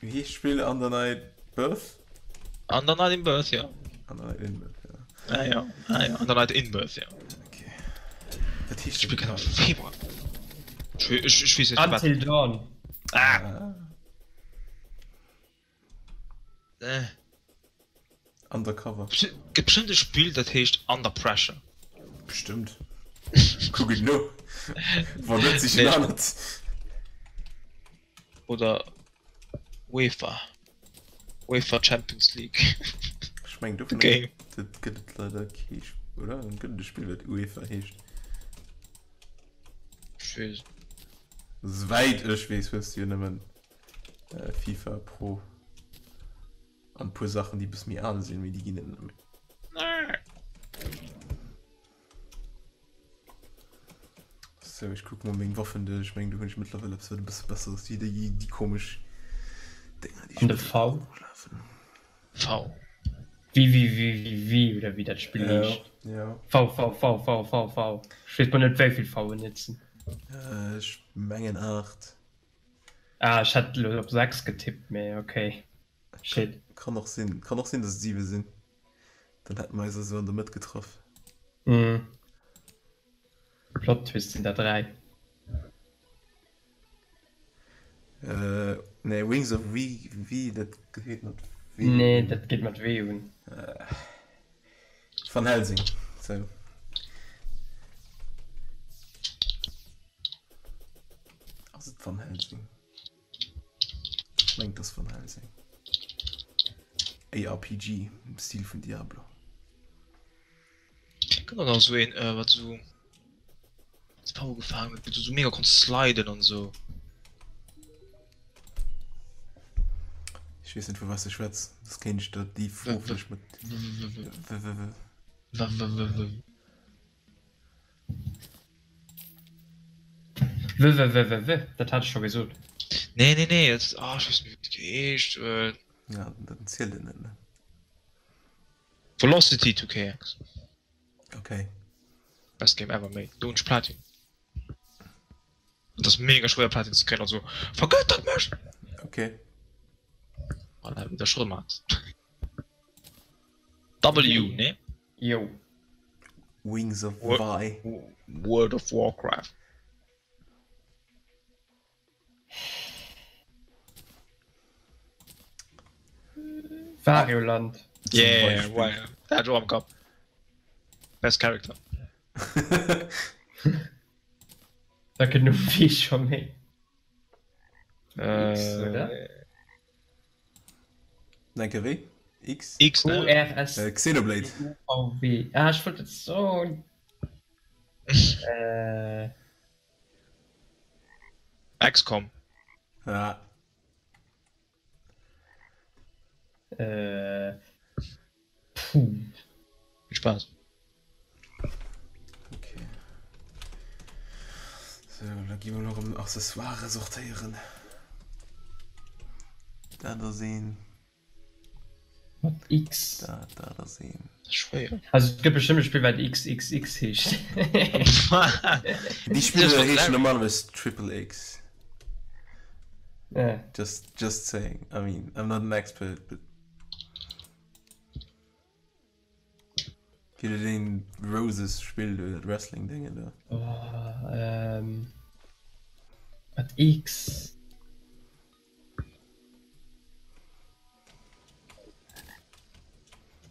A: wéi heescht d'Spill Under Night Birth?
H: Under Night in Birth, ja.
A: Under Night in Birth, ja.
H: Ah, ja. Ah, ja. Under Night in Birth, ja.
A: Okay. Dat heescht
H: Spiel kann am Februar. Ich, ich, ich wees net
B: Until Dawn.
H: Ah.
A: Ah.
H: Äh.
A: Undercover.
H: Gëtt bestëmmt e Spill dat heescht Under Pressure.
A: Bestëmmt. Kuck et no. Wann net sich
H: Nee.
A: anert.
H: Oder UEFA. UEFA Champions League.
A: Ech meng dovun
H: Game.
A: dat gëtt et leider kee Sp- oder? Gëtt et e Spill wat UEFA heescht?
H: Ech weess.
A: Sowäit ech weess hues du jo nëmmen FIFA Pro an puer Saachen déi bësse méi al sinn, mee déi ginn et net méi. Sou ech kucke mol meng Waffen duerch, ech mengen do hunn ech mëttlerweil eppes wat e bësse besser ass wéi déi déi komesch Dénger déi
B: An de V?
H: V.
B: Wie wie wie wie wie oder wéi dat Spill heescht.
A: Ja.
B: V V V V V V. Ech weess mol net wéivill V'en et sinn.
A: Ech mengen 8.
B: Ah, ech hätt elo op 6 getippt, mee okay. Shit.
A: Kann och sinn. Kann och sinn, dass et 7 sinn. Dann hätte mer eis also an der Mëtt getraff.
B: Mhm. Plot Twist sinn der 3.
A: Äh, nee, Wings of V, V, dat geet mat W.
B: Nee, dat geet mat W un.
A: Van Helsing, sou. Ass et Van Helsing? Ech mengen et ass Van Helsing. ARPG im Stil vun Diablo.
H: Gëtt och nach esou een wat esou als Power gefaangen huet, wou du esou mega konns sliden an esou.
A: Ech weess net vu wat s de schwätz, soss kéint ech der déi Fro vläicht mat w.
B: W w w w w, dat hat ech scho gesot.
H: Nee nee nee, dat ah ech weess net wéi et geheescht huet.
A: Ja, dann zielt et net, ne?
H: Velocity 2KX.
A: Okay.
H: Best game ever made. Do hunn ech Platin. Et ass mega schwéier Platin ze kréien, also vergëttert mech!
A: Okay.
H: Voilà, wéi der scho mat. W, ne?
B: Jo.
A: Wings of Vi.
H: World of Warcraft.
B: Wario Land.
H: Yeah, well, dat hat ech och am Kapp. Best Character.
B: Da kënnt no V scho méi. X, oder?
A: Denke wéi? X?
H: X, ne?
B: U, R, S.
A: Äh, Xenoblade.
B: U, V, W. Ah, ech wollt et soen. Äh.
H: XCOM.
A: Ja.
B: Äh. Puh.
H: Vill Spaass.
A: Okay. So, da gi mer noch erëm Accessoire sortéieren. Dat ass een.
B: Mat X.
A: Dat, dat ass een.
H: Schwéier.
B: Also et gëtt bestëmmt e Spill wat XXX heescht.
A: Déi Spiller heeschen normalerweis Triple X.
B: Ja.
A: Just, just saying. I mean, I'm not an expert, but. Wéi deen Roses Spill do, dat Wrestling Déngen do.
B: Oh, ähm. Mat X.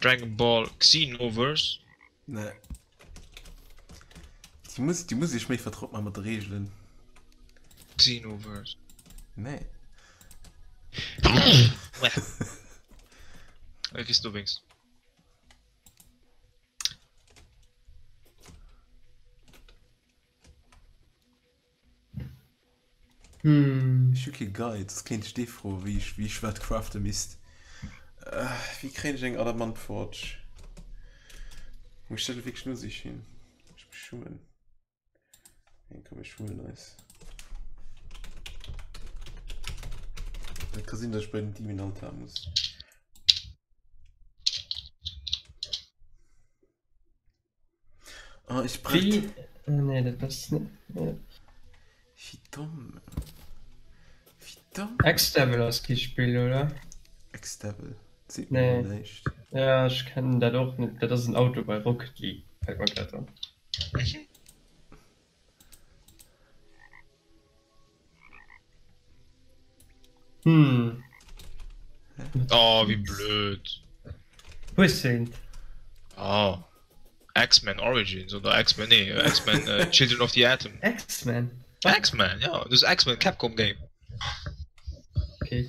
H: Dragon Ball Xenoverse.
A: Nee. Déi muss, déi muss ech méi vertraut man mat de Reegelen.
H: Xenoverse.
A: Nee.
H: Wéi kriss du wéngst?
B: Hm.
A: Ech hu kee Guide, soss kéint ech dee froen, wéi ech, wéi ech wat crafte misst. Wéi kréien ech eng Adamant Forge? Muss ech dat elo wierklech nosichen? Ech mech schummen. Nee, komm, ech huelen eis. Dat ka sinn, dass ech bei den Demon Altar muss. Oh, ich brauch.
B: Wie? Nee, dat ass net.
A: Wie domm. Wie domm.
B: Ex-Devil ass kee Spill, oder?
A: Ex-Devil. Seet mir
B: Nee.
A: näischt.
B: Ja, ech kennen dat och net. Dat ass en Auto bei Rocket League, fält mer grad an. Hm.
H: Oh, wéi blöd.
B: Hues du eent?
H: Oh. X-Men Origins oder X-Men, nee, X-Men äh, Children of the Atom.
B: X-Men?
H: X-Men, ja, das ist X-Men Capcom Game.
B: Okay.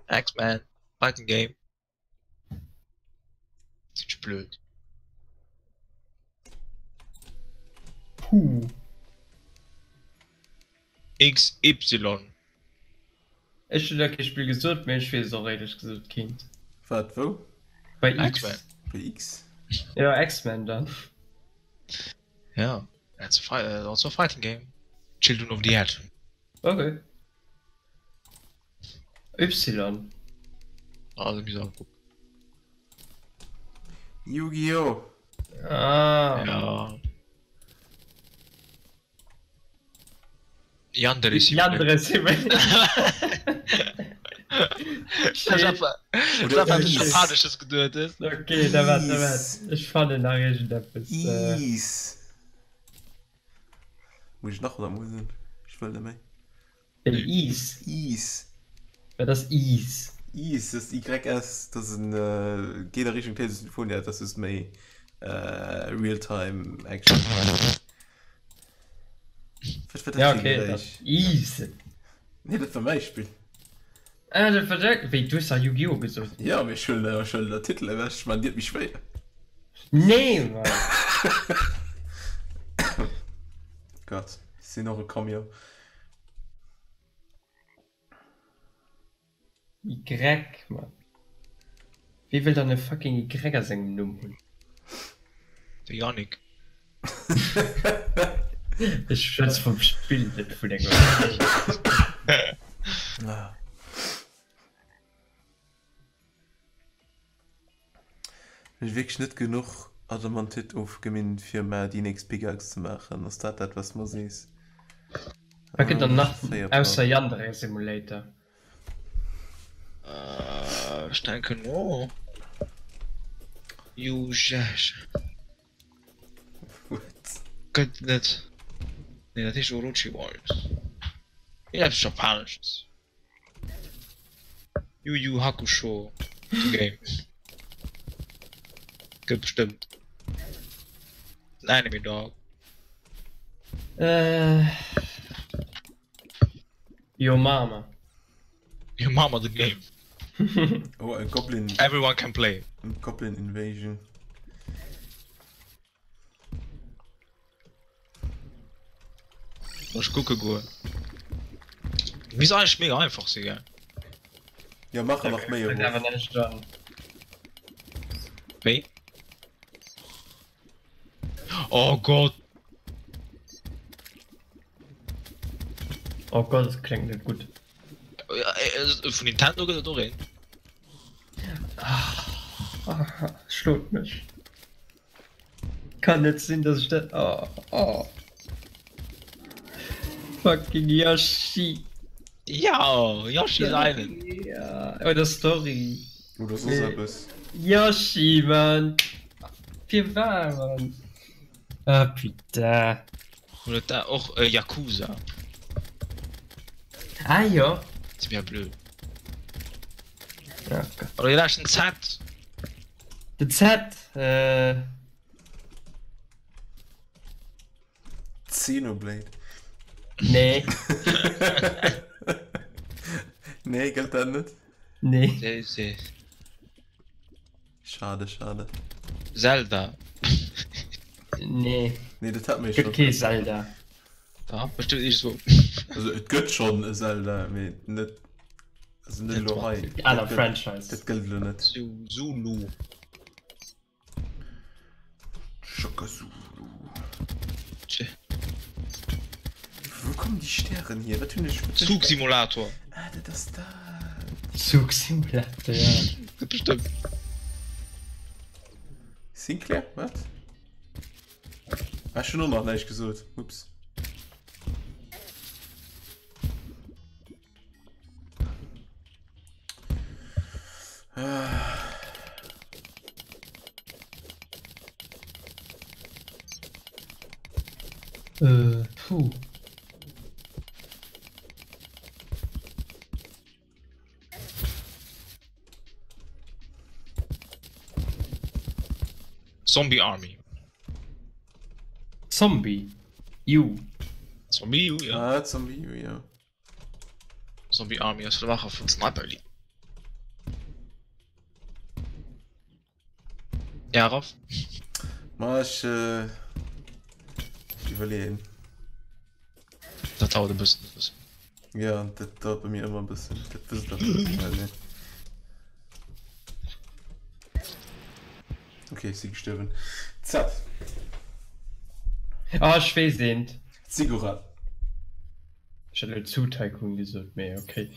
H: X-Men Fighting Game. Sinn blöd.
B: Puh.
H: XY.
B: Ech hunn der kee Spill gesot, mee ech weess och éierlech gesot keent.
A: Wat, wou?
B: Bei X.
H: X-Men.
A: Bei X?
B: Ja, X-Men dann.
H: Ja, that's a fight, uh, also a fighting game. Children of the Atom.
B: Okay. Y.
H: Also, wie soll
A: Yu-Gi-Oh!
B: Ah.
H: Ja. Yandere
B: Yandere Simulator.
H: Japanesches geduet is.
B: Okay, da wat, da wat. Ech fannen nach iergendeppes.
A: Is. Muss ech nach oder muss en? Ech wëll net méi.
B: Den Is?
A: Is.
B: Wat ass Is?
A: Is, dat ass YS, dat ass en, geet a Richtung Tales of Symphonia, dat ass just méi Real-Time Action. Wat war dat
B: Ja,
A: fir e
B: okay, dat
A: Geräisch?
B: Is.
A: Nee, dat war mäi Spill.
B: Ah, dat war däi, wéi, du hues dach Yu-Gi-Oh! gesot.
A: Jo, mee ech huelen ech huelen der Titel ewech, ech man dir et méi schwéier.
B: Nee, Mann!
A: Gott, ech sinn och e Camion.
B: Y, Mann. Wie wëll dann e fucking Y a sengem Numm hunn?
H: De Yannick.
B: Ech schwätz vum Spill, net vun engem.
A: Hunn ech wierklech net genuch Adamantit ofgemint fir mer déi nächst Pickaxe ze maachen? Ass dat dat wat s mer sees?
B: Wat gëtt dann nach ausser Yandere Simulator?
H: Ech denken no. Yu-Gi-Oh!
A: What?
H: Gëtt net. Nee, dat heescht Orochi Warriors. Iergendepes Japanesches. Yu Yu Hakusho the Game. Gëtt bestëmmt. En Anime Dog.
B: Äh. Yo Mama.
H: Yo Mama the Game.
A: Oh, a Goblin.
H: Everyone can play.
A: Goblin Invasion.
H: Ech kucke goen. Misst eigentlech mega einfach si gell?
A: Jo mach nach méi erof.
H: Wéi? Oh Gott!
B: Oh Gott, dat kléngt net gutt.
H: Vun Nintendo gëtt et och een.
B: Ah. Schlot mech. Kann net sinn dass ech dat oh oh. Fucking Yoshi.
H: Ja Yoshi's Island.
B: Ja oder Story.
A: Oder soss eppes.
B: Yoshi Mann. Firwat Mann? Ah putain.
H: Oder da och äh, Yakuza.
B: Ah jo.
H: Ass mir blöd.
B: Ja.
H: Oder déi leschten Z.
B: Den Z, äh.
A: Xenoblade.
B: Nee.
A: Nee, gëllt dat net?
B: Nee.
H: Nee, nee.
A: Schade, schade.
H: Zelda.
B: Nee.
A: Nee, dat hat mir
B: Gëtt kee Zelda.
H: Da, bestimmt nicht so.
A: Also et gëtt schonn e Zelda, mee net also net elo hei.
B: Déi aner Franchise.
A: Dat gëllt elo net.
H: Zulu.
A: Shaka Zulu. Tje. Wou kommen déi Stären hier? Wat hunn ech?
H: Zugsimulator.
A: Ah, dat ass dat.
B: Zugsimulator, ja.
H: Gëtt bestimmt.
A: Sinclair? Wat? Ah, ech hunn och nach näischt gesot. Ups. Ah.
B: Äh, puh.
H: Zombie Army.
B: Zombie U.
H: Zombie U, ja.
A: Ah, Zombie U, ja.
H: Zombie Army ass vun de Maacher vun Sniper Elite. Ja, Raff?
A: Ma ech, äh, ech iwwerleeën.
H: Dat dauert e bëssen.
A: Ja, dat dauert bei mir ëmmer e bëssen. Dat wësst der mëttlerweil, ne? Okay, ech si gestuerwen. Z.
B: Ah, ech weess eent.
A: Ziggurat.
B: Ech hätt elo Zoo Tycoon gesot, mee okay.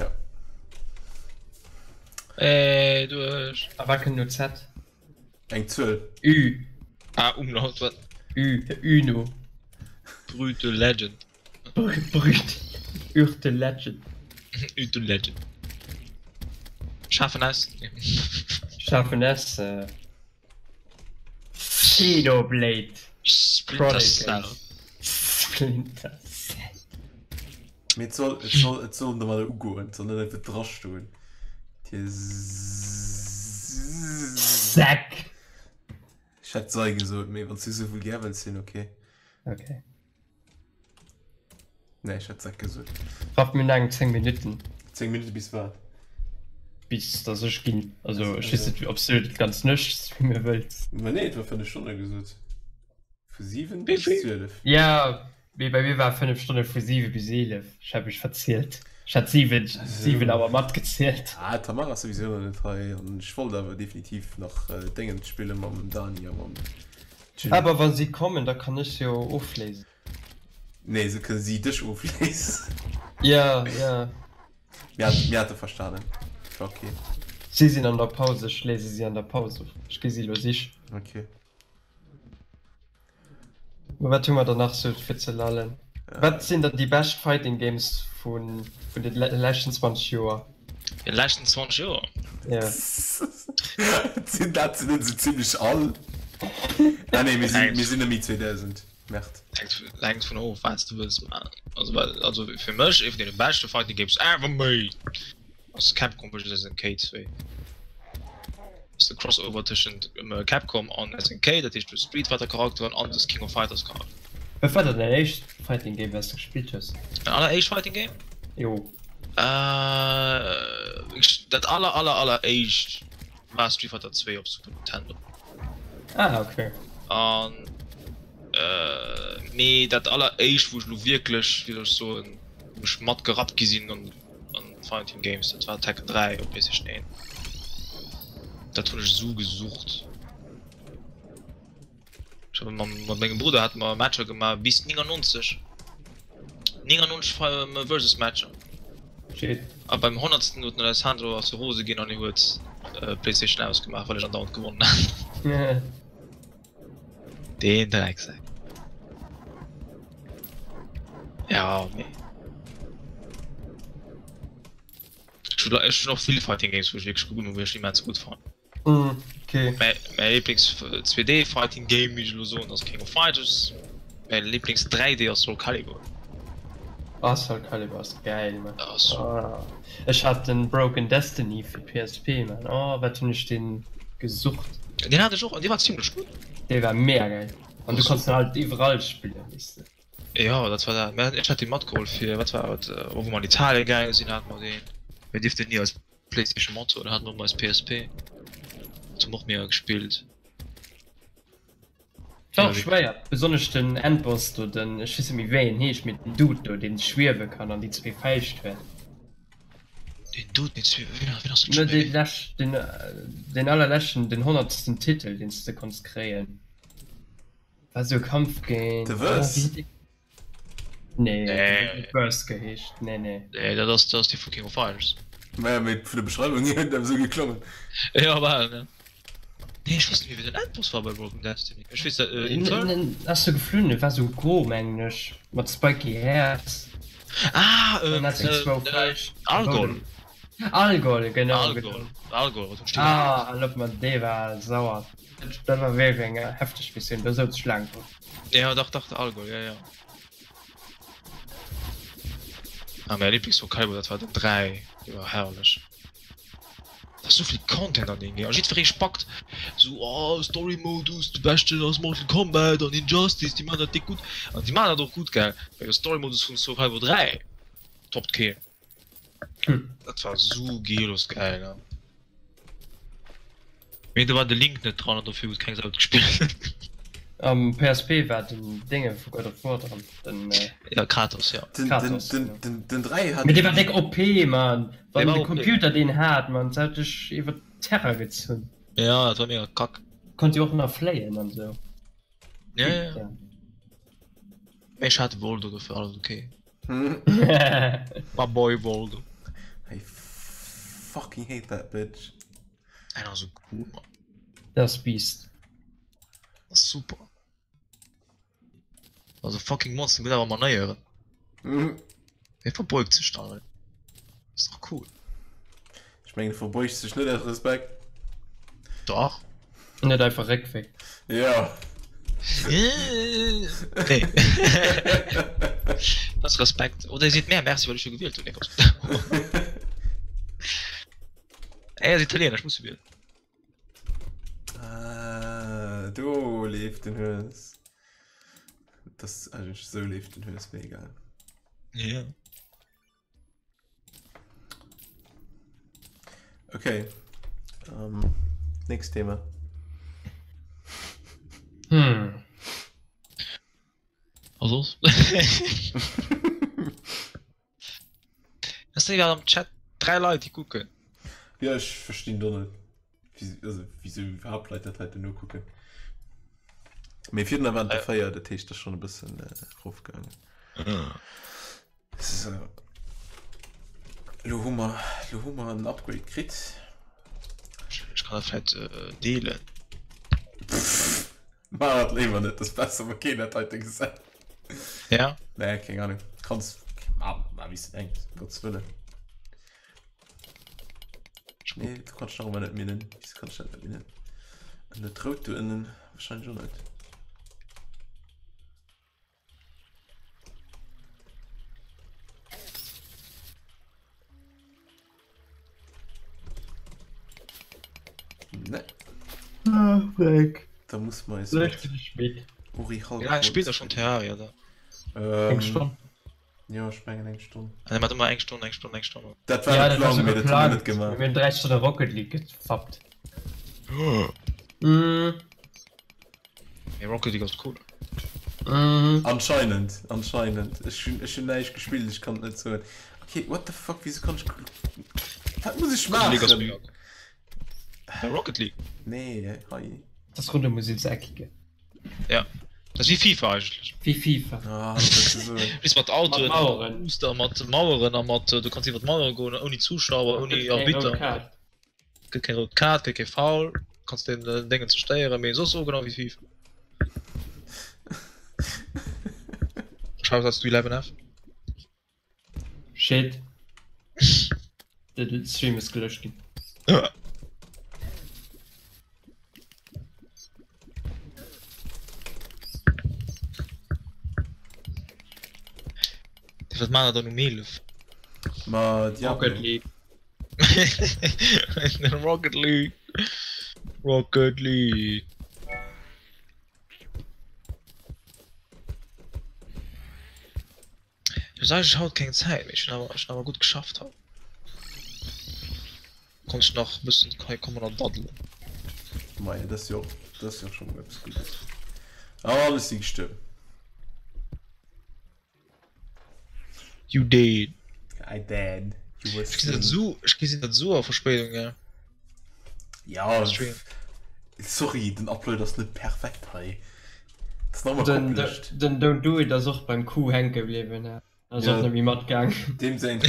A: Ja.
H: Ey, duerch.
B: A wat kënnt no Z?
A: Eng Zuel.
B: Ü.
H: Ah, Umlaut, wat?
B: Ü, Uno.
H: Brute Legend.
B: Brut, Urte Legend.
H: Urte Legend. Schaarfen S.
B: Schaarfen S. Äh, Xenoblade.
H: Splinter Cell.
B: Splinter Cell.
A: Mee et soll, et soll, et soll domadder ugoen, et soll net einfach drastoen. Dir
B: Säck!
A: Ech hätt sei gesot, mee wann s du sou vulgär wëlls sinn, okay.
B: Okay.
A: Nee, ech hätt Säck gesot.
B: Raff mir hunn eng 10 Minutten.
A: 10 Minutte bis wat?
B: Bis dass ech ginn. Also ech weess net, ob s du dat ganz Nuecht streame wëlls.
A: Ma nee, et war 5 Stonne gesot. Vu 7 bis 12.
B: Ja, mee bei mir war 5 Stonne vu 7 bis 11. Ech hat mech verzielt. Ech hat 7, 7 Auer matgezielt.
A: Ah, d'Tamara ass souwisou nach net hei an ech wollt awer definitiv nach Déngens spille mam Dani a mam
B: Jimmy. Aber wa si kommen, da kann ech se jo ofléisen.
A: Nee, se kënne si dech ofléisen.
B: Ja, ja.
A: Mir hat, mir hate verstanen. War okay.
B: Si sinn an der Paus, ech léise si an der Paus of. Ech gi si elo sich.
A: Okay.
B: Ma wat hu mer dann nach sou fir ze lallen? Wat sinn dann déi bescht Fighting Games vun, vun de leschten 20 Joer?
H: De leschten 20 Joer?
B: Ja.
A: Sinn dat sinn net esou zimlech all? Ah nee, mir sinn, mir sinn ëm 2000. Merde.
H: Hänkt, hänkt vun of, wat s de wëlls maachen. Also, well, also fir mech ee vun deene beschte Fighting Games ever made ass Capcom vs SNK 2. Ass de Crossover tëschent Capcom an SNK, dat heescht du hues Street Fighter Charakteren an du hues King of Fighters Charakteren.
B: Wat war dann däin éischt Fighting Game wat s de gespillt hues?
H: Mein alleréischt Fighting Game?
B: Jo.
H: Äh, dat aller aller aller éischt war Street Fighter 2 op Super Nintendo.
B: Ah, okay.
H: An äh, mee dat aller éischt wou ech lo wierklech, wéi soll ech soen, wou ech matgerappt gi sinn an an Fighting Games, dat war Tekken 3 op PlayStation 1. Dat hunn ech esou gesucht. Ech habe mam, mat mengem Brudder hate mer Matcher gemaach bis 99. 99 Versus Matcher.
B: Shit.
H: A beim honnertsten huet den Alessandro ass rose ginn an hie huet d'Playstation ausgemaach, well ech andauernd gewonnen hat. Deen Drecksack. Ja, mee. Ech hunn ech hunn och vill Fighting Games, wou ech wierklech gutt, wou ech immens gutt fannen.
B: Mm, okay.
H: Mäi mäi Lieblings 2D Fighting Game, wéi ech elo soen, ass King of Fighters. Mäi Lieblings 3D ass Soul Calibur.
B: Ah, Soul Calibur ass gäil, man.
H: Dat ass super.
B: Ah, ech hat den Broken Destiny fir PSP, man. Oh, wat hunn ech deen gesucht.
H: Deen hat ech och an dee war zimlech gutt.
B: Dee war mega gäil. An du konns den halt iwwerall spillen, weess de.
H: Jo, dat war dat. Mä ech hat dee matgeholl fir, wat war et, oh wou mer an Italien gaange sinn, hate mer deen. Mir dierften ni eis Playstation mathuelen, haten mer ëmmer eis PSP. Dat hu mer och mega gespillt.
B: War och schwéier, besonnesch den Endboss do, den, ech weess net méi wéi en heescht, mee den Dude do, deen schwiewe kann an déi zwee Fäischt huet.
H: Den Dude, deen zwee, wien wien ass dat
B: Ne,
H: scho
B: dee
H: méi?
B: lescht, den, den allerleschten, den honnertsten Titel, deen s de konns kréien, war sou e Kampf géint,
A: De
B: oh,
A: Verse?
B: wéi heet dee? Nee,
H: Nee.
B: dat huet net Verse geheescht, nee, nee.
H: Nee, dat ass, dat ass dee vu King of Fighters.
A: Maja, mee vun der Beschreiwung hier huet et awer esou geklongen.
H: Jo, bal, ne? Nee, ech weess net méi, wéi den Endboss war bei Broken Destiny. Ech weess dat, äh, Inferno?
B: En ass sou geflunn, e war sou gro, mengen ech, mat spiky Hairs.
H: Ah, ähm,
B: An hat sou zwou
H: äh,
B: Fäischt.
H: Algol.
B: Algol, genau,
H: Algol,
B: genau.
H: Algol, wat hunn ech dee
B: Ah,
H: genannt?
B: erloob mer, dee war sauer. Dat war wierklech eng hefteg Missioun, do souz ech laang drun.
H: Ja, dach, dach, de Algol, ja, ja. Ah, mäi Lieblings Soul Calibur, dat war den 3, dee war herrlech. Da ass souvill Content an deem Game, a jiddweree spackt sou, oh Story Modus, de beschten ass Mortal Kombat an Injustice, déi maachen dat déck gutt. An déi maachen dat och gutt, gell, mee de Story Modus vun Soul Calibur 3 toppt keen. Dat war sou geelos geil, ne. Mee do war de Link net dran an dofir huet keng Sau et gespillt.
B: Am PSP war den Dénge vu God of War dran, den
H: Ja, Kratos, ja.
A: Den,
B: Kratos,
A: den,
B: genau.
A: den, den 3 hat.
B: Mee dee war déck OP, Mann!
H: Dee
B: Wann
H: war
B: de
H: OP.
B: Computer deen hat, Mann, dat hat dech iwwer d'Terra gezunn.
H: Ja, dat war mega kack.
B: Konnt jo och nach fléien an sou.
H: Ja, ja, ja. Mee ech hat de Voldo, dofir alles ok. My boy Voldo.
A: I fucking hate that bitch.
H: En ass sou cool, Mann.
B: Dat ass Beast.
H: Dat ass super. Also fucking Monster, muss awer manéieren. Hie verbeugt sech dann. Ass dach cool.
A: Ech mengen, e verbeugt sech net aus Respekt.
H: Dach.
B: Net einfach Réckwéi.
A: Jo.
H: Nee. Dat ass Respekt. Oder hie seet mär Merci, well ech jo gewielt hunn. Nee, Quatsch. Ey, ass Italiener, ech muss jo wielen.
A: Ah, do leeft den Hues. Das eigentlech sou leeft den Hues, mee egal.
H: Ja.
A: Okay. Ähm, nächst Thema.
B: Hm.
H: A soss? Es sinn grad am Chat 3 Leit déi kucken.
A: Ja ech verstinn do net also wieso iwwerhaupt Leit dat heiten nokucken. Mee virun waren der 4, dat heescht dat schon e bëssen erofgaangen. So. Lo hu mer lo hu mer en Upgrade kritt.
H: Ech kann dat vläit deelen.
A: Maach dat léiwer net, dat ass besser wa keen dat heite gesäit.
H: Ja?
A: Nee, keng Ahnung. Kanns ma ma wéi s de denks, um Gottes Wëllen. Nee, du kanns nach ëmmer net minnen. Wieso kann ech dat net minnen? An dat rout do ënnen wahrscheinlech och net. Ne.
B: Ah, Dreck.
A: Da muss man es
B: Vielleicht bin ich spät.
A: Uri
H: Wie laang spillt der schon Terraria da?
A: Ähm,
B: Eng Stonn.
A: Ja, ech mengen eng Stonn.
H: Ah, der macht ëmmer eng Stonn, eng Stonn, eng Stonn.
A: Dat war
B: Ja,
A: de
B: dat war
A: Plan,
B: so
A: mee dat hu mir net
B: geplant.
A: gemaach.
B: Mir hunn 3 Stonne Rocket League gefappt. Mm.
H: Mee Rocket League ass cool.
B: Mm.
A: Anscheinend, anscheinend. Ech hunn, ech hunn näischt gespillt, ech kann et net soen. Okay, what the fuck, wieso kann ech. Wat muss ech
H: Rocket League ass
A: maachen?
H: mega cool. Ja, Rocket League.
A: Nee, hei.
B: Das Runde muss ins Eckige.
H: Ja. Dat ass wéi FIFA eigentlech.
B: Wéi FIFA.
A: Ah, dat wëlls de soen.
H: Just mat Autoen,
B: Mat Maueren.
H: Booster, mat Maueren a mat, du kanns iwwer d'Mauere goen ouni Zuschauer, ouni
B: Gëtt keng rout
H: Arbitter.
B: Kaart.
H: Gëtt keng rout Kaart, gëtt kee Foul, kanns den Déngen zerstéieren, mee soss och genau wéi FIFA. Shoutouts to 11F.
B: Shit. De Stream ass gelöscht ginn.
H: Wat man der dann um 11?
A: Ma Diablo.
B: Rocket League.
H: Rocket League. Rocket League. Ech hunn eigentlech haut keng Zäit, mee ech hunn awer, ech hunn awer gutt geschafft haut. Konnt ech nach e bëssen hei kommen an daddelen.
A: Maja, dat ass jo och, dat ass jo och scho mol eppes Guddes. An ech si gestuerwen.
H: You dead.
A: I dead. You were
H: Ech gesinn dat esou, ech gesinn dat esou a Verspéidung, gell.
A: Ja, Stream. Sorry, den Upload ass net perfekt hei. Das ist nochmal
B: Den,
A: koppelegt.
B: den Don't Do It ass och beim Q hänke bliwwen. Ass
A: Ja.
B: och net méi matgaang.
A: Deem seng.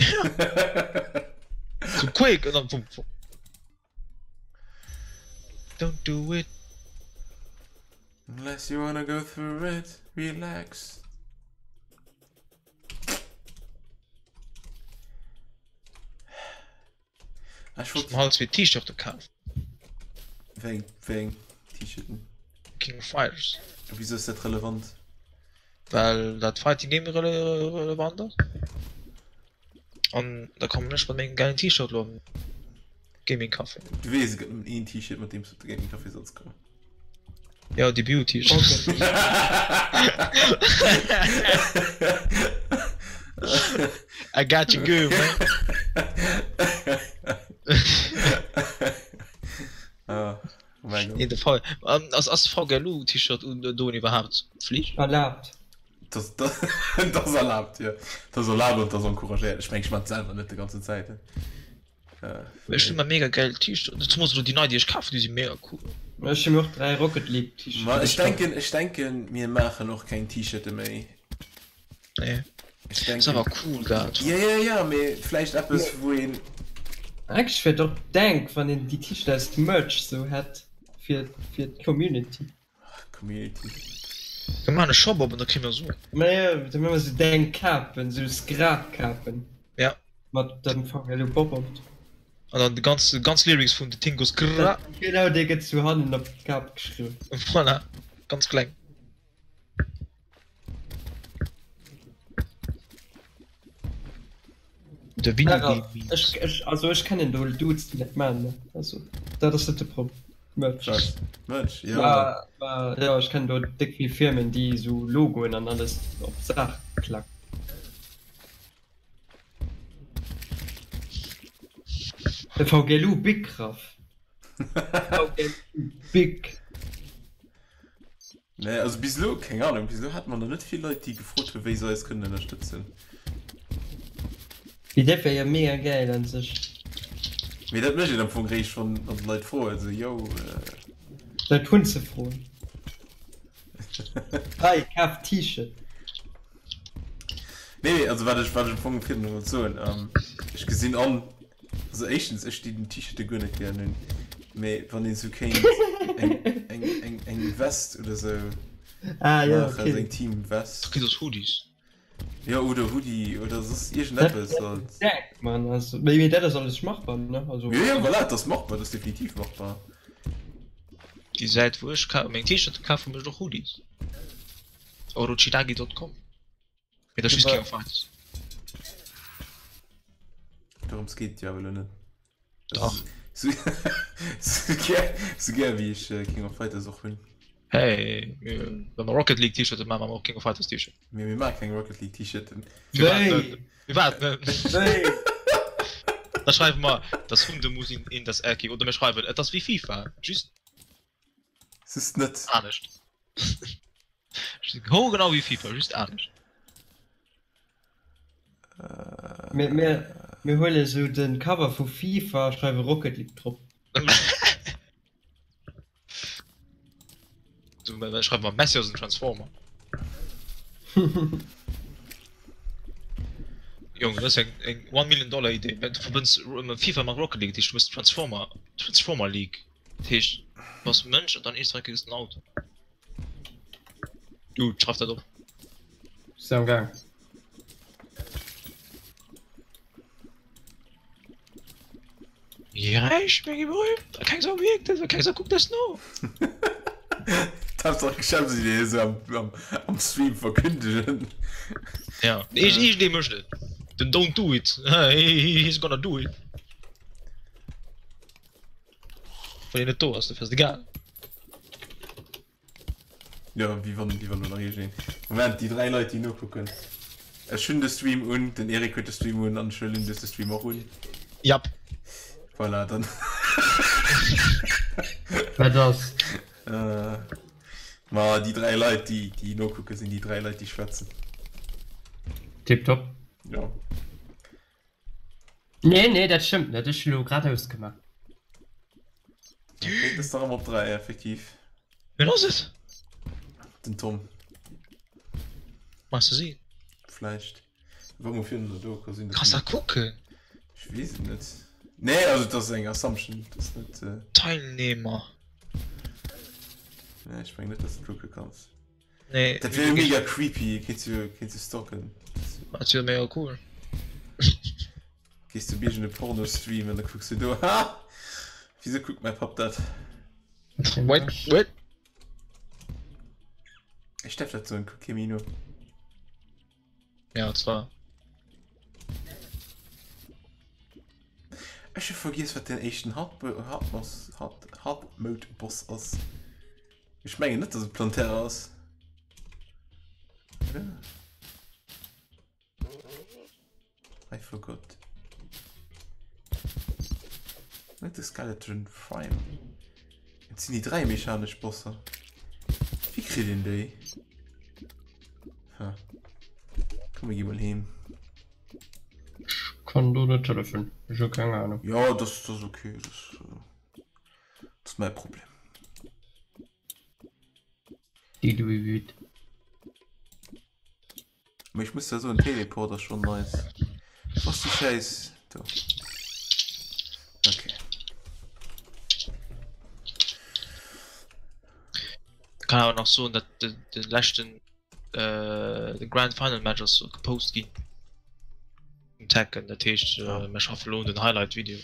H: Zu Quake an dann vum. Don't do it.
A: Unless you wanna go through it, relax. Ech wollt
H: Ech haut zwee T-Shirte kaf.
A: Wéi wéi eng T-Shirten?
H: King of Fighters.
A: A wisou ass dat relevant?
H: Well dat Fighting Game relevant ass. An da kommen ech mat mengem geilen T-Shirt lo am Gaming Café.
A: Du weess et gëtt nëmmen een T-Shirt mat deem s du op de Gaming Café solls kommen.
H: Ja, déi Bio-T-Shirt. I got you good, man.
A: Ah, mein Gott.
H: Nee, de V. Ähm, ass ass VGLU T-Shirt un doen iwwerhaapt Pflicht?
B: Erlaabt.
A: Das, das, das erlaabt, ja. Das erlaabt und das encouragéiert. Ech meng, ech maan selwer net de ganze Zäit.
H: Ech hunn mer mega geil T-Shirt, zemools elo déi nei déi ech kaf hunn, déi si mega cool.
B: Ech hu mir och 3 Rocket League T-Shirte
A: Ma ech
B: bestallt.
A: denken, ech denken mir maachen och keng T-Shirte méi.
H: Nee.
A: Ech denken.
H: Ass awer cool dat.
A: Ja ja ja, mee vläicht eppes wou een.
B: Eigentlech wier et och dank wann een déi T-Shirt als Merch sou hätt fir fir d'Community.
A: Community.
H: Mir maachen e Shop op an da kréie mer Suen.
B: Ma jo, da maache mer sou dank Kapen, sou Skrapkapen.
H: Ja.
B: Mat dem VGLU Pop-Up.
H: An dann de ganz, ganz Lyrics vun The Thing Goes Grrra.
B: Genau, dee gëtt sou hannen op d'Kap geschriwwen.
H: Voilà, ganz kleng. De Video Game Memes.
B: Ech, ech, also ech kennen do Dudes déi dat man, ne? Also dat ass net de Problem. Merch.
A: Was? Merch, ja.
B: Ma, ma, ja, ech kennen do déck vill Firmen déi esou Logoen an alles op d'Saach klacken. De VGLU Big Raff. VGLU Big.
A: Nee, also bis elo, keng Ahnung, bis elo hate mer nach net vill Leit, déi gefrot hunn, wéi se eis kënnen ënnerstëtzen.
B: Mee dat wär jo mega gäil an sech.
A: Mee dat mécht een am Fong réischt, wann d'Leit froen, esou, yo.
B: D'Leit hunn ze froen. Hei, kaf T-Shirt.
A: Nee, also wat ech, wat ech am Fong virdrun wollt soen, ech gesinn an, Also éischtens, ech dinn T-Shirte guer net gären un, mee wann een sou kéint eng, eng, eng, eng Vest oder sou
B: Ah, ja,
A: maachen,
B: okay.
A: sou eng Team-Vest.
H: Du kriss och Hoodies.
A: Jo, oder Hoodie oder soss iergendeppes halt.
B: Stack, Mann, also, mee, mee dat ass alles machbar, ne? Also.
A: Jo, jo, voilà, dat ass machbar, dat ass definitiv machbar.
H: Déi Säit wou ech ka meng T-Shirte kafen, mécht och Hoodies. Orochidagi.com. Mee dat ass just King of Fighters.
A: Dorëms geet et jo awer elo net.
H: Dach.
A: Sou gär, sou gär wéi ech King of Fighters och hunn.
H: Hey, wa mer Rocket League T-Shirten maachen, maache mer och King of Fighters T-Shirten.
A: Mee mir maache keng Rocket League T-Shirten.
H: Firwat net? Firwat net? Da schreiwe mer, das Hunde muss in, in das Eckig. Oder mir schreiwen, et ass wéi FIFA, just.
A: Just net.
H: Anescht. Ho genau wéi FIFA, just anescht.
B: Mir, mir, mir huele sou den Cover vu FIFA, schreiwe Rocket League drop.
H: So. Schreiwe mer Messi ass en Transformer. Jong, dat ass eng eng One Million Dollar Idee. Du verbënns FIFA mat Rocket League, dat heescht du hues Transformer, Transformer League. Dat heescht du bass Mënsch an dann eescht kriss den Auto. Du, schreif dat op.
B: Sinn am Gaang.
H: Méi räich, méi berühmt, a keng Sau mierkt es, a keng Sau kuckt es no.
A: Darfst och Geschäftsidee esou am, am, am Stream verkündegen.
H: Ja, iergend iergendee mécht et. Den Don't do it, he's gonna do it. Wann een net do ass, dofir ass et egal.
A: Jo, wéi wann, wéi wann do nach iergendeen. Moment, déi 3 Leit, déi nokucken. Ech hunn de Stream un, den Eric huet de Stream un an d'Chelin huet de Stream och un.
H: Jap.
A: Voilà, dann.
B: Wat ass?
A: Ma déi 3 Leit, déi, déi nokucken, sinn déi 3 Leit, déi schwätzen.
B: Tiptop.
A: Jo.
B: Nee, nee, dat stëmmt net. Ech hunn elo grad ausgemaach.
A: Okay, das ist doch immer op 3, effektiv.
H: Wien ass et?
A: Den Tom.
H: Meinst du si?
A: Vläicht. War mol virun do ka sinn.
H: Kanns dat kucken?
A: Ech weess et net. Nee, also dat ass eng Assumption. Dat ass net. Äh...
H: Teilnehmer.
A: Nee, ech meng net, dass du kucke kanns.
H: Nee.
A: Dat wier mega creepy, kéints du kéints du stalken.
H: Dat wier mega cool.
A: Gees du biergen e Porno streamen an da kucks du do, ha! Wieso kuckt mäi Papp dat?
H: Wait, wait.
A: Ech därf dat soen, kuck kee méi no.
H: Ja, zwar.
A: Ech hu vergiess wat den éischten Hard Hard Boss Hard Hard Mode Boss ass. Ech mengen net dass et Plantera ass. Oder? I forgot. Net de Skeleton Prime. Et sinn déi 3 mechanesch Bosser. Wéi kritt een déi? Ha. Komm mir gi mol heem.
B: Ech kann do net hëllefen. Ech hu keng Ahnung.
A: Ja, das, das ist okay. Das, äh, das ist mein Problem.
B: Déi du wüt.
A: Mee ech muss da soen, Teleport ass schon nice. Wo ass déi Schäiss? Do. Okay.
H: Kann awer nach soen, dat de, de leschten äh, de Grand Final Match ass gepost ginn. Um Tekken, dat heescht äh, mir schaffe lo un den Highlight Video.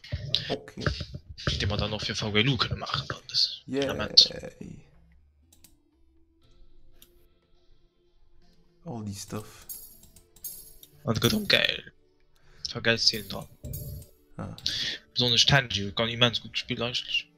A: Okay.
H: Dee mer dann och fir VGLU kënne maachen dann dës
A: Yeah.
H: Ament.
A: All die Stuff.
H: An et gëtt och gäil. E paar gäil Szenen dran.
A: Ah.
H: Besonnesch Tenji huet ganz immens gutt gespillt eigentlech.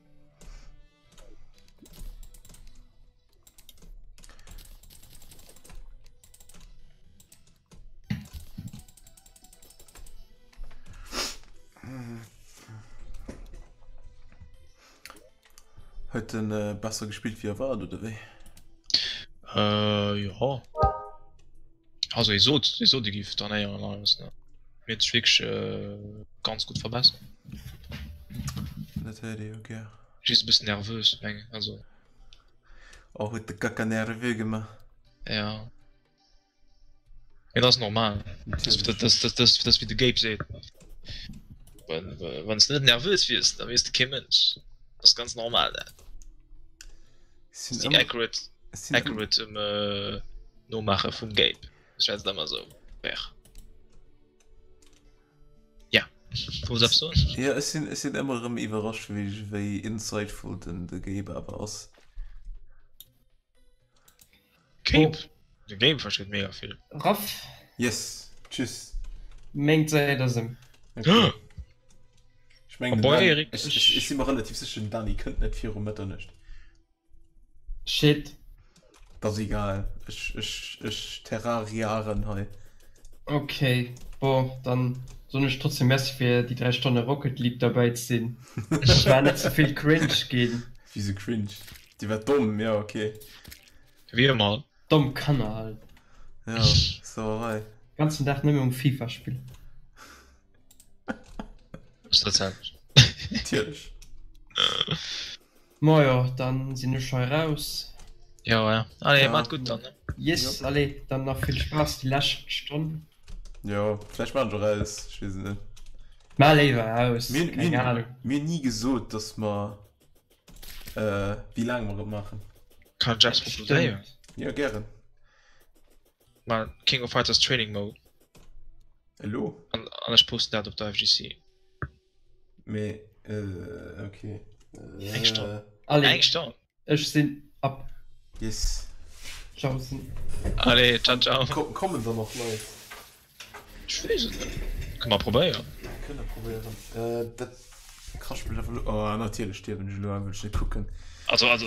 A: Huet en besser gespillt wéi erwaart oder wéi?
H: Äh jo. Also hie sot, hie sot hie géif trainéieren an alles ne. Mee huet sech wierklech ganz gutt verbessert.
A: Dat héiert ee jo gär.
H: Just e bëssen nervös mengen also.
A: Oh huet de Kaka nervö gemaach.
H: Ja. Mee dat ass normal. Dat ass wéi de Gabe seet, Wann s de net nervös wiers, da wiers de kee Mënsch. Dat ass ganz normal dat. Déi accurate, accurate Nomaache vum Gabe. Ech schwätzen ëmmer esou. Brr. Ja, du wollts eppes soen?
A: Jo, ech sinn, ech sinn ëmmer erëm iwwerrascht, wéi insightful den de Gabe awer ass.
H: Cape. Oh. De Game versteet mega vill.
B: Raff.
A: Yes. Tschüss.
B: Meng Zäit ass em.
A: Okay. Ich meng,
H: Boy,
A: Dan,
H: Erik.
A: ich, ich, ich si mir relativ sicher, den Dani kënnt net viru Mëtternuecht.
B: Shit.
A: Das ass egal. Ech, ech, ech terrariaren hei.
B: Okay, bon, dann soen ech trotzdem Merci fir déi 3 Stonne Rocket League derbäi ze sinn. Et war net ze vill cringe ginn.
A: Wieso cringe? Déi war domm, jo ok.
H: Wéi ëmmer.
B: Domm Kanner halt.
A: Jo, Sauerei.
B: Ganzen Dag nëmme um FIFA spillen.
H: Ass dat selwecht.
A: Natierlech.
B: Majo, dann sinn ech hei raus.
H: Jo, ja. Allez, maat gutt dann, ne?
B: Yes, allez, dann nach vill Spaass déi lescht Stonn.
A: Jo, vläicht maan ech och aus, ech weess et net.
B: Maa léiwer aus,
A: Mir,
B: keng
A: mir,
B: Ahnung.
A: mir hunn ni gesot, dass mer, äh, wéi laang mer et maachen.
H: Kann ech eppes proposéieren?
A: Jo, gären.
H: Mä King of Fighters Training Mode.
A: Elo?
H: An, an ech posten dat op der FGC.
A: Mee, äh, okay.
H: Eng Stonn.
B: Allez.
H: Eng Stonn.
B: Ech sinn ab.
A: Yes.
B: Tschaußen.
H: Allez, ciao, ciao.
A: Kommen da nach Leit?
H: Ech weess et net. Kënne mer probéieren.
A: Kënne probéieren. Dat kascht mech einfach elo. Oh, natierlech stierwen ech elo, wëll ech net kucken.
H: Also, also,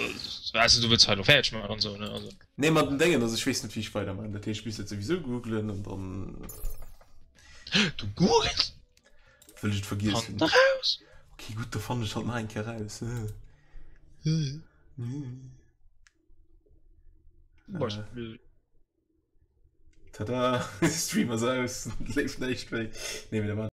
H: ausser du wëlls hei elo fäerdeg maachen an esou, ne? Also.
A: Nee, ma den Déngen ass, ech weess net, wéi ech weidermaachen. Dat heescht, ech misst dat souwisou googlen an dann.
H: Du googles?
A: Wëll ech et vergiess hunn.
H: Fannt eraus!
A: Okay, gutt, da fannen ech halt nach eng Kéier raus. Tada, Stream ass aus, et leeft näischt méi. Nee, mee da maachen.